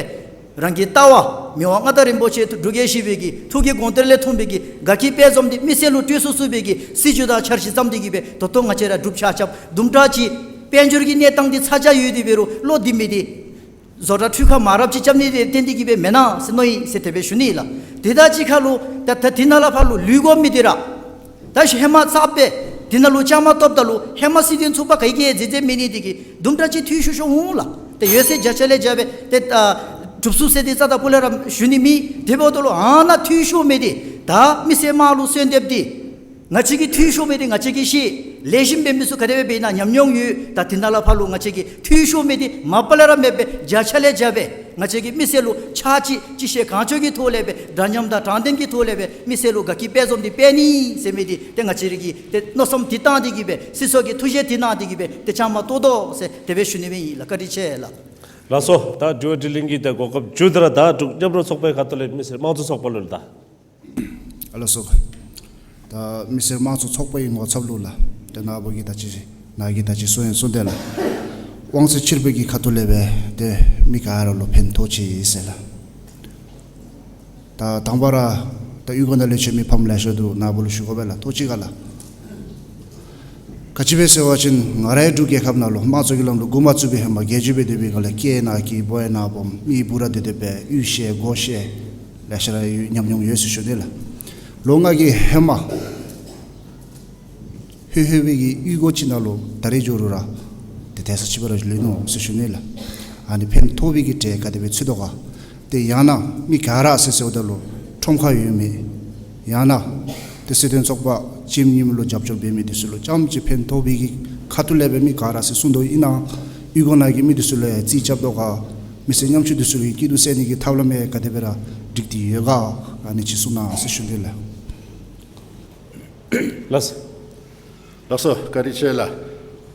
རང་གི་ལྟ་བ་མི་དབང་མངའ་བདག་རིན་པོ་ཆེ་འབྲུག་རྒྱལ་བཞི་པའི་གི་ཐུགས་ཀྱི་དགོངས་གཏེར་ལས་འཐོན་པའི་གི་དགའ་སྐྱིད་དཔལ་འཛོམས་འདི་མི་སེར་ལུ་སྤྲོད་ཚུགས་ཚུགས་པའི་གི་སྲིད་བྱུས་དང་འཆར་གཞི་བརྩམས་ཏེ་གིས་སྦེ་ད་ལྟོ་ང་བཅས་ར་འབྲུག་ཆ་ཁྱབ་དུམ་གྲ་ཅིག་དཔལ་འབྱོར་གྱི་གནས་སྟངས་འདི་ཚ་གྱང་ཡོད་དེ་འབད་རུང་བློ་བདེ་མི་འདི་བཟོ་གྲྭ་འཕྲུལ་ཁང་མ་རབས་ཅིག་རྐྱབ་ནི་འདི་བརྟེན་ཏེ་གིས་སྦེ་མེན་ན་ཟེར་མནོ་ཡི་ཟེར་དེ་སྦེ་ཞུ་ནི་ལགས། དེ་དང་གཅིག་ཁར་ལུ་ད་ད་དེ་ནང་ལས་ཕར་ལུ་ལུས་དགོ་མི་འདི་ར་ད་ཤུལ་ཧེ་མ་གསརཔ་སྦེ་དེ་ནང་ལུ་བཅའ་མར་གཏོགསཔ་ད་ལུ་ཧེ་མ་སྲིད་དོན་ཚོགས་པ་ག་གིས་མཛད་མཛད་མི་ནི་འདི་གིས་དུམ་གྲ་ཅིག་འཐུས་ཤོར་ཤོར་འོང་ལགས། ཏེ་ཡོད་ཟེར་བརྒྱ་ཆ་ལས་བརྒྱ་སྦེ་ཏེ་ཨ་གྲུབ་ཚུགས་ཟེར་ཏེ་རྩ་དང་པོ་ལས་ར་ཞུ་ནི་མེད། དེ་འབདཝ་ད་ལུ་ཨ་ནཱ་འཐུས་ཤོར་མི་འདི་ད་མི་སེར་དམངས་ལུ་གསོལ་འདེབས་འདི་ང་བཅས་ཀྱིས་འཐུས་ཤོར་མི་འདི་ང་བཅས་ཀྱིས་ཤེས། ལེགས་ཤོམ་འབད་མི་ཚུ་ག་དེ་སྦེ་འབད་ན་ཉམས་མྱོང་ཡོད། ད་དེ་ནང་ལས་ཕར་ལུ་ང་བཅས་ཀྱིས་འཐུས་ཤོར་མི་འདི་མ་པ་ལས་ར་མེདཔ་སྦེ་བརྒྱ་ཆ་ལས་བརྒྱ་སྦེ་ང་བཅས་ཀྱིས་མི་སེར་ལུ་ཕྱག་ཕྱིད་ཅི་ཤེས་གང་ལྕོགས་ཀྱི་ཐོག་ལས་སྦེ་འདྲ་མཉམ་དང་དྲང་བདེན་གྱི་ཐོག་ལས་སྦེ་མི་སེར་ལུ་དགའ་སྐྱིད་དཔལ་འཛོམས་འདི་སྤེལ་ནི་ཟེར་མི་འདི་ཏེ་ང་བཅས་ར་གིས་ཏེ་མནོ་བསམ་འདི་བཏང་སྟེ་གིས་སྦེ་སྲིད་ཚོགས་ཀྱི་ཐུགས་བཞེད་འདི་གནང་སྟེ་གིས་སྦེ་ཏེ་བཅའ་མར་གཏོགས་དོ་ཟེར་དེ་སྦེ་ཞུ་ནི་ཨིན་ལགས། བཀའ་དྲིན་ཆེ་ལགས། ལགས་སོ། ད་དྲི་བ་དྲིས་ལན་གྱི་ཏེ་གོ་སྐབས་མཇུག་ད་ར་ད་འབྲུག་མཉམ་རུབ་ཚོགས་པའི་ཁ་ཐུག་ལས་མི་སེར་དམངས་གཙོ་ཚོགས་པ་ལུ་ལགས། ཨ་ལགས་སོ། ད་མི་སེར་དམངས་གཙོ་ཚོགས་པའི་ངོ་ཚབ་ལུ་ལགས། ཏེ་ནཱ་བུ་གིས་ད་ཅི་ནཱ་གིས་ད་ཅི་གསུང་ཡང་གསུངས་ཏེ་ལགས། དབང་ཚད་ཕྱིར་སྤེལ་གྱི་ཁ་ཐུག་ལས་སྦེ་ཏེ་མི་ག་ར་ལུ་ཕན་ཐོགས་ཅི་ཟེར་ལགས། ད་དང་པ་ར་ད་གཡུས་སྒོ་ནང་ལས་བྱོན་མི་ཕམ་ལེ་ཤ་འདུག། ནཱ་བུ་ལུ་ཞུ་དགོ་པས་ལགས། ཐོག་གཅིག་ཁར་ལགས། ག་ཅི་སྦེ་ཟེར་བ་ཅིན་ང་རའི་འབྲུག་རྒྱལ་ཁབ་ནང་ལུ་དམངས་གཙོ་གི་ལམ་ལུགས་འགོ་མ་བཙུགས་པའི་ཧེ་མ་རྒྱལ་བརྒྱུད་སྦེ་སྡོད་པའི་སྒང་ལས་སྐྱེས་ནང་སྐྱེས་ཕོ་ཡང་ནང་ཕོ་མི་བུ་ར་དེ་དེ་སྦེ་གཡུས་བཤལ་སྒོ་བཤལ་ལེ་ཤ་ར་ཡོད། ཉམས་མྱོང་ཡོད་ཟེར་ཞུ་ནི་ལགས། ལོ་ལྔ་གི་ཧེ་མ་ལྷོད་ལྷོད་པའི་གི་གཡུས་སྒོ་ཅིག་ནང་ལུ་ད་རེས་འགྱོ་རུང་ར་ཏེ་དེ་ས་ཅིག་སྦེ་ར་ལུས་ནུག་ཟེར་ཞུ་ནི་ལགས། ཨ་ནི་ཕན་ཐོགས་པའི་གི་གྲས་ག་དེ་སྦེ་ཚུད་དོ་ག། ཏེ་ཡང་ན་མི་ག་ར་ཟེར་ཟེརཝ་ད་ལུ་ཁྲོམ་ཁ་ཡོད་མི་ཡང་ན་ཏེ་སྲིད་དོན་ཚོགས་པ་ཅིག་ཉིནམ་ལུ་རྒྱབ་སྐྱོར་འབད་མི་འདི་ཚུ་ལུ་ཙམ་ཅིག་ཕན་ཐོགས་པའི་གི་ཁ་ཐུག་ལས་སྦེ་མི་ག་ར་ཟེར་གསུངས་དོ་ཨིན་ན། གཡུས་སྒོ་ནང་གི་མི་འདི་ཚུ་ལུ་རྩིས་རྐྱབ་དོ་ག། མི་སེར་ཉམ་ཆུང་འདི་ཚུ་གི་སྐྱིད་སྡུག་སེལ་ནི་གི་ཐབས་ལམ་ག་དེ་སྦེ་ར་སྒྲིག་སྟེ་ཡོད་ག། ཨ་ནི་ཅིག་གསུང་གནང་ཟེར་ཞུ་ནི་ལགས། ལགས། ལགས་སོ། བཀའ་དྲིན་ཆེ་ལགས།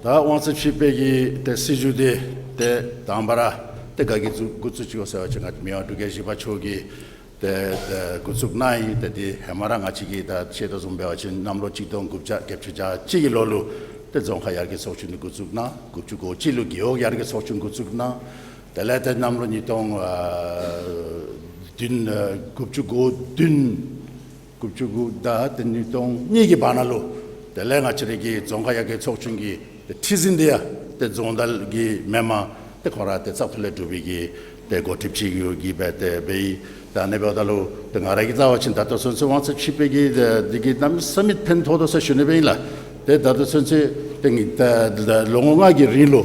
ད་དབང་ཚད་ཕྱིར་སྤེལ་གྱི་ཏེ་སྲིད་བྱུས་འདི་ཏེ་དང་པ་ར་ཏེ་ག་གིས་འགོ་བཙུགས་ཅི་གོ་ཟེར་བ་ཅིན་ང་མི་དབང་འབྲུག་རྒྱལ་བཞི་པ་མཆོག་གིས་ཏེ་ཏེ་འགོ་བཙུགས་གནང་ཡི། ཏེ་འདི་ཧེ་མ་ར་ང་བཅས་ཀྱིས་ད་ཤེས་དོ་བཟུམ་འབད་བ་ཅིན་གནམ་ལོ་གཅིག་སྟོང་དགུ་བརྒྱ་བརྒྱད་ཅུ་གྱ་གཅིག་གི་ལོ་ལུ་ཏེ་རྫོང་ཁག་ཡར་རྒྱས་ཚོགས་ཆུང་འདི་འགོ་བཙུགས་གནང་། དགུ་བཅུ་གོ་གཅིག་ལུ་རྒེད་འོག་ཡར་རྒྱས་ཚོགས་ཆུང་འགོ་བཙུགས་གནང་། དེ་ལས་ཏེ་གནམ་ལོ་ཉིས་སྟོང་ཨ་བདུན་ཨ་དགུ་བཅུ་གོ་བདུན་དགུ་བཅུ་གོ་དགུ་དང་ཏེ་ཉིས་སྟོང་གཉིས་ཀྱི་བར་ན་ལུ་དེ་ལས་ང་བཅས་རའི་གི་རྫོང་ཁག་ཡར་རྒྱས་ཚོགས་ཆུང་གི་ཏེ་ཁྲི་འཛིན་འདི་ཡང་ཏེ་རྫོང་བདག་གི་མེན་པར་ཏེ་ཁོ་ར་ཏེ་བཙག་འཐུ་ལས་གྲུབ་པའི་གི་ཏེ་འགོ་ཁྲིདཔ་ཅིག་གིས་སྦེ་ཏེ་འབད་ཡི། ད་ཨ་ནི་འབདཝ་ད་ལུ་ཏེ་ང་ར་གིས་བལྟ་བ་ཅིན་ད་ལྟོ་ཚུན་ཚོད་དབང་ཚད་ཕྱིར་སྤེལ་གྱི་ཏེ་འདི་གིས་གནམ་མེད་ས་མེད་ཕན་ཐོགས་དོ་ཟེར་ཞུ་ནི་སྦེ་ཨིན་ལགས། ཏེ་ད་ལྟོ་ཚུན་ཚོད་ཏེ་ད་ལོ་ངོ་ལྔ་གི་རིང་ལུ་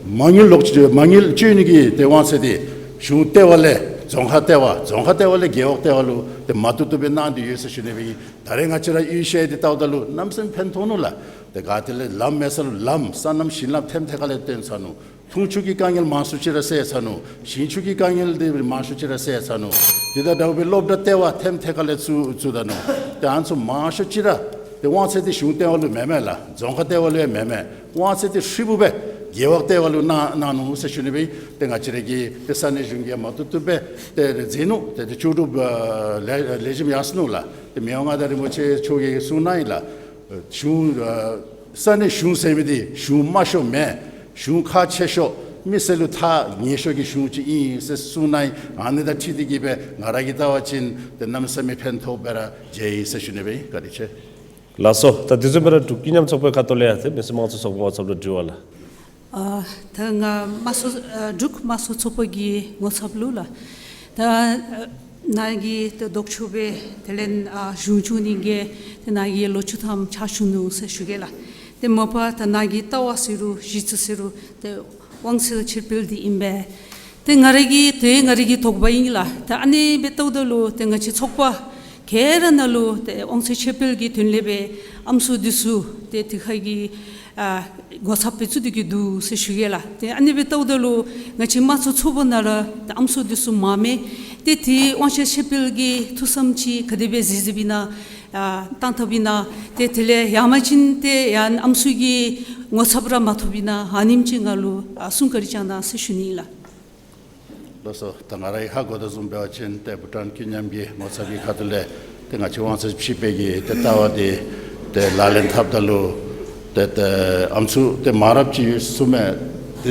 མ་དངུལ་ལོག་མ་དངུལ་སྤྱོད་ནི་གི་ཏེ་དབང་ཚད་འདི་གཞུང་ལྟེ་བ་ལས་རྫོང་ཁག་ལྟེ་བ་རྫོང་ཁག་ལྟེ་བ་ལས་རྒེད་འོག་ལྟེ་བ་ལུ་ཏེ་མ་བཏུབ་བཏུབ་སྦེ་གནང་སྟེ་ཡོད་ཟེར་ཞུ་ནི་སྦེ་ཨིན། ད་རེས་ང་བཅས་ར་གཡུས་བཤལ་འདི་བལྟཝ་ད་ལུ་གནམ་མེད་ས་མེད་ཕན་ཐོགས་ནུག་ལགས། ཏེ་ག་ཏེ་ལས་ལམ་མེད་ས་ལུ་ལམ་སོ་ནམ་ཞིང་ལམ་ཐེམ་ཐེ་ཁ་ལས་བཏོན་ཚར་ནུག། འཐུང་ཆུ་གི་དཀའ་ངལ་མང་སུ་ཅིག་ར་སེལ་ཚར་ནུག། ཞིང་ཆུ་གི་དཀའ་ངལ་འདི་མང་སུ་ཅིག་ར་སེལ་ཚར་ནུག། དེ་དང་འདྲཝ་སྦེ་སློབ་གྲྭ་ལྟེ་བ་ཐེམ་ཐེ་ཁ་ལས་བཙུགས་བཙུགས་ད་ནུག། ཏེ་ཨ་ནི་ཚུ་མང་སུ་ཅིག་ར་ཏེ་དབང་ཚད་འདི་གཞུང་ལྟེ་བ་ལུ་མེན་མས་ལགས། རྫོང་ཁག་ལྟེ་བ་ལུ་ཡང་མེན་མས། དབང་ཚད་འདི་ཧྲིལ་བུ་སྦེ་རྒེད་འོག་ལྟེ་བ་ལུ་གནང་གནང་ནུག་ཟེར་ཞུ་ནི་སྦེ་ཨིན། ཏེ་ང་བཅས་ར་གི་ཏེ་ས་གནས་གཞུང་གིས་མ་བཏུབ་བཏུབ་སྦེ་ཏེ་མཛད་ནུག། ཏེ་ཏེ་ལྕོགས་གྲུབ་ཨ་ལེགས་ལེགས་ཤོམ་ཡར་སོ་ནུག་ལགས། ཏེ་མི་དབང་མངའ་བདག་རིན་པོ་ཆེ་མཆོག་གིས་གསུངས་གནང་ཡི་ལགས། གཞུང་ཨ་ས་གནས་གཞུང་ཟེར་མི་འདི་གཞུང་དམའ་ཤོས་མེན། གཞུང་ཁག་ཆེ་ཤོས་མི་སེར་ལུ་ཐག་ཉེ་ཤོས་ཀྱི་གཞུང་ཅིག་ཨིན་ཟེར་གསུངས་གནང་ཡི། ཨ་ནི་དང་འཁྲིལ་ཏེ་གིས་སྦེ་ང་ར་གིས་བལྟ་བ་ཅིན་ཏེ་གནམ་མེད་ས་མེད་ཕན་ཐོགས་སྦེ་ར་མཇལ་ཡི་ཟེར་ཞུ་ནི་སྦེ་ཨིན། བཀའ་དྲིན་ཆེ། ལགས་སོ། ད་དེ་བཟུམ་སྦེ་ར་འབྲུག་ཀུན་མཉམ་ཚོགས་པའི་ཁ་ཐུག་ལས་ཡང་ཏེ་མི་སེར་དམངས་གཙོ་ཚོགས་པའི་ངོ་ཚབ་ལུ་དྲི་བ་ལགས། ཨ་ད་ང་དམངས་གཙོ་ཨ་འབྲུག་དམངས་གཙོ་ཚོགས་པ་གི་ངོ་ཚབ་ལུ་ལགས། ད་ཨ་ནཱ་གིས་ད་ལྡོག་ཕྱོགས་སྦེ་དེ་ལས་ཨ་གཞུང་སྐྱོང་ནི་གི་ཏེ་ནཱ་གིས་ལོ་བཅུ་ཐམ་ཕྱག་ཞུ་ནུག་ཟེར་ཞུ་གེ་ལགས། ཏེ་མ་པ་ད་ནཱ་གིས་བལྟ་བ་ཟེར་རུང་གཞི་རྩ་ཟེར་རུང་ཏེ་དབང་ཚད་ཕྱིར་སྤེལ་འདི་ཨིན་པས། ཏེ་ང་ར་གི་ཏེ་ང་ར་གི་དོགས་པ་ཨིན་ལགས། ཏེ་ཨ་ནི་སྦེ་བལྟཝ་ད་ལུ་ཏེ་ང་བཅས་ཚོགས་པ་ག་ར་ནང་ལུ་ཏེ་དབང་ཚད་ཕྱིར་སྤེལ་གྱི་དོན་ལས་སྦེ་ཨམ་སྲུ་འདི་ཚུ་ཏེ་དེ་ཁ་གི་ཨ་ངོ་ཚབ་སྦེ་བཙུགས་ཏེ་གི་འདུག་ཟེར་ཞུ་གེ་ལགས། ཏེ་ཨ་ནི་སྦེ་བལྟཝ་ད་ལུ་ང་བཅས་དམངས་གཙོ་ཚོགས་པ་ནང་ར་ཏེ་ཨམ་སྲུ་འདི་ཚུ་མངམ་མས། ཏེ་ཏེ་དབང་ཚད་ཕྱིར་སྤེལ་གྱི་ཐུགས་བསམ་ཅིག་ག་དེ་སྦེ་གཟིགས་གཟིགསཔ་ཨིན་ན་ཨ་བཏང་བཏངམ་ཨིན་ན། ཏེ་དེ་ལས་ཡང་མ་ཅིན་ཏེ་ཡང་ཨམ་སྲུ་གི་ངོ་ཚབ་ར་མ་ཐོབ་ཨིན་ན་ཨ་ནེམ་ཅིག་ང་ལུ་ཨ་གསུང་བཀའ་དྲིན་བསྐྱང་གནང་ཟེར་ཞུ་ནི་ཨིན་ལགས། ལགས་སོ། ད་ང་ར་གིས་ཧ་གོ་དོ་བཟུམ་འབད་བ་ཅིན་ཏེ་བྷུ་ཊཱན་ཀུན་མཉམ་གྱི་ངོ་ཚབ་ཀྱི་ཁ་ཐུག་ལས་ཏེ་ང་བཅས་དབང་ཚད་ཕྱིར་སྤེལ་གྱི་ཏེ་ལྟ་བ་འདི་ཏེ་ལག་ལེན་འཐབ་ད་ལུ་ཏེ་ཏེ་ཨམ་སྲུ་ཏེ་མང་རབས་ཅིག་ཡོད་གསུངམ་མས། ཏེ་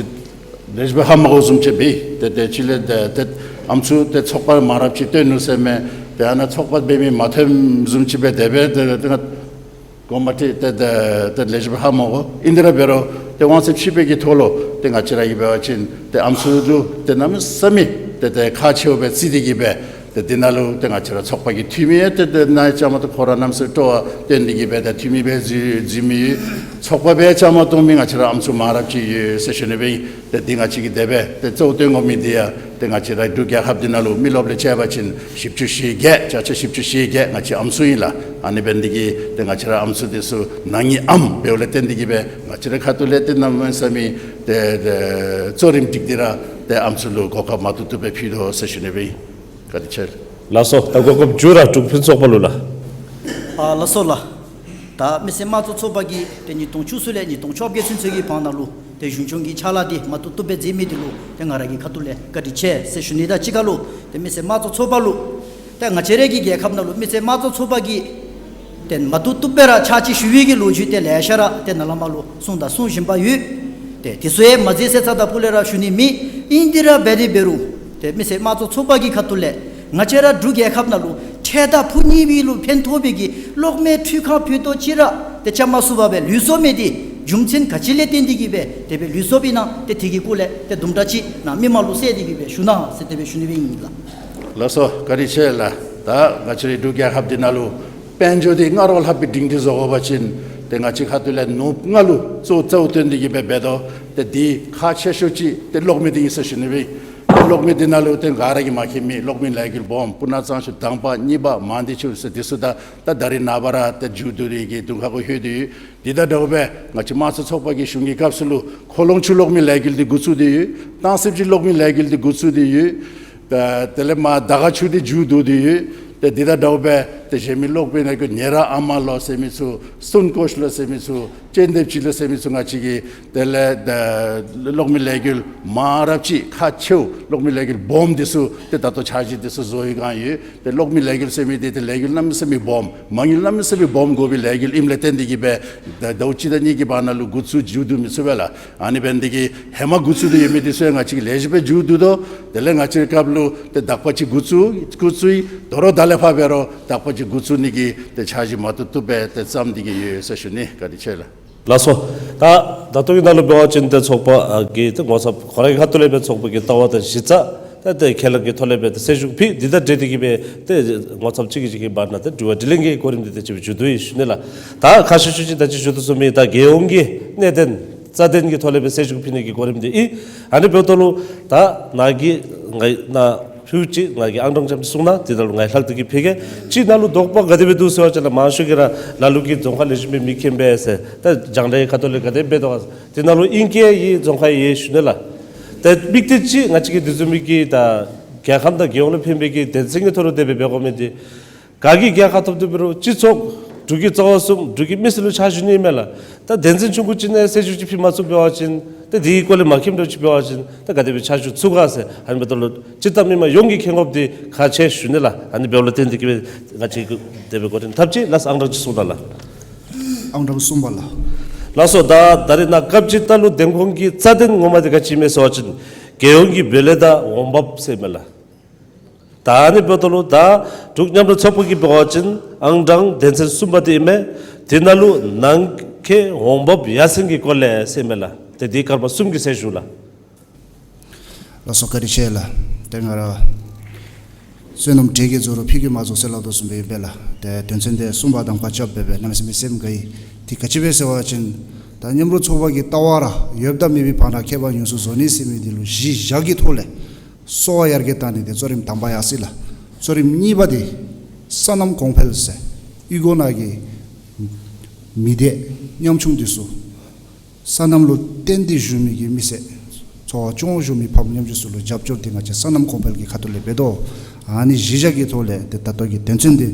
ལེགས་སྦེ་ཧ་མ་གོ་བཟུམ་ཅིག་སྦེ་ཏེ་ཏེ་ཅིག་ལས་ཏེ་ཏེ་ཨམ་སྲུ་ཏེ་ཚོགས་པ་མང་རབས་ཅིག་བཏོན་ནུག་ཟེར་མས། ཏེ་ཨ་ནཱ་ཚོགས་པ་འབད་མི་མ་ཐོནམ་བཟུམ་ཅིག་སྦེ་དེ་སྦེ་ཏེ་ཏེ་ང་གོ་མ་ཐོས། ཏེ་ཏེ་ཏེ་ལེགས་ཤོམ་སྦེ་ཧ་མ་གོ། ཨིན་དེ་ར་འབད་རུང་ཏེ་དབང་ཚད་ཕྱིར་སྤེལ་གྱི་ཐོག་ལུ་ཏེ་ང་བཅས་ར་གིས་འབད་བ་ཅིན་ཏེ་ཨམ་སྲུ་ལུ་ཏེ་གནམ་མེད་ས་མེད་ཏེ་ཏེ་ཁག་ཆེཝ་སྦེ་བརྩི་སྟེ་གིས་སྦེ་ཏེ་འདི་ནང་ལུ་ཏེ་ང་བཅས་ར་ཚོགས་པ་གི་འཐུས་མི་ཡང་ཏེ་ཏེ་ནཱ་བཅའ་མར་ཏེ་ཁོ་ར་གནམ་མེད་ས་མེད་སྤྲོ་བ་བཏོན་ཏེ་གིས་སྦེ་ཏེ་འཐུས་མི་སྦེ་འཛུལ་འཛུལ་མི་ཡོད། ཚོགས་པ་སྦེ་བཅའ་མར་གཏོགས་མི་ང་བཅས་ར་ཨམ་སྲུ་མང་རབས་ཅིག་ཡོད་ཟེར་ཞུ་ནི་སྦེ་ཨིན། ཏེ་འདི་ང་བཅས་ཀྱིས་དེ་སྦེ་ཏེ་གཙོ་བོ་བཏོན་དགོ་མི་འདི་ཡང་ཏེ་ང་བཅས་ར་འབྲུག་རྒྱལ་ཁབ་འདི་ནང་ལུ་མི་རློབས་ལས་བཅད་པ་ཅིན་བཞི་བཅུ་ཞེ་བརྒྱད་བརྒྱ་ཆ་བཞི་བཅུ་ཞེ་བརྒྱད་ང་བཅས་ཨམ་སྲུ་ཨིན་ལགས། ཨ་ནི་འབད་ནི་འདི་གིས་ཏེ་ང་བཅས་ར་ཨམ་སྲུ་འདི་ཚུ་ནང་མི་ཨམ་འབདཝ་ལས་བརྟེན་ཏེ་གིས་སྦེ་ང་བཅས་ར་ཁ་ཐུག་ལས་ཏེ་གནམ་མེད་ས་མེད་ཏེ་ཏེ་གཙོ་རིམ་སྒྲིག་སྟེ་ར་ཏེ་ཨམ་སྲུ་ལུ་གོ་སྐབས་མ་ཐུབ་ཐུབ་སྦེ་ཕུལ་དོ་ཟེར་ཞུ་ནི་སྦེ་ཨིན། བཀའ་དྲིན་ཆེ། ལགས་སོ། ད་གོ་སྐབས་མཇུག་ར་འབྲུག་ཕུན་ཚོགས་པ་ལུ་ལགས། ཨ་ལགས་སོ་ལགས། ད་མི་སེར་དམངས་གཙོ་ཚོགས་པ་གིས་ཏེ་ཉིས་སྟོང་བཅུ་གསུམ་ལས་ཉིས་སྟོང་བཅོ་བརྒྱད་ཚུན་ཚོད་ཀྱི་བར་ན་ལུ་ཏེ་གཞུང་སྐྱོང་གི་ཕྱག་ལཱ་འདི་མ་ཐུབ་ཐུབ་སྦེ་མཛད་མི་འདི་ལུ་ཏེ་ང་ར་གི་ཁ་ཐུག་ལས་བཀའ་དྲིན་ཆེ་ཟེར་ཞུ་ནི་དང་གཅིག་ཁར་ལུ་ཏེ་མི་སེར་དམངས་གཙོ་ཚོགས་པ་ལུ་ཏེ་ང་བཅས་ར་གི་རྒྱལ་ཁབ་ནང་ལུ་མི་སེར་དམངས་གཙོ་ཚོགས་པ་གིས་ཏེ་མ་ཐུབ་ཐུབ་སྦེ་ར་ཕྱག་ཕྱིད་ཞུ་བའི་གི་ལོ་རྒྱུས་ཏེ་ལེ་ཤ་ར་ཏེ་ནཱ་ལས་མར་ལུ་གསུངས་དང་གསུང་བཞིན་པ་ཡོད། ཏེ་དེ་ཚུ་ཡང་མ་མཛད་ཟེར་རྩ་དང་ཕུ་ལས་ར་ཞུ་ནི་མེད། ཨིན་དེ་ར་འབད་དེ་འབད་རུང་ཏེ་མི་སེར་དམངས་གཙོ་ཚོགས་པ་གི་ཁ་ཐུག་ལས་ང་བཅས་ར་འབྲུག་རྒྱལ་ཁབ་ནང་ལུ་འཕྲལ་དང་ཕུ་གཉིས་པོ་ལུ་ཕན་ཐོགས་པའི་གི་གློག་མེ་འཕྲུལ་ཁང་ཕུད་རྡོག་ཅིག་ར་ཏེ་རྐྱབ་མ་ཚུགས་པར་སྦེ་ལུས་སོང་མི་འདི་རྒྱུ་མཚན་ག་ཅི་ལས་བརྟེན་ཏེ་གིས་སྦེ་དེ་སྦེ་ལུས་སོངམ་ཨིན་ན་ཏེ་དེ་གི་སྐོར་ལས་ཏེ་དུམ་གྲ་ཅིག་ནཱ་མི་མང་ལུ་གསལ་ཏེ་གིས་སྦེ་ཞུ་གནང་ཟེར་དེ་སྦེ་ཞུ་ནི་སྦེ་ཨིན་ལགས། ལགས་སོ། བཀའ་དྲིན་ཆེ་ལགས། ད་ང་བཅས་རའི་འབྲུག་རྒྱལ་ཁབ་འདི་ནང་ལུ་དཔལ་འབྱོར་འདི་སྔར་བ་ལྷག་པའི་སྒྲིང་སྒྲི་བཟོ་དགོ་པ་ཅིན་ཏེ་ང་བཅས་ཁ་ཐུག་ལས་ནུབ་ལྔ་ལུ་གཙོ་གཙོ་བཏོན་ཏེ་གིས་སྦེ་འབད་དོ། ཏེ་འདི་ཁག་ཆེ་ཤོས་ཅིག་ཏེ་གློག་མེ་འདི་ཨིན་ཟེར་ཞུ་ནི་སྦེ་ཨིན། གློག་མེ་འདི་ནང་ལུ་ཏེ་ག་ར་གིས་མ་མཁྱེན་མི་གློག་མེ་ལས་འགུལ་སྦོམ་སྤུ་ན་གཙང་ཆུ་དང་པ་གཉིས་པ་མང་སྡེ་ཆུ་ཟེར་འདི་ཚུ་ད་ད་ད་རིས་ནངས་པ་ར་ཏེ་མཇུག་བསྡུ་སྟེ་གིས་དུང་ཁ་གུ་ལྷོད་དེ་ཡོད། འདི་དང་འདྲཝ་སྦེ་ང་བཅས་དམངས་གཙོ་ཚོགས་པ་གི་གཞུང་གི་སྐབས་སུ་ལུ་ཁོ་ལོང་ཆུ་གློག་མེ་ལས་འགུལ་འདི་འགོ་བཙུགས་ཏེ་ཡོད། སྟང་སིབ་ཅིག་གློག་མེ་ལས་འགུལ་འདི་འགོ་བཙུགས་ཏེ་ཡོད། ད་དེ་ལས་མར་དར་དཀར་ཆུ་འདི་མཇུག་བསྡུ་སྟེ་ཡོད། ཏེ་འདི་དང་འདྲཝ་སྦེ་ཏེ་གཞན་མི་གློག་མེ་ལས་འགུལ་ཉེ་ར་ཨ་མ་ལོ་ཟེར་མི་ཚུ་སྟོན་ཀོཤ་ལོ་ཟེར་མི་ཚུ་ཅན་དེབ་ཅིག་ལོ་ཟེར་མི་ཚུ་ང་བཅས་ཀྱི་དེ་ལས་ད་གློག་མེ་ལས་འགུལ་མང་རབས་ཅིག་ཁག་ཆེཝ་གློག་མེ་ལས་འགུལ་སྦོམ་འདི་ཚུ་ཏེ་ད་ལྟོ་འཆར་གཞི་འདི་ཚུ་བཟོ་བའི་སྒང་ཡོད། ཏེ་གློག་མེ་ལས་འགུལ་ཟེར་མི་འདི་ཏེ་ལས་འགུལ་གནམ་མེད་ས་མེད་སྦོམ་མ་དངུལ་གནམ་མེད་ས་མེད་སྦོམ་དགོ་པའི་ལས་འགུལ་ཨིནམ་ལས་བརྟེན་ཏེ་གིས་སྦེ་ད་ཟླཝ་གཅིག་དང་གཉིས་ཀྱི་བར་ན་ལུ་འགོ་བཙུགས་མཇུག་བསྡུ་མི་ཚུགས་པས་ལགས། ཨ་ནི་འབད་ནི་འདི་གིས་ཧེ་མ་འགོ་བཙུགས་ཏེ་ཡོད་མི་འདི་ཚུ་ཡང་ང་བཅས་ཀྱིས་ལེགས་ཤོམ་སྦེ་མཇུག་བསྡུ་དོ། དེ་ལས་ང་བཅས་རའི་སྐབས་ལུ་ཏེ་དག་པ་ཅིག་འགོ་བཙུགས་འགོ་བཙུགས་ཡི། དོ་རུང་ད་ལས་ཕར་འབད་རུང་དག་པ་ཅིག་འགོ་བཙུགས་ནི་གི་ཏེ་འཆར་གཞི་མ་ཐུབ་ཐུབ་སྦེ་ཏེ་བརྩམས་ཏེ་གིས་ཡོད་ཟེར་ཞུ་ནི། བཀའ་དྲིན་ཆེ་ལགས། ལགས་སོ། ད་ད་ལྟོ་གི་ནང་ལུ་འབད་བ་ཅིན་ཏེ་ཚོགས་པ་ཨ་གི་ཏེ་ངོ་ཚབ་ཁོ་ར་གི་ཁ་ཐུག་ལས་སྦེ་ཚོགས་པ་གི་ལྟ་བ་དང་གཞི་རྩ་ད་ཏེ་ཁས་བླངས་ཀྱི་ཐོག་ལས་སྦེ་ཏེ་གསལ་ཞུ་ཕུལ། འདི་དང་འབྲེལ་ཏེ་གིས་སྦེ་ཏེ་ངོ་ཚབ་གཅིག་གིས་གཅིག་གི་བར་ན་ཏེ་དྲི་བ་དྲིས་ལན་གྱི་གོ་རིམ་འདི་ཏེ་ཅིག་མཇུག་བསྡུ་ཡི་ཞུ་ནི་ལགས། ད་ཁ་ཤས་ཤུལ་ཅིག་ད་ཅི་ཞུ་དོ་བཟུམ་སྦེ་ད་རྒྱལ་ཡོངས་ཀྱི་གནད་དོན་རྩ་དོན་གྱི་ཐོག་ལས་སྦེ་གསལ་ཞུ་ཕུལ་ནི་གི་གོ་རིམ་འདི་ཨིན། ཨ་ནི་འབདཝ་ད་ལུ་ད་ནཱ་གི་ང་ནཱ་ཕུལཝ་ཅིག་ང་གིས་ཨང་གྲངས་རྐྱངམ་ཅིག་གསུང་གནང་། དེ་ད་ལུ་ང་ལྷག་སྟེ་གིས་ཕུལ་གེ། གཅིག་ནཱ་ལུ་དོགས་པ་ག་དེ་སྦེ་འདུག་ཟེར་བ་ཅིན་ལགས་མང་ཤོས་ཀྱིས་ར་ལ་ལུ་གིས་རྫོང་ཁག་ལེགས་ཤོམ་སྦེ་མི་མཁྱེན་པས་ཟེར། ད་རྒྱང་བསྒྲགས་ཁ་ཐུག་ལས་ག་དེ་འབད་དོ་ག་དེ་ནང་ལུ་ཨིན་སྐད་ཡོད་རྫོང་ཁག་ཡོད་ཞུ་ནི་ལགས། ད་དམིགས་གཏད་ཅིག་ང་བཅས་ཀྱིས་འདི་བཟུམ་མའི་གི་ད་རྒྱལ་ཁམས་དང་རྒྱལ་ཡོངས་ལུ་ཕན་པའི་གི་དོན་ཚན་གྱི་ཐོག་ལུ་དེ་སྦེ་འབད་དགོ་མི་འདི་ག་གིས་རྒྱལ་ཁ་ཐོབ་སྟེ་འབད་རུང་སྤྱི་ཚོགས་འབྲུག་གི་རྩ་བ་གསུམ་འབྲུག་གི་མི་སེར་ལུ་ཕྱག་ཞུ་ནི་ཨིན་མས་ལགས། ད་དོན་ཚན་ཆུང་ཀུ་ཅིག་ནང་གསལ་ཞུ་ཅིག་ཕུལ་མ་ཚུགས་པ་ཅིན་ད་དེའི་སྐོར་ལས་མ་མཁྱེནམ་འདྲཝ་ཅིག་འབད་བ་ཅིན་ད་ག་དེ་སྦེ་ཕྱག་ཞུ་ཚུགས་ག་ཟེར། ཨ་ནི་འབདཝ་ད་ལུ་སྤྱིར་བཏང་མི་མང་ཡོངས་ཀྱིས་མཁྱེན་དགོཔ་འདི་ཁག་ཆེ་ཞུ་ནི་ལགས། ཨ་ནི་འབདཝ་ལས་བརྟེན་ཏེ་གིས་སྦེ་ང་བཅས་ཀྱིས་དེ་སྦེ་གོ་རིམ་འཐབ་ཅི་ལགས། ཨང་གྲངས་ཅིག་གསུང་གནང་ལགས། ཨང་གྲངས་གསུམ་པ་ལགས། ལགས་སོ། ད་ད་རིས་ནཱ་སྐབས་ཅིག་ད་ལུ་བདེན་དཔང་གི་རྩ་དོན་ངོ་མ་འདི་ག་ཅི་ཨིན་མས་ཟེར་བ་ཅིན་རྒྱལ་ཡོངས་ཀྱི་བུ་ལོན་དང་འོང་འབབ་ཟེར་མས་ལགས། ད་ཨ་ནི་འབདཝ་ད་ལུ་ད་འབྲུག་མཉམ་རུབ་ཚོགས་པ་གིས་འབད་བ་ཅིན་ཨང་གྲངས་དོན་ཚན་གསུམ་པ་འདི་ཨིན་མས། དེ་ནང་ལུ་ནང་འཁོད་འོང་འབབ་ཡར་སེང་གི་སྐོར་ལས་ཟེར་མས་ལགས། ཏེ་འདི་སྐར་མ་གསུམ་གྱི་གསལ་ཞུ་ལགས། ལགས་སོ། བཀའ་དྲིན་ཆེ་ལགས། ཏེ་ང་ར་བསོད་ནམས་གྲལ་གྱི་རྫོགས་རུང་ཕུད་ཀྱིས་མ་རྫོགས་ཟེར་སླབ་དོ་བཟུམ་སྦེ་ཨིན་པས་ལགས། ཏེ་དོན་ཚན་འདི་གསུམ་པ་དང་ཁ་ཆ་སྦེ་སྦེ་གནམ་མེད་ས་མེད་སེམས་དགའ་ཡི། དེ་ག་ཅི་སྦེ་ཟེར་བ་ཅིན་ད་མཉམ་རུབ་ཚོགས་པ་གི་ལྟ་བ་ར་ཡོདཔ་དང་མེད་པའི་བར་ན་ཁྱད་པར་ཉུང་སུ་བཟོ་ནི་ཟེར་མི་འདི་ལུ་གཞི་བཞག་གི་ཐོག་ལས་གསོ་བ་ཡར་རྒྱས་གཏང་ནི་འདི་གཙོ་རིམ་དང་པ་ཡར་སོ་ཡི་ལགས། གཙོ་རིམ་གཉིས་པ་འདི་སོ་ནམ་གོང་འཕེལ་ཟེར་གཡུས་སྒོ་ནང་གི་མི་སྡེ་ཉམ་ཆུང་འདི་ཚུ་སོ་ནམ་ལུ་བརྟེན་ཏེ་བཞུགས་མི་གི་མི་སེར་འཚོ་བ་སྐྱོང་བཞུགས་མི་ཕམ་ཉམ་ཆུང་ཚུ་ལུ་རྒྱབ་སྐྱོར་འདི་ང་བཅས་སོ་ནམ་གོང་འཕེལ་གྱི་ཁ་ཐུག་ལས་འབད་དོ། ཨ་ནི་གཞི་བཞག་གི་ཐོག་ལས་ཏེ་ད་ལྟོ་གི་དོན་ཚན་འདི་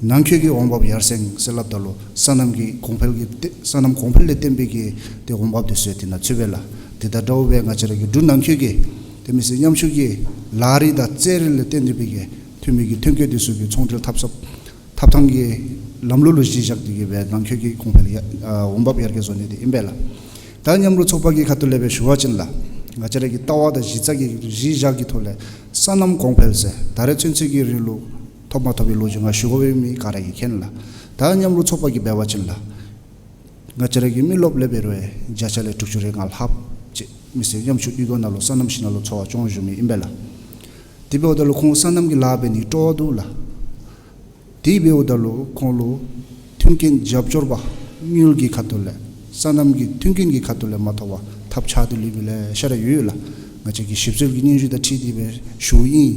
ནང་འཁོད་ཀྱི་འོང་འབབ་ཡར་སེང་ཟེར་སླབ་ད་ལུ་སོ་ནམ་གྱི་གོང་འཕེལ་གྱི་ཏེ་སོ་ནམ་གོང་འཕེལ་ལས་བརྟེན་པའི་གི་ཏེ་འོང་འབབ་འདི་ཚུ་ཡང་འདི་ནང་ཚུད་པས་ལགས། ཏེ་ད་འདྲཝ་སྦེ་ང་བཅས་ར་གི་འབྲུག་ནང་འཁོད་ཀྱི་ཏེ་མི་སེར་ཉམ་ཆུང་གི་ལཱ་རིགས་དང་རྩེད་རིགས་ལས་བརྟེན་ཏེ་འབད་གི་ཐོན་མི་གི་ཐོན་སྐྱེད་འདི་ཚུ་གི་ཚོང་འབྲེལ་འཐབ་ས་འཐབ་ཐངས་ཀྱི་ལམ་ལུགས་ལུ་གཞི་བཞག་སྟེ་གིས་སྦེ་ནང་འཁོད་ཀྱི་གོང་འཕེལ་ཡ་ཨ་འོང་འབབ་ཡར་རྒྱས་བཟོ་ནི་འདི་ཨིན་པས་ལགས། ད་མཉམ་རུབ་ཚོགས་པ་གི་ཁ་ཐུག་ལས་སྦེ་ཞུ་བ་ཅིན་ལགས་ང་བཅས་ར་གི་ལྟ་བ་དང་གཞི་རྩ་གི་གཞི་བཞག་གི་ཐོག་ལས་སོ་ནམ་གོང་འཕེལ་ཟེར་ད་རེས་ཚུན་ཚོད་ཀྱི་རིང་ལུ་ཐོབ་མ་ཐོབ་པའི་ལོ་རྒྱུས་ང་ཞུ་དགོ་པའི་མི་ག་ར་གིས་མཁྱེན་ལགས། ད་མཉམ་རུབ་ཚོགས་པ་གིས་འབད་བ་ཅིན་ལགས་ང་བཅས་ར་གི་མི་རློབས་ལས་འབད་རུང་བརྒྱ་ཆ་ལས་དྲུག་ཅུ་རེ་ལྔ་ལྷགཔ་ཅིག་མི་སེར་ཉམ་ཆུང་གཡུས་སྒོ་ནང་ལུ་སོ་ནམ་ཞིནམ་ལས་འཚོ་བ་སྐྱོང་བཞུགས་མི་ཨིན་པས་ལགས། དེ་འབདཝ་ད་ལུ་ཁོང་སོ་ནམ་གྱི་ལཱ་འབད་ནི་སྤྲོ་བ་འདུག་ལགས། དེ་འབདཝ་ད་ལུ་ཁོང་ལུ་མཐུན་རྐྱེན་རྒྱབ་སྐྱོར་པ་དངུལ་གྱི་ཁ་ཐུག་ལས་ སོ་ནམ་གྱི་མཐུན་རྐྱེན་གྱི་ཁ་ཐུག་ལས་མ་ཐོབ་པར་ཐབས་ཆག་སྟེ་ལུས་མི་ལེ་ཤ་ར་ཡོད་ལགས། ང་བཅས་ཀྱི་ཞིབ་འཚོལ་གྱི་སྙན་ཞུ་དང་འཁྲིལ་ཏེ་སྦེ་ཞུཝ་ཨིན།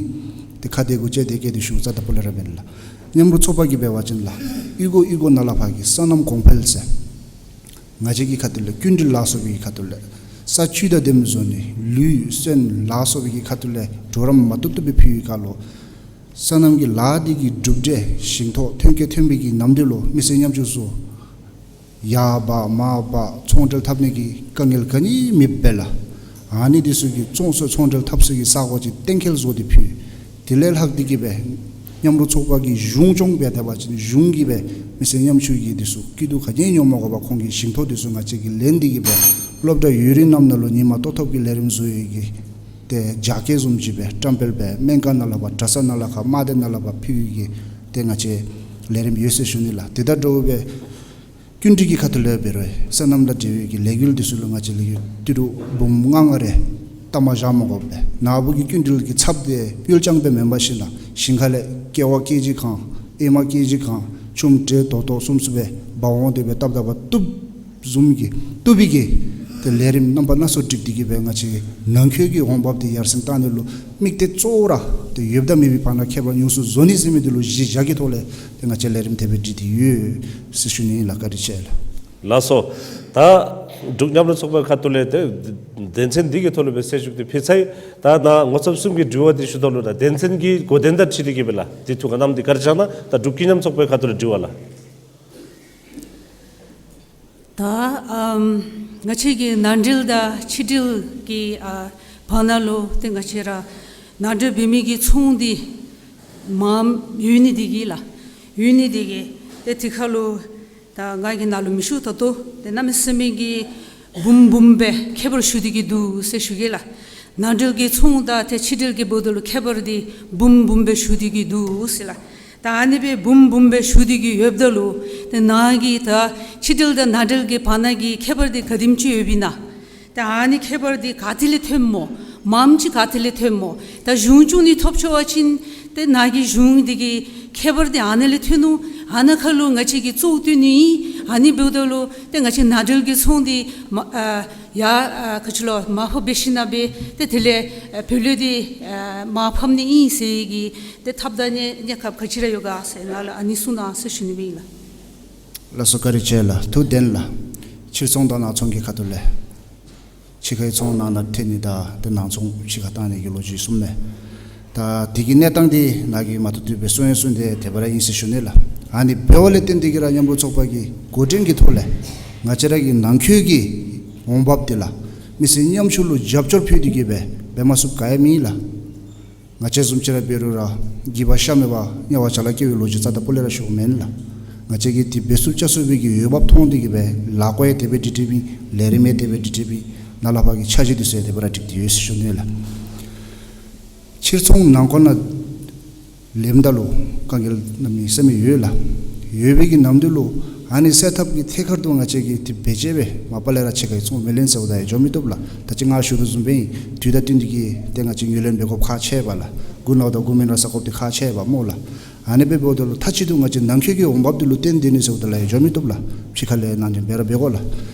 ཏེ་ཁ་བདེ་གུ་ལྕེ་བདེ་བསྐྱེད་དེ་ཞུཝ་རྩ་དང་སྤུ་ལས་ར་མེན་ལགས། མཉམ་རུབ་ཚོགས་པ་གིས་འབད་བ་ཅིན་ལགས། གཡུས་སྒོ་གཡུས་སྒོ་ནང་ལས་ཕར་གྱི་སོ་ནམ་གོང་འཕེལ་ཟེར། ང་བཅས་ཀྱི་ཁ་ཐུག་ལས་སྐྱིན་འགྲུལ་ལ་སོགས་པའི་ཁ་ཐུག་ལས་ས་བཅུད་དང་ལྡནམ་བཟོ་ནི་ལུད་སོན་ལ་སོགས་པའི་ཁ་ཐུག་ལས་གྲོགས་རམ་མ་ཐུབ་ཐུབ་སྦེ་ཕུལ་བའི་ཁར་ལུ་སོ་ནམ་གྱི་ལཱ་འདི་གི་གྲུབ་འབྲས་ཞིང་ཐོག་ཐོན་སྐྱེད་ཐོན་པའི་གི་ནམ་དུས་ལུ་མི་སེར་ཉམ་ཆུང་ཚུ་ཡར་འབག་མར་འབག་ཚོང་འབྲེལ་འཐབ་ནི་གི་དཀའ་ངལ་ག་ནི་མེདཔ་སྦེ་ལགས། ཨ་ནི་འདི་ཚུ་གི་བཙོང་ཚོང་ཚོང་འབྲེལ་འཐབ་ས་གི་ས་གོ་ཅིག་གཏན་འཁེལ་བཟོ་སྟེ་ཕུལ། དེ་ལས་ལྷག་སྟེ་གི་སྦེ་མཉམ་རུབ་ཚོགས་པ་གི་གཞུང་སྐྱོང་འབད་དེ་འབད་བ་ཅིན་གཞུང་གིས་སྦེ་མི་སེར་ཉམ་ཆུང་གི་འདི་ཚུ་སྐྱིད་སྡུག་ག་ཅི་ཡང་མྱོང་མ་དགོ་པར་ཁོང་གི་ཞིང་ཐོག་འདི་ཚུ་ང་བཅས་ཀྱིས་ལེན་ཏེ་གི་སྦེ་སློབ་གྲྭ་ཡུན་རིང་གནངམ་ད་ལུ་ཉིན་མ་ལྟོ་ཐོབ་ཀྱི་ལས་རིམ་བཟོ་ཡི་གི་ཏེ་རྒྱ་སྐྱེད་བཟུམ་ཅིག་སྦེ་བཀྲམ་སྤེལ་སྦེ་སྨན་ཁང་ནང་ལས་ཕར་གྲྭ་ས་ནང་ལས་ཕར་དམག་སྡེ་ནང་ལས་ཕར་ཕུལ་ཡི་གི་ཏེ་ང་བཅས་ལས་རིམ་ཡོད་ཟེར་ཞུ་ནི་ལགས། དེ་དང་འདྲཝ་སྦེ་སྐྱིན་འགྲུལ་གྱི་ཁ་ཐུག་ལས་འབད་རུང་སོ་ནམ་དང་འབྲེལ་བའི་གི་ལས་འགུལ་འདི་ཚུ་ལུ་ང་བཅས་ལས་ཡུན་ཏི་རུ་འབུམ་ལྔ་ལྔ་རེ་བལྟ་མ་བཞག་མ་དགོ་པར་ནཱ་བུ་གི་སྐྱིན་འགྲུལ་གྱི་ཚབ་འདི་དབུལ་རྐྱང་སྦེ་མེན་པར་ཞིན་ན་ཞིང་ཁ་ལས་ཀེ་བ་ཀེ་ཇི་གང་ཨེ་མ་ཀེ་ཇི་གང་ཆུམ་ཏེ་དོ་དོ་གསུམ་གསུམ་སྦེ་འབག་འོང་སྟེ་སྦེ་བཏབ་ད་བཏུབ་བཟུམ་གྱི་བཏུབ་པའི་གི་ཏེ་ལས་རིམ་རྣམ་པ་སྣ་ཚོགས་སྒྲིག་སྟེ་གི་སྦེ་ང་བཅས་ནང་འཁོད་ཀྱི་འོང་འབབ་འདི་ཡར་སེང་བཏང་ནི་ལུ་དམིགས་གཏད་གཙོ་བོ་ར་ཏེ་ཡོདཔ་དང་མེད་པའི་བར་ན་ཁྱད་པར་ཉུང་སུ་བཟོ་ནི་ཟེར་མི་འདི་ལུ་གཞི་བཞག་གི་ཐོག་ལས་ཏེ་ང་བཅས་ལས་རིམ་དེ་སྦེ་སྒྲིག་སྟེ་ཡོད་ཟེར་ཞུ་ནི་ཨིན་ལགས། བཀའ་དྲིན་ཆེ་ལགས། ལགས་སོ། ད་འབྲུག་མཉམ་རུབ་ཚོགས་པའི་ཁ་ཐུག་ལས་ཏེ་དོན་ཚན་འདི་གི་ཐོག་ལས་སྦེ་གསལ་ཞུ་འདི་ཕུལ་ཚར་ཡི། ད་ནཱ་ངོ་ཚབ་གསུམ་གྱི་དྲི་བ་འདི་ཞུ་དོ་ལོ། ད་དོན་ཚན་གྱི་གོ་དོན་དང་འཁྲིལ་ཏེ་གི་སྦེ་ལགས། འདི་ཐུགས་ཁར་བསྣམས་ཏེ་བཀའ་དྲིན་བསྐྱང་གནང་། ད་འབྲུག་སྐྱིན་མཉམ་ཚོགས་པའི་ཁ་ཐུག་ལས་དྲི་བ་ལགས། ད་ཨམ་ང་བཅས་ཀྱི་ནང་འབྲེལ་དང་ཕྱི་འབྲེལ་གྱི་ཨ་བར་ན་ལུ་ཏེ་ང་བཅས་ར་ནང་འབྲེལ་འབད་མི་གི་ཚོང་འདི་མངམ་ཡོད་ནི་འདི་གིས་ལགས། ཡོད་ནི་འདི་གིས་ཏེ་དེ་ཁར་ལུ་ད་ང་གིས་ནཱ་ལུ་མི་ཞུ། ད་ལྟོ་ཏེ་གནམ་མེད་ས་མེད་ཀྱི་འབུམ་འབུམ་སྦེ་ཁྱད་པར་ཞུགས་ཏེ་གི་འདུག་ཟེར་ཞུ་གེ་ལགས། ནང་འབྲེལ་གྱི་ཚོང་དང་ཏེ་ཕྱི་འབྲེལ་གྱི་འབདཝ་ད་ལུ་ཁྱད་པར་འདི་འབུམ་འབུམ་སྦེ་ཞུགས་ཏེ་གི་འདུག་ཟེར་ལགས། ད་ཨ་ནི་སྦེ་འབུམ་འབུམ་སྦེ་ཞུགས་ཏེ་གི་ཡོདཔ་ད་ལུ་ཏེ་ནཱ་གི་ད་ཕྱི་འབྲེལ་དང་ནང་འབྲེལ་གྱི་བར་ན་གི་ཁྱད་པར་འདི་ག་དེམ་ཅིག་ཡོདཔ་ཨིན་ན། ཏེ་ཨ་ནི་ཁྱད་པར་འདི་ག་ཏེ་ལས་ཐོནམ་སྨོ། མངམ་ཅིག་ག་ཏེ་ལས་ཐོནམ་སྨོ། ད་གཞུང་སྐྱོང་ནི་ཐོབ་ཆོག་པ་ཅིན་ཏེ་ནཱ་གི་གཞུང་འདི་གི་ཁྱད་པར་འདི་ཨ་ནཱ་ལས་ཐོན་ནུག། ཨ་ནཱ་ཁར་ལུ་ང་བཅས་ཀྱིས་གཙོ་བོ་བཏོན་ནི་ཨིན། ཨ་ནི་འབདཝ་ད་ལུ་ཏེ་ང་བཅས་ནང་འབྲེལ་གྱི་ཚོང་འདི་མ་ཨ་ཡར་ཨ་ག་ཅི་ལོ་མར་ཕབ་འབད་ཞིན་ན་སྦེ་ཏེ་དེ་ལས་ཨ་བོད་ལས་འདི་ཨ་མར་ཕབ་ནི་ཨིན་ཟེར་གྱི་ཏེ་ཐབས་དང་གནས་གནས་སྐབས་ག་ཅི་ར་ཡོད་ག་ཟེར་ནཱ་ལུ་ཨ་ནི་གསུང་གནང་ཟེར་ཞུ་ནི་སྦེ་ཨིན་ལགས། ལགས་སོ། བཀའ་དྲིན་ཆེ་ལགས། ཐུགས་བདེན་ལགས། ཕྱིར་ཚོང་དང་ནང་ཚོང་གི་ཁ་ཐུག་ལས་ཕྱི་ཁའི་ཚོང་ནང་ན་ཐོན་ནི་དང་ཏེ་ནང་ཚོང་ཕྱི་ཁར་བཏང་ནི་གི་ལོ་རྒྱུས་གསུངམ་མས། ད་དེ་གི་གནས་སྟངས་འདི་ནཱ་གིས་མ་ཐུབ་ཐུབ་སྦེ་གསུང་ཡང་གསུངས་ཏེ་དེ་སྦེ་ར་ཨིན་ཟེར་ཞུ་ནི་ལགས། ཨ་ནི་འབདཝ་ལས་བརྟེན་ཏེ་གི་ར་མཉམ་རུབ་ཚོགས་པ་གི་འགོ་འདྲེན་གྱི་ཐོག་ལས་ང་བཅས་ར་གི་ནང་འཁོད་ཀྱི་འོང་འབབ་འདི་ལགས་མི་སེར་ཉམ་ཆུང་ལུ་རྒྱབ་སྐྱོར་ཕུལ་ཏེ་གི་སྦེ་འབད་མ་ཚུགསཔ་ག་ཡང་མེད་ལགས། ང་བཅས་བཟུམ་ཅིག་ར་འབད་རུང་ར་སྒྱིད་པ་ཤ་མེད་པར་དམྱལ་བ་བྱ་ལ་སྐྱེ་བའི་ལོ་རྒྱུས་རྩ་དང་སྤུ་ལས་ར་ཞུཝ་མེན་ལགས། ང་བཅས་ཀྱིས་དེ་འབད་ཚུགས་བྱ་ཚུགས་པའི་གི་འོས་འབབ་མཐོང་སྟེ་གི་སྦེ་ལཱ་བཀོད་ཡང་དེ་སྦེ་སྒྲིག་སྒྲིགཔ་ཨིན། ལས་རིམ་ཡང་དེ་སྦེ་སྒྲིག་སྒྲིགཔ་ཨིན། ནཱ་ལས་ཕར་གྱི་འཆར་གཞི་འདི་ཚུ་ཡང་དེ་སྦེ་ར་སྒྲིག་སྟེ་ཡོད་ཟེར་ཞུ་ནི་ལགས། ཕྱིར་ཚོང་ནང་འཁོད་ནང་ལེནམ་ད་ལུ་དཀའ་ངལ་གནམ་མེད་ས་མེད་ཡོད་ལགས། ཡོད་པའི་གི་ནམ་དུས་ལུ་ཨ་ནི་སེལ་ཐབས་ཀྱི་ཐད་ཁར་དུ་ང་བཅས་ཀྱིས་དེ་བེད་སྤྱད་སྦེ་མ་པ་ལས་ར་ཕྱི་ཁའི་ཚོང་མི་ལེན་ཟེརཝ་ད་ཡང་འགྱོ་མི་བཏུབ་ལགས། ད་ཅི་ང་ཞུ་དོ་བཟུམ་སྦེ་ཨིན། དུས་དང་བསྟུན་ཏེ་གི་ཏེ་ང་བཅས་ངོས་ལེན་འབད་དགོཔ་ཁག་ཆེ་བས་ལགས། དགུ་ནཝ་ད་དགུ་མེན་ར་ཟ་དགོཔ་འདི་ཁག་ཆེ་བས་སྨོ་ལགས། ཨ་ནི་སྦེ་འབདཝ་ད་ལུ་མཐའ་གཅིག་ཏུ་ང་བཅས་ནང་འཁོད་ཀྱི་འོང་འབབ་འདི་ལུ་བརྟེན་ཏེ་ནི་ཟེརཝ་ད་ལུ་ཡང་འགྱོ་མི་བཏུབ་ལགས། ཕྱི་ཁ་ལས་ནང་འདྲེན་འབད་ར་འབད་དགོ་ལགས།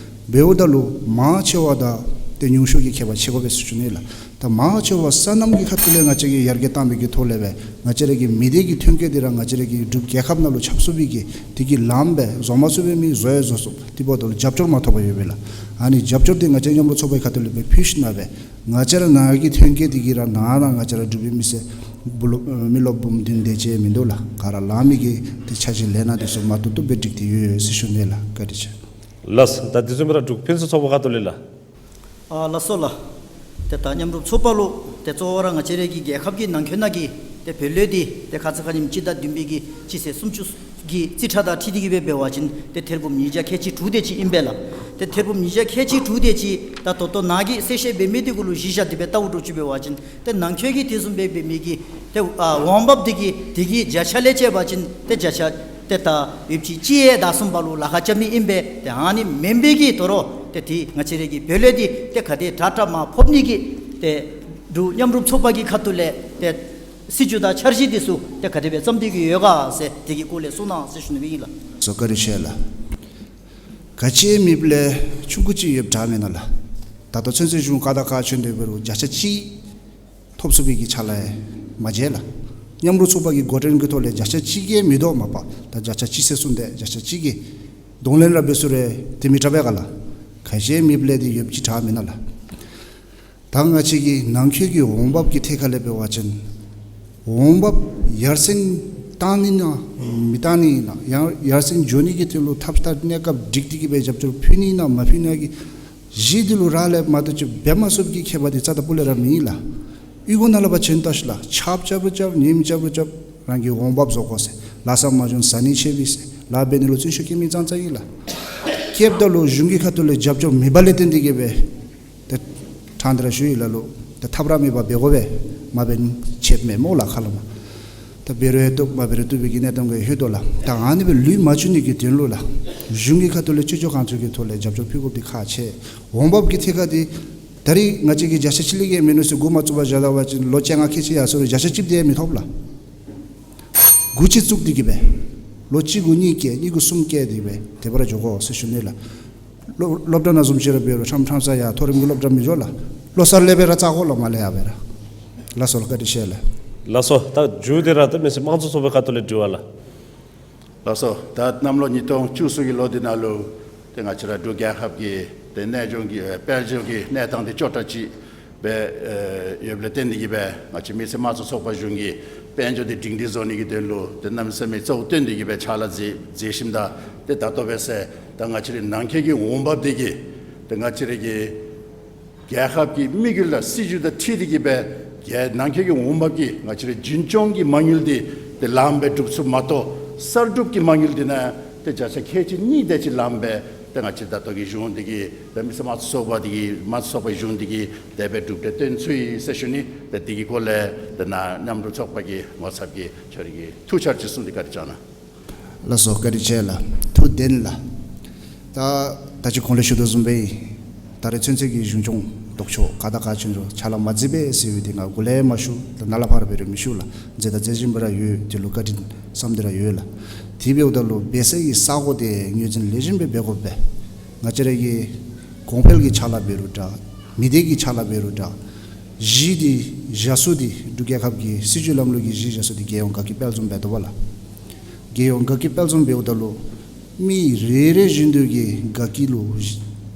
འབདཝ་ད་ལུ་མང་ཆེ་བ་དང་ཏེ་ཉུང་ཤོས་ཀྱི་ཁྱད་པར་ཕྱེ་དགོ་པས་ཟེར་ཞུ་ནི་ལགས། ད་མང་ཆེ་བ་སོ་ནམ་གྱི་ཁ་ཐུག་ལས་ང་བཅས་ཀྱིས་ཡར་རྒྱས་བཏང་བའི་གི་ཐོག་ལས་སྦེ་ང་བཅས་ར་གི་མི་སྡེ་གི་ཐོན་སྐྱེད་འདི་ར་ང་བཅས་ར་གི་འབྲུག་རྒྱལ་ཁབ་ནང་ལུ་ཁྱབ་ཚུགས་པའི་གི་དེ་གི་ལམ་སྦེ་བཟོ་མ་ཚུགས་པའི་མི་བཟོ་ཡང་བཟོ་ཚུགས། དེ་འབདཝ་ད་ལུ་རྒྱབ་སྐྱོར་མ་ཐོབ་པར་ཡོད་པས་ལགས། ཨ་ནི་རྒྱབ་སྐྱོར་འདི་ང་བཅས་མཉམ་རུབ་ཚོགས་པའི་ཁ་ཐུག་ལས་སྦེ་ཕུལ་ཞིན་ན་སྦེ་ང་བཅས་ར་ནང་གི་ཐོན་སྐྱེད་འདི་གིས་ར་ནང་ར་ང་བཅས་ར་འབྲུག་པའི་མི་སེར་བུ་ལོ་མི་རློབས་འབུམ་བདུན་དེ་ཅིག་མིན་འདུག་ལགས། ག་ར་ལང་མི་གི་ཏེ་འཆར་གཞི་ལས་སྣ་འདི་ཚུ་མ་ཐུབ་ཐུབ་སྦེ་སྒྲིག་སྟེ་ཡོད་ཟེར་ཞུ་ནི་ལགས། བཀའ་དྲིན་ཆེ། ལགས། ད་དེ་བཟུམ་སྦེ་ར་འབྲུག་ཕུན་སུམ་ཚོགས་པ་ཁ་ཐུག་ལས་ལགས། ཨ་ལགས་སོ་ལགས། ཏེ་ད་མཉམ་རུབ་ཚོགས་པ་ལུ་ཏེ་གཙོ་བོ་ར་ང་བཅས་ར་གི་རྒྱལ་ཁབ་ཀྱི་ནང་འཁོད་ནང་གི་ཏེ་བོད་ལས་འདི་ཏེ་ཁ་ཙ་ཁ་ཉིནམ་སྤྱི་ཟླ་བདུན་པའི་གི་སྤྱི་ཚེས་སུམ་ཅུ་གི་རྩིས་ཁྲ་དང་འཁྲིལ་ཏེ་གི་སྦེ་འབད་བ་ཅིན་ཏེ་ཐེར་འབུམ་ཉིས་བརྒྱ་ཁལ་གཅིག་དྲུག་དེ་ཅིག་ཨིན་པས་ལགས། ཏེ་ཐེར་འབུམ་ཉིས་བརྒྱ་ཁལ་གཅིག་དྲུག་དེ་ཅིག་ད་ད་ལྟོ་ནཱ་གིས་གསལ་བཤད་འབད་མི་འདི་གུ་ལུ་གཞི་བཞག་སྟེ་སྦེ་བལྟཝ་འདྲཝ་ཅིག་འབད་བ་ཅིན་ཏེ་ནང་འཁོད་ཀྱི་དེ་བཟུམ་སྦེ་འབད་མི་གི་ཏེ་ཨ་འོང་འབབ་འདི་གི་དེ་གི་བརྒྱ་ཆ་ལས་བཅད་པ་ཅིན་ཏེ་བརྒྱ་ཆ་ཏེ་ད་ཡོདཔ་ཅིག་གཅིག་ཡང་ད་གསུམ་པ་ལུ་ལཱ་ཁག་རྐྱབ་མི་ཨིན་པས། ཏེ་ཨ་ནི་མེན་པའི་གི་དོ་རུང་ཏེ་དེ་ང་བཅས་ར་གི་བོད་ལས་འདི་ཏེ་ག་དེ་དྲག་དྲག་མར་ཕབ་ནི་གི་ཏེ་འབྲུག་མཉམ་རུབ་ཚོགས་པ་གི་ཁ་ཐུག་ལས་ཏེ་སྲིད་བྱུས་དང་འཆར་གཞི་འདི་ཚུ་ཏེ་ག་དེ་སྦེ་བརྩམས་ཏེ་གི་ཡོད་ག་ཟེར་དེ་གི་སྐོར་ལས་གསུང་གནང་ཟེར་ཞུ་ནི་སྦེ་ཨིན་ལགས། ལགས་སོ། བཀའ་དྲིན་ཆེ་ལགས། ག་ཅི་མེདཔ་ལས་ཆུང་ཀུ་ཅིག་ཡོདཔ་དྲག་མེན་ན་ལགས། ད་ལྟོ་ཚུན་ཚོད་གཞུང་བཀའ་དང་བཀའ་ཆོས་འདི་འབད་རུང་བརྒྱ་ཆ་གཅིག་ཐོབ་ཚུགས་པའི་གི་ཕྱག་ལཱ་མ་མཇལ་ལགས། མཉམ་རུབ་ཚོགས་པ་གི་འགོ་འདྲེན་གྱི་ཐོག་ལས་བརྒྱ་ཆ་གཅིག་གིས་མི་དོ་མ་པ་ད་བརྒྱ་ཆ་གཅིག་ཟེར་གསུངས་ཏེ་བརྒྱ་ཆ་གཅིག་གིས་གདོང་ལེན་ར་འབད་ཚུགས་རུང་དེ་མི་དྲག་པས་ག་ལགས། ག་ཅི་མེདཔ་ལས་འདི་ཡོདཔ་ཅིག་དྲག་མེན་ན་ལགས། ད་ང་བཅས་ཀྱི་ནང་འཁོད་ཀྱི་འོང་འབབ་ཀྱི་ཐད་ཁ་ལས་འབད་བ་ཅིན་འོང་འབབ་ཡར་སེང་བཏང་ནི་ན་མི་བཏང་ནི་ན་ཡང་ཡར་སེང་འགྱོ་ནི་གི་དོན་ལུ་ཐབས་ལྟ་གནས་སྐབས་སྒྲིག་སྟེ་གི་སྦེ་རྒྱབ་སྐྱོར་ཕུལ་ནི་ན་མ་ཕུལ་ནི་གི་གཞི་འདི་ལུ་རག་ལས་མ་གཏོགས་ཅིག་འབད་མ་ཚུགསཔ་གི་ཁྱད་པར་འདི་རྩ་དང་སྤུ་ལས་ར་མེད་ལགས། གཡུས་སྒོ་ནང་ལས་ཕར་བྱོན་ལྟ་ཤིག་ལགས། ཆརཔ་རྐྱབ་རུང་རྐྱབ་ཉིམ་རྐྱབ་རུང་རྐྱབ་རང་གི་འོང་འབབ་བཟོ་དགོ་ཟེར། ལཱ་ས་མ་བྱུང་ཟ་ནི་ཆད་པས་ཟེར། ལཱ་འབད་ནི་ལུ་བརྩོན་ཤུགས་བསྐྱེད་མི་ཙང་ཙང་ཨིན་ལགས། བསྐྱེདཔ་ད་ལུ་གཞུང་གི་ཁ་ཐུག་ལས་རྒྱབ་སྐྱོར་མེད་པ་ལས་བརྟེན་ཏེ་གི་སྦེ་ཏེ་ཕྲང་སྟེ་ར་ཞུ་ཡི་ལགས། ལུ་ཏེ་ཐབས་ར་མེད་པར་འབད་དགོ་པས། མ་འབད་ཆེད་མེད་སྨོ་ལགས། ཁ་ལུ་མ་ད་འབད་རུང་ཡང་བཏུབ་མ་འབད་རུང་བཏུབ་པའི་གི་གནས་སྟངས་ཀྱི་ཧོད་དོ་ལགས། ད་ཨ་ནི་སྦེ་ལུས་མ་བཅུག་ནི་གི་དོན་ལུ་ལགས། གཞུང་གི་ཁ་ཐུག་ལས་ཅི་ལྕོགས་གང་ལྕོགས་ཀྱི་ཐོག་ལས་རྒྱབ་སྐྱོར་ཕུལ་དགོཔ་འདི་ཁག་ཆེ། འོང་འབབ་ཀྱི་ཐད་ཁར་འདི་ད་རིས་ང་བཅས་ཀྱིས་བརྒྱ་ཆ་གཅིག་ལས་བརྒལ་མེད་ནུག་ཟེར་འགོ་མ་བཙུགས་པར་བཞག་ད་པ་ཅིན་ལོ་བཅོ་ལྔ་ཁལ་གཅིག་ཡར་སོང་རུང་བརྒྱ་ཆ་གཅིག་དེ་མི་ཐོབ་ལགས། འགོ་ཅིག་བཙུགས་ཏེ་གི་སྦེ་ལོ་གཅིག་གུ་གཉིས་བཀལ་གཉིས་གུ་གསུམ་བཀལ་ཏེ་སྦེ་དེ་སྦེ་ར་འགྱོ་དགོ་ཟེར་ཞུ་ནི་ལགས། སློབ་སློབ་གྲྭ་ནང་བཟུམ་ཅིག་ར་འབད་རུང་ཕྲང་ཕྲང་ས་ཡར་མཐོ་རིམ་གྱི་སློབ་གྲྭ་མི་འགྱོ་ལགས། བློ་གསར་ལས་སྦེ་ར་བཙག་དགོ་ལགས། མར་ལས་ཡར་སྦེ་ར། ལགས་སོ་ལགས། བཀའ་དྲིན་ཆེ་ལགས། ལགས་སོ། ད་མཇུག་དེ་ར་ད་མི་སེར་དམངས་གཙོ་ཚོགས་པའི་ཁ་ཐུག་ལས་དྲི་བ་ལགས། ལགས་སོ། ད་གནམ་ལོ་ཉིས་སྟོང་བཅུ་གསུམ་གྱི་ལོ་འདི་ནང་ལུ་ཏེ་ང་བཅས་ར་འབྲུག་རྒྱལ་ཁབ་ཀྱི་ཏེ་གནས་སྐྱོང་གི་ཨེ་དཔལ་འབྱོར་གྱི་གནས་སྟངས་འདི་སྐྱོ་དྲགས་ཅིག་སྦེ་ཨེ་ཡོདཔ་ལས་བརྟེན་ཏེ་གི་སྦེ་ང་བཅས་མི་སེར་དམངས་གཙོ་ཚོགས་པ་གཞུང་གིས་དཔལ་འབྱོར་འདི་སྒྲིང་སྒྲི་བཟོ་ནི་གི་དོན་ལུ་ཏེ་གནམ་མེད་ས་མེད་གཙོ་བོ་བཏོན་ཏེ་གི་སྦེ་ཕྱག་ལཱ་མཛད་མཛད་ཞིནམ་ད་ཏེ་ད་ལྟོ་འབད་ཟེར་ད་ང་བཅས་རའི་ནང་འཁོད་ཀྱི་འོང་འབབ་འདི་གིས་ཏེ་ང་བཅས་རའི་གི་རྒྱལ་ཁབ་ཀྱི་དམིགས་ཡུལ་དང་སྲིད་བྱུས་དང་འཁྲིལ་ཏེ་གི་སྦེ་རྒྱལ་ནང་འཁོད་ཀྱི་འོང་འབབ་ཀྱིས་ང་བཅས་རའི་རྒྱུན་སྐྱོང་གི་མ་དངུལ་འདི་ཏེ་ལངམ་སྦེ་སྒྲུབ་ཚུགསཔ་མ་གཏོགས་གསར་སྒྲུབ་ཀྱི་མ་དངུལ་འདི་ནང་ཏེ་བརྒྱ་ཆ་ཁལ་གཅིག་གཉིས་དེ་ཅིག་ལངམ་སྦེ་ཏེ་ང་བཅས་ད་ལྟོ་གི་གཞུང་འདི་གིས་ཏེ་མི་སེར་དམངས་གཙོ་ཚོགས་པ་འདི་གིས་དམངས་གཙོ་ཚོགས་པ་གཞུང་འདི་གིས་དེ་སྦེ་གྲུབ་འབྲས་བཏོན་ཚུགས་ཡི་ཟེར་ཞུ་ནི། ཏེ་འདི་གི་སྐོར་ལས་ཏེ་ནཱ་མཉམ་རུབ་ཚོགས་པ་གི་ངོ་ཚབ་ཀྱིས་ཁྱོད་རའི་གི་ཐུགས་འཆར་ཅིག་གསུངས་ཏེ་བཀའ་དྲིན་བསྐྱང་གནང་། ལགས་སོ། བཀའ་དྲིན་ཆེ་ལགས། ཐུགས་བདེན་ལགས། ད་ད་ཅི་གོང་ལས་ཞུ་དོ་བཟུམ་སྦེ་ད་རེས་ཚུན་ཚོད་ཀྱི་གཞུང་སྐྱོང་ལྡོག་ཕྱོགས་བཀའ་དང་བཀའ་ཆོས་ལུ་ཕྱག་ལཱ་མ་མཛད་པས་ཟེར་བའི་འདི་ང་འགོ་ལས་མ་ཞུ། ད་ནཱ་ལས་ཕར་འབད་རུང་མི་ཞུ་ལགས། མཛད་དང་མཛད་བཞིན་པ་ར་ཡོད། དེ་ལུ་བཀའ་དྲིན་བསམ་སྟེ་ར་ཡོད་ལགས། དེ་འབདཝ་ད་ལུ་འབད་ས་གི་ས་གོ་དེ་ངོས་འཛིན་ལེགས་ཤོམ་སྦེ་འབད་དགོ་པས། ང་བཅས་ར་གི་གོང་འཕེལ་གྱི་ཕྱག་ལཱ་འབད་རུང་འདྲ། མི་སྡེ་གི་ཕྱག་ལཱ་འབད་རུང་འདྲ། གཞི་འདི་བཞག་ས་འདི་འབྲུག་རྒྱལ་ཁབ་ཀྱི་སྲིད་བྱུས་ལམ་ལུགས་ཀྱི་གཞི་བཞག་ས་འདི་རྒྱལ་ཡོངས་དགའ་སྐྱིད་དཔལ་འཛོམས་འབད་དོ་བ་ལགས། རྒྱལ་ཡོངས་དགའ་སྐྱིད་དཔལ་འཛོམས་འབདཝ་ད་ལུ་མི་རེ་རེ་བཞིན་དུ་གི་དགའ་སྐྱིད་ལུ་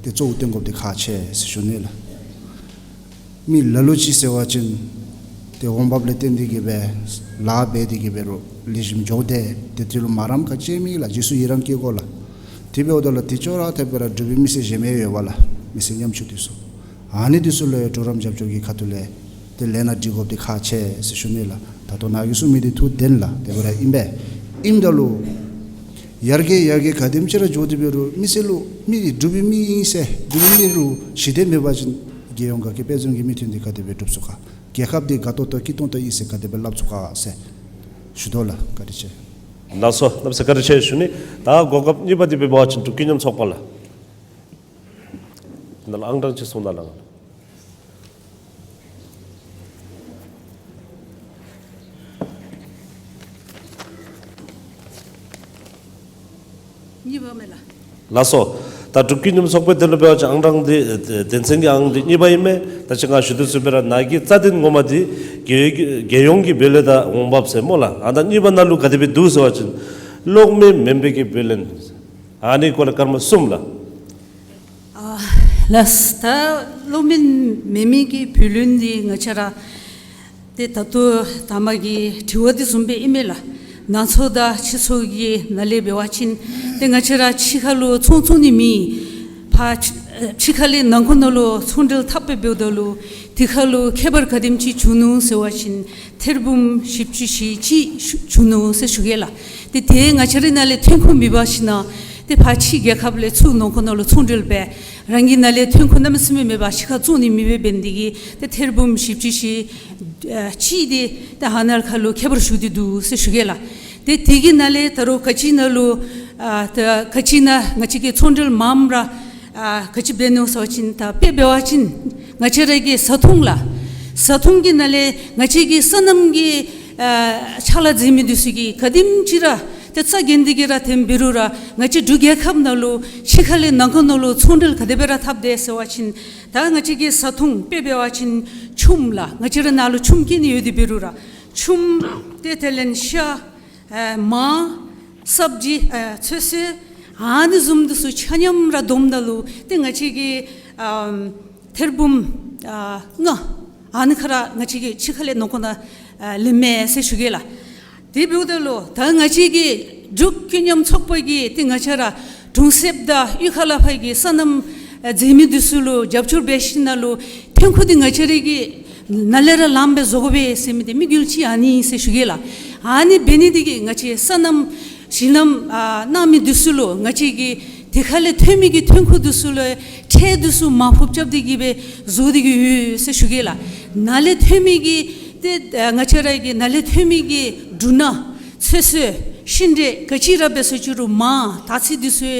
ཏེ་གཙོ་བོ་བཏོན་དགོཔ་འདི་ཁག་ཆེ་ཟེར་ཞུ་ནི་ལགས། མི་ལ་ལུ་ཅིག་ཟེར་བ་ཅིན་ཏེ་འོང་འབབ་ལས་བརྟེན་ཏེ་གི་སྦེ་ལཱ་འབད་དེ་གི་འབད་རུང་ལེགས་ཤོམ་འགྱོ་དེས། ཏེ་དེ་ལུ་མ་རངསམ་ག་ཅི་མེད་ལགས། རྗེས་སུ་ཡི་རང་བསྐྱེད་དགོ་ལགས། དེ་འབདཝ་ད་ལུ་དེ་ཅོག་ར་འཐདཔ་སྦེ་ར་འབྲུག་པའི་མི་སེར་གཞན་མི་ཡོད་པ་ལགས། མི་སེར་ཉམ་ཆུང་འདི་ཚུ་ཨ་ནི་འདི་ཚུ་ལུ་ཡང་གྲོགས་རམ་རྒྱབ་སྐྱོར་གྱི་ཁ་ཐུག་ལས་ཏེ་ལས་སྣ་སྒྲིག་དགོཔ་འདི་ཁག་ཆེ་ཟེར་ཞུ་ནི་ལགས། ད་ལྟོ་ནཱ་གིས་གསུངས་མི་འདི་ཐུགས་བདེན་ལགས། དེ་སྦེ་ར་ཨིན་པས། ཨིནམ་ད་ལུ་ཡར་རྒྱས་ཡར་རྒྱས་ག་དེམ་ཅིག་ར་འགྱོ་སྟེ་འབད་རུང་མི་སེར་ལུ་མི་འདི་འབྲུག་པའི་མི་ཨིན་ཟེར་འབྲུག་པའི་མི་ལུ་ཞི་བདེ་མེད་པ་ཅིན་རྒྱལ་ཡོངས་དགའ་སྐྱིད་དཔལ་འཛོམས་ཀྱི་མི་དོན་འདི་ག་དེ་སྦེ་འགྲུབ་ཚུགས་ག། རྒྱལ་ཁབ་འདི་དགའ་ཏོག་ཏོ་སྐྱིད་ཏོང་ཏོ་ཨིན་ཟེར་ག་དེ་སྦེ་སླབ་ཚུགས་ག་ཟེར་ཞུ་དོ་ལགས། བཀའ་དྲིན་ཆེ། ལགས་སོ། གནམ་མེད་ས་མེད་བཀའ་དྲིན་ཆེ་ཞུ་ནི། ད་གོ་སྐབས་གཉིས་པ་འདི་འབད་བ་ཅིན་འབྲུག་ཀུན་མཉམ་ཚོགས་པ་ལགས། ནཱ་ལུ་ཨང་གྲངས་ཅིག་གསུང་གནང་ལགས། གཉིས་པ་མས་ལགས། ལགས་སོ། ད་འབྲུག་ཀུན་མཉམ་ཚོགས་པའི་དོན་ལུ་འབད་བ་ཅིན་ཨང་གྲངས་འདི་ཨེ་དོན་ཚན་གྱི་ཨང་འདི་གཉིས་པ་ཨིན་མས། ད་ཅི་ང་ཞུ་དོ་བཟུམ་སྦེ་ར་ནཱ་གི་རྩ་དོན་ངོ་མ་འདི་རྒྱལ་རྒྱལ་ཡོངས་ཀྱི་བེ་ལེན་དང་འོང་འབབ་ཟེར་སྨོ་ལགས། ཨ་ད་གཉིས་པ་ནང་ལུ་ག་དེ་སྦེ་འདུག་ཟེར་བ་ཅིན་གློག་མེ་མེན་པའི་གི་བེ་ལེན། ཨ་ནི་སྐོར་ལས་སྐར་མ་གསུམ་ལགས། ཨ་ལགས། ད་གློག་མེ་མེན་མི་གི་བེ་ལེན་འདི་ང་བཅས་ར་ཏེ་ད་ལྟོ་ད་མ་གི་དྲི་བ་འདི་བཟུམ་སྦེ་ཨིན་མས་ལགས། ནང་ཚོགས་དང་ཕྱི་ཚོགས་ཀྱི་ནང་ལས་འབད་བ་ཅིན་ཏེ་ང་བཅས་ར་ཕྱི་ཁ་ལུ་ཚོང་བཙོང་ནི་མེད། ཕར་ཕྱི་ཁ་ལས་ནང་འཁོད་ནང་ལུ་ཚོང་འབྲེལ་འཐབ་སྦེ་འབདཝ་ད་ལུ་དེ་ཁ་ལུ་ཁྱད་པར་ག་དེམ་ཅིག་བྱུང་ནུག་ཟེར་བ་ཅིན་ཐེར་འབུམ་བཞི་བཅུ་ཞེ་གཅིག་བྱུང་ནུག་ཟེར་ཞུ་གེ་ལགས། ཏེ་དེ་ང་བཅས་རའི་ནང་ལས་ཐོན་ཁུངས་མེད་པ་ཅིན་ཏེ་ཕར་ཕྱི་རྒྱལ་ཁབ་ལས་ཚུར་ནང་འཁོད་ནང་ལུ་ཚོང་འབྲེལ་འབད་རང་གི་ནང་ལས་ཐོན་ཁུངས་གནམ་མེད་ས་མེད་མེད་པར་ཕྱི་ཁར་བཙོང་ནི་མེད་པས། འབད་ནི་དེ་གིས་ཏེ་ཐེར་འབུམ་བཞི་བཅུ་ཞེ་གཅིག་འདི་ཏེ་ཨ་ནཱ་ཁ་ལུ་ཁྱད་པར་ཞུགས་ཏེ་འདུག་ཟེར་ཞུ་གེ་ལགས། ཏེ་དེ་གི་ནང་ལས་ད་རུང་ག་ཅི་ནང་ལུ་ཨ་ད་ག་ཅི་ནང་ང་བཅས་ཀྱི་ཚོང་འབྲེལ་མངམ་ར་ཨ་ག་ཅི་འབད་ནུག་ཟེར་བ་ཅིན་ད་དཔེ་འབད་བ་ཅིན་ང་བཅས་ར་གི་བཟའ་འཐུང་ལགས། བཟའ་འཐུང་གི་ནང་ལས་ང་བཅས་ཀྱི་སོ་ནམ་གྱི་ཨ་ཕྱག་ལཱ་མཛད་མི་འདི་ཚུ་གིས་ག་དེམ་ཅིག་ར་ ཏེ་རྩ་འགེངས་ཏེ་གིས་ར་ཐོནམ་འབད་རུང་ར་ང་བཅས་འབྲུག་རྒྱལ་ཁབ་ནང་ལུ་ཕྱི་ཁ་ལས་ནང་འཁོད་ནང་ལུ་ཚོང་འབྲེལ་ག་དེ་སྦེ་ར་འཐབ་དེས་ཟེར་བ་ཅིན་ད་ང་བཅས་ཀྱི་བཟའ་འཐུང་དཔེ་འབད་བ་ཅིན་ཆུམ་ལགས། ང་བཅས་ར་ནཱ་ལུ་ཆུམ་སྐྱེལ་ནི་ཡོད་དེ་འབད་རུང་ར་ཆུམ་ཏེ་དེ་ལས་ཤ་ཨེ་མར་སབ་ཇི་ཨེ་ཚོད་བསྲེ་ཨ་ནི་བཟུམ་འདི་ཚུ་ཆ་མཉམ་ར་བསྡོམས་ད་ལུ་ཏེ་ང་བཅས་ཀྱི་ཨམ་ཐེར་འབུམ་ཨ་ལྔ་ཨ་ནི་ཁར་ང་བཅས་ཀྱིས་ཕྱི་ཁ་ལས་ནང་འཁོད་ནང་ཨ་ལེན་མས་ཟེར་ཞུ་གེ་ལགས། དེ་འབདཝ་ད་ལུ་ད་ང་བཅས་ཀྱི་འབྲུག་ཀུན་མཉམ་ཚོགས་པ་གིས་ཏེ་ང་བཅས་ར་གྲོང་གསེབ་དང་གཡུས་ཁ་ལས་ཕར་གྱི་སོ་ནམ་ཨ་མཛད་མི་འདི་ཚུ་ལུ་རྒྱབ་སྐྱོར་འབད་ཞིནམ་ལས་ཐོན་ཁུངས་འདི་ང་བཅས་ར་གིས་ནཱ་ལས་ར་ལངམ་སྦེ་བཟོ་དགོ་པས་ཟེར་མི་འདི་དམིགས་ཡུལ་ཅིག་ཨ་ནི་ཟེར་ཞུ་གེ་ལགས། ཨ་ནི་འབད་ནི་འདི་གིས་ང་བཅས་སོ་ནམ་ཞིང་ལམ་ཨ་གནང་མི་འདི་ཚུ་ལུ་ང་བཅས་ཀྱིས་དེ་ཁ་ལས་ཐོན་མི་གི་ཐོན་ཁུངས་འདི་ཚུ་ལུ་ཁྲལ་འདི་ཚུ་མར་ཕབ་རྐྱབ་སྟེ་གིས་སྦེ་བཟོ་སྟེ་གིས་ཡོད་ཟེར་ཞུ་གེ་ལགས། ནཱ་ལས་ཐོན་མི་གི་ཏེ་ཨ་ང་བཅས་ར་གི་ནཱ་ལས་ཐོན་མི་གི་འབྲུ་སྣ་ཚོད་བསྲེ་ཤིང་འབྲས་ག་ཅི་ར་འབད་ཟེར་ཞུ་རུང་མར་དར་ཚིལ་འདི་ཚུ་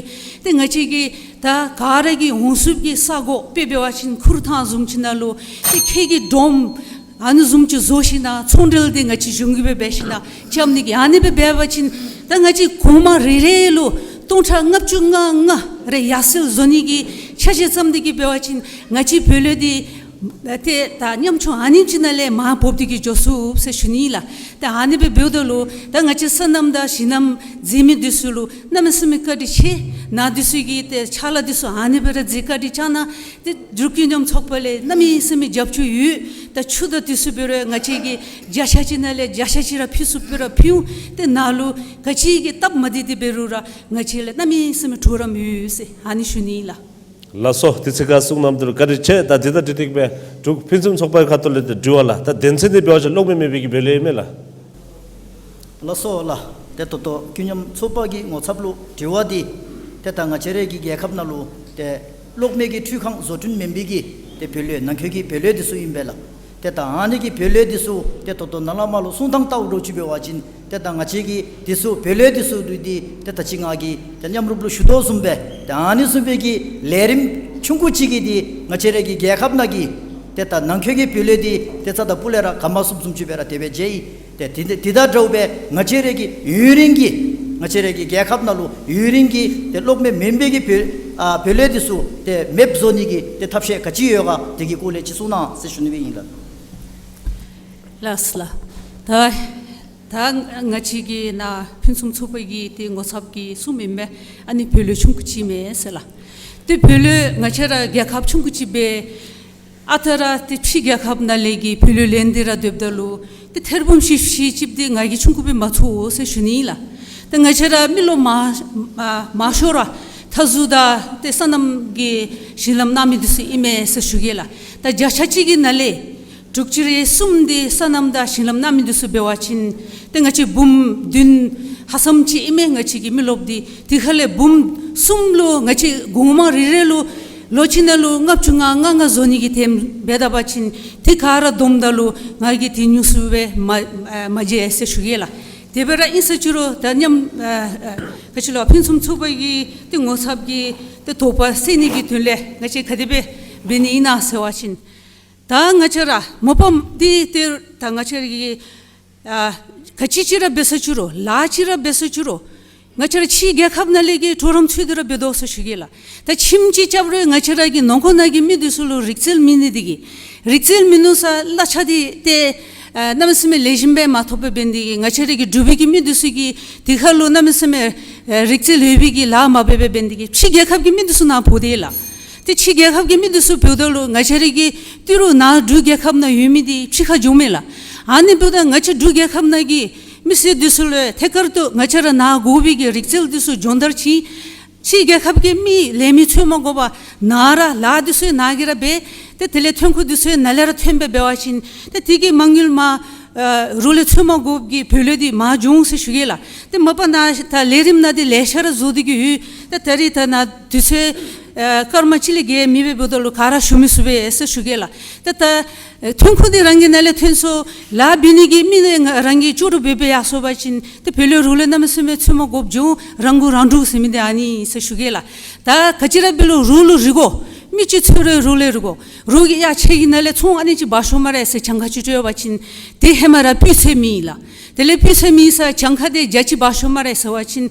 ཏེ་ང་བཅས་ཀྱི་ད་ག་ར་གི་འོང་ཚུགས་ཀྱི་ས་གོ་དཔེ་འབད་བ་ཅིན་ཁུར་ཐང་བཟུམ་ཅིག་ནང་ལུ་ཏེ་ཁྱེགས་ཀྱི་སྒྲོམ་ཨ་ནི་བཟུམ་ཅིག་བཟོ་ཞིནམ་ཚོང་འབྲེལ་འདི་ང་བཅས་གཞུང་གིས་སྦེ་འབད་ཞིནམ་རྐྱབ་ནི་གི་ཨ་ནི་སྦེ་འབད་བ་ཅིན་ད་ང་བཅས་གོང་མ་རེ་རེ་ལུ་སྟོང་ཕྲག་ལྔ་བཅུ་ང་ལྔ་རེ་ཡར་སེལ་བཟོ་ནི་གི་ཆ་ཤས་བརྩམས་ཏེ་གིས་འབད་བ་ཅིན་ང་བཅས་བོད་ལས་འདི་ཏེ་ད་ཉམ་ཆུང་ཨ་ནེམ་ཅིག་ནང་ལས་མར་འབོ་སྟེ་གིས་འགྱོ་ཚུགས་ཟེར་ཞུ་ནི་ལགས། ཏེ་ཨ་ནི་སྦེ་འབདཝ་ད་ལུ་ད་ང་བཅས་སོ་ནམ་དང་ཞིང་ལམ་མཛད་མི་འདི་ཚུ་ལུ་གནམ་མེད་ས་མེད་བཀའ་དྲིན་ཆེ། ནཱ་འདི་ཚུ་གིས་ཏེ་ཕྱག་ལཱ་འདི་ཚུ་ཨ་ནི་སྦེ་ར་མཛད། བཀའ་དྲིན་བསྐྱང་གནང་། ཏེ་འབྲུག་ཀུན་མཉམ་ཚོགས་པ་ལས་གནམ་མེད་ས་མེད་རྒྱབ་སྐྱོར་ཡོད། ད་ཆུ་དང་འདི་ཚུ་འབད་རུང་ང་བཅས་ཀྱིས་བརྒྱ་ཆ་ཅིག་ནང་ལས་བརྒྱ་ཆ་ཅིག་ར་ཕུལ་ཚུགསཔ་སྦེ་ར་ཕུལ། ཏེ་ནཱ་ལུ་ག་ཅི་གི་སྟབས་མ་བདེ་སྟེ་འབད་རུང་ར་ང་བཅས་ལས་གནམ་མེད་ས་མེད་གྲོགས་རམ་ཡོད་ཟེར་ཨ་ནི་ཞུ་ནི་ལགས། ལགས་སོ། དེ་ཚེ་ཁ་གསུང་གནངམ་འདི་ལུ་བཀའ་དྲིན་ཆེ། ད་འདི་དང་འཁྲིལ་ཏེ་གིས་སྦེ་འབྲུག་ཕུན་སུམ་ཚོགས་པའི་ཁ་ཐུག་ལས་ཏེ་དྲི་བ་ལགས། ད་དོན་ཚན་འདི་འབད་བ་ཅིན་གློག་མེ་མེད་པའི་གི་བོད་ལས་ཨིན་མས་ལགས། ལགས་སོ་ལགས། ཏེ་ད་ལྟོ་ཀུན་མཉམ་ཚོགས་པ་གི་ངོ་ཚབ་ལུ་དྲི་བ་འདི་ཏེ་ད་ང་བཅས་རའི་གི་རྒྱལ་ཁབ་ནང་ལུ་ཏེ་གློག་མེ་གི་འཕྲུལ་ཁང་བཟོ་སྐྲུན་མེན་པའི་གི་ཏེ་བོད་ལས་ནང་འཁོད་ཀྱི་བོད་ལས་འདི་ཚུ་ཨིན་པས་ལགས། ཏེ་ད་ཨ་ནི་གི་བོད་ལས་འདི་ཚུ་ཏེ་ད་ལྟོ་ནཱ་ལས་མར་ལུ་གསུང་ཐངས་ལྟ་བུ་འདྲཝ་ཅིག་འབད་བ་ཅིན་ཏེ་ད་ང་བཅས་ཀྱིས་འདི་ཚུ་བོད་ལས་འདི་ཚུ་འདི་ཏེ་ད་ཅི་ང་གིས་ཏེ་མཉམ་རུབ་ལུ་ཞུ་དོ་བཟུམ་སྦེ་ཏེ་ཨ་ནི་བཟུམ་སྦེ་གི་ལས་རིམ་ཆུང་ཀུ་ཅིག་གིས་འདི་ང་བཅས་རའི་གི་རྒྱལ་ཁབ་ནང་གི་ཏེ་ད་ནང་འཁོད་ཀྱི་བོད་ལས་འདི་ཏེ་རྩ་དང་སྤུ་ལས་ར་ག་མ་ཚུགསཔ་བཟུམ་ཅིག་སྦེ་ར་དེ་སྦེ་མཇལ་ཡི། ཏེ་དེ་དེ་དང་འདྲཝ་སྦེ་ང་བཅས་རའི་གི་ཡུན་རིང་གི་ང་བཅས་རའི་གི་རྒྱལ་ཁབ་ནང་ལུ་ཡུན་རིང་གི་ཏེ་གློག་མེ་མེན་པའི་གི་བོད་ཨ་བོད་ལས་འདི་ཚུ་ཏེ་མེདཔ་བཟོ་ནི་གི་ཏེ་ཐབས་ཤེས་ག་ཅི་ཡོད་ག་དེ་གི་སྐོར་ལས་ཅིག་གསུང་གནང་ཟེར་ཞུ་ནི་སྦེ་ཨིན་ལགས། ལགས་སོ་ལགས། ད་ད་ང་བཅས་ཀྱི་ནཱ་ཕུན་སུམ་ཚོགས་པའི་གི་ཏེ་ངོ་ཚབ་ཀྱིས་གསུངམ་ཨིན་པས། ཨ་ནི་བོད་ལས་ཆུང་ཀུ་ཅིག་མས་ཟེར་ལགས། ཏེ་བོད་ལས་ང་བཅས་ར་རྒྱལ་ཁབ་ཆུང་ཀུ་ཅིག་སྦེ་ཨ་རྟག་ར་ཏེ་ཕྱི་རྒྱལ་ཁབ་ནང་ལས་ཀྱི་བོད་ལས་ལེན་ཏེ་ར་སྡོདཔ་ད་ལུ་ཏེ་ཐེར་འབུམ་བཞི་བཅུ་ཞེ་གཅིག་འདི་ང་གིས་ཆུང་ཀུ་སྦེ་མ་ཚོར་ཟེར་ཞུ་ནི་ལགས། ཏེ་ང་བཅས་ར་མི་ལོ་མང་མང་ཤོས་ར་མཐའ་ཟུར་དང་ཏེ་སོ་ནམ་གྱི་ཞིང་ལམ་གནང་མི་འདི་ཚུ་ཨིན་མས་ཟེར་ཞུ་གེ་ལགས། ད་བརྒྱ་ཆ་གཅིག་གི་ནང་ལས་དྲུག་ཅུ་རེ་གསུམ་འདི་སོ་ནམ་དང་ཞིང་ལམ་གནང་མི་འདི་ཚུ་འབད་བ་ཅིན་ཏེ་ང་བཅས་འབུམ་བདུན་ཧ་སམ་ཅིག་ཨིན་མས། ང་བཅས་ཀྱི་མི་རློབས་འདི་དེ་ཁ་ལས་འབུམ་གསུམ་ལུ་ང་བཅས་གོང་མ་རེ་རེ་ལུ་ལོ་གཅིག་ནང་ལུ་ལྔ་བཅུ་ང་ལྔ་ལྔ་བཟོ་ནི་གི་དེམ་འབད་ད་པ་ཅིན་ཏེ་ག་ར་བསྡོམས་ད་ལུ་ང་གིས་ཏེ་ཉུང་སུ་སྦེ་མ་མ་མཇལ་ཟེར་ཞུ་གེ་ལགས། དེ་སྦེ་ར་ཨིན་ས་ཅི་རུང་ད་མཉམ་ཨ་ཨ་ག་ཅི་ལོ་ཕུན་སུམ་ཚོགས་པ་གི་ཏེ་ངོ་ཚབ་ཀྱི་ཏེ་དོགས་པ་སེལ་ནི་གི་དོན་ལས་ང་བཅས་ག་དེ་སྦེ་འབད་ནི་ཨིན་ན་ཟེར་བ་ཅིན་ད་ང་བཅས་ར་མ་པ་འདི་ཏེ་ད་ང་བཅས་ར་གི་ཨ་ག་ཅི་ཅིག་ར་འབད་ས་ཅི་རུང་ལཱ་ཅིག་ར་འབད་ས་ཅི་རུང་ང་བཅས་ར་ཕྱི་རྒྱལ་ཁབ་ནང་ལས་ཀྱི་གྲོགས་རམ་འཚོལ་ཏེ་ར་འབད་དོ་ཟེར་ཞུ་གེ་ལགས། ད་ཁྱིམ་ཅིག་རྐྱབ་རུང་ང་བཅས་ར་གི་ནང་འཁོད་ནང་གི་མི་འདི་ཚུ་ལུ་རིག་རྩལ་མེད་ནི་འདི་གིས་རིག་རྩལ་མེད་ནུག་ཟེར་གླ་ཆ་འདི་ཏེ་ཨ་གནམ་མེད་ས་མེད་ལེགས་ཤོམ་སྦེ་མ་ཐོབ་པར་འབད་ནི་འདི་གིས་ང་བཅས་ར་གི་འབྲུག་པའི་གི་མི་འདི་ཚུ་གིས་དེ་ཁར་ལུ་གནམ་མེད་ས་མེད་ཨ་རིག་རྩལ་ཡོད་པའི་གི་ལཱ་མ་འབད་བར་འབད་ནི་འདི་གིས་ཕྱི་རྒྱལ་ཁབ་ཀྱི་མི་འདི་ཚུ་ནཱ་འབོ་དེས་ལགས། ཏེ་ཕྱི་རྒྱལ་ཁབ་ཀྱི་མི་འདི་ཚུ་འབདཝ་ད་ལུ་ང་བཅས་ར་གི་ཏི་རུ་ནཱ་འབྲུག་རྒྱལ་ཁབ་ནང་ཡོད་མི་འདི་ཕྱི་ཁར་འགྱོཝ་མས་ལགས། ཨ་ནི་འབདཝ་ད་ང་བཅས་འབྲུག་རྒྱལ་ཁབ་ནང་གི་མི་སེར་འདི་ཚུ་ལུ་ཐད་ཀར་དུ་ང་བཅས་ར་ནཱ་དགོ་པའི་གི་རིག་རྩལ་འདི་ཚུ་སྦྱོང་བརྡར་ཅིག་ཕྱི་རྒྱལ་ཁབ་ཀྱི་མི་ལས་མི་འཚོལ་མ་དགོ་པར་ནཱ་ར་ལཱ་འདི་ཚུ་ནཱ་གིས་ར་འབད། ཏེ་དེ་ལས་ཐོན་ཁུངས་འདི་ཚུ་ནཱ་ལས་ར་ཐོན་སྦེ་འབད་བ་ཅིན་ཏེ་དེ་གིས་མ་དངུལ་མ་ཨ་རོགས་ལས་འཚོལ་མ་དགོཔ་གི་བོད་ལས་འདི་མ་འགྱོ་འོང་ཟེར་ཞུ་གེ་ལགས། ཏེ་མ་པ་ནཱ་ད་ལས་རིམ་ནང་འདི་ལེ་ཤ་ར་བཟོ་སྟེ་གི་ཡོད། ཏེ་ད་རིས་ད་ནཱ་དུས་ཚོད་ཨ་སྐར་མ་གཅིག་ལས་བརྒལ་མེད་པར་འབདཝ་ད་ལུ་ག་ར་ཞུ་མི་ཚུགས་པས་ཟེར་ཞུ་གེ་ལགས། ཏེ་ད་ཨ་ཐོན་ཁུངས་འདི་རང་གི་ནང་ལས་ཐོན་སོང་། ལཱ་འབད་ནི་གི་མི་ནི་རང་གིས་ལྕོགས་གྲུབ་འབད་འབད་ཡར་སོང་པ་ཅིན་ཏེ་བོད་ལས་རོགས་ལས་གནམ་མེད་ས་མེད་འཚོལ་མ་དགོཔ་འགྱོ་འོང་། རང་མགོ་རང་འདྲོངས་ཟེར་མི་འདི་ཨ་ནི་ཨིན་ཟེར་ཞུ་གེ་ལགས། ད་ག་ཅི་ར་འབད་རུང་རོགས་ལུ་རེ་དགོ། མི་ཅིག་འཚོལ་རུང་རོགས་ལས་རོགས་གོ། རོགས་ཀྱིས་ཡ་ཁྱེད་ཀྱི་ནང་ལས་ཚོང་ཨ་ནི་ཅིག་འབག་ཤོག་སྨ་རེ་ཟེར་གྱངས་ཁ་ཅིག་སྤྲོད་པ་ཅིན་དེ་ཧེ་མ་ར་སྤུས་ཚད་མེད་ལགས། དེ་ལས་སྤུས་ཚད་མེད་ས་གྱངས་ཁ་དེ་རྒྱ་ཅིག་འབག་ཤོག་སྨ་རེ་ཟེར་བ་ཅིན་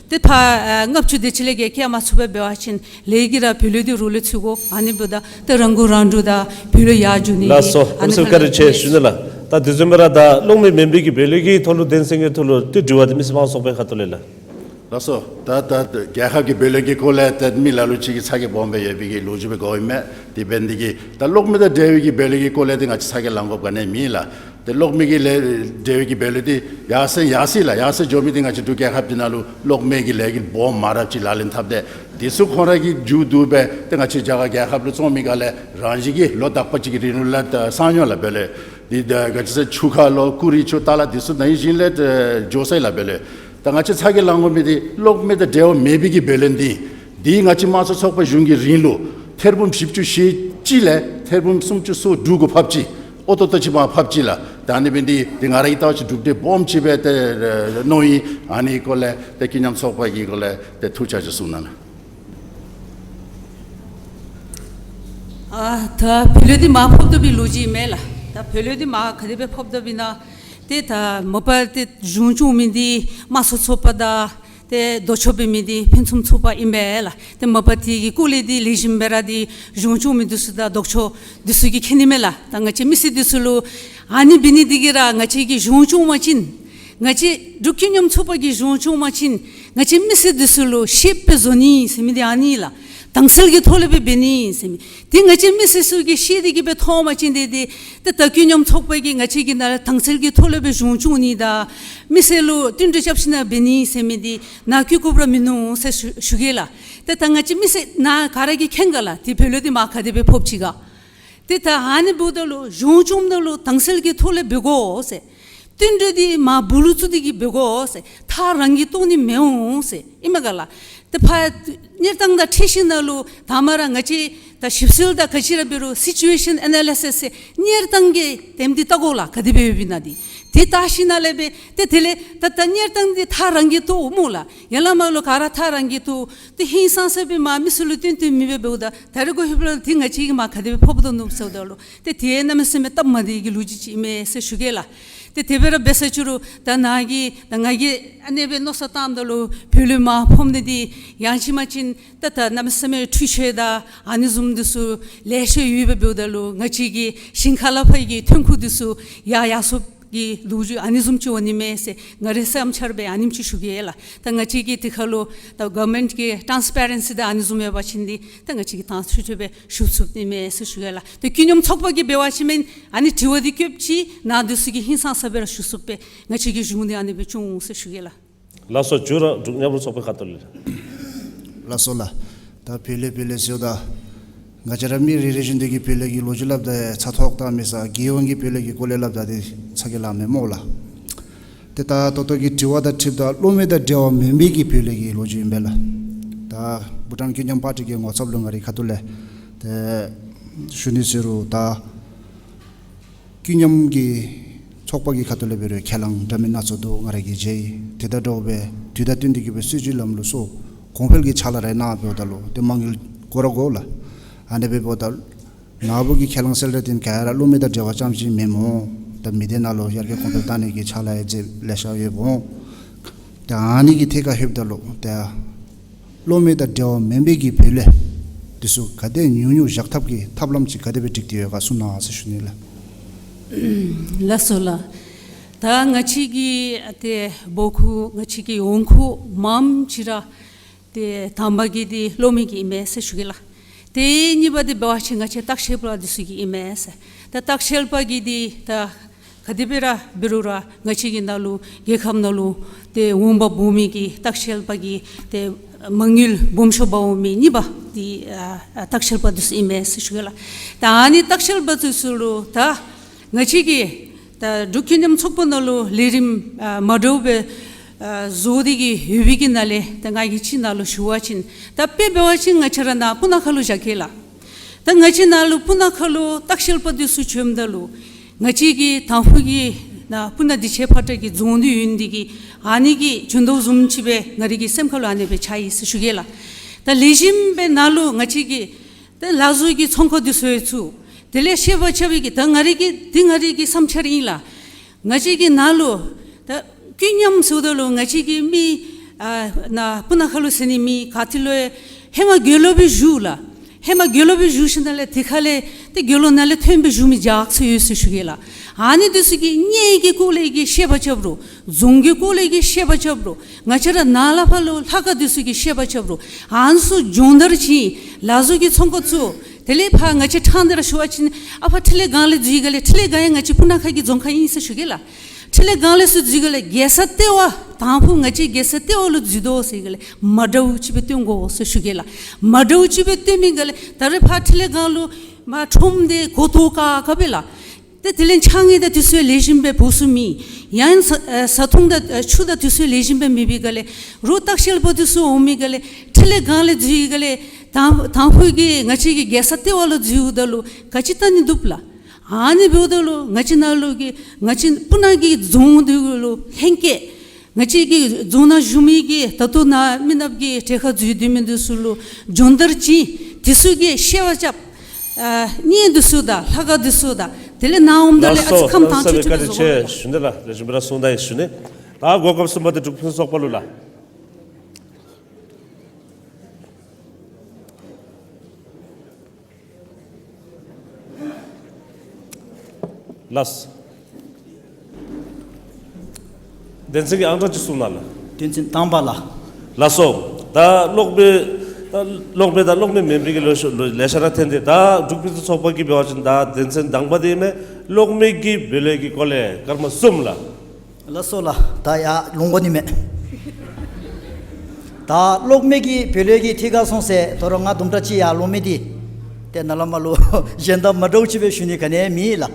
དེ་ད་ཨ་ལྔ་བཅུ་དེ་ཅིག་ལས་བརྒལ་བསྐྱལ་མ་ཚུགས་པར་འབད་བ་ཅིན་ལས་ཀྱི་ར་བུ་ལོན་དེ་རོགས་ལས་ཚུད་དགོ། ཨ་ནི་འབདཝ་ད་ད་རང་མགོ་རང་འདྲོངས་དང་བུ་ལོན་ཡར་འགྱོ་ནི་ལགས་སོ། ཨ་ནི་ཨམ་སྲུ་ཁ་རི་ཆེ་ཞུ་ནི་ལགས། ད་དེ་བཟུམ་སྦེ་ར་ད་གློག་མེ་མེན་པའི་གི་བུ་ལོན་གྱི་ཐོག་ལུ་དོན་ཚན་གྱི་ཐོག་ལུ་ཏེ་དྲི་བ་དེ་མི་སེར་དམངས་གཙོ་ཚོགས་པའི་ཁ་ཐུག་ལས་ལགས། ལགས་སོ། ད་ད་རྒྱལ་ཁབ་ཀྱི་བུ་ལོན་གྱི་སྐོར་ལས་ཏེ་མི་ལ་ལུ་ཅིག་གིས་ཚ་གྱང་སྦོམ་སྦེ་ཡོད་པའི་གི་ལོ་རྒྱུས་སྦེ་གོཝ་ཨིན་མས། དེ་འབད་ནི་དེ་གིས་ད་གློག་མེ་དང་འབྲེལ་བའི་གི་བུ་ལོན་གྱི་སྐོར་ལས་ཏེ་ང་བཅས་ཚ་གྱང་ལང་དགོཔ་ག་ནི་ཡང་མེད་ལགས། ཏེ་གློག་མེ་གི་ལས་འབྲེལ་བའི་གི་བུ་ལོན་དེ་ཡར་སེང་ཡར་སེང་ལགས། ཡར་སེང་འགྱོ་མི་དེ་ང་བཅས་འབྲུག་རྒྱལ་ཁབ་ཀྱི་ནང་ལུ་གློག་མེ་གི་ལས་འགུལ་སྦོམ་མང་རབས་ཅིག་ལག་ལེན་འཐབ་སྟེ་དེ་ཚུ་ཁོང་ར་གིས་མཇུག་བསྡུ་སྦེ་ཏེ་ང་བཅས་རྒྱ་གར་རྒྱལ་ཁབ་ལུ་བཙོང་མི་ག་ལས་རང་བཞིན་གྱིས་ལོ་དག་པ་ཅིག་གི་རིང་ལུ་ལགས་ད་སང་ཡོང་ལགས་བུ་ལོན། དེ་ད་ག་ཅི་ཟེར་ཆུ་ཁ་ལོ་ཀུ་རི་ཆུ་ད་ལགས་དེ་ཚུ་ནང་བཞིན་ལས་ད་འགྱོ་ས་ལགས་བུ་ལོན། ད་ང་བཅས་ཚ་གྱང་ལང་དགོ་མི་དེ་གློག་མེ་དང་འབྲེལ་བ་མེད་པའི་གི་བུ་ལོན་འདི་འདི་ང་བཅས་དམངས་གཙོ་ཚོགས་པ་གཞུང་གི་རིང་ལུ་ཐེར་འབུམ་བཞི་བཅུ་ཞེ་གཅིག་ལས་ཐེར་འབུམ་སུམ་ཅུ་སོ་དྲུག་གུ་ཕབ་ཅི། ཨོ་ཏོ་ཏོ་ཅིག་མར་ཕབ་ཅི་ལགས། ད་ཨ་ནི་འབད་ནི་དེ་ང་ར་གིས་བལྟ་བ་ཅིན་གྲུབ་འབྲས་སྦོམ་ཅིག་སྦེ་ཏེ་མནོཝ་ཨིན། ཨ་ནི་སྐོར་ལས་ཏེ་ཀུན་མཉམ་ཚོགས་པ་གི་སྐོར་ལས་ཏེ་ཐུགས་ཆ་ཅིག་གསུང་གནང་ལགས། ཨ་ད་བུ་ལོན་འདི་མར་ཕབ་དོ་བའི་ལོ་རྒྱུས་མས་ལགས། ད་བུ་ལོན་འདི་མར་ག་དེ་སྦེ་ཕབ་དོ་བའི་ན་ཏེ་ད་མ་པ་ཏེ་གཞུང་སྐྱོང་མི་འདི་དམངས་གཙོ་ཚོགས་པ་དང་ཏེ་ལྡོག་ཕྱོགས་འབད་མི་འདི་ཕུན་སུམ་ཚོགས་པ་ཨིན་པས་ལགས། ཏེ་མ་པ་དེ་གི་སྐོར་ལས་འདི་ལེགས་ཤོམ་སྦེ་ར་འདི་གཞུང་སྐྱོང་མི་འདི་ཚུ་དང་ལྡོག་ཕྱོགས་འདི་ཚུ་གིས་མཁྱེན་ནི་མས་ལགས། ད་ང་བཅས་མི་སེར་འདི་ཚུ་ལུ་ཨ་ནི་འབད་ནི་འདི་གིས་ར་ང་བཅས་ཀྱིས་གཞུང་སྐྱོང་པ་ཅིན་ང་བཅས་འབྲུག་ཀུན་མཉམ་ཚོགས་པ་གིས་གཞུང་སྐྱོང་པ་ཅིན་ང་བཅས་མི་སེར་འདི་ཚུ་ལུ་ཤེསཔ་སྦེ་བཟོ་ནི་ཟེར་མི་འདི་ཨ་ནི་ལགས། དྭངས་གསལ་གྱི་ཐོག་ལས་སྦེ་འབད་ནི་ཟེར་མི་འདི་ང་བཅས་མི་སེར་ཚུ་གིས་ཤེས་ཏེ་གིས་སྦེ་མཐོང་པ་ཅིན་འདི་འདི་ད་ད་ཀུན་མཉམ་ཚོགས་པ་གིས་ང་བཅས་ཀྱི་ནང་ལུ་དྭངས་གསལ་གྱི་ཐོག་ལས་སྦེ་གཞུང་སྐྱོང་ནི་དང་མི་སེར་ལུ་བསྟུན་གྲོས་རྐྱབ་ཞིནམ་འབད་ནི་ཟེར་མི་འདི་ནཱ་གི་གུ་ར་མིན་ནུག་ཟེར་ཞུ་ཞུ་གེ་ལགས། ཏེ་ད་ང་བཅས་མི་སེར་ནཱ་ག་ར་གིས་མཁྱེན་ག་ལགས། ཏེ་བུ་ལོན་འདི་མར་ག་དེ་སྦེ་ཕབ་ཅི་ག། ཏེ་ད་ཨ་ནི་འབདཝ་ད་ལུ་གཞུང་སྐྱོང་ད་ལུ་དྭངས་གསལ་གྱི་ཐོག་ལས་འབད་དགོ་ཟེར། བསྟུན་གྲོས་འདི་མར་སྦུག་ལུ་བཙུགས་ཏེ་གིས་འབད་དགོ་ཟེར། ཐག་རང་གིས་བཏོག་ནི་མི་འོང་ཟེར་ཨིན་མས་ག་ལགས། ཏེ་ཕར་གནས་སྟངས་དང་འཁྲིལ་ཞིནམ་ལས་ད་མ་ར་ང་བཅས་ད་ཞིབ་འཚོལ་དང་ག་ཅི་ར་འབད་རུང་སི་ཅུ་ཨེ་ཤཱན་ཨེ་ན་ལི་སིས་ཟེར་གནས་སྟངས་ཀྱི་དེམ་འདི་བལྟ་དགོ་ལགས། ག་དེ་སྦེ་ཡོདཔ་ཨིན་ན་འདི་དེ་བལྟ་ཞིནམ་ལས་སྦེ་ཏེ་དེ་ལས་ད་ད་གནས་སྟངས་འདི་ཐག་རང་གིས་བཏོག་སྨོ་ལགས། ཡར་ལས་མར་ལུ་ག་ར་ཐག་རང་གིས་བཏོག། ཏེ་ཧིང་སངས་ས་སྦེ་མར་མི་སེར་ལུ་བསྟུན་བསྟུན་མི་སྦེ་འབདཝ་ད་ད་རེས་འགོ་ལྷོདཔ་ལས་ཏེ་ང་བཅས་ཀྱིས་མར་ག་དེ་སྦེ་ཕབ་དོ་ནུག་ཟེརཝ་ད་ལུ་ཏེ་དེ་གནམ་མེད་ས་མེད་སྟབས་མ་བདེ་གི་ལོ་རྒྱུས་ཅིག་ཨིན་མས་ཟེར་ཞུ་གེ་ལགས། ཏེ་དེ་སྦེ་ར་འབད་ས་ཅིག་རུང་ད་ནཱ་གིས་ད་ང་གིས་ཨ་ནེ་སྦེ་མནོ་བསམ་བཏངམ་ད་ལུ་བུ་ལོན་མར་ཕབ་ནི་འདི་ཡང་ཅིན་མ་ཅིན་ད་ད་གནམ་མེད་ས་མེད་འཕྲུལ་ཆས་དང་ཨ་ནི་བཟུམ་འདི་ཚུ་ལེ་ཤ་ཡོདཔ་སྦེ་འབདཝ་ད་ལུ་ང་བཅས་ཀྱི་ཞིང་ཁ་ལས་ཕར་གྱི་ཐོན་ཁུངས་འདི་ཚུ་ཡར་ཡར་སོངམ་གི་ལོ་རྒྱུས་ཨ་ནི་བཟུམ་ཅིག་འོང་ནི་མས་ཟེར་ང་རའི་བསམ་འཆར་སྦེ་ཨ་ནེམ་ཅིག་ཞུ་གེ་ལགས། ད་ང་བཅས་ཀྱི་དེ་ཁར་ལུ་ད་གོ་ཝར་མེནཊ་གི་ཊཱནསི་པེ་རེནསི་དང་ཨ་ནི་བཟུམ་ཡོད་པ་ཅིན་འདི་ད་ང་བཅས་ཀྱིས་དྭངས་འཕྲོས་འཕྲོས་སྦེ་ཞུ་ཚུགས་ནི་མས་ཟེར་ཞུ་གེ་ལགས། ད་ཀུན་མཉམ་ཚོགས་པ་གིས་འབད་བ་ཅིན་མེན་ཨ་ནི་དྲི་བ་འདི་བཀོདཔ་ཅིག་ནཱ་འདི་ཚུ་གིས་ཧིང་སངས་ས་སྦེ་ར་ཞུ་ཚུགསཔ་སྦེ་ང་བཅས་ཀྱི་གཞུང་འདི་ཨ་ནི་སྦེ་སྐྱོང་འོང་ཟེར་ཞུ་གེ་ལགས། ལགས་སོ། མཇུག་ར་འབྲུག་མཉམ་རུབ་ཚོགས་པའི་ཁ་ཐུག་ལས། ལགས་སོ་ལགས། ད་བུ་ལོན་བུ་ལོན་ཟེརཝ་ད་ང་བཅས་ར་མི་རེ་རེ་བཞིན་དུ་གིས་བུ་ལོན་གྱི་ལོ་རྒྱུས་སླབ་ད་ཚ་ཐོག་ད་མི་ས་རྒྱལ་ཡོངས་ཀྱི་བུ་ལོན་གྱི་སྐོར་ལས་སླབ་ད་ཏེ་ཚ་གྱང་ལང་མས་སྨོ་ལགས། ཏེ་ད་ད་ལྟོ་གི་དྲི་བ་དང་འཁྲིལཝ་ད་གློག་མེ་དང་འབྲེལ་བ་མེན་པའི་གི་བུ་ལོན་གྱི་ལོ་རྒྱུས་ཨིན་པས་ལགས། ད་བྷུ་ཊཱན་ཀུན་མཉམ་པར་ཊི་གི་ངོ་ཚབ་ལུ་ང་རའི་ཁ་ཐུག་ལས་ཏེ་ཞུ་ནི་ཟེར་རུང་ད་ཀུན་མཉམ་གྱི་ཚོགས་པ་གི་ཁ་ཐུག་ལས་འབད་རུང་ཁས་བླངས་འདྲ་མིན་སྣ་ཚོགས་འདུག། ང་ར་གིས་མཇལ་ཡི། དེ་དང་འདྲཝ་སྦེ་དུས་དང་བསྟུན་ཏེ་གིས་སྦེ་སྲིད་བྱུས་ལམ་ལུགས་སོགས་གོང་འཕེལ་གྱི་ཕྱག་ལཱ་ར་གནང་འབདཝ་ད་ལུ་ཏེ་མ་དངུལ་དགོ་ར་དགོ་ལགས། ཨ་ནི་སྦེ་འབདཝ་ད་ནཱ་བུ་གི་ཁས་བླངས་གསལ་བསྒྲགས་འདི་ག་ར་གློག་མེ་དང་འབྲེལ་བ་རྐྱངམ་ཅིག་མེན་སྨོ། ད་མི་སྡེ་ནང་ལུ་ཡར་རྒྱས་གོང་འཕེལ་གཏང་ནི་གི་ཕྱག་ལཱ་ཡང་མཛད་ལེ་ཤ་ཡོདཔ་འོང་། ད་ཨ་ནི་གི་ཐད་ཁར་ལྷོདཔ་ད་ལུ་ད་གློག་མེ་དང་འབྲེལ་བ་མེན་པའི་གི་བུ་ལོན་འདི་ཚུ་ག་དེ་ཉུང་ཉུང་བཞག་ཐབས་ཀྱི་ཐབས་ལམ་ཅིག་ག་དེ་སྦེ་སྒྲིག་སྟེ་ཡོད་ག་གསུང་གནང་ཟེར་ཞུ་ནི་ལགས། ལགས་སོ་ལགས། ད་ང་བཅས་ཀྱི་ཨ་ཏེ་འབོ་ཁུངས་ང་བཅས་ཀྱི་འོང་ཁུངས་མངམ་ཅིག་ར་ཏེ་དང་པ་གི་འདི་གློག་མེ་གི་ཨིན་མས་ཟེར་ཞུ་གེ་ལགས། ཏེ་གཉིས་པ་འདི་འབད་བ་ཅིན་ང་བཅས་ལྟ་བཤལ་པ་འདི་ཚུ་གི་ཨིན་མས་ཟེར། ད་ལྟ་བཤལ་པ་གི་འདི་ད་ག་དེ་སྦེ་ར་འབད་རུང་ར་ང་བཅས་ཀྱི་ནང་ལུ་རྒྱལ་ཁབ་ནང་ལུ་ཏེ་འོང་འབབ་སྦོམ་མི་གི་ལྟ་བཤལ་པ་གི་ཏེ་མ་དངུལ་སྦོམ་ཤོས་འབག་འོང་མི་གཉིས་པ་འདི་ཨ་ཨ་ལྟ་བཤལ་པ་འདི་ཚུ་ཨིན་མས་ཟེར་ཞུ་གེ་ལགས། ད་ཨ་ནི་ལྟ་བཤལ་པ་འདི་ཚུ་ལུ་ད་ང་བཅས་ཀྱི་ད་འབྲུག་ཀུན་མཉམ་ཚོགས་པ་ནང་ལུ་ལས་རིམ་ཨ་མ་འདྲཝ་སྦེ་ཨ་བཟོ་སྟེ་གིས་ཡོད་པའི་གི་ནང་ལས་ད་ང་གིས་ཅིག་ནཱ་ལུ་ཞུ་བ་ཅིན་ད་དཔེ་འབད་བ་ཅིན་ང་བཅས་ར་ནཱ་སྤུ་ན་ཁ་ལུ་བཞག་གེ་ལགས། ད་ང་བཅས་ནཱ་ལུ་སྤུ་ན་ཁ་ལུ་ལྟ་བཤལ་པ་འདི་ཚུ་བྱོནམ་ད་ལུ་ང་བཅས་ཀྱི་དང་ཕུ་གི་ནཱ་སྤུ་ན་བདེ་ཆེན་ཕོ་བྲང་གི་རྫོང་འདི་ཡོད་ནི་འདི་གིས་ཨ་ནི་གིས་བྱོན་དོ་བཟུམ་ཅིག་སྦེ་ང་རའི་གི་སེམས་ཁ་ལུ་ཨ་ནི་སྦེ་ཆགས་ཡི་ཟེར་ཞུ་གེ་ལགས། ད་ལེགས་ཤོམ་སྦེ་ནཱ་ལུ་ང་བཅས་ཀྱི་ ཏེ་ལ་བཟོ་གི་ཚོང་ཁང་འདི་ཚུ་ཡང་བཙུགས། དེ་ལས་བཤད་པ་རྐྱབ་པའི་གི་ད་ང་རའི་གི་འདི་ང་རའི་གི་བསམ་འཆར་ཨིན་ལགས། ང་བཅས་ཀྱི་ནང་ལུ་ད་ཀུན་མཉམ་ཟེརཝ་ད་ལུ་ང་བཅས་ཀྱི་མི་ཨ་ནཱ་སྤུ་ན་ཁ་ལུ་ཟེར་ནི་མེད། ག་ཏེ་ལུ་ཡང་ཧེ་མ་དགེ་སློང་སྦེ་བཞུགས་ལགས། ཧེ་མ་དགེ་སློང་སྦེ་བཞུགས་ཞིནམ་ལས་དེ་ཁ་ལས་ཏེ་དགེ་སློང་ནང་ལས་ཐོན་སྦེ་བཞུགས་མི་ཇག་ཚུ་ཡོད་ཟེར་ཞུ་གེ་ལགས། ཨ་ནི་འདི་ཚུ་གིས་གཉེན་གྱི་སྐོར་ལས་ཀྱི་བཤད་པ་རྐྱབ་རུང་རྫོང་གི་སྐོར་ལས་ཀྱི་བཤད་པ་རྐྱབ་རུང་ང་བཅས་ར་ནཱ་ལས་ཕར་ལུ་ལྷ་ཁང་འདི་ཚུ་གི་བཤད་པ་རྐྱབ་རུང་ཨ་ནི་ཚུ་སྦྱོང་བརྡར་བྱིན། ལ་བཟོ་གི་ཚོང་ཁང་བཙུགས། དེ་ལས་ཕར་ང་བཅས་ཕྲང་སྟེ་ར་ཞུ་བ་ཅིན་ཨ་ཕར་འཕྲིན་ལས་སྒང་ལས་འཛུལ་ག་ལས་འཕྲིན་ལས་སྒང་ཡང་ང་བཅས་སྤུ་ན་ཁ་གི་རྫོང་ཁག་ཨིན་ཟེར་ཞུ་གེ་ལགས། འཕྲིན་ལས་སྒང་ལས་ཚུར་འཛུལ་ག་ལས་རྒྱལ་ས་ལྟེ་བ་དང་ཕུ་ང་བཅས་རྒྱལ་ས་ལྟེ་བ་ལུ་འཛུལ་དོ་ཟེར་ག་ལས་མ་འདྲཝ་ཅིག་སྦེ་སྟོན་དགོ་ཟེར་ཞུ་གེ་ལགས། མ་འདྲཝ་ཅིག་སྦེ་སྟོན་མི་ག་ལས་ད་རེས་ཕར་འཕྲིན་ལས་སྒང་ལུ་མར་ཁྲོམ་འདི་གོ་ཐོག་ཁ་ཁ་སྦེ་ལགས། ཏེ་དེ་ལས་ཕྱགས་སྙིགས་དང་འདི་ཚུ་ལེགས་ཤོམ་སྦེ་འབག་ཚུགས་མེད། ཡང་ས་ཨ་བཟའ་འཐུང་དང་ཨ་ཆུ་དང་འདི་ཚུ་ལེགས་ཤོམ་སྦེ་མེད་པའི་ག་ལས་རོགས་ལྟ་བཤལ་པ་འདི་ཚུ་འོང་མི་ག་ལས་འཕྲིན་ལས་སྒང་ལས་འཛུལ་ག་ལས་དང་དང་ཕུ་གི་ང་བཅས་ཀྱི་རྒྱལ་ས་ལྟེ་བ་ལུ་འཛུལཝ་ད་ལུ་ག་ཅི་བལྟ་ནི་འདུག་ལགས། ཨ་ནི་འབདཝ་ད་ལུ་ང་བཅས་ནང་ལུ་གི་ང་བཅས་སྤུ་ན་གི་རྫོང་འདི་ལུ་ལྷན་སྐྱེས་ང་བཅས་ཀྱི་རྫོང་ནང་བཞུགས་མི་གི་ད་ལྟོ་ནཱ་མི་ནགཔ་གི་གྲལ་ཁར་འཛུལ་སྡོད་མི་འདི་ཚུ་ལུ་སྦྱོང་བརྡར་བྱིན། འདི་ཚུ་གིས་བཤད་པ་རྐྱབ། ཨ་གཉེན་འདི་ཚུ་དང་ལྷ་ཁང་འདི་ཚུ་དང་དེ་ལས་ནཱ་འོངམ་ད་ལས་ཨ་ཙི་ཁམས་དྭངས་ཚུ་ཅིག་སྦེ་བཟོ་དགོ་ལགས། ཞུ་ནི་ལགས། ལེགས་ཤོམ་སྦེ་ར་གསུངས་ད་ཡི་ཞུ་ནི། ད་གོ་སྐབས་གསུམ་པ་འདི་འབྲུག་ཕུན་སུམ་ཚོགས་པ་ལུ་ལགས། ལགས། དོན་ཚན་གྱི་ཨང་གྲངས་ཅིག་གསུངས་གནང་ལགས། དོན་ཚན་དང་པ་ལགས། ལགས་སོ། ད་གློག་མེ་ད་གློག་མེ་དང་གློག་མེ་མེན་པའི་གི་ལས་ཤོ་ལས་ལེ་ཤ་ར་ཐོན་ཏེ་ད་འབྲུག་ཕུན་སུམ་ཚོགས་པ་གིས་འབད་བ་ཅིན་ད་དོན་ཚན་དང་པ་འདི་ཨིན་མས། གློག་མེ་གི་བུ་ལོན་གྱི་སྐོར་ལས་སྐར་མ་གསུམ་ལགས། ལགས་སོ་ལགས། ད་ཡར་ལོང་དགོ་ནི་མས། ད་གློག་མེ་གི་བུ་ལོན་གྱི་ཐད་ཁར་སོང་ཟེར་དོ་རུང་ང་དུམ་གྲ་ཅིག་ཡར་ལོང་མི་འདི་ཏེ་ནཱ་ལས་མར་ལུ་གཞན་དང་མ་འདྲཝ་ཅིག་སྦེ་ཞུ་ནི་ག་ནི་ཡང་མེད་ལགས།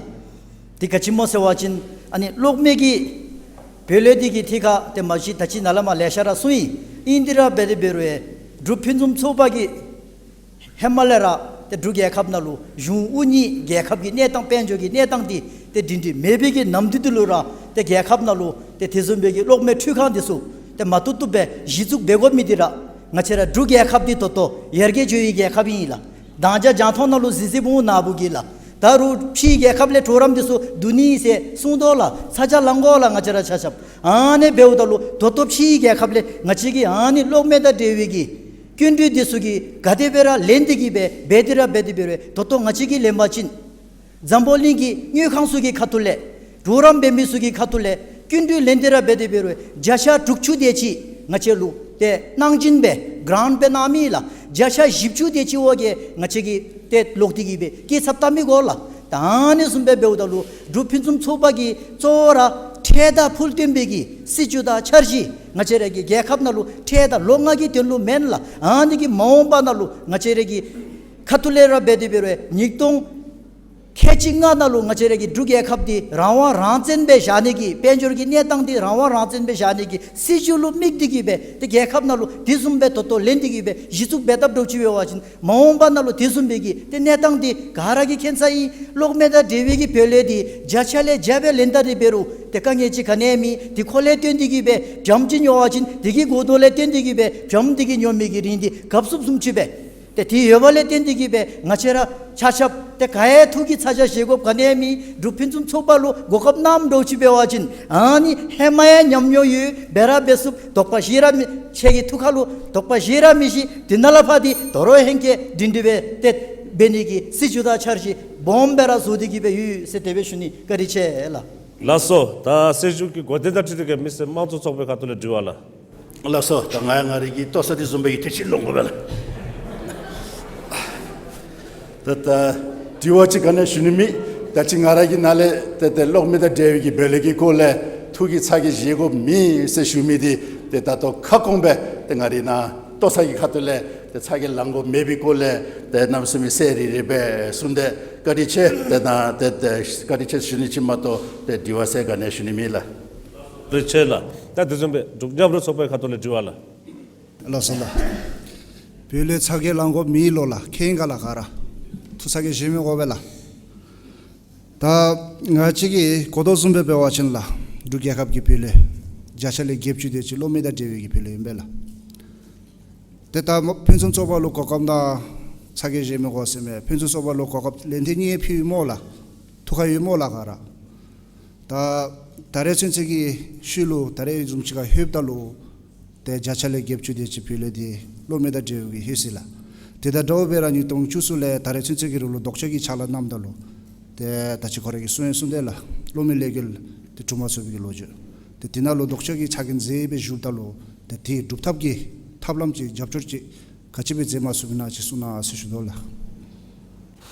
འདི་ག་ཅི་སྨོ་ཟེར་བ་ཅིན་ཨ་ནི་གློག་མེ་གི་བུ་ལོན་འདི་གི་ཐད་ཁར་ཏེ་མ་གཞི་ད་ཅི་ནཱ་ལས་མར་ལེ་ཤ་ར་གསུངས་ཡི། ཨིན་ཏེ་ར་འབད་དེ་འབད་རུང་འབྲུག་ཕུན་སུམ་ཚོགས་པ་གིས་ཧེ་མ་ལས་ར་ཏེ་འབྲུག་རྒྱལ་ཁབ་ནང་ལུ་གཞུང་དབུ་བརྙེས་རྒྱལ་ཁབ་ཀྱི་གནས་སྟངས་དཔལ་འབྱོར་གྱི་གནས་སྟངས་འདི་ཏེ་སྒྲིང་སྒྲིང་མེད་པའི་གི་ནམ་དུས་འདི་ལུ་ར་ཏེ་རྒྱལ་ཁབ་ནང་ལུ་ཏེ་དེ་བཟུམ་སྦེ་གི་གློག་མེ་འཕྲུལ་ཁང་འདི་ཚུ་ཏེ་མ་བཏུབ་བཏུབ་སྦེ་གཞི་བཙུགས་འབད་དགོ་མི་འདི་ར་ང་བཅས་ར་འབྲུག་རྒྱལ་ཁབ་འདི་ད་ལྟོ་ཡར་རྒྱས་འགྱོ་བའི་རྒྱལ་ཁབ་ཨིན་ལགས། དང་རྒྱ་རྒྱང་མཐོང་ནང་ལུ་གཟིགས་གཟིགསཔ་འོང་ནཱ་བུ་གིས་ལགས། ད་རུང་ཕྱིའི་རྒྱལ་ཁབ་ལས་གྲོགས་རམ་འདི་ཚུ་བསྡུ་ནི་ཟེར་གསུངས་དོ་ལགས། ཚ་གྱང་ལང་དགོ་ལགས་ང་བཅས་ར་ཆ་ཁྱབ། ཨ་ནི་འབདཝ་ད་ལུ་ད་ལྟོ་ཕྱིའི་རྒྱལ་ཁབ་ལས་ང་བཅས་ཀྱི་ཨ་ནི་གློག་མེ་དང་འབྲེལ་བའི་གི་སྐྱིན་འགྲུལ་འདི་ཚུ་གིས་ག་དེ་སྦེ་ར་ལེན་ཏེ་གིས་སྦེ་འབད་དེ་ར་འབད་དེ་འབད་རུང་ད་ལྟོ་ང་བཅས་ཀྱིས་ལེན་པ་ཅིན་འཛམ་བུ་གླིང་གི་དངུལ་ཁང་ཚུ་གི་ཁ་ཐུག་ལས་གྲོགས་རམ་འབད་མི་ཚུ་གི་ཁ་ཐུག་ལས་སྐྱིན་འགྲུལ་ལེན་ཏེ་ར་འབད་དེ་འབད་རུང་བརྒྱ་ཆ་དྲུག་ཅུ་དེ་ཅིག་ང་བཅས་ལུ་ཏེ་གནང་སྦྱིན་སྦེ་གྲངས་སྦེ་གནང་མི་ལགས། བརྒྱ་ཆ་བཞི་བཅུ་དེ་ཅིག་བ་གིས་ང་བཅས་ཀྱིས་ཏེ་ལོག་སྟེ་གིས་སྦེ་སྐྱེད་ཚབས་བལྟ་མི་དགོ་ལགས། ད་ཨ་ནི་བཟུམ་སྦེ་འབདཝ་ད་ལུ་འབྲུག་ཕུན་སུམ་ཚོགས་པ་གིས་གཙོ་བོ་ར་ཁྲལ་དང་ཕུལ་བཏོན་པའི་གི་སྲིད་བྱུས་དང་འཆར་གཞི་ང་བཅས་ར་གི་རྒྱལ་ཁབ་ནང་ལུ་ཁྲལ་དང་ལོ་ལྔ་གི་དོན་ལུ་མེན་ལགས། ཨ་ནི་གིས་མ་འོངས་པ་ནང་ལུ་ང་བཅས་ར་གི་ཁ་ཐུག་ལས་ར་འབད་དེ་འབད་རུང་ཉིས་སྟོང་ཁལ་གཅིག་ལྔ་ནང་ལུ་ང་བཅས་ར་གི་འབྲུག་རྒྱལ་ཁབ་འདི་རང་དབང་རང་བཙན་སྦེ་བཞག་ནི་གི་དཔལ་འབྱོར་གྱི་གནས་སྟངས་འདི་རང་དབང་རང་བཙན་སྦེ་བཞག་ནི་གི་སྲིད་བྱུས་ལུ་དམིགས་ཏེ་གིས་སྦེ་ཏེ་རྒྱལ་ཁབ་ནང་ལུ་དེ་བཟུམ་སྦེ་ད་ལྟོ་ལེན་ཏེ་གིས་སྦེ་གཞི་བཙུགས་འབད་དཔ་འདྲཝ་ཅིག་འབད་བ་ཅིན་མ་འོངས་པ་ནང་ལུ་དེ་བཟུམ་སྦེ་གི་ཏེ་གནས་སྟངས་འདི་ག་ར་གིས་མཁྱེན་ས་ཨིན། གློག་མེ་དང་འབྲེལ་བའི་གི་བུ་ལོན་འདི་བརྒྱ་ཆ་ལས་བརྒྱ་སྦེ་ལེན་ད་དེ་འབད་རུང་ཏེ་དཀའ་ངལ་ཅིག་ག་ནི་ཡང་མེད། དེ་ཁོ་ལས་བརྟེན་ཏེ་གིས་སྦེ་འཇམ་ཅིག་ཉོ་བ་ཅིན་དེ་གི་གོ་ཐོག་ལས་བརྟེན་ཏེ་གིས་སྦེ་འཇམ་དེ་གིས་ཉོ་མི་གི་རིན་འདི་གབ་ཚུབ་བཟུམ་ཅིག་སྦེ་ཏེ་དེ་ཡོད་པ་ལས་བརྟེན་ཏེ་གིས་སྦེ་ང་བཅས་ར་ཆ་ཁྱབ་ཏེ་ག་ཡང་ཐུགས་ཀྱི་ཚ་གྱང་བཞེས་དགོཔ་ག་ནི་ཡང་མེད། འབྲུག་ཕུན་སུམ་ཚོགས་པ་ལུ་གོ་སྐབས་གནངམ་འདྲཝ་ཅིག་འབད་བ་ཅིན་ཨ་ནི་ཧེ་མ་ཡང་ཉམས་མྱོང་ཡོད། འབད་ར་འབད་ཚུགས། དོགས་པ་བཞེས་ར་མི་ཁྱེད་ཀྱི་ཐུགས་ཁ་ལུ་དོགས་པ་བཞེས་ར་མི་བཞེས། དེ་ནང་ལས་ཕར་འདི་དོ་རུང་ཧེང་སྐལ་སྒྲིང་སྒྲིང་སྦེ་ཏེ་འབད་ནི་གི་སྲིད་བྱུས་དང་འཆར་གཞི་སྦོམ་སྦེ་ར་བཟོ་སྟེ་གིས་སྦེ་ཡོད་ཟེར་དེ་སྦེ་ཞུ་ནི། བཀའ་དྲིན་ཆེ་ལགས། ལགས་སོ། ད་སྲིད་བྱུས་ཀྱི་གོ་དོན་དང་འཁྲིལ་ཏེ་གིས་མི་སེར་དམངས་གཙོ་ཚོགས་པའི་ཁ་ཐུག་ལས་དྲི་བ་ལགས། ལགས་སོ། ད་ང་ཡང་ང་རའི་གི་ལྟོ་ཚང་འདི་བཟུམ་སྦེ་གི་ཐེངས་ཅིག་ལོང་དགོ་པས་ལགས། ད་ད་དྲི་བ་ཅིག་ག་ནི་ཞུ་ནི་མེད། ད་ཅི་ང་ར་གི་ནང་ལས་ཏེ་ཏེ་གློག་མེ་དང་འབྲེལ་བའི་གི་བུ་ལོན་གྱི་སྐོར་ལས་ཐུགས་ཀྱི་ཚ་གྱང་བཞེས་དགོཔ་མེད་ཟེར་ཞུ་མི་འདི་ཏེ་ད་ལྟོ་ཁ་སྐོང་སྦེ་ཏེ་ང་རའི་ནཱ་ལྟོ་ཚང་གི་ཁ་ཐུག་ལས་ཏེ་ཚ་གྱང་ལང་དགོཔ་མེད་པའི་སྐོར་ལས་ཏེ་གནམ་མེད་ས་མེད་གསལ་རི་རི་སྦེ་གསུངས་ཏེ་བཀའ་དྲིན་ཆེ། ཏེ་ནཱ་ཏེ་ཏེ་བཀའ་དྲིན་ཆེ་ཞུ་ནི་ཅིག་མ་གཏོགས་ཏེ་དྲི་བ་ཟེར་ག་ནི་ཞུ་ནི་མེད་ལགས། བཀའ་དྲིན་ཆེ་ལགས། ད་དེ་བཟུམ་སྦེ་འབྲུག་མཉམ་རོགས་ཚོགས་པའི་ཁ་ཐུག་ལས་དྲི་བ་ལགས། ལགས་སོ་ལགས། བུ་ལོན་ཚ་གྱང་ལང་དགོཔ་མེད་ལོ་ལགས། མཁྱེན་ག་ལགས་ག་ར། ཐུགས་ཚ་གྱང་བཞེས་མི་དགོ་པས་ལགས། ད་ང་བཅས་ཀྱིས་གོ་དོ་བཟུམ་སྦེ་འབད་བ་ཅིན་ལགས་འབྲུག་རྒྱལ་ཁབ་ཀྱི་བུ་ལོན་བརྒྱ་ཆ་ལས་བརྒྱད་ཅུ་དེ་ཅིག་གློག་མེ་དང་འབྲེལ་བའི་གི་བུ་ལོན་ཨིན་པས་ལགས། ཏེ་ད་ཕུན་སུམ་ཚོགས་པ་ལུ་གོ་སྐབས་གནང་ ཚ་གྱང་བཞེས་མི་དགོ་ཟེར་མས། ཕུན་ཚོགས་ཚོགས་པ་ལུ་གོ་སྐབས་ལན་ཐེངས་གཉིས་ཕུལ་ཡི་སྨོ་ལགས། ཐུགས་ཁར་ཡོད་སྨོ་ལགས་ག་ར། ད་ད་རེས་ཚུན་ཚོད་ཀྱི་ཤུལ་ལུ་ད་རེས་བཟུམ་ཅིག་ཁར་ལྷོདཔ་ད་ལུ་ཏེ་བརྒྱ་ཆ་ལས་བརྒྱད་ཅུ་དེ་ཅིག་བུ་ལོན་འདི་གློག་མེ་དང་འབྲེལ་བའི་ལྷོད་ཅི་ལགས། དེ་དང་འདྲཝ་སྦེ་ར་ཉིས་སྟོང་བཅུ་གསུམ་ལས་ད་རེས་ཚུན་ཚོད་ཀྱི་རིང་ལུ་ལྡོག་ཕྱོགས་ཀྱི་ཕྱག་ལཱ་གནངམ་ད་ལུ་ཏེ་ད་ཅི་ཁོ་ར་གིས་གསུང་ཡང་གསུངས་དེས་ལགས། གློག་མེ་ལས་འགུལ་འདི་གྲུབ་མ་ཚུགས་པའི་ལོ་རྒྱུས། ཏེ་དེ་ནང་ལུ་ལྡོག་ཕྱོགས་ཀྱི་ཕྱག་འགན་མཛད་སྦེ་བཞུགསཔ་ད་ལུ་ཏེ་དེ་སྒྲུབ་ཐབས་ཀྱི་ཐབས་ལམ་ཅིག་རྒྱབ་སྐྱོར་ཅིག་ག་ཅི་སྦེ་མཛད་མ་ཚུགས་པས་ན་ཅིག་གསུང་གནང་ཟེར་ཞུ་དོ་ལགས།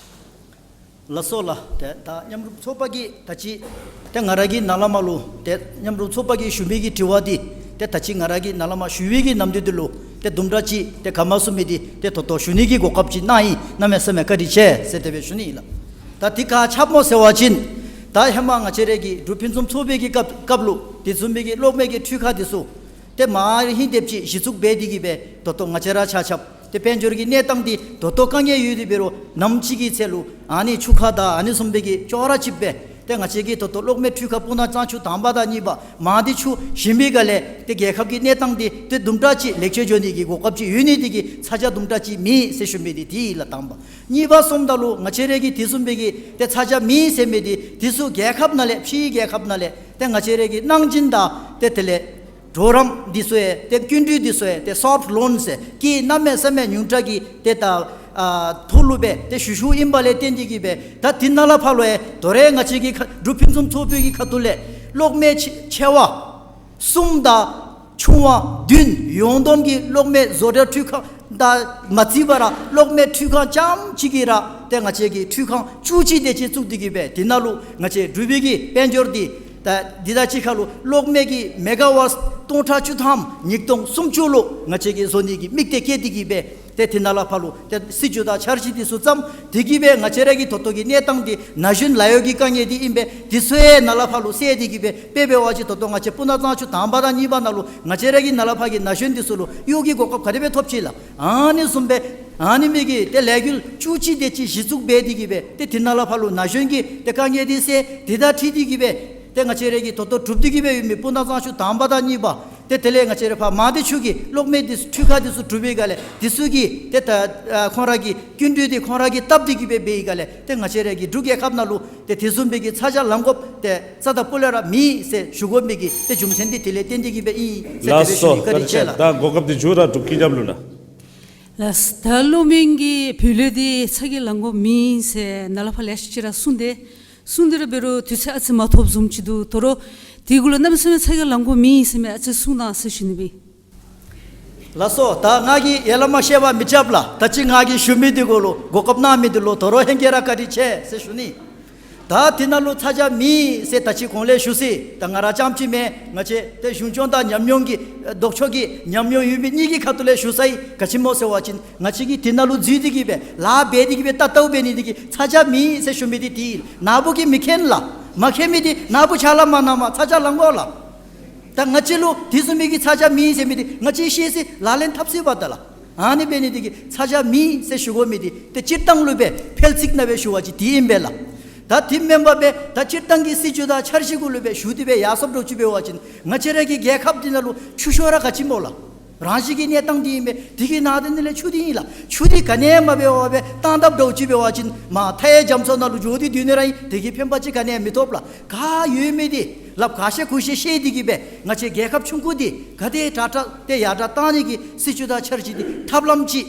ལགས་སོ་ལགས། ཏེ་ད་མཉམ་རུབ་ཚོགས་པ་གིས་ད་ཅི་ཏེ་ང་ར་གིས་ནཱ་ལས་མར་ལུ་ཏེ་མཉམ་རུབ་ཚོགས་པ་གིས་ཞུ་མི་གི་དྲི་བ་འདི་ཏེ་ད་ཅི་ང་ར་གིས་ནཱ་ལས་མར་ཞུ་བའི་གི་ནམ་དུས་འདི་ལུ་ཏེ་དུམ་གྲ་ཅིག་ཏེ་ག་མ་གསུངས་མི་འདི་ཏེ་ད་ལྟོ་ཞུ་ནི་གི་གོ་སྐབས་ཅིག་གནང་ཡི། གནམ་མེད་ས་མེད་བཀའ་དྲིན་ཆེ་ཟེར་དེ་སྦེ་ཞུ་ནི་ཨིན་ལགས། ད་འདི་ག་ཅི་སྨོ་ཟེར་བ་ཅིན་ད་ཧེ་མ་ང་བཅས་ར་གི་འབྲུག་ཕུན་སུམ་ཚོགས་པའི་གི་སྐབས་སྐབས་ལུ་དེ་བཟུམ་མའི་གི་གློག་མེ་གི་འཕྲུལ་ཁང་འདི་ཚུ་ཏེ་མ་ཧིང་དེ་ཅིག་གཞི་བཙུགས་འབད་དེ་གིས་སྦེ་ད་ལྟོ་ང་བཅས་ར་ཆ་ཁྱབ་ཏེ་དཔལ་འབྱོར་གྱི་གནས་སྟངས་འདི་ད་ལྟོ་དཀའ་ངལ་ཡོད་དེ་འབད་རུང་ནམ་ཅིག་གི་ཚེ་ལུ་ཨ་ནི་ཆུ་ཁ་དང་ཨ་ནི་བཟུམ་མའི་གི་ཅོག་ར་གཅིགཔ་སྦེ་ཏེ་ང་བཅས་ཀྱིས་ད་ལྟོ་གློག་མེ་འཕྲུལ་ཁང་སྤུ་ན་གཙང་ཆུ་དང་པ་དང་གཉིས་པ་མ་འདི་ཚུ་བཞེངས་པའི་སྒང་ལས་ཏེ་རྒྱལ་ཁབ་ཀྱི་གནས་སྟངས་འདི་ཏེ་དུམ་གྲ་ཅིག་ལེགས་བཅོས་འགྱོ་ནི་གི་གོ་སྐབས་ཅིག་ཡོད་ནི་དེ་གིས་ཚ་གྱང་དུམ་གྲ་ཅིག་མེད་ཟེར་ཞུ་མི་འདི་དེ་ཨིན་ལགས་དང་པ། གཉིས་པ་སོངམ་ད་ལུ་ང་བཅས་ར་གི་དེ་བཟུམ་མའི་གི་ཏེ་ཚ་གྱང་མེད་ཟེར་མི་འདི་དེ་ཚུ་རྒྱལ་ཁབ་ནང་ལས་ཕྱིའི་རྒྱལ་ཁབ་ནང་ལས་ཏེ་ང་བཅས་ར་གི་གནང་སྦྱིན་དང་ཏེ་དེ་ལས་གྲོགས་རམ་འདི་ཚུ་ཡང་ཏེ་སྐྱིན་འགྲུལ་འདི་ཚུ་ཡང་ཏེ་སོཕཊ་ལོན་ཟེར་གྱི་གནམ་མེད་ས་མེད་ཉུང་དྲགས་ཀྱི་ཏེ་ད་ཨ་ཐོག་ལུ་སྦེ་ཏེ་ཞུ་ཞུཝ་ཨིན་པ་ལས་བརྟེན་ཏེ་གིས་སྦེ་ད་འདི་ནང་ལས་ཕར་ལུ་ཡང་དོ་རུང་ང་བཅས་ཀྱི་ཁ་འབྲུག་ཕུན་སུམ་ཚོགས་པའི་གི་ཁ་ཐུག་ལས་གློག་མེ་ཆེ་ཆེ་བ་གསུམ་དང་ཆུང་བ་བདུན་ཡོངས་བསྡོམས་ཀྱི་གློག་མེ་བཟོ་གྲྭ་འཕྲུལ་ཁང་དང་མ་བརྩིས་པར་གློག་མེ་འཕྲུལ་ཁང་རྐྱངམ་གཅིག་གིས་ར་ཏེ་ང་བཅས་ཀྱིས་འཕྲུལ་ཁང་བཅུ་གཅིག་དེ་ཅིག་བཙུགས་ཏེ་གིས་སྦེ་འདི་ནང་ལུ་ང་བཅས་འབྲུག་པའི་གི་དཔལ་འབྱོར་འདི་ད་འདི་དང་གཅིག་ཁར་ལུ་གློག་མེ་གི་མེ་ག་ཝཊ་སྟོང་ཕྲག་བཅུ་ཐམ་ཉིས་སྟོང་སུམ་ཅུ་ལུ་ང་བཅས་ཀྱིས་བཟོ་ནི་གི་དམིགས་གཏད་བསྐྱེད་དེ་གིས་སྦེ་ཏེ་འདི་ནང་ལས་ཕར་ལུ་ཏེ་སྲིད་བྱུས་དང་འཆར་གཞི་འདི་ཚུ་བརྩམས་ཏེ་གིས་སྦེ་ང་བཅས་ར་གི་ད་ལྟོ་གི་གནས་སྟངས་འདི་ན་གཞོན་ལཱ་གཡོག་གི་དཀའ་ངལ་འདི་ཨིན་པས། འདི་ཚུ་ཡང་ནཱ་ལས་ཕར་ལུ་སེལ་ཏེ་གིས་སྦེ་དཔེ་འབད་བ་ཅིན་ད་ལྟོ་ང་བཅས་སྤུ་ན་གཙང་ཆུ་དང་པ་དང་གཉིས་པ་ནང་ལུ་ང་བཅས་ར་གི་ནཱ་ལས་ཕར་གྱི་ན་གཞོན་འདི་ཚུ་ལུ་གཡོག་གི་གོ་སྐབས་ག་དེ་སྦེ་ཐོབ་ཅི་ལགས། ཨ་ནི་བཟུམ་སྦེ་ཨ་ནི་མི་གི་ཏེ་ལས་འགུལ་བཅུ་གཅིག་དེ་ཅིག་གཞི་བཙུགས་འབད་དེ་གིས་སྦེ་ཏེ་འདི་ནང་ལས་ཕར་ལུ་ན་གཞོན་གྱི་ཏེ་དཀའ་ངལ་འདི་སེལ་ཏེ་དང་འཁྲིལ་ཏེ་གིས་སྦེ་ཏེ་ང་བཅས་ར་གི་ད་ལྟོ་གྲུབ་སྟེ་གིས་སྦེ་ཡོད་མི་སྤུ་ན་གཙང་ཆུ་དང་པ་དང་གཉིས་པ་ཏེ་དེ་ལས་ང་བཅས་ར་ཕར་མང་སྡེ་ཆུ་གི་གློག་མེ་འདི་འཕྲུལ་ཁང་འདི་ཚུ་གྲུབ་པའི་སྒང་ལས་འདི་ཚུ་གི་ཏེ་ད་ཨ་ཁོང་ར་གི་སྐྱིན་འགྲུལ་འདི་ཁོང་ར་གིས་བཏབ་སྟེ་གིས་སྦེ་འབད་བའི་སྒང་ལས་ཏེ་ང་བཅས་ར་གི་འབྲུག་རྒྱལ་ཁབ་ནང་ལུ་ཏེ་དེ་བཟུམ་སྦེ་གི་ཚ་གྱང་ལང་དགོཔ་ཏེ་རྩ་དང་སྤུ་ལས་ར་མེད་ཟེར་ཞུ་དགོ་མི་གི་ཏེ་རྒྱུ་མཚན་འདི་དེ་ལས་བརྟེན་ཏེ་གིས་སྦེ་ཨིན་ཟེར་དེ་སྦེ་ཞུ་ནི། བཀའ་དྲིན་ཆེ་ལགས། ད་གོ་སྐབས་འདི་མཇུག་ར་འབྲུག་སྐྱིད་ཉམས་ལུ་ལགས། ལགས། ད་གློག་མེ་གི་བུ་ལོན་འདི་ཚ་གྱང་ལང་དགོཔ་མེད་ཟེར་ནཱ་ལས་ཕར་ལེ་ཤ་ཅིག་ར་གསུངས་ཏེ་གསུངས་ཏེ་ར་འབད་རུང་དུས་ཚོད་ཨ་ཙི་མ་ཐོབ་བཟུམ་ཅིག་འདུག། དོ་རུང་དེ་གུ་ལུ་གནམ་མེད་ས་མེད་ཚ་གྱང་ལང་དགོཔ་མེད་ཟེར་མི་ཨ་ཙི་གསུང་གནང་ཟེར་ཞུ་ནི་ཨིན། ལགས་སོ། ད་ང་གིས་ཡར་ལས་མར་བཤད་པ་མི་རྐྱབ་ལགས། ད་ཅི་ང་གིས་ཞུ་མི་འདི་གུ་ལུ་གོ་སྐབས་གནང་མི་འདི་ལུ་དོ་རུང་ཧེང་སྐལ་ར་བཀའ་དྲིན་ཆེ་ཟེར་ཞུ་ནི། ད་འདི་ནང་ལུ་ཚ་གྱང་མེད་ཟེར་ད་ཅི་གོང་ལས་ཞུ་ཅི། ད་ང་ར་རྐྱངམ་ཅིག་མེན། ང་བཅས་ཏེ་གཞུང་སྐྱོང་དང་ཉམས་མྱོང་གི་ལྡོག་ཕྱོགས་ཀྱི་ཉམས་མྱོང་ཡོད་མི་གཉིས་ཀྱི་ཁ་ཐུག་ལས་ཞུ་ཚར་ཡི། ག་ཅི་སྨོ་ཟེར་བ་ཅིན་ང་བཅས་ཀྱིས་འདི་ནང་ལུ་འཛུལ་ཏེ་གིས་སྦེ་ལཱ་འབད་དེ་གིས་སྦེ་ལྟ་ལྟཝ་འབད་ནི་འདི་གིས་ཚ་གྱང་མེད་ཟེར་ཞུ་མི་འདི་འདི་ནཱ་བུ་གིས་མི་མཁྱེན་ལགས། མ་མཁྱེན་མི་འདི་ནཱ་བུ་ཕྱག་ལཱ་མ་གནངམ་ཚ་གྱང་ལང་དགོ་ལགས། ད་ང་བཅས་ལུ་དེ་བཟུམ་མའི་གི་ཚ་གྱང་མེད་ཟེར་མི་འདི་ང་བཅས་ཤེས་ཅི། ལག་ལེན་འཐབ་ཅི་བ་ད་ལགས། ཨ་ནི་འབད་ནི་འདི་གིས་ཚ་གྱང་མེད་ཟེར་ཞུ་དགོ་མི་འདི་ཏེ་སྤྱིར་བཏང་ལུ་སྦེ་ཕལ་ཚིག་ནང་སྦེ་ཞུ་བ་ཅིན་དེ་ཨིན་པས་ལགས། ད་དེ་མེན་པར་སྦེ་ད་སྤྱིར་བཏང་གི་སྲིད་བྱུས་དང་འཆར་གཞི་གུ་ལུ་སྦེ་ཞུ་སྟེ་སྦེ་ཡར་སོངམ་འདྲཝ་ཅིག་འབད་བ་ཅིན་ང་བཅས་ར་གི་རྒྱལ་ཁབ་འདི་ནང་ལུ་ཆུ་ཤོར་ར་ག་ཅི་སྨོ་ལགས། རང་བཞིན་གྱི་གནས་སྟངས་འདི་ཨིན་པས། དེ་གི་ནང་དེ་ནང་ལས་ཆུ་འདི་ཨིན་ལགས། ཆུ་འདི་ག་ནི་ཡང་མ་འབད་བར་སྦེ་བཏང་དཔ་འདྲཝ་ཅིག་འབད་བ་ཅིན་མར་མཐའ་ཡས་རྒྱ་མཚོ་ནང་ལུ་འགྱོ་སྟེ་སྡོད་ནི་ར་ཨིན། དེ་གིས་ཕན་པ་ཅིག་ག་ནི་ཡང་མི་ཐོབ་ལགས། ག་ཡོད་མི་འདི་ལགཔ་ག་ཤེས་གུ་ཤེས་བཤད་དེ་གིས་སྦེ་ང་བཅས་རྒྱལ་ཁབ་ཆུང་ཀུ་འདི་ག་དེ་དྲག་དྲག་ཏེ་ཡར་དྲག་བཏང་ནི་གི་སྲིད་བྱུས་དང་འཆར་གཞི་འདི་ཐབས་ལམ་ཅིག་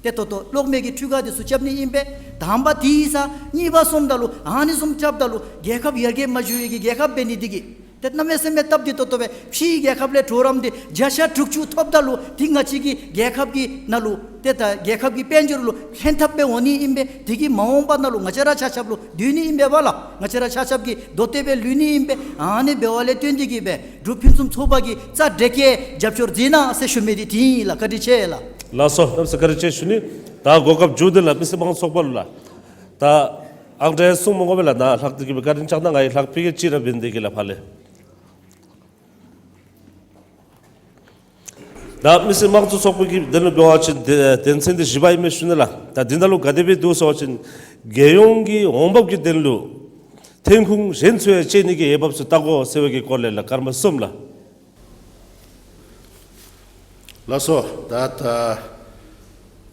ཏེ་ད་ལྟོ་གློག་མེ་གི་འཕྲུལ་ཁང་འདི་ཚུ་རྐྱབ་ནི་ཨིན་པས། དང་པ་དེ་ཨིན་ས། གཉིས་པ་སོངམ་ད་ལུ་ཨ་ནི་བཟུམ་རྐྱབ་ད་ལུ་རྒྱལ་ཁབ་ཡར་རྒྱས་མ་འགྱོ་བའི་གི་རྒྱལ་ཁབ་འབད་ནི་འདི་གིས་ཏེ་གནམ་མེད་ས་མེད་སྟབས་བདེ་ཏོག་ཏོ་སྦེ་ཕྱིའི་རྒྱལ་ཁབ་ལས་གྲོགས་རམ་འདི་བརྒྱ་ཆ་དྲུག་ཅུ་ཐོབ་ད་ལུ་འདི་ང་བཅས་ཀྱི་རྒྱལ་ཁབ་ཀྱི་ནང་ལུ་ཏེ་ད་རྒྱལ་ཁབ་ཀྱི་དཔལ་འབྱོར་ལུ་ལྷན་ཐབས་སྦེ་འོང་ནི་ཨིན་པས། དེ་གིས་མ་འོངས་པ་ནང་ལུ་ང་བཅས་ར་ཆ་ཁྱབ་ལུ་སྡོད་ནི་ཨིན་པས་པ་ལགས། ང་བཅས་ར་ཆ་ཁྱབ་ཀྱི་དོ་ཏེ་སྦེ་ལུས་ནི་ཨིན་པས། ཨ་ནི་འབད་བ་ལས་བརྟེན་ཏེ་གིས་སྦེ་འབྲུག་ཕུན་སུམ་ཚོགས་པ་གིས་རྩ་འགྲིག་གི་རྒྱབ་སྐྱོར་མཛད་གནང་ཟེར་ཞུ་མི་འདི་དེ་ཨིན་ལགས། བཀའ་དྲིན་ཆེ་ལགས། ལགས་སོ། གནམ་མེད་ས་མེད་བཀའ་དྲིན་ཆེ་ཞུ་ནི། ད་གོ་སྐབས་མཇུག་འདི་ལགས་མི་སེར་དམངས་ཚོགས་པ་ལུ་ལགས། ད་ཨང་གྲངས་གསུང་མི་དགོ་པས་ལགས། ནཱ་ལྷག་སྟེ་གིས་སྦེ་བཀའ་དྲིན་བསྐྱང་གནང་། ང་གིས་ལྷག་པའི་གི་ཅིག་ར་འབད་ནི་འདི་གིས་ལགས་ཕར་ལས། ད་མི་སེར་དམངས་གཙོ་ཚོགས་པའི་གི་དོན་ལུ་འབད་བ་ཅིན་དོན་ཚན་འདི་བཞི་པ་ཨིན་མས་ཞུ་ནི་ལགས། ད་འདི་ནང་ལུ་ག་དེ་སྦེ་འདུག་ཟེར་བ་ཅིན་རྒྱལ་ཡོངས་ཀྱི་འོང་འབབ་ཀྱི་དོན་ལུ་ཐོན་ཁུངས་གཞན་ཚུ་ཡང་སྤྱོད་ནི་གི་འོས་འབབ་ཚུ་བལྟ་དགོ་ཟེར་བའི་གི་སྐོར་ལས་ལགས། སྐར་མ་གསུམ་ལགས། ལགས་སོ། ད་ད་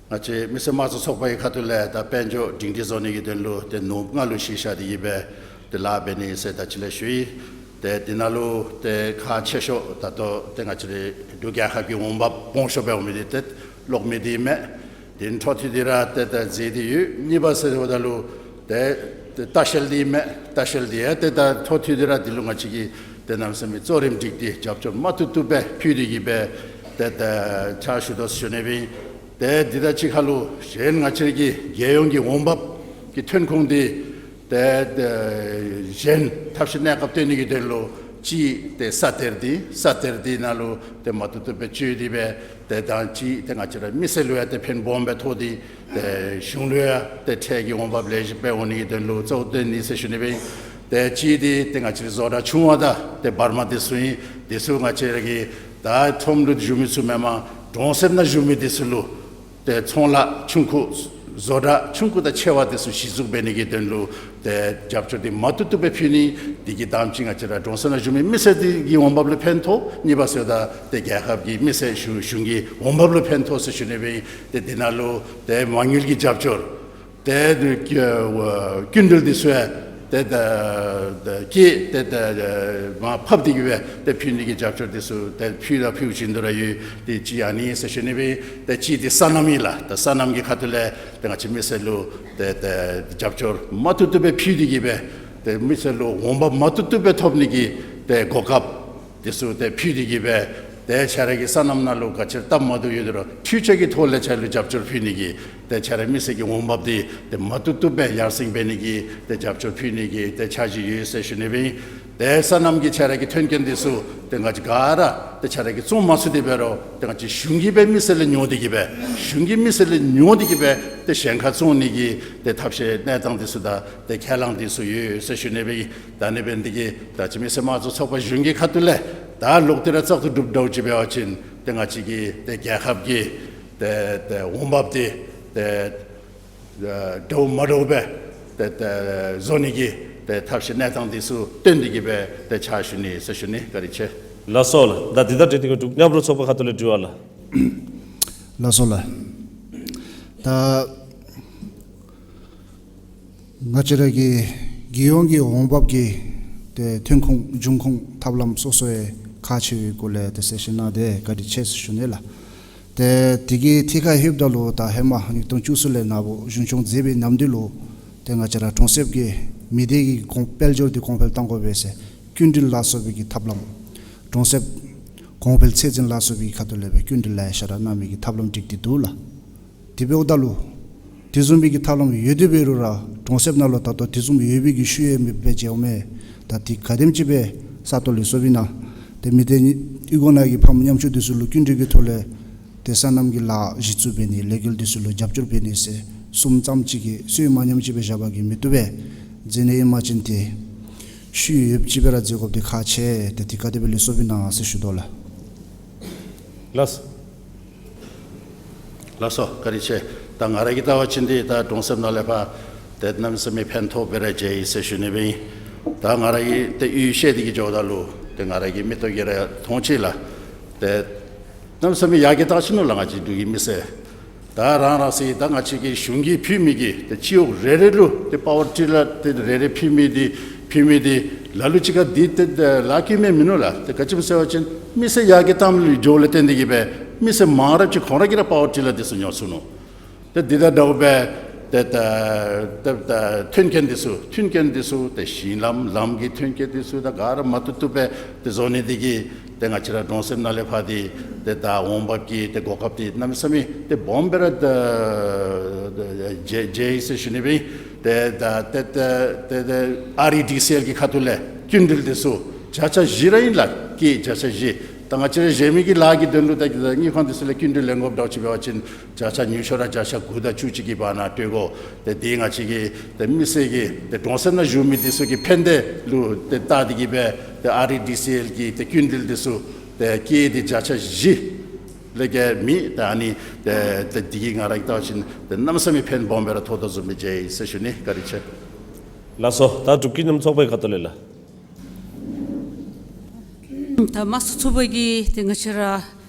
ང་བཅས་མི་སེར་དམངས་གཙོ་ཚོགས་པ་གི་ཁ་ཐུག་ལས་ད་དཔལ་འབྱོར་སྒྲིང་སྒྲི་བཟོ་ནི་གི་དོན་ལུ་ཏེ་ནུབ་མོ་ལུ་གཞི་བཞག་སྟེ་གི་སྦེ་ཏེ་ལཱ་འབད་ནི་ཟེར་ད་ཅི་ལས་ཞུ་ཡི། ཏེ་འདི་ནང་ལུ་ཏེ་ཁག་ཆེ་ཤོས་ད་ལྟོ་ཏེ་ང་བཅས་རའི་འབྲུག་རྒྱལ་ཁབ་ཀྱི་འོང་འབབ་སྦོམ་ཤོས་འབད་འོང་མི་འདི་ཏེ་གློག་མེ་འདི་མས། དེ་འཕྲོ་མཐུད་དེ་ར་ཏེ་ད་རྫས་འདི་ཡོད། གཉིས་པ་ཟེརཝ་ད་ལུ་ཏེ་ཏེ་ལྟ་བཤལ་འདི་མས། ལྟ་བཤལ་འདི་ཡང་ཏེ་ད་འཕྲོ་མཐུད་དེ་ར་འདི་ལུ་ང་བཅས་ཀྱིས་ཏེ་གནམ་མེད་ས་མེད་གཙོ་རིམ་སྒྲིག་སྟེ་རྒྱབ་སྐྱོར་མ་བཏུབ་བཏུབ་སྦེ་ཕུལ་ཏེ་གི་སྦེ་ཏེ་ད་ཕྱག་ཞུ་དོ་ཟེར་ཞུ་ནི་སྦེ་ཨིན། ཏེ་འདི་དང་གཅིག་ཁར་ལུ་གཞན་ང་བཅས་ཀྱི་རྒྱལ་ཡོངས་ཀྱི་འོང་འབབ་ཀྱི་ཐོན་ཁུངས་འདི་ཏེ་ཏེ་གཞན་ཐབས་ཤེས་གནས་སྐབས་བཏོན་ནི་གི་དོན་ལུ་གཅིག་ཏེ་ས་གཏེར་འདི་ས་གཏེར་འདི་ནང་ལུ་ཏེ་མ་བཏུབ་བཏུབ་སྦེ་སྤྱོད་དེ་སྦེ་ཏེ་དང་གཅིག་ཏེ་ང་བཅས་ར་མི་སེར་ལུ་ཡང་ཏེ་ཕན་སྦོམ་སྦེ་ཐོགས་ཏེ་ཏེ་གཞུང་ལུ་ཡང་ཏེ་ཁྲལ་གྱི་འོང་འབབ་ལེགས་ཤོམ་སྦེ་འོང་ནི་གི་དོན་ལུ་གཙོ་བོ་བཏོན་ནི་ཟེར་ཞུ་ནི་སྦེ་ཨིན། ཏེ་གཅིག་འདི་ཏེ་ང་བཅས་ར་བཟོ་གྲྭ་ཆུང་བ་དང་ཏེ་བར་མ་འདི་ཚུ་ཨིན། འདི་ཚུ་ང་བཅས་ར་གི་ད་ཁྲོམ་ལུ་བཞུགས་མི་ཚུ་མེན་པར་གྲོང་གསེབ་ནང་བཞུགས་མི་འདི་ཚུ་ལུ་ཏེ་ཚོང་ལཱ་ཆུང་ཀུ་བཟོ་གྲྭ་ཆུང་ཀུ་དང་ཆེ་བ་འདི་ཚུ་གཞི་བཙུགས་འབད་ནི་གི་དོན་ལུ་ཏེ་རྒྱབ་སྐྱོར་འདི་མ་བཏུབ་བཏུབ་སྦེ་ཕུལ་ནི། འདི་གིས་དང་པ་ཅིག་ང་བཅས་ར་གྲོང་གསེབ་ནང་བཞུགས་མི་མི་སེར་འདི་གི་འོང་འབབ་ལུ་ཕན་ཐོགས། གཉིས་པ་ཟེརཝ་ད་ཏེ་རྒྱལ་ཁབ་ཀྱི་མི་སེར་གཞུང་གཞུང་གི་འོང་འབབ་ལུ་ཕན་ཐོགས་ཟེར་ཞུ་ནི་སྦེ་ཨིན། ཏེ་འདི་ནང་ལུ་ཏེ་མ་དངུལ་གྱི་རྒྱབ་སྐྱོར་ཏེ་སྐྱིན་འགྲུལ་འདི་ཚུ་ཡང་ཏེ་ད་ཏེ་ཏེ་ད་མར་ཕབ་སྟེ་གི་སྦེ་ཏེ་ཕུལ་ནི་གི་རྒྱབ་སྐྱོར་འདི་ཚུ་ཏེ་ཕུལ་དང་ཕུལ་བཞིན་དུ་ར་ཡོད། ཏེ་གཅིག་ཨ་ནི་ཟེར་ཞུ་ནི་སྦེ་ཨིན། ཏེ་གཅིག་འདི་སོ་ནམ་ཨིན་ལགས། ཏེ་སོ་ནམ་གྱི་ཁ་ཐུག་ལས་ཏེ་ང་བཅས་མི་སེར་ལུ་ཏེ་ཏེ་རྒྱབ་སྐྱོར་མ་བཏུབ་བཏུབ་སྦེ་ཕུལ་ཏེ་གི་སྦེ་ཏེ་མི་སེར་ལུ་འོང་འབབ་མ་བཏུབ་བཏུབ་སྦེ་ཐོབ་ནི་གི་ཏེ་གོ་སྐབས་འདི་ཚུ་ཏེ་ཕུལ་ཏེ་གི་སྦེ་ཏེ་ཁྱེད་ར་གི་སོ་ནམ་ནང་ལུ་ག་ཅི་ར་སྟབས་མ་བདེཝ་ཡོད་དེ་རུང་འཕྲུལ་ཆས་ཀྱི་ཐོག་ལས་ཁྱེད་ལུ་རྒྱབ་སྐྱོར་ཕུལ་ནི་གི་ཏེ་ཁྱེད་ར་མི་སེར་གྱི་འོང་འབབ་འདི་ཏེ་མ་བཏུབ་བཏུབ་སྦེ་ཡར་སེང་འབད་ནི་གི་ཏེ་རྒྱབ་སྐྱོར་ཕུལ་ནི་གི་ཏེ་འཆར་གཞི་ཡོད་ཟེར་ཞུ་ནི་སྦེ་ཨིན། ཏེ་སོ་ནམ་གྱི་ཁྱེད་ར་གི་ཐོན་སྐྱེད་འདི་ཚུ་ཏེ་ང་བཅས་ག་ར་ཏེ་ཁྱེད་ར་གིས་བཙོང་མ་ཚུགས་ཏེ་འབད་རུང་ཏེ་ང་བཅས་གཞུང་གིས་སྦེ་མི་སེར་ལས་ཉོ་སྟེ་གི་སྦེ་གཞུང་གིས་མི་སེར་ལས་ཉོ་སྟེ་གི་སྦེ་ཏེ་གཞན་ཁར་བཙོང་ནི་གི་ཏེ་ཐབས་ཤེས་གནས་སྟངས་འདི་ཚུ་དང་ཏེ་ཁས་བླངས་འདི་ཚུ་ཡོད་ཟེར་ཞུ་ནི་སྦེ་ཨིན། ད་ཨ་ནི་འབད་ནི་འདི་གིས་ད་ཅི་མི་སེར་དམངས་གཙོ་ཚོགས་པ་གཞུང་གི་ཁ་ཐུག་ལས་ད་ལོག་སྟེ་ར་བཙག་འཐུ་གྲུབ་འདྲཝ་ཅིག་འབད་བ་ཅིན་ཏེ་ང་བཅས་ཀྱི་ཏེ་རྒྱལ་ཁབ་ཀྱི་ཏེ་ཏེ་འོང་འབབ་འདི་ཏེ་ཨ་འདྲཝ་མ་འདྲཝ་སྦེ་ཏེ་ཏེ་བཟོ་ནི་གི་ཏེ་ཐབས་ཤེས་གནས་སྟངས་འདི་ཚུ་བཏོན་ཏེ་གི་སྦེ་ཏེ་ཕྱག་ཞུ་ནི་ཟེར་ཞུ་ནི། བཀའ་དྲིན་ཆེ། ལགས་སོ་ལགས། ད་འདི་དང་འབྲེལ་ཏེ་འབྲུག་མཉམ་རུབ་ཚོགས་པ་ཁ་ཐུག་ལས་དྲི་བ་ལགས། ལགས་སོ་ལགས། ད་ང་བཅས་ར་གི་རྒྱལ་ཡོངས་ཀྱི་འོང་འབབ་ཀྱི་ཏེ་ཐོན་ཁུངས་འབྱུང་ཁུངས་ཐབས་ལམ་སོ་སོ་ཡང་ཁག་ཆེ་བའི་སྐོར་ལས་ཏེ་གསལ་བཤད་གནང་སྟེ་བཀའ་དྲིན་ཆེ་ཟེར་ཞུ་ནི་ལགས། ཏེ་དེ་གི་ཐད་ཁར་ལྷོདཔ་ད་ལུ་ད་ཧེ་མ་ཉིས་སྟོང་བཅུ་གསུམ་ལས་ནཱ་བུ་གཞུང་སྐྱོང་མཛད་པའི་ནམ་དུས་ལུ་ཏེ་ང་བཅས་ར་གྲོང་གསེབ་ཀྱི་མི་སྡེ་གི་གོང་དཔལ་འབྱོར་འདི་གོང་འཕེལ་གཏང་དགོ་པས་ཟེར་སྐྱིན་འགྲུལ་ལ་སོགས་པའི་གི་ཐབས་ལམ་གྲོང་གསེབ་གོང་འཕེལ་ཚད་འཛིན་ལ་སོགས་པའི་གི་ཁ་ཐུག་ལས་སྦེ་སྐྱིན་འགྲུལ་ལཱ་ཡང་ཞབས་ཏོག་གནང་མི་གི་ཐབས་ལམ་སྒྲིག་སྟེ་འདུག་ལགས། དེ་འབདཝ་ད་ལུ་དེ་བཟུམ་མའི་གི་ཐབས་ལམ་ཡོད་དེ་འབད་རུང་ར་གྲོང་གསེབ་ནང་ལུ་ད་ལྟོ་དེ་བཟུམ་ཡོད་པའི་གི་ཤུལ་ཡང་མེདཔ་སྦེ་མཇལཝ་མས། ད་དེ་ག་དེམ་ཅིག་སྦེ་ས་སྟོང་ལུས་སོཔ་ཨིན་ན། ཏེ་མི་སྡེ་གཡུས་སྒོ་ནང་གི་ཕམ་ཉམ་ཆུང་འདི་ཚུ་ལུ་སྐྱིན་འགྲུལ་གྱི་ཐོག་ལས་ཏེ་སོ་ནམ་གྱི་ལཱ་གཞི་བཙུགས་འབད་ནི་ལས་འགུལ་འདི་ཚུ་ལུ་རྒྱབ་སྐྱོར་འབད་ནི་ཟེར་གསུམ་ཙམ་ཅིག་གིས་སོ་མ་ཉམས་ཅིག་སྦེ་བཞག་པ་གིས་མི་བཏུབ་པས། མཛད་ནི་ཨིན་པ་ཅིན་ཏེ་ཤུལ་ཡོདཔ་ཅིག་སྦེ་ར་མཛད་དགོཔ་འདི་ཁག་ཆེ། ཏེ་དེ་ག་དེ་སྦེ་ལུས་སོཔ་ཨིན་ན་ཟེར་ཞུ་དོ་ལགས། ལགས་སོ། ལགས་སོ། བཀའ་དྲིན་ཆེ། ད་ང་ར་གིས་བལྟ་བ་ཅིན་འདི་ད་གྲོང་གསེབ་ནང་ལས་ཕར་ཏེ་གནམ་མེད་ས་མེད་ཕན་ཐོགས་སྦེ་ར་མཇལ་ཡི་ཟེར་ཞུ་ནི་སྦེ་ཨིན། ད་ང་ར་གིས་ཏེ་གཡུས་བཤལ་ཏེ་གི་འགྱོཝ་ད་ལུ་ཏེ་ང་ར་གི་མིག་ཏོ་གིས་ར་མཐོང་ཅི་ལགས། ཏེ་གནམ་མེད་ས་མེད་ཡར་རྒྱས་བཏང་ཅི་ནུག་ལགས། ང་བཅས་འབྲུག་གི་མི་སེར་ད་རང་རང་སོའི་ད་ང་བཅས་ཀྱི་གཞུང་གིས་ཕུལ་མི་གི་ཏེ་སྤྱི་འོག་རེ་རེ་ལུ་ཏེ་པ་ཝར་ཊི་ལར་ཏེ་རེ་རེ་ཕུལ་མི་འདི་ཕུལ་མི་འདི་ལ་ལུ་ཅིག་ཁར་འདི་ཏེ་ལཱ་ཁག་མེད་མིན་ནུག་ལགས། ཏེ་ག་ཅི་སྨོ་ཟེར་བ་ཅིན་མི་སེར་ཡར་རྒྱས་བཏངམ་ལུ་འགྱོཝ་ལས་བརྟེན་ཏེ་གི་སྦེ་མི་སེར་མང་རབས་ཅིག་ཁོང་ར་གིས་ར་པ་ཝར་ཊི་ལར་འདི་ཚུ་ཉོ་ཚུགས་ནུག། ཏེ་འདི་དང་འདྲཝ་སྦེ་ཏེ་ད་ཏེ་ད་མཐུན་རྐྱེན་འདི་ཚུ་མཐུན་རྐྱེན་འདི་ཚུ་ཏེ་ཞིང་ལམ་ལམ་གྱི་མཐུན་རྐྱེན་འདི་ཚུ་ད་ག་ར་མ་བཏུབ་བཏུབ་སྦེ་ཏེ་བཟོ་ནི་འདི་གིས་ཏེ་ང་བཅས་ར་གྲོང་གསེབ་ནང་ལས་ཕར་འདི་ཏེ་ད་འོང་འབབ་ཀྱི་ཏེ་གོ་སྐབས་འདི་གནམ་མེད་ས་མེད་ཏེ་སྦོམ་སྦེ་ར་ད་མཇལ་མཇལ་ཡི་ཟེར་ཞུ་ནི་སྦེ་ཨིན། ཏེ་ད་ཏེ་ཏེ་ཏེ་ཏེ་ཨར་ཨི་ཌི་སི་ཨེལ་གྱི་ཁ་ཐུག་ལས་སྐྱིན་འགྲུལ་འདི་ཚུ་བརྒྱ་ཆ་བཞི་ར་ཨིན་ལགས། ཀེ་བརྒྱ་ཆ་བཞི། ད་ང་བཅས་ར་གཞན་མི་གི་ལཱ་གི་དོན་ལུ་ད་དངུལ་ཁང་འདི་ཚུ་ལས་སྐྱིན་འགྲུལ་ལེན་དགོཔ་འདྲཝ་ཅིག་འབད་བ་ཅིན་བརྒྱ་ཆ་ཉུང་ཤོས་ར་བརྒྱ་ཆ་དགུ་དང་བཅུ་གཅིག་གི་བར་ན་སྤྲོད་དགོ། ཏེ་འདི་ང་བཅས་ཀྱི་ཏེ་མི་སེར་གྱི་ཏེ་གྲོང་གསེབ་ནང་བཞུགས་མི་འདི་ཚུ་གི་ཕན་བདེ་ལུ་ཏེ་བལྟ་སྟེ་གི་སྦེ་ཏེ་ཨར་ཨི་ཌི་སི་ཨེལ་གྱི་ཏེ་སྐྱིན་འགྲུལ་འདི་ཚུ་ཏེ་ཀེ་འདི་བརྒྱ་ཆ་བཞི་ལས་བརྒལ་མེད། ད་ཨ་ནི་ཏེ་ཏེ་འདི་གིས་ང་ར་གིས་བལྟ་བ་ཅིན་ཏེ་གནམ་མེད་ས་མེད་ཕན་སྦོམ་སྦེ་ར་ཐོགས་དོ་བཟུམ་སྦེ་མཇལ་ཡི་ཟེར་ཞུ་ནི། བཀའ་དྲིན་ཆེ། ལགས་སོ། ད་འབྲུག་སྐྱིད་གནམ་ཚོགས་པའི་ཁ་ཐུག་ལས་ལགས། ད་དམངས་གཙོ་ཚོགས་པ་གི་ཏེ་ང་བཅས་ར་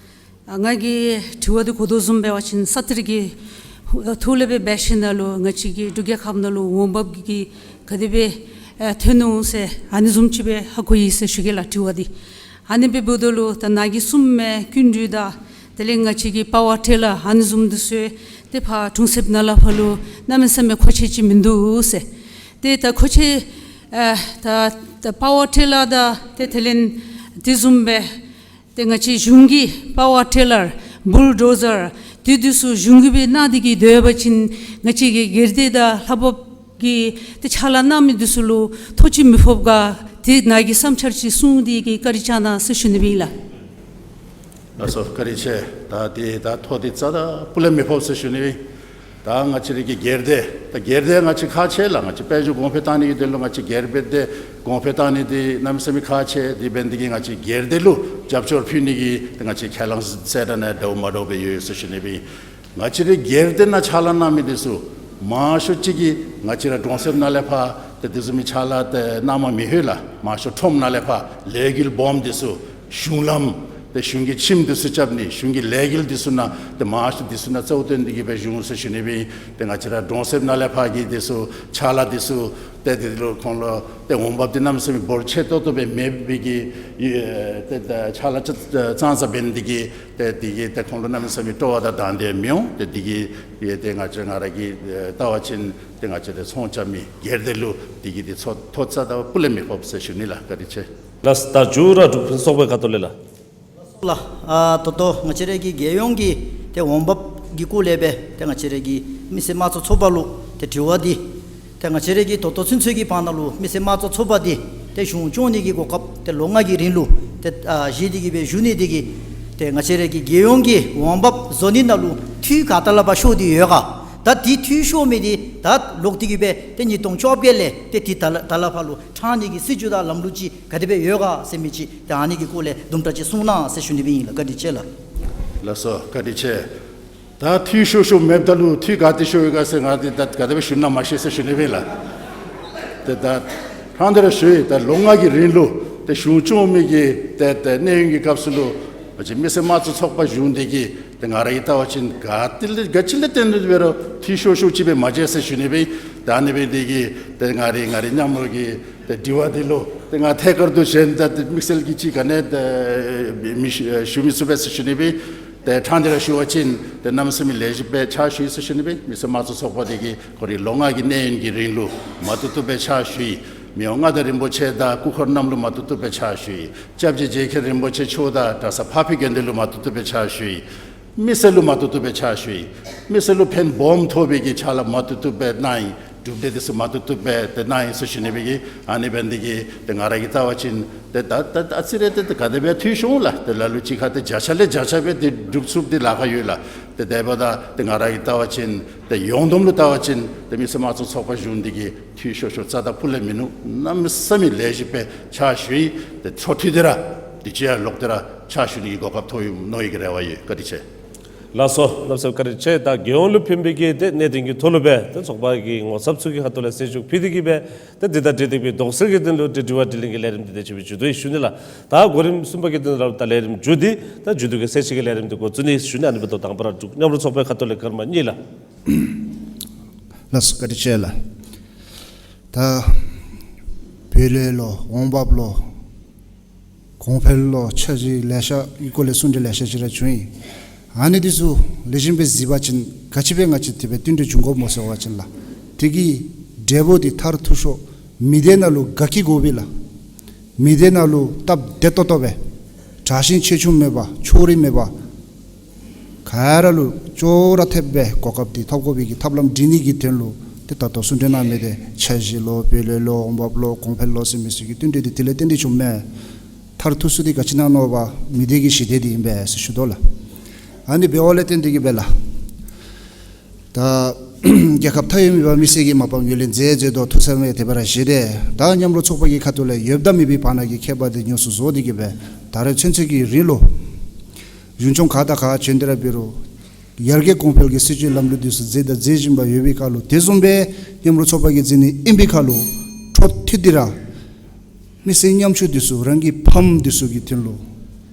ཨ་ང་གི་དྲི་བ་འདི་གོ་དོ་བཟུམ་འབད་བ་ཅིན་ས་གཏེར་གྱི་ ཐུགས་ལས་སྦེ་འབད་ཞིནམ་ལས་ང་བཅས་ཀྱི་འབྲུག་རྒྱལ་ཁབ་ནང་ལུ་འོང་འབབ་ཀྱི་ག་དེ་སྦེ་ཨེ་ཐོན་ནུག་ཟེར་ཨ་ནི་བཟུམ་ཅིག་སྦེ་ཧ་གོ་ཡི་ཟེར་ཞུ་གེ་ལགས། དྲི་བ་འདི་ཨ་ནི་སྦེ་འབདཝ་ད་ལུ་ད་ནཱ་གིས་གསུངས་མི་སྐྱིན་འགྲུལ་དང་དེ་ལས་ང་བཅས་ཀྱི་པ་ཝར་ཊི་ལར་ཨ་ནི་བཟུམ་འདི་ཚུ་ཏེ་ཕར་གྲོང་གསེབ་ནང་ལས་ཕར་ལུ་གནམ་མེད་ས་མེད་མཁོ་ཆས་ཅིག་མིན་འདུག་ཟེར། ཏེ་ད་མཁོ་ཆས་ཨེ་ད་ད་པ་ཝར་ཊི་ལར་དང་ཏེ་དེ་ལས་དེ་བཟུམ་སྦེ་ཏེ་ང་བཅས་གཞུང་གི་པ་ཝར་ཊི་ལར་བུལ་ཌོ་ཛར་དེ་འདི་ཚུ་གཞུང་གིས་སྦེ་གནང་སྟེ་གི་སྡོད་པ་ཅིན་ང་བཅས་ཀྱི་སྒེར་སྡེ་དང་ལྷ་བབས་ཀྱི་ཏེ་ཕྱག་ལཱ་གནང་མི་འདི་ཚུ་ལུ་ཐོ་ཅིག་མི་ཕོགཔ་ག། ཏེ་ནཱ་གི་བསམ་འཆར་ཅིག་གསུངས་ཏེ་གི་བཀའ་དྲིན་བསྐྱང་གནང་ཟེར་ཞུ་ནི་སྦེ་ཨིན་ལགས། ལགས་སོ་བཀའ་དྲིན་ཆེ། ད་ཏེ་ད་ཐོ་འདི་རྩ་དང་སྤུ་ལས་མི་ཕོགཔ་ཟེར་ཞུ་ནི་སྦེ། ད་ང་བཅས་རའི་གི་སྒེར་སྡེ་ད་སྒེར་སྡེ་ང་བཅས་ཁག་ཆེ་ལགས། ང་བཅས་དཔལ་འབྱོར་གོང་འཕེལ་བཏང་ནི་གི་དོན་ལུ་ང་བཅས་སྒེར་སྡེ་གོང་འཕེལ་བཏང་ནི་འདི་གནམ་མེད་ས་མེད་ཁག་ཆེ། དེ་འབད་ནི་འདི་གིས་ང་བཅས་སྒེར་སྡེ་ལུ་རྒྱབ་སྐྱོར་ཕུལ་ནི་གི་ཏེ་ང་བཅས་ཁས་བླངས་ཟེར་ད་ནི་འདྲཝ་མ་འདྲཝ་སྦེ་ཡོད་ཟེར་ཞུ་ནི་སྦེ། ང་བཅས་རའི་སྒེར་སྡེ་ནང་ཕྱག་ལཱ་གནང་མི་འདི་ཚུ་མང་ཤོས་ཅིག་གིས་ང་བཅས་ར་གྲོང་གསེབ་ནང་ལས་ཕར་ཏེ་དེ་བཟུམ་མའི་ཕྱག་ལཱ་ཏེ་གནང་མ་མི་ལྷོད་ལགས། མང་ཤོས་ཁྲོམ་ནང་ལས་ཕར་ལས་འགུལ་སྦོམ་འདི་ཚུ་གཞུང་ལམ་ཏེ་གཞུང་གི་ཁྱིམ་འདི་ཚུ་རྐྱབ་ནི་གཞུང་གི་ལས་འགུལ་འདི་ཚུ་ནང་ཏེ་མང་ཤོས་འདི་ཚུ་ནང་གཙོ་བོ་བཏོན་ཏེ་གི་སྦེ་བྱུང་ཟེར་ཞུ་ནི་སྦེ། ཏེ་ང་བཅས་ར་གྲོང་གསེབ་ནང་ལས་ཕར་གྱི་འདི་ཚུ་ཕྱག་ལཱ་འདི་ཚུ་ཏེ་འདི་ལུ་ཁོང་ལུ་ཏེ་འོང་འབབ་འདི་གནམ་མེད་ས་མེད་འབོར་ཆེ་ཏོག་ཏོ་སྦེ་མེད་པའི་གི་ཨེ་ཏེ་ཏེ་ཕྱག་ལཱ་ཙང་ཙང་འབད་ནི་འདི་གིས་ཏེ་འདི་གིས་ཏེ་ཁོང་ལུ་གནམ་མེད་ས་མེད་སྤྲོ་བ་དང་དང་འདོད་མི་འོང་། ཏེ་འདི་གིས་ཏེ་ཏེ་ང་བཅས་ང་ར་གིས་ཨེ་བལྟ་བ་ཅིན་ཏེ་ང་བཅས་ཏེ་ཚོང་རྐྱབ་མི་སྒེར་སྡེ་ལུ་འདི་གིས་ཏེ་ཚོ་ཐོ་རྩ་དང་སྤུ་ལས་མི་ཕོགཔ་ཟེར་ཞུ་ནི་ལགས། བཀའ་དྲིན་ཆེ། ལགས་ད་མཇུག་ར་འབྲུག་ཕུན་ཚོགས་པའི་ཁ་ཐུག་ལས་ལགས། ལགས། ཨ་ད་ལྟོ་ང་བཅས་རའི་གི་རྒྱལ་ཡོངས་ཀྱི་ཏེ་འོང་འབབ་ཀྱི་སྐོར་ལས་སྦེ་ཏེ་ང་བཅས་རའི་གི་མི་སེར་དམངས་གཙོ་ཚོགས་པ་ལུ་ཏེ་དྲི་བ་འདི་ཏེ་ང་བཅས་རའི་གི་ད་ལྟོ་ཚུན་ཚོད་ཀྱི་བར་ན་ལུ་མི་སེར་དམངས་གཙོ་ཚོགས་པ་འདི་ཏེ་གཞུང་སྐྱོང་ནི་གི་གོ་སྐབས་ཏེ་ལོ་ལྔ་གི་རིང་ལུ་ཏེ་ཨ་བཞེས་ཏེ་གི་སྦེ་བཞུགས་ནི་འདི་གིས་ཏེ་ང་བཅས་རའི་གི་རྒྱལ་ཡོངས་ཀྱི་འོང་འབབ་བཟོ་ནི་ནང་ལུ་འཐུས་ག་ཏེ་ལས་ཕར་ཤོར་ཏེ་ཡོད་ག། ད་འདི་འཐུས་ཤོར་མི་འདི་ད་ལོག་སྟེ་གི་སྦེ་ཏེ་ཉིས་སྟོང་བཅོ་བརྒྱད་ལས་ཏེ་འདི་ད་ལས་ད་ལས་ཕར་ལུ་དྲང་ནི་གི་སྲིད་བྱུས་དང་ལམ་ལུགས་ཅིག་ག་དེ་སྦེ་ཡོད་ག་ཟེར་མི་ཅིག་ཏེ་ཨ་ནི་གི་སྐོར་ལས་དུམ་གྲ་ཅིག་གསུང་གནང་ཟེར་ཞུ་ནི་སྦེ་ཨིན་ལགས། བཀའ་དྲིན་ཆེ་ལགས། ལགས་སོ་བཀའ་དྲིན་ཆེ། ད་འཐུས་ཤོར་ཤོར་མེདཔ་ད་ལུ་འཐུས་ག་ཏེ་ཤོར་ཡོད་ག་ཟེར་ང་འདི་ད་ག་དེ་སྦེ་ཞུ་ན་མ་ཤེས་ཟེར་ཞུ་ནི་སྦེ་ལགས། ཏེ་ད་ཧང་འདི་ར་ཞུ་ཡི། ད་ལོ་ལྔ་གི་རིང་ལུ་ཏེ་གཞུང་སྐྱོང་མི་གི་ཏེ་ཏེ་གནས་ཡུན་གྱི་སྐབས་སུ་ལུ་ང་བཅས་མི་སེར་དམངས་གཙོ་ཚོགས་པ་གཞུང་འདི་གིས་ཏེ་ང་ར་གིས་བལྟ་བ་ཅིན་ག་ཏེ་ལས་ག་ཅི་ལས་བརྟེན་ཏེ་འབད་རུང་འཐུས་ཤོར་ཤོརཝ་ཅིག་སྦེ་མ་མཇལ་ཟེར་ཞུ་ནི་སྦེ། ད་ཨ་ནི་སྦེ་འདི་གིས་ཏེ་ང་རའི་ང་རའི་མཉམ་རོགས་ཀྱི་ཏེ་དྲི་བ་འདི་ལུ་ཏེ་ང་ཐད་ཀར་དུ་གཞན་དང་ཏེ་དམིགས་བསལ་གྱི་ཅིག་ག་ནི་ཏེ་མི་ཞུ་ཞུ་མི་ཚུགས་པས་ཟེར་ཞུ་ནི་སྦེ། ཏེ་ཕྲང་སྟེ་ར་ཞུ་བ་ཅིན་ཏེ་གནམ་མེད་ས་མེད་ལེགས་ཤོམ་སྦེ་ཕྱག་ཞུ་ཡི་ཟེར་ཞུ་ནི་སྦེ། མི་སེར་དམངས་གཙོ་ཚོགས་པ་འདི་གིས་ཁོ་རའི་ལོ་ལྔ་གི་གནས་ཡུན་གྱི་རིང་ལུ་མ་བཏུབ་བཏུབ་སྦེ་ཕྱག་ཞུ་ཡི། མི་དབང་མངའ་བདག་རིན་པོ་ཆེ་དང་སྐུ་འཁོར་རྣམས་ལུ་མ་བཏུབ་བཏུབ་སྦེ་ཕྱག་ཞུ་ཡི། སྐྱབས་རྗེ་རྗེ་མཁན་རིན་པོ་ཆེ་མཆོག་དང་གྲྭ་ཚང་འཕགས་པའི་དགེ་འདུན་ལུ་མ་བཏུབ་བཏུབ་སྦེ་ཕྱག་ཞུ་ཡི། མི་སེར་ལུ་མ་བཏུབ་བཏུབ་སྦེ་ཕྱག་ཞུ་ཡི། མི་སེར་ལུ་ཕན་སྦོམ་ཐོགས་པའི་གི་ཕྱག་ལཱ་མ་བཏུབ་བཏུབ་སྦེ་གནང་ཡི། གྲུབ་འབྲས་འདི་ཚུ་མ་བཏུབ་བཏུབ་སྦེ་ཏེ་གནང་ཡི་ཟེར་ཞུ་ནི་སྦེ་གི། ཨ་ནི་འབད་ནི་འདི་གིས་ཏེ་ང་ར་གིས་བལྟ་བ་ཅིན་ཏེ་ད་ད་ཨ་ཙི་རེ་ཏེ་ཏེ་ག་དེ་སྦེ་འཐུས་ཤོར་འོང་ལགས། ཏེ་ལ་ལུ་ཅིག་ཁར་ཏེ་བརྒྱ་ཆ་ལས་བརྒྱ་ཆ་སྦེ་ཏེ་སྒྲུབ་ཚུགསཔ་འདི་ལཱ་ཁག་ཡོད་ལགས། ཏེ་དེ་འབདཝ་ད་ཏེ་ང་ར་གིས་བལྟ་བ་ཅིན་ཏེ་ཡོངས་བསྡོམས་ལུ་བལྟ་བ་ཅིན་ཏེ་མི་སེར་དམངས་གཙོ་ཚོགས་པ་གཞུང་འདི་གིས་འཐུས་ཤོར་ཤོརཝ་རྩ་དང་སྤུ་ལས་མིན་ནུག། གནམ་མེད་ས་མེད་ལེགས་ཤོམ་སྦེ་ཕྱག་ཞུ་ཡི། ཏེ་འཕྲོ་མཐུད་དེ་ར་དུས་ཅི་ཡང་ལོག་སྟེ་ར་ཕྱག་ཞུ་ནི་གི་གོ་སྐབས་ཐོབ་ཡོད་མནོ་ཡི་གི་རེ་བ་ཡོད། བཀའ་དྲིན་ཆེ། ལགས་སོ། གནམ་མེད་ས་མེད་བཀའ་དྲིན་ཆེ། ད་རྒྱལ་ཡོངས་ལུ་ཕན་པའི་གི་ཏེ་གནད་དོན་གྱི་ཐོག་ལུ་སྦེ་ཏེ་ཚོགས་པ་གི་ངོ་ཚབ་ཚུ་གི་ཁ་ཐུག་ལས་གསལ་ཞུ་ཕུལ་ཏེ་གི་སྦེ་ཏེ་འདི་དང་འབྲེལ་ཏེ་སྦེ་དོགས་སེལ་གྱི་དོན་ལུ་ཏེ་དྲི་བ་དྲིས་ལན་གྱི་ལས་རིམ་འདི་དེ་ཅིག་སྦེ་མཇུག་བསྡུ་ཡི་ཞུ་ནི་ལགས། ད་གོ་རིམ་གསུམ་པ་གི་དོན་ལུ་ད་ལས་རིམ་མཇུག་འདི་ད་མཇུག་བསྡུ་གི་གསལ་བཤད་ཀྱི་ལས་རིམ་འདི་འགོ་བཙུགས་ནི་ཞུ་ནི། ཨ་ནི་འབདཝ་ད་དང་པ་ར་འབྲུག་མཉམ་རུབ་ཚོགས་པའི་ཁ་ཐུག་ལས་ཀརྨ་གཉིས་ལགས། ལགས་སོ། བཀའ་དྲིན་ཆེ་ལགས། ད་བོད་ལས་ལོ་འོང་འབབ་ལོ་གོང་འཕེལ་ལོ་འཆར་གཞི་ལེ་ཤ་གི་སྐོར་ལས་གསུང་གྲོས་ལེ་ཤ་ཅིག་ར་བྱུང་ཡི། ཨ་ནི་འདི་ཚུ་ལེགས་ཤོམ་སྦེ་གཟིགས་པ་ཅིན་ག་ཅི་སྦེ་ང་བཅས་དེ་སྦེ་བསྟུན་གྲོས་བྱུང་དགོཔ་སྨོ་ཟེར་བ་ཅིན་ལགས། དེ་གི་འབྲས་བུ་འདི་མཐར་ཐུག་ཤོས་མི་སྡེ་ནང་ལུ་དགའ་སྐྱིད་དགོ་པས་ལགས། མི་སྡེ་ནང་ལུ་སྟབས་བདེ་ཏོག་ཏོ་སྦེ་དྲག་ཞན་ཆེ་ཆུང་མེད་པར་ཕྱོགས་རིས་མེད་པར་ག་ར་ལུ་ཅོག་ར་འཐདཔ་སྦེ་གོ་སྐབས་འདི་ཐོབ་དགོ་པའི་གི་ཐབས་ལམ་སྒྲིག་ནི་གི་དོན་ལུ་ཏེ་ད་ལྟོ་གསུང་གྲོས་གནང་མི་འདི་འཆར་གཞི་ལོ་བོད་ལས་ལོ་འོང་འབབ་ལོ་གོང་འཕེལ་ལོ་ཟེར་མི་ཚུ་གི་བསྟུན་གྲོས་འདི་དེ་ལས་བརྟེན་ཏེ་བྱུངམ་མས། མཐར་ཐུག་ས་འདི་ག་ཅི་ཨིན་ན་མནོ་བ་མི་སྡེ་གི་ཞི་བདེ་འདི་ཨིན་པས་ཟེར་ཞུ་དོ་ལགས། ཨ་ནི་འབདཝ་ལས་བརྟེན་ཏེ་གི་སྦེ་ལགས། ད་རྒྱལ་ཁབ་མཐའ་དབུས་མི་མང་མི་སེར་གྱི་མ་པ་ངོས་ལེན་མཛད་མཛད་དོ་ཐུགས་བསམ་ཡང་དེ་སྦེ་ར་བཞེས་ཏེ་ད་མཉམ་རོགས་ཚོགས་པ་གི་ཁ་ཐུག་ལས་ཡོདཔ་དང་མེད་པའི་བར་ན་གི་ཁྱད་པར་འདི་ཉུང་སུ་བཟོ་སྟེ་གི་སྦེ་ད་རེས་ཚུན་ཚོད་ཀྱི་རིང་ལུ་གཞུང་སྐྱོང་ག་དང་ག་བྱོན་ཏེ་ར་འབད་རུང་ཡར་རྒྱས་གོང་འཕེལ་གྱི་སྲིད་བྱུས་ལམ་ལུགས་འདི་ཚུ་མཛད་དང་མཛད་བཞིན་པ་ཡོད་པའི་ཁར་ལུ་དེ་བཟུམ་སྦེ་མཉམ་རོགས་ཚོགས་པ་གིས་མཛད་ནི་ཨིན་པའི་ཁར་ལུ་འཕྲོ་མཐུད་དེ་ར་མི་སེར་ཉམ་ཆུང་འདི་ཚུ་རང་གི་ཕམ་འདི་ཚུ་གི་དོན་ལུ་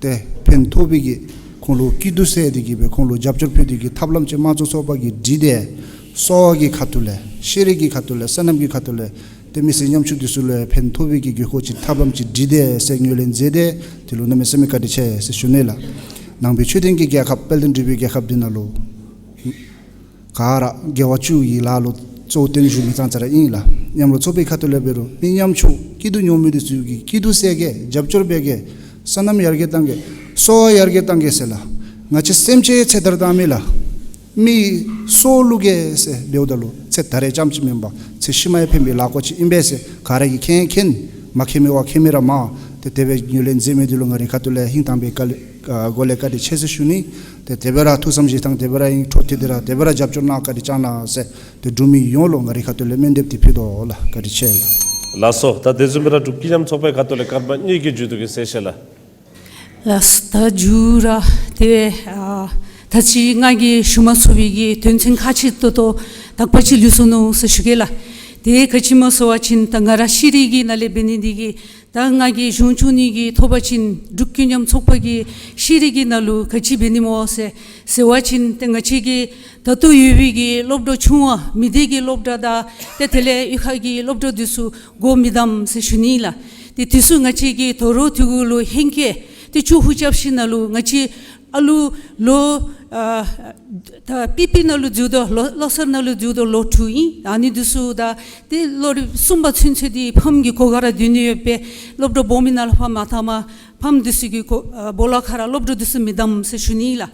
ཏེ་ཕན་ཐོགས་པའི་གི་ ཁོང་ལུ་སྐྱིད་སྡུག་བསལ་ཏེ་གི་སྦེ་ཁོང་ལུ་རྒྱབ་སྐྱོར་ཕུལ་ཏེ་གི་ཐབས་ལམ་ཅིག་དམངས་གཙོ་ཚོགས་པ་གིས་བསྒྲིགས་ཏེ་གསོ་བ་གི་ཁ་ཐུག་ལས་ཤེས་རིག་གི་ཁ་ཐུག་ལས་སོ་ནམ་གྱི་ཁ་ཐུག་ལས་ཏེ་མི་སེར་ཉམ་ཆུང་འདི་ཚུ་ལུ་ཕན་ཐོགས་པའི་གི་དགོས་མཁོ་ཅིག་ཐབས་ལམ་ཅིག་བསྒྲིགས་ཏེ་ཟེར་ངོས་ལེན་མཛད་དེ་དེ་ལུ་གནམ་མེད་ས་མེད་བཀའ་དྲིན་ཆེ་ཟེར་ཞུ་ནི་ལགས། ནང་པའི་ཆོས་ལྡན་གྱི་རྒྱལ་ཁབ་དཔལ་ལྡན་འབྲུག་པའི་རྒྱལ་ཁབ་འདི་ནང་ལུ་ག་ར་དགེ་བ་བཅུ་ཡི་ལཱ་ལུ་གཙོ་བོ་བཏོན་བཞུགས་མི་ཙང་ཙ་ར་ཨིན་ལགས། མཉམ་རོགས་ཚོགས་པའི་ཁ་ཐུག་ལས་འབད་རུང་མི་ཉམ་ཆུང་སྐྱིད་སྡུག་མྱོང་མི་འདི་ཚུ་གི་སྐྱིད་སྡུག་བསལ་གེ། རྒྱབ་སྐྱོར་འབད་གེ། སོ་ནམ་ཡར་རྒྱས་གཏང་གེ། གསོ་བ་ཡར་རྒྱས་གཏང་གེ་ཟེར་ལགས། ང་བཅས་སེམས་ཅན་ཚེ་ཐར་བཏང་མི་ལགས། མི་སྲོག་བླུ་གེ་ཟེར་འབདཝ་ད་ལུ་ཚེ་ད་རེས་རྐྱངམ་ཅིག་མེན་པར་ཚེ་ཕྱི་མ་ཡང་ཕན་པའི་ལཱ་འགོ་ཅིག་ཨིན་པས་ཟེར་ག་ར་གིས་མཁྱེན་མཁྱེན། མ་མཁྱེན་མི་བ་མཁྱེན་མི་ར་མང་། ཏེ་དེ་སྦེ་ངོས་ལེན་མཛད་མི་འདི་ལུ་ང་རའི་ཁ་ཐུག་ལས་ཧིང་དྭངས་པའི་བཀའ་ལས་ཨ་སྒོ་ལས་བཀའ་དྲིན་ཆེ་ཟེར་ཞུ་ནི། ཏེ་དེ་སྦེ་ར་ཐུགས་བསམ་བཞེས་ཐངས་དེ་སྦེ་ར་ཨིན། འཕྲོ་མཐུད་དེ་ར་དེ་སྦེ་ར་རྒྱབ་སྐྱོར་གནང་། བཀའ་དྲིན་བསྐྱང་གནང་ཟེར་ཏེ་འབྲུག་མི་ཡོངས་ལུ་ང་རའི་ཁ་ཐུག་ལས་སྨོན་འདེབས་འདི་ཕུལ་དོ་ལགས། བཀའ་དྲིན་ཆེ་ལགས། ལགས་སོ། ད་དེ་བཟུམ་སྦེ་ར་འབྲུག་ཀུན་མཉམ་ཚོགས་པའི་ཁ་ཐུག་ལས་ཀརྨ་གཉོས་ཀྱིས་མཇུག་བསྡུ་གི་གསལ་བཤད་ལགས། ལགས་སོ། ད་མཇུག་ར་ཏེ་ཨ་ད་ཅི་ང་གིས་ཞུ་མ་ཚུགས་པའི་གི་དོན་ཚན་ཁག་ཆེ་ཏོག་ཏོ་དག་པ་ཅིག་ལུས་སོ་ནུག་ཟེར་ཞུ་གེ་ལགས། དེ་ག་ཅི་སྨོ་ཟེར་བ་ཅིན་ད་ང་ར་ཤེས་རིག་གི་ནང་ལས་འབད་ནི་འདི་གིས་ད་ང་གིས་གཞུང་བཙུགས་ནི་གི་ཐོབ་པ་ཅིན་འབྲུག་ཀུན་མཉམ་ཚོགས་པ་གི་ཤེས་རིག་གི་ནང་ལུ་ག་ཅི་འབད་ནི་སྨོ་ཟེར་ཟེར་བ་ཅིན་ཏེ་ང་བཅས་ཀྱི་ད་ལྟོ་ཡོད་པའི་གི་སློབ་གྲྭ་ཆུང་བ་མི་སྡེ་གི་སློབ་གྲྭ་དང་ཏེ་དེ་ལས་གཡུས་ཁ་གི་སློབ་གྲྭ་འདི་ཚུ་འགོ་མི་བདམས་ཟེར་ཞུ་ནི་ལགས། ཏེ་དུས་ཚོད་ང་བཅས་ཀྱི་དོ་རུང་དེ་གུ་ལུ་ཧེང་སྐལ་ཏེ་ཅུ་ཧུ་རྐྱབ་ཞིནམ་ལས་ང་བཅས་ཨ་ལུ་ལོ་ཨ་ད་པི་པི་ནང་ལུ་འཛུལ་དོ་ལོ་ལོ་གསར་ནང་ལུ་འཛུལ་དོ་ལོ་དྲུག་ཨིན། ཨ་ནི་འདི་ཚུ་ད་ཏེ་ལོ་རིམ་གསུམ་པ་ཚུན་ཚོད་འདི་ཕམ་གྱི་སྒོ་ཁར་ར་སྡོད་ནི་ཡོད་པས། སློབ་གྲྭ་སྦོམ་མི་ནང་ལུ་ཕར་མ་བཏང་པར་ཕམ་འདི་ཚུ་གི་སྒོ་ཨ་སྦོ་ལོགས་ཁར་ར་སློབ་གྲྭ་འདི་ཚུ་མི་བདམས་ཟེར་ཞུ་ནི་ལགས།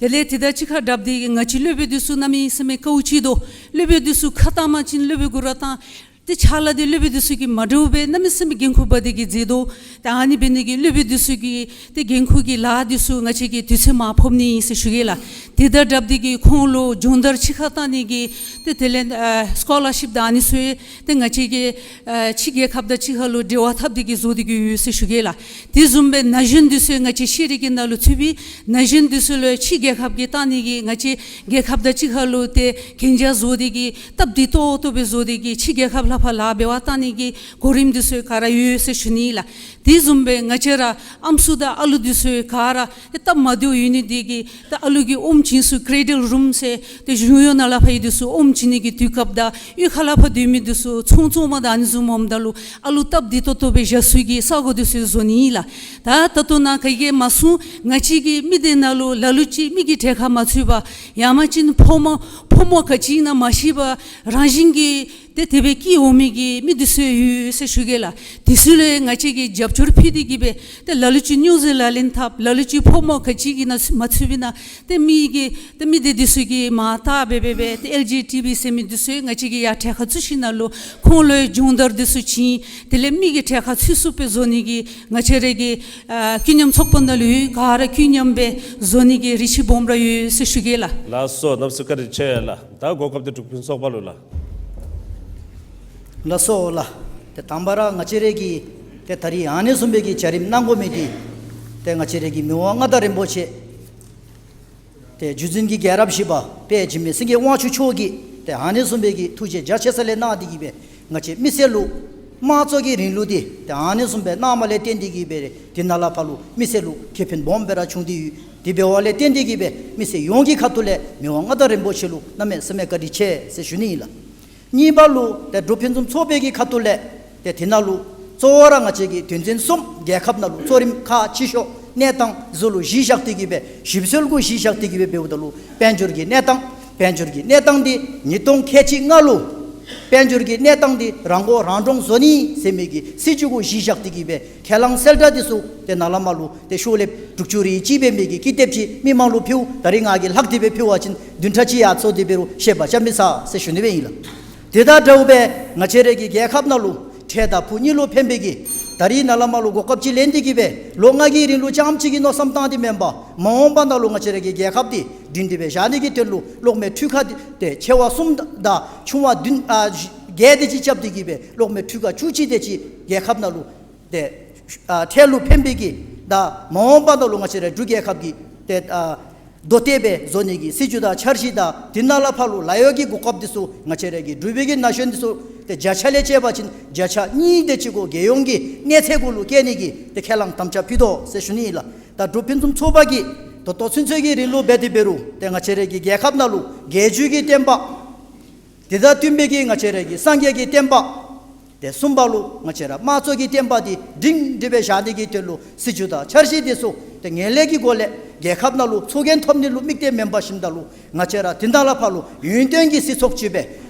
དེ་ལས་དེ་དང་གཅིག་ཁར་སྦྲགས་ཏེ་ང་བཅས་སློབ་དཔོན་འདི་ཚུ་གནམ་མེད་ས་མེད་དཀའཝ་སྤྱད་དོ། སློབ་དཔོན་འདི་ཚུ་ཁ་བཏང་པ་ཅིན་སློབ་དཔོན་གུ་ར་བཏང་། ཏེ་ཕྱག་ལཱ་འདི་སློབ་དཔོན་འདི་ཚུ་གིས་མ་འདྲཝ་སྦེ་གནམ་མེད་ས་མེད་འགན་ཁུར་འབག་སྟེ་གི་མཛད་དོ། ད་ཨ་ནི་འབད་ནི་གིས་སློབ་དཔོན་འདི་ཚུ་གི་ཏེ་འགན་ཁུར་གྱི་ལཱ་འདི་ཚུ་ང་བཅས་ཀྱིས་དུས་ཚོད་མར་ཕབ་ནི་ཨིན་ཟེར་ཞུ་གེ་ལགས། དེ་དང་སྦྲགས་ཏེ་གི་ཁོང་ལུ་སྦྱོང་བརྡར་ཕྱི་ཁར་བཏང་ནི་གི་ཏེ་དེ་ལས་ཨ་སི་ཀོ་ལར་ཤིབ་དང་ཨ་ནི་ཚུ་ཏེ་ང་བཅས་ཀྱི་ཨ་ཕྱི་རྒྱལ་ཁབ་དང་གཅིག་ཁར་ལུ་འབྲེལ་བ་འཐབ་སྟེ་གི་བཟོ་སྟེ་གི་ཡོད་ཟེར་ཞུ་གེ་ལགས། དེ་བཟུམ་སྦེ་ན་གཞོན་འདི་ཚུ་ང་བཅས་ཤེས་རིག་གི་ནང་ལུ་ཚུད་པའི་ན་གཞོན་འདི་ཚུ་ལུ་ཕྱི་རྒྱལ་ཁབ་ཀྱི་བཏང་ནི་གི་ང་བཅས་རྒྱལ་ཁབ་དང་གཅིག་ཁར་ལུ་ཏེ་གན་རྒྱ་བཟོ་སྟེ་གི་སྟབས་བདེ་ཏོག་ཏོ་སྦེ་བཟོ་སྟེ་གི་ཕྱི་རྒྱལ་ཁབ་ལས་ཕར་ལཱ་འབད་བར་བཏང་ནི་གི་གོ་རིམ་འདི་ཚུ་ག་ར་ཡོད་ཟེར་ཞུ་ནི་ལགས། དེ་བཟུམ་སྦེ་ང་བཅས་ར་ཨམ་སྲུ་དང་ཨ་ལུ་འདི་ཚུ་ག་ར་ཏེ་སྟབས་མ་བདེཝ་ཡོད་ནི་འདི་གིས་ཏེ་ཨ་ལུ་གི་ཨོམ་བྱིན་ས་ཀྲེ་ཌལ་རུམ་ཟེར་ཏེ་གཞུང་གཡོག་ནང་ལས་ཕར་ཡོད་འདི་ཚུ་ཨོམ་བྱིན་ནི་གི་དུས་སྐབས་དང་གཡུས་ཁ་ལས་ཕར་སྡོད་མི་འདི་ཚུ་ཚོང་བཙོང་མ་དང་ཨ་ནི་བཟུམ་འོངམ་ད་ལུ་ཨ་ལུ་སྟབས་བདེ་ཏོག་ཏོ་སྦེ་བཞག་ས་གི་ས་གོ་འདི་ཚུ་བཟོ་ནི་ལགས། ད་ད་ལྟོ་ནཱ་ག་གིས་མ་གསུངས། ང་བཅས་ཀྱི་མི་སྡེ་ནང་ལུ་ལ་ལུ་ཅིག་མི་གི་གྲལ་ཁར་མ་ཚུད་པར་ཡང་མ་ཅིན་ཕོ་མོ་ཕོ་མོ་ག་ཅི་ཨིན་ན་མ་ཤེས་པར་རང་བཞིན་གྱིས་ཏེ་དེ་སྦེ་སྐྱེ་འོང་མི་གི་མི་འདི་ཚུ་ཡོད་ཟེར་ཞུ་གེ་ལགས། དེ་ཚུ་ལུ་ང་བཅས་ཀྱིས་རྒྱབ་སྐྱོར་ཕུལ་ཏེ་གི་སྦེ་ཏེ་ལ་ལུ་ཅིག་སྨྱོ་རྫས་ལག་ལེན་འཐབ། ལ་ལུ་ཅིག་ཕོ་མོ་ག་ཅི་གི་ནང་མ་ཚུད་པའི་ནང་ཏེ་མི་གི་ཏེ་མི་སྡེ་འདི་ཚུ་གིས་མར་བལྟ་སྦེ་སྦེ་སྦེ་ཏེ་ཨེལ་ཇི་ཊི་བི་ཟེར་མི་འདི་ཚུ་ང་བཅས་ཀྱིས་ཡར་གྲལ་ཁར་བཙུགས་ཞིནམ་ལས་ཁོང་ལུ་སྦྱོང་བརྡར་འདི་ཚུ་བྱིན། དེ་ལས་མི་གི་གྲལ་ཁར་ཚུད་ཚུགསཔ་སྦེ་བཟོ་ནི་གི་ང་བཅས་ར་གི་ཨ་ཀུན་མཉམ་ཚོགས་པ་ནང་ལུ་ག་ར་ཀུན་མཉམ་སྦེ་བཟོ་ནི་གི་རེ་ཆེ་སྦོམ་ར་ཡོད་ཟེར་ཞུ་གེ་ལགས། ལགས་སོ། གནམ་མེད་ས་མེད་བཀའ་དྲིན་ཆེ་ལགས། ད་གོ་སྐབས་འདི་འབྲུག་ཕུན་ཚོགས་པ་ལུ་ལགས། ལགས་སོ་ལགས། ཏེ་དང་པ་ར་ང་བཅས་ར་གིས་ཏེ་ད་རིས་ཨ་ནི་བཟུམ་སྦེ་གི་བྱ་རིམ་གནང་དགོ་མི་འདི་ཏེ་ང་བཅས་ར་གི་མི་དབང་མངའ་བདག་རིན་པོ་ཆེ་ཏེ་རྒྱུད་འཛིན་གྱི་རྒྱལ་རབས་བཞི་པ་དཔལ་འཇིགས་མེད་སེང་གེ་དབང་ཕྱུག་མཆོག་གིས་ཏེ་ཨ་ནི་བཟུམ་སྦེ་གི་ཐུགས་རྗེ་རྒྱ་ཆེ་ས་ལས་གནང་སྟེ་གི་སྦེ་ང་བཅས་མི་སེར་ལུ་དམངས་གཙོ་གི་རིང་ལུགས་འདི་ཏེ་ཨ་ནི་བཟུམ་སྦེ་གནངམ་ལས་བརྟེན་ཏེ་གི་སྦེ་དེ་ནང་ལས་ཕར་ལུ་མི་སེར་ལུ་ཁེ་ཕན་སྦོམ་སྦེ་ར་བྱུང་སྟེ་ཡོད། དེ་འབདཝ་ལས་བརྟེན་ཏེ་གི་སྦེ་མི་སེར་ཡོངས་ཀྱི་ཁ་ཐུག་ལས་མི་དབང་མངའ་བདག་རིན་པོ་ཆེ་ལུ་གནམ་མེད་ས་མེད་བཀའ་དྲིན་ཆེ་ཟེར་ཞུ་ནི་ཨིན་ལགས། གཉིས་པ་ལུ་ཏེ་འབྲུག་ཕུན་སུམ་ཚོགས་པའི་གི་ཁ་ཐུག་ལས་ཏེ་དེ་ནང་ལུ་གཙོ་བོ་ར་ང་བཅས་ཀྱི་དོན་ཚན་གསུམ་རྒྱལ་ཁབ་ནང་ལུ་གཙོ་རིམ་ཁག་ཆེ་ཤོས་གནས་སྟངས་ཚུ་ལུ་གཞི་བཞག་སྟེ་གི་སྦེ་ཞིབ་འཚོལ་གུ་གཞི་བཞག་སྟེ་གི་སྦེ་འབདཝ་ད་ལུ་དཔལ་འབྱོར་གྱི་གནས་སྟངས་དཔལ་འབྱོར་གྱི་གནས་སྟངས་འདི་ཉིས་སྟོང་ཁལ་གཅིག་ལྔ་ལུ་དཔལ་འབྱོར་གྱི་གནས་སྟངས་འདི་རང་མགོ་རང་འདྲོངས་བཟོ་ནི་ཟེར་མི་གི་སྲིད་བྱུས་གུ་གཞི་བཞག་སྟེ་གི་སྦེ་ཁས་བླངས་གསལ་བསྒྲགས་འདི་ཚུ་ཏེ་ནཱ་ལས་མར་ལུ་ཏེ་ཤོག་ལེབ་དྲུག་ཅུ་རེ་གཅིག་འབད་མི་གི་ཀི་དེབ་ཅིག་མི་མང་ལུ་ཕུལཝ་ད་རིས་ང་གིས་ལྷག་སྟེ་སྦེ་ཕུལ་བ་ཅིན་བདུན་ཕྲག་གཅིག་ཡར་འཚོགས་ཏེ་འབད་རུང་བཤད་པ་རྐྱབ་མི་ཚར་ཟེར་ཞུ་ནི་སྦེ་ཨིན་ལགས། དེ་དང་འདྲཝ་སྦེ་ང་བཅས་ར་གི་རྒྱལ་ཁབ་ནང་ལུ་འཕྲལ་དང་བུ་གཉིས་ལུ་ཕན་པའི་གི་ད་རིས་ནཱ་ལས་མར་ལུ་གོ་སྐབས་ཅིག་ལེན་ཏེ་གི་སྦེ་ལོ་ལྔ་གི་རིང་ལུ་རྐྱངམ་ཅིག་གི་མནོ་བསམ་བཏང་སྟེ་མེན་པར་མ་འོངས་པ་ནང་ལུ་ང་བཅས་ར་གི་རྒྱལ་ཁབ་འདི་སྒྲིང་སྒྲི་སྦེ་བཞག་ནི་གི་དོན་ལུ་གློག་མེ་འཕྲུལ་ཁང་འདི་ཏེ་ཆེ་བ་གསུམ་དང་ཆུང་བ་བདུན་ཨ་བརྒྱད་དེ་ཅིག་རྐྱབ་སྟེ་གི་སྦེ་གློག་མེ་འཕྲུལ་ཁང་བཅུ་གཅིག་དེ་ཅིག་རྒྱལ་ཁབ་ནང་ལུ་ཏེ་ཨ་འཕྲལ་ལུ་ཕན་པའི་གི་དང་མ་འོངས་པ་ནང་ལུ་ང་བཅས་ར་འབྲུག་རྒྱལ་ཁབ་ཀྱི་ཏེ་ཨ་མདོ་སྟོད་སྦེ་བཟོ་ནི་གི་སྲིད་བྱུས་དང་འཆར་གཞི་དང་དེ་ནང་ལས་ཕར་ལུ་ལཱ་གཡོག་གི་གོ་སྐབས་འདི་ཚུ་ང་བཅས་ར་གི་འབྲུག་པའི་གི་ན་གཞོན་འདི་ཚུ་ཏེ་བརྒྱ་ཆ་ལས་བཅད་པ་ཅིན་བརྒྱ་ཆ་གཉིས་དེ་ཅིག་གུ་རྒྱལ་ཡོངས་ཀྱི་གནས་ཚད་གུ་ལུ་བསྐྱལ་ནི་གི་ཏེ་ཁས་བླངས་དམ་བཅའ་ཕུལ་དོ་ཟེར་ཞུ་ནི་ཨིན་ལགས། ད་འབྲུག་ཕུན་སུམ་ཚོགས་པ་གིས་ ད་ལྟོ་ཚུན་ཚོད་ཀྱི་རིང་ལུ་འབད་དེ་འབད་རུང་ཏེ་ང་བཅས་རའི་གི་རྒྱལ་ཁབ་ནང་ལུ་རྒྱལ་བརྒྱུད་ཀྱི་བསྟན་པ། དེ་དང་བསྟུན་པའི་གི་ང་བཅས་རའི་གི་སངས་རྒྱས་ཀྱི་བསྟན་པ། ཏེ་གསུམ་པ་ལུ་ང་བཅས་ར་དམངས་གཙོ་གི་བསྟན་པ་འདི་སྒྲིང་སྒྲི་སྦེ་བཞག་ནི་གི་དོན་ལུ་སྲིད་བྱུས་དང་འཆར་གཞི་འདི་ཚུ་ཏེ་ངན་ལྷད་ཀྱི་སྒོ་ལས་རྒྱལ་ཁབ་ནང་ལུ་ཚུར་འགན་ཐོབ་ནི་ལུ་དམིགས་གཏད་མེན་པར་ཞིནམ་ད་ལུ་ང་བཅས་ར་དོན་དག་ལས་ཕར་ལུ་ཡུན་བརྟན་གྱི་སྲིད་ཚོགས་ཅིག་སྦེ་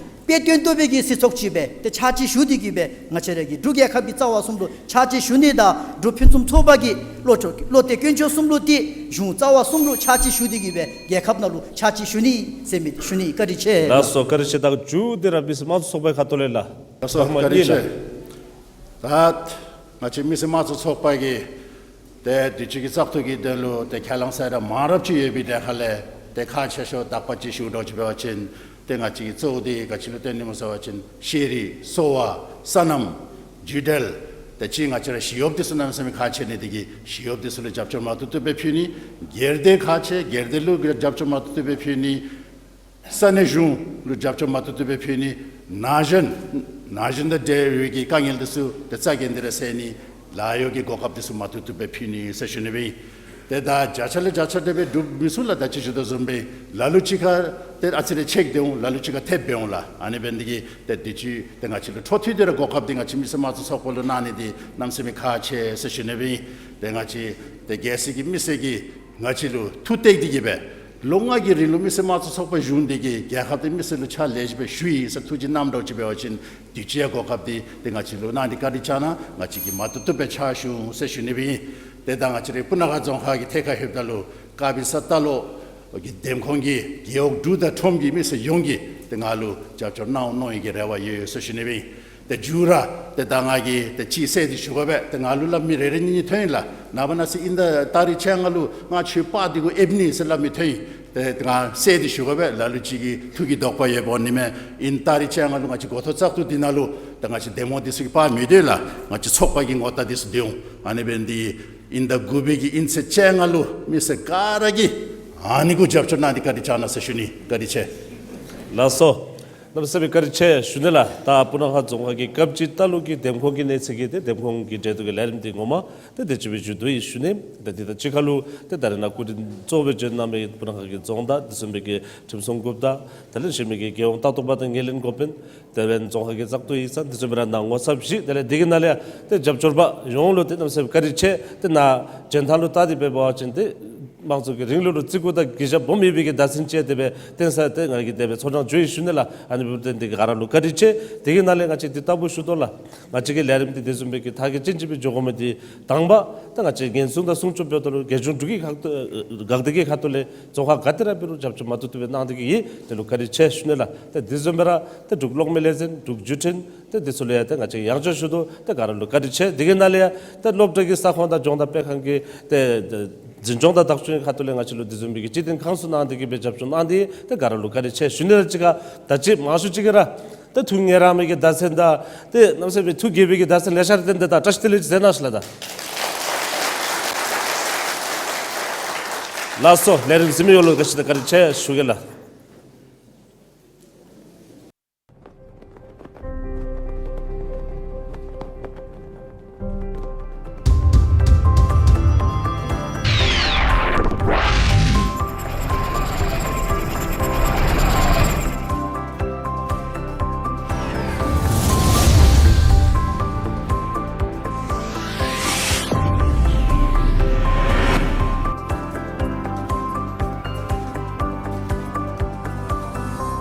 དཔེ་སྟོན་བཏུབ་པའི་གི་སྲིད་ཚོགས་ཅིག་སྦེ་ཏེ་ཕྱག་ཕྱིད་ཞུ་སྟེ་གི་སྦེ་ང་བཅས་ར་གི་འབྲུག་རྒྱལ་ཁབ་ཀྱི་རྩ་བ་གསུམ་ལུ་ཕྱག་ཕྱིད་ཞུ་ནི་དང་འབྲུག་ཕུན་སུམ་ཚོགས་པ་གི་བློ་གྲོས་བློ་གཏད་དཀོན་མཆོག་གསུམ་ལུ་ཏེ་གཞུང་རྩ་བ་གསུམ་ལུ་ཕྱག་ཕྱིད་ཞུ་སྟེ་གི་སྦེ་རྒྱལ་ཁབ་ནང་ལུ་ཕྱག་ཕྱིད་ཞུ་ནི་ཟེར་མི་ཞུ་ནི། བཀའ་དྲིན་ཆེ། ལགས་སོ། བཀའ་དྲིན་ཆེ། ད་མཇུག་འདི་ར་མི་སེར་དམངས་གཙོ་ཚོགས་པའི་ཁ་ཐུག་ལས་ལགས། ལགས་སོ། བཀའ་དྲིན་ཆེ། ད་ང་བཅས་མི་སེར་དམངས་གཙོ་ཚོགས་པ་གིས་ཏེ་དུས་ཅི་གི་བཙག་འཐུ་གི་དོན་ལུ་ཏེ་ཁས་བླངས་ས་ར་མང་རབས་ཅིག་ཡོད་པའི་དེ་ཁ་ལས་ཏེ་ཁག་ཆེ་ཤོས་དག་པ་ཅིག་ཞུ་དོ་ཅིག་འབད་བ་ཅིན་ཏེ་ང་བཅས་ཀྱི་གཙོ་བོ་འདི་ག་ཅི་ལུ་བརྟེན་ནི་སྨོ་ཟེར་བ་ཅིན་ཤེས་རིག་གསོ་བ་སོ་ནམ་རྒྱུད་འབྲེལ་ཏེ་ཅིག་ང་བཅས་ར་ཞི་གཡོགཔ་འདི་ཚུ་གནམ་མེད་ས་མེད་ཁག་ཆེ་ནི་དེ་གིས་ཞི་གཡོགཔ་འདི་ཚུ་ལུ་རྒྱབ་སྐྱོར་མ་ཐུབ་ཐུབ་སྦེ་ཕུལ་ནི། སྒེར་སྡེ་ཁག་ཆེ་སྒེར་སྡེ་ལུ་རྒྱབ་སྐྱོར་མ་ཐུབ་ཐུབ་སྦེ་ཕུལ་ནི། ས་གནས་གཞུང་ལུ་རྒྱབ་སྐྱོར་མ་ཐུབ་ཐུབ་སྦེ་ཕུལ་ནི། ན་གཞོན་ན་གཞོན་དང་འབྲེལ་བའི་གི་དཀའ་ངལ་འདི་ཚུ་ཏེ་རྩ་འགེངས་ཏེ་ར་སེལ་ནི། ལཱ་གཡོག་གི་གོ་སྐབས་འདི་ཚུ་མ་ཐུབ་ཐུབ་སྦེ་ཕུལ་ནི་ཟེར་ཞུ་ནི་སྦེ་ཨིན། ཏེ་ད་བརྒྱ་ཆ་ལས་བརྒྱ་ཆ་དེ་སྦེ་འགྲུབ་མི་ཚུགས་ལགས། ད་ཅི་ཞུ་དོ་བཟུམ་སྦེ་ལ་ལུ་ཅིག་ཁར་ཏེ་ཨ་ཙི་རེ་ཆད་སྡོད་འོང་། ལ་ལུ་ཅིག་ཁར་ཐེབས་སྦེ་འོང་ལགས། ཨ་ནི་འབད་ནི་དེ་གིས་ཏེ་དུས་ཅི་ཏེ་ང་བཅས་ལུ་འཕྲོ་མཐུད་དེ་ར་གོ་སྐབས་འདི་ང་བཅས་མི་སེར་དམངས་གཙོ་ཚོགས་པ་ལུ་གནང་ནི་འདི་གནམ་མེད་ས་མེད་ཁག་ཆེ་ཟེར་ཞུ་ནི་སྦེ་ཨིན། ཏེ་ང་བཅས་ཏེ་རྒྱལ་སྲིད་ཀྱི་མི་སེར་གྱིས་ང་བཅས་ལུ་ཐུགས་གཏད་དེ་གི་སྦེ་ལོ་ལྔ་གི་རིང་ལུ་མི་སེར་དམངས་གཙོ་ཚོགས་པ་གཞུང་འདི་གིས་རྒྱལ་ཁབ་དང་མི་སེར་ལུ་ཕྱག་ལེགས་ཤོམ་སྦེ་ཞུ་ཡི་ཟེར་ཐུགས་བཞེད་གནངམ་འདྲཝ་ཅིག་འབད་བ་ཅིན་དུས་ཅི་ཡང་གོ་སྐབས་འདི་ཏེ་ང་བཅས་ལུ་གནང་སྟེ་བཀའ་དྲིན་བསྐྱང་གནང་། ང་བཅས་ཀྱིས་མ་ཐུབ་ཐུབ་སྦེ་ཕྱག་ཞུ་འོང་ཟེར་ཞུ་ནི་སྦེ་ཨིན། ཏེ་ད་ང་བཅས་རའི་སྤུ་ན་ཁ་རྫོང་ཁག་གི་ཐད་ཁར་ལྷོདཔ་ད་ལུ་དཀར་སྦིས་ས་རྟ་ལོག་གི་འདེམས་ཁོངས་ཀྱི་རྒེད་འོག་དྲུག་དང་ཁྲོམ་གྱི་མི་སེར་ཡོངས་ཀྱིས་ཏེ་ང་ལུ་རྒྱབ་སྐྱོར་གནང་འོང་མནོ་བའི་གི་རེ་བ་ཡོད་ཟེར་ཞུ་ནི་སྦེ་ཨིན། ཏེ་མཇུག་ར་ཏེ་ད་ང་གིས་ཏེ་ཅིག་གསལ་ཏེ་ཞུ་དགོ་པས། ཏེ་ང་ལུ་སླབ་མི་རེ་རེ་གཉིས་གཉིས་ཐོན་ཡི་ལགས། ནངས་པ་གནངས་ཚེ་ཨིན་ཟླ་ཏ་རིག་བཅོ་ལྔ་ལུ་ང་ཁྱོད་པར་འདི་གུ་ཨེབ་ནི་ཟེར་སླབ་མི་ཐོན་ཡི། ཏེ་ང་གསལ་ཏེ་ཞུ་དགོ་པས། ལ་ལུ་ཅིག་གིས་ཐུགས་ཀྱི་དོགས་པ་ཡོདཔ་འོང་ནི་མས། ཨིན་ཟླ་ཏ་རིག་བཅོ་ལྔ་ལུ་ང་བཅས་འགོ་ཐོག་བཙག་འཐུ་འདི་ནང་ལུ་ཏེ་ང་བཅས་འདེམས་ངོ་འདི་ཚུ་གིས་པར་མི་སྡོད་ལགས། ང་བཅས་ཚོགས་པ་གི་ངོ་རྟགས་འདི་ཚུ་སྡོད་འོང་། ཨ་ནི་འབད་ནི་འདི་ཨིན་ཟླ་དགུ་པའི་གི་ཨིན་ཚེས་བཅོ་ལྔ་ལུ་མི་སེར་ག་ར་གིས་ཨ་ནི་གུ་རྒྱབ་སྐྱོར་གནང་སྟེ་བཀའ་དྲིན་བསྐྱང་གནང་ཟེར་ཞུ་ནི། བཀའ་དྲིན་ཆེ། ལགས་སོ། གནམ་མེད་ས་མེད་བཀའ་དྲིན་ཆེ་ཞུ་ནི་ལགས། ད་སྤུ་ན་ཁ་རྫོང་ཁག་གི་དཀར་སྦིས་རྟ་ལོག་གི་འདེམས་ཁོངས་ཀྱི་གནས་ཚུལ་གྱི་ཏེ་འདེམས་ཁོངས་ཀྱི་གྲལ་དུ་གི་ལས་རིམ་འདི་ངོ་མ་ཏེ་དེ་ཅིག་སྦེ་མཇུག་བསྡུ་ཡི་ཞུ་ནི། ད་འདི་དང་གཅིག་ཁར་ལུ་ཏེ་ད་རེས་ནངས་སྐུ་མགྲོན་གཙོ་བོ་སྦེ་བྱོན་གནང་མི་སྤུ་ན་ཁ་གི་རྫོང་བདག་དེ་བཟུམ་སྦེ་གི་ཁྲིམས་སྲུང་འགོ་བདག་དེ་ལས་གཞན་མི་གི་རྒྱལ་ཡོངས་ལྟ་རྟོག་པ་དང་ངོས་ལེན་འགོ་དཔོན་དེ་ལས་རྫོང་ཁག་གི་བཙག་འཐུ་ཡིག་ཚང་དེ་བཟུམ་སྦེ་ར་ནཱ་ངོ་ཚབ་བཞི་དེ་ལས་འདི་གི་ནང་ལས་ཏེ་རྒྱབ་སྐྱོར་པ་ཡོངས་ལུ་ཏེ་གནམ་མེད་ས་མེད་བཀའ་དྲིན་ཆེ། ཏེ་ནཱ་འཇོན་ཐང་ལུ་བལྟ་སྟེ་འབད་བ་ཅིན་ཏེ་དམངས་གཙོ་གི་རིང་ལུགས་ལུ་བརྩི་བཀུར་དང་གུས་ཞབས་སྦོམ་ཡོད་པའི་གི་བརྡ་མཚོན་ཅིག་དེ་སྦེ་སྟོན་ས་ཏེ་ང་གིས་དེ་སྦེ་ཚོར་སྣང་བྱུང་ཡི་ཞུ་ནི་ལགས། ཨ་ནི་འབདཝ་ད་འདི་ག་ར་ལུ་བཀའ་དྲིན་ཆེ། དེ་གི་ནང་ལས་ང་བཅས་འདི་ལྟ་བུ་ཞུ་དོ་ལགས། ང་བཅས་ཀྱི་ལས་རིམ་འདི་དེ་བཟུམ་སྦེ་གི་མཐའ་འཁྱོལ་ཅན་ཅིག་སྦེ་འགྱོ་དགོ་མི་འདི་དང་པ་ད་ང་བཅས་ཉེན་སྲུང་དང་སྲུང་སྐྱོབ་འབདཝ་ད་ལུ་རྒྱལ་གཞུང་འབྲུག་གི་ཁ་ཐུག་འགག་སྡེ་གི་ཁ་ཐུག་ལས་རྫོང་ཁག་ག་ཏེ་ར་འབད་རུང་རྒྱབ་སྐྱོར་མ་ཐུབ་ཐུབ་སྦེ་གནང་སྟེ་གི་ཡོད། དེ་ལུ་བཀའ་དྲིན་ཆེ་ཞུ་ནི་ལགས། ཏེ་དེ་བཟུམ་སྦེ་ར་ཏེ་འབྲུག་གློག་མེ་ལས་འཛིན་འབྲུག་བརྒྱུད་འཕྲིན་ཏེ་འདི་ཚུ་ལུ་ཡང་ཏེ་ང་བཅས་ཡང་བསྐྱར་ཞུ་དོ། ཏེ་ག་ར་ལུ་བཀའ་དྲིན་ཆེ། དེ་གི་ནང་ལས་ཡང་ཏེ་སློབ་གྲྭ་གི་ས་ཁོངས་དང་སྦྱོང་བརྡར་སྤེལ་ཁང་གི་ཏེ་འཛིན་སྐྱོང་དང་བདག་སྐྱོང་གི་ཁ་ཐུག་ལས་ང་བཅས་ལུ་དེ་བཟུམ་སྦེ་གི་སྤྱི་བསྟན་ཁང་ཚུ་གནང་སྟེ་གི་སྦེ་རྒྱབ་སྐྱོར་གནང་སྟེ་ཏེ་ག་ར་ལུ་བཀའ་དྲིན་ཆེ་ཞུ་ནི་ལགས། གཅིག་ཁར་ད་ཅི་མང་ཤོས་ཅིག་གིས་ར་ཏེ་ཐུགས་ངལ་རངས་མི་གི་བརྡ་མཚོན་དང་ཏེ་གནམ་མེད་ས་མེད་ཐུགས་དགྱེས་པའི་གི་བརྡ་མཚོན་ལེ་ཤ་ར་བསྟན་ཏེ་ད་བཀྲ་ཤིས་བདེ་ལེགས་ཟེར་གནང་ཤིག་ལགས། ད་ལགས་སོ། ལས་རིམ་གཟིགས་མི་ཡོངས་ལུ་བཀྲ་ཤིས་དང་བཀའ་དྲིན་ཆེ་ཞུ་གེ་ལགས།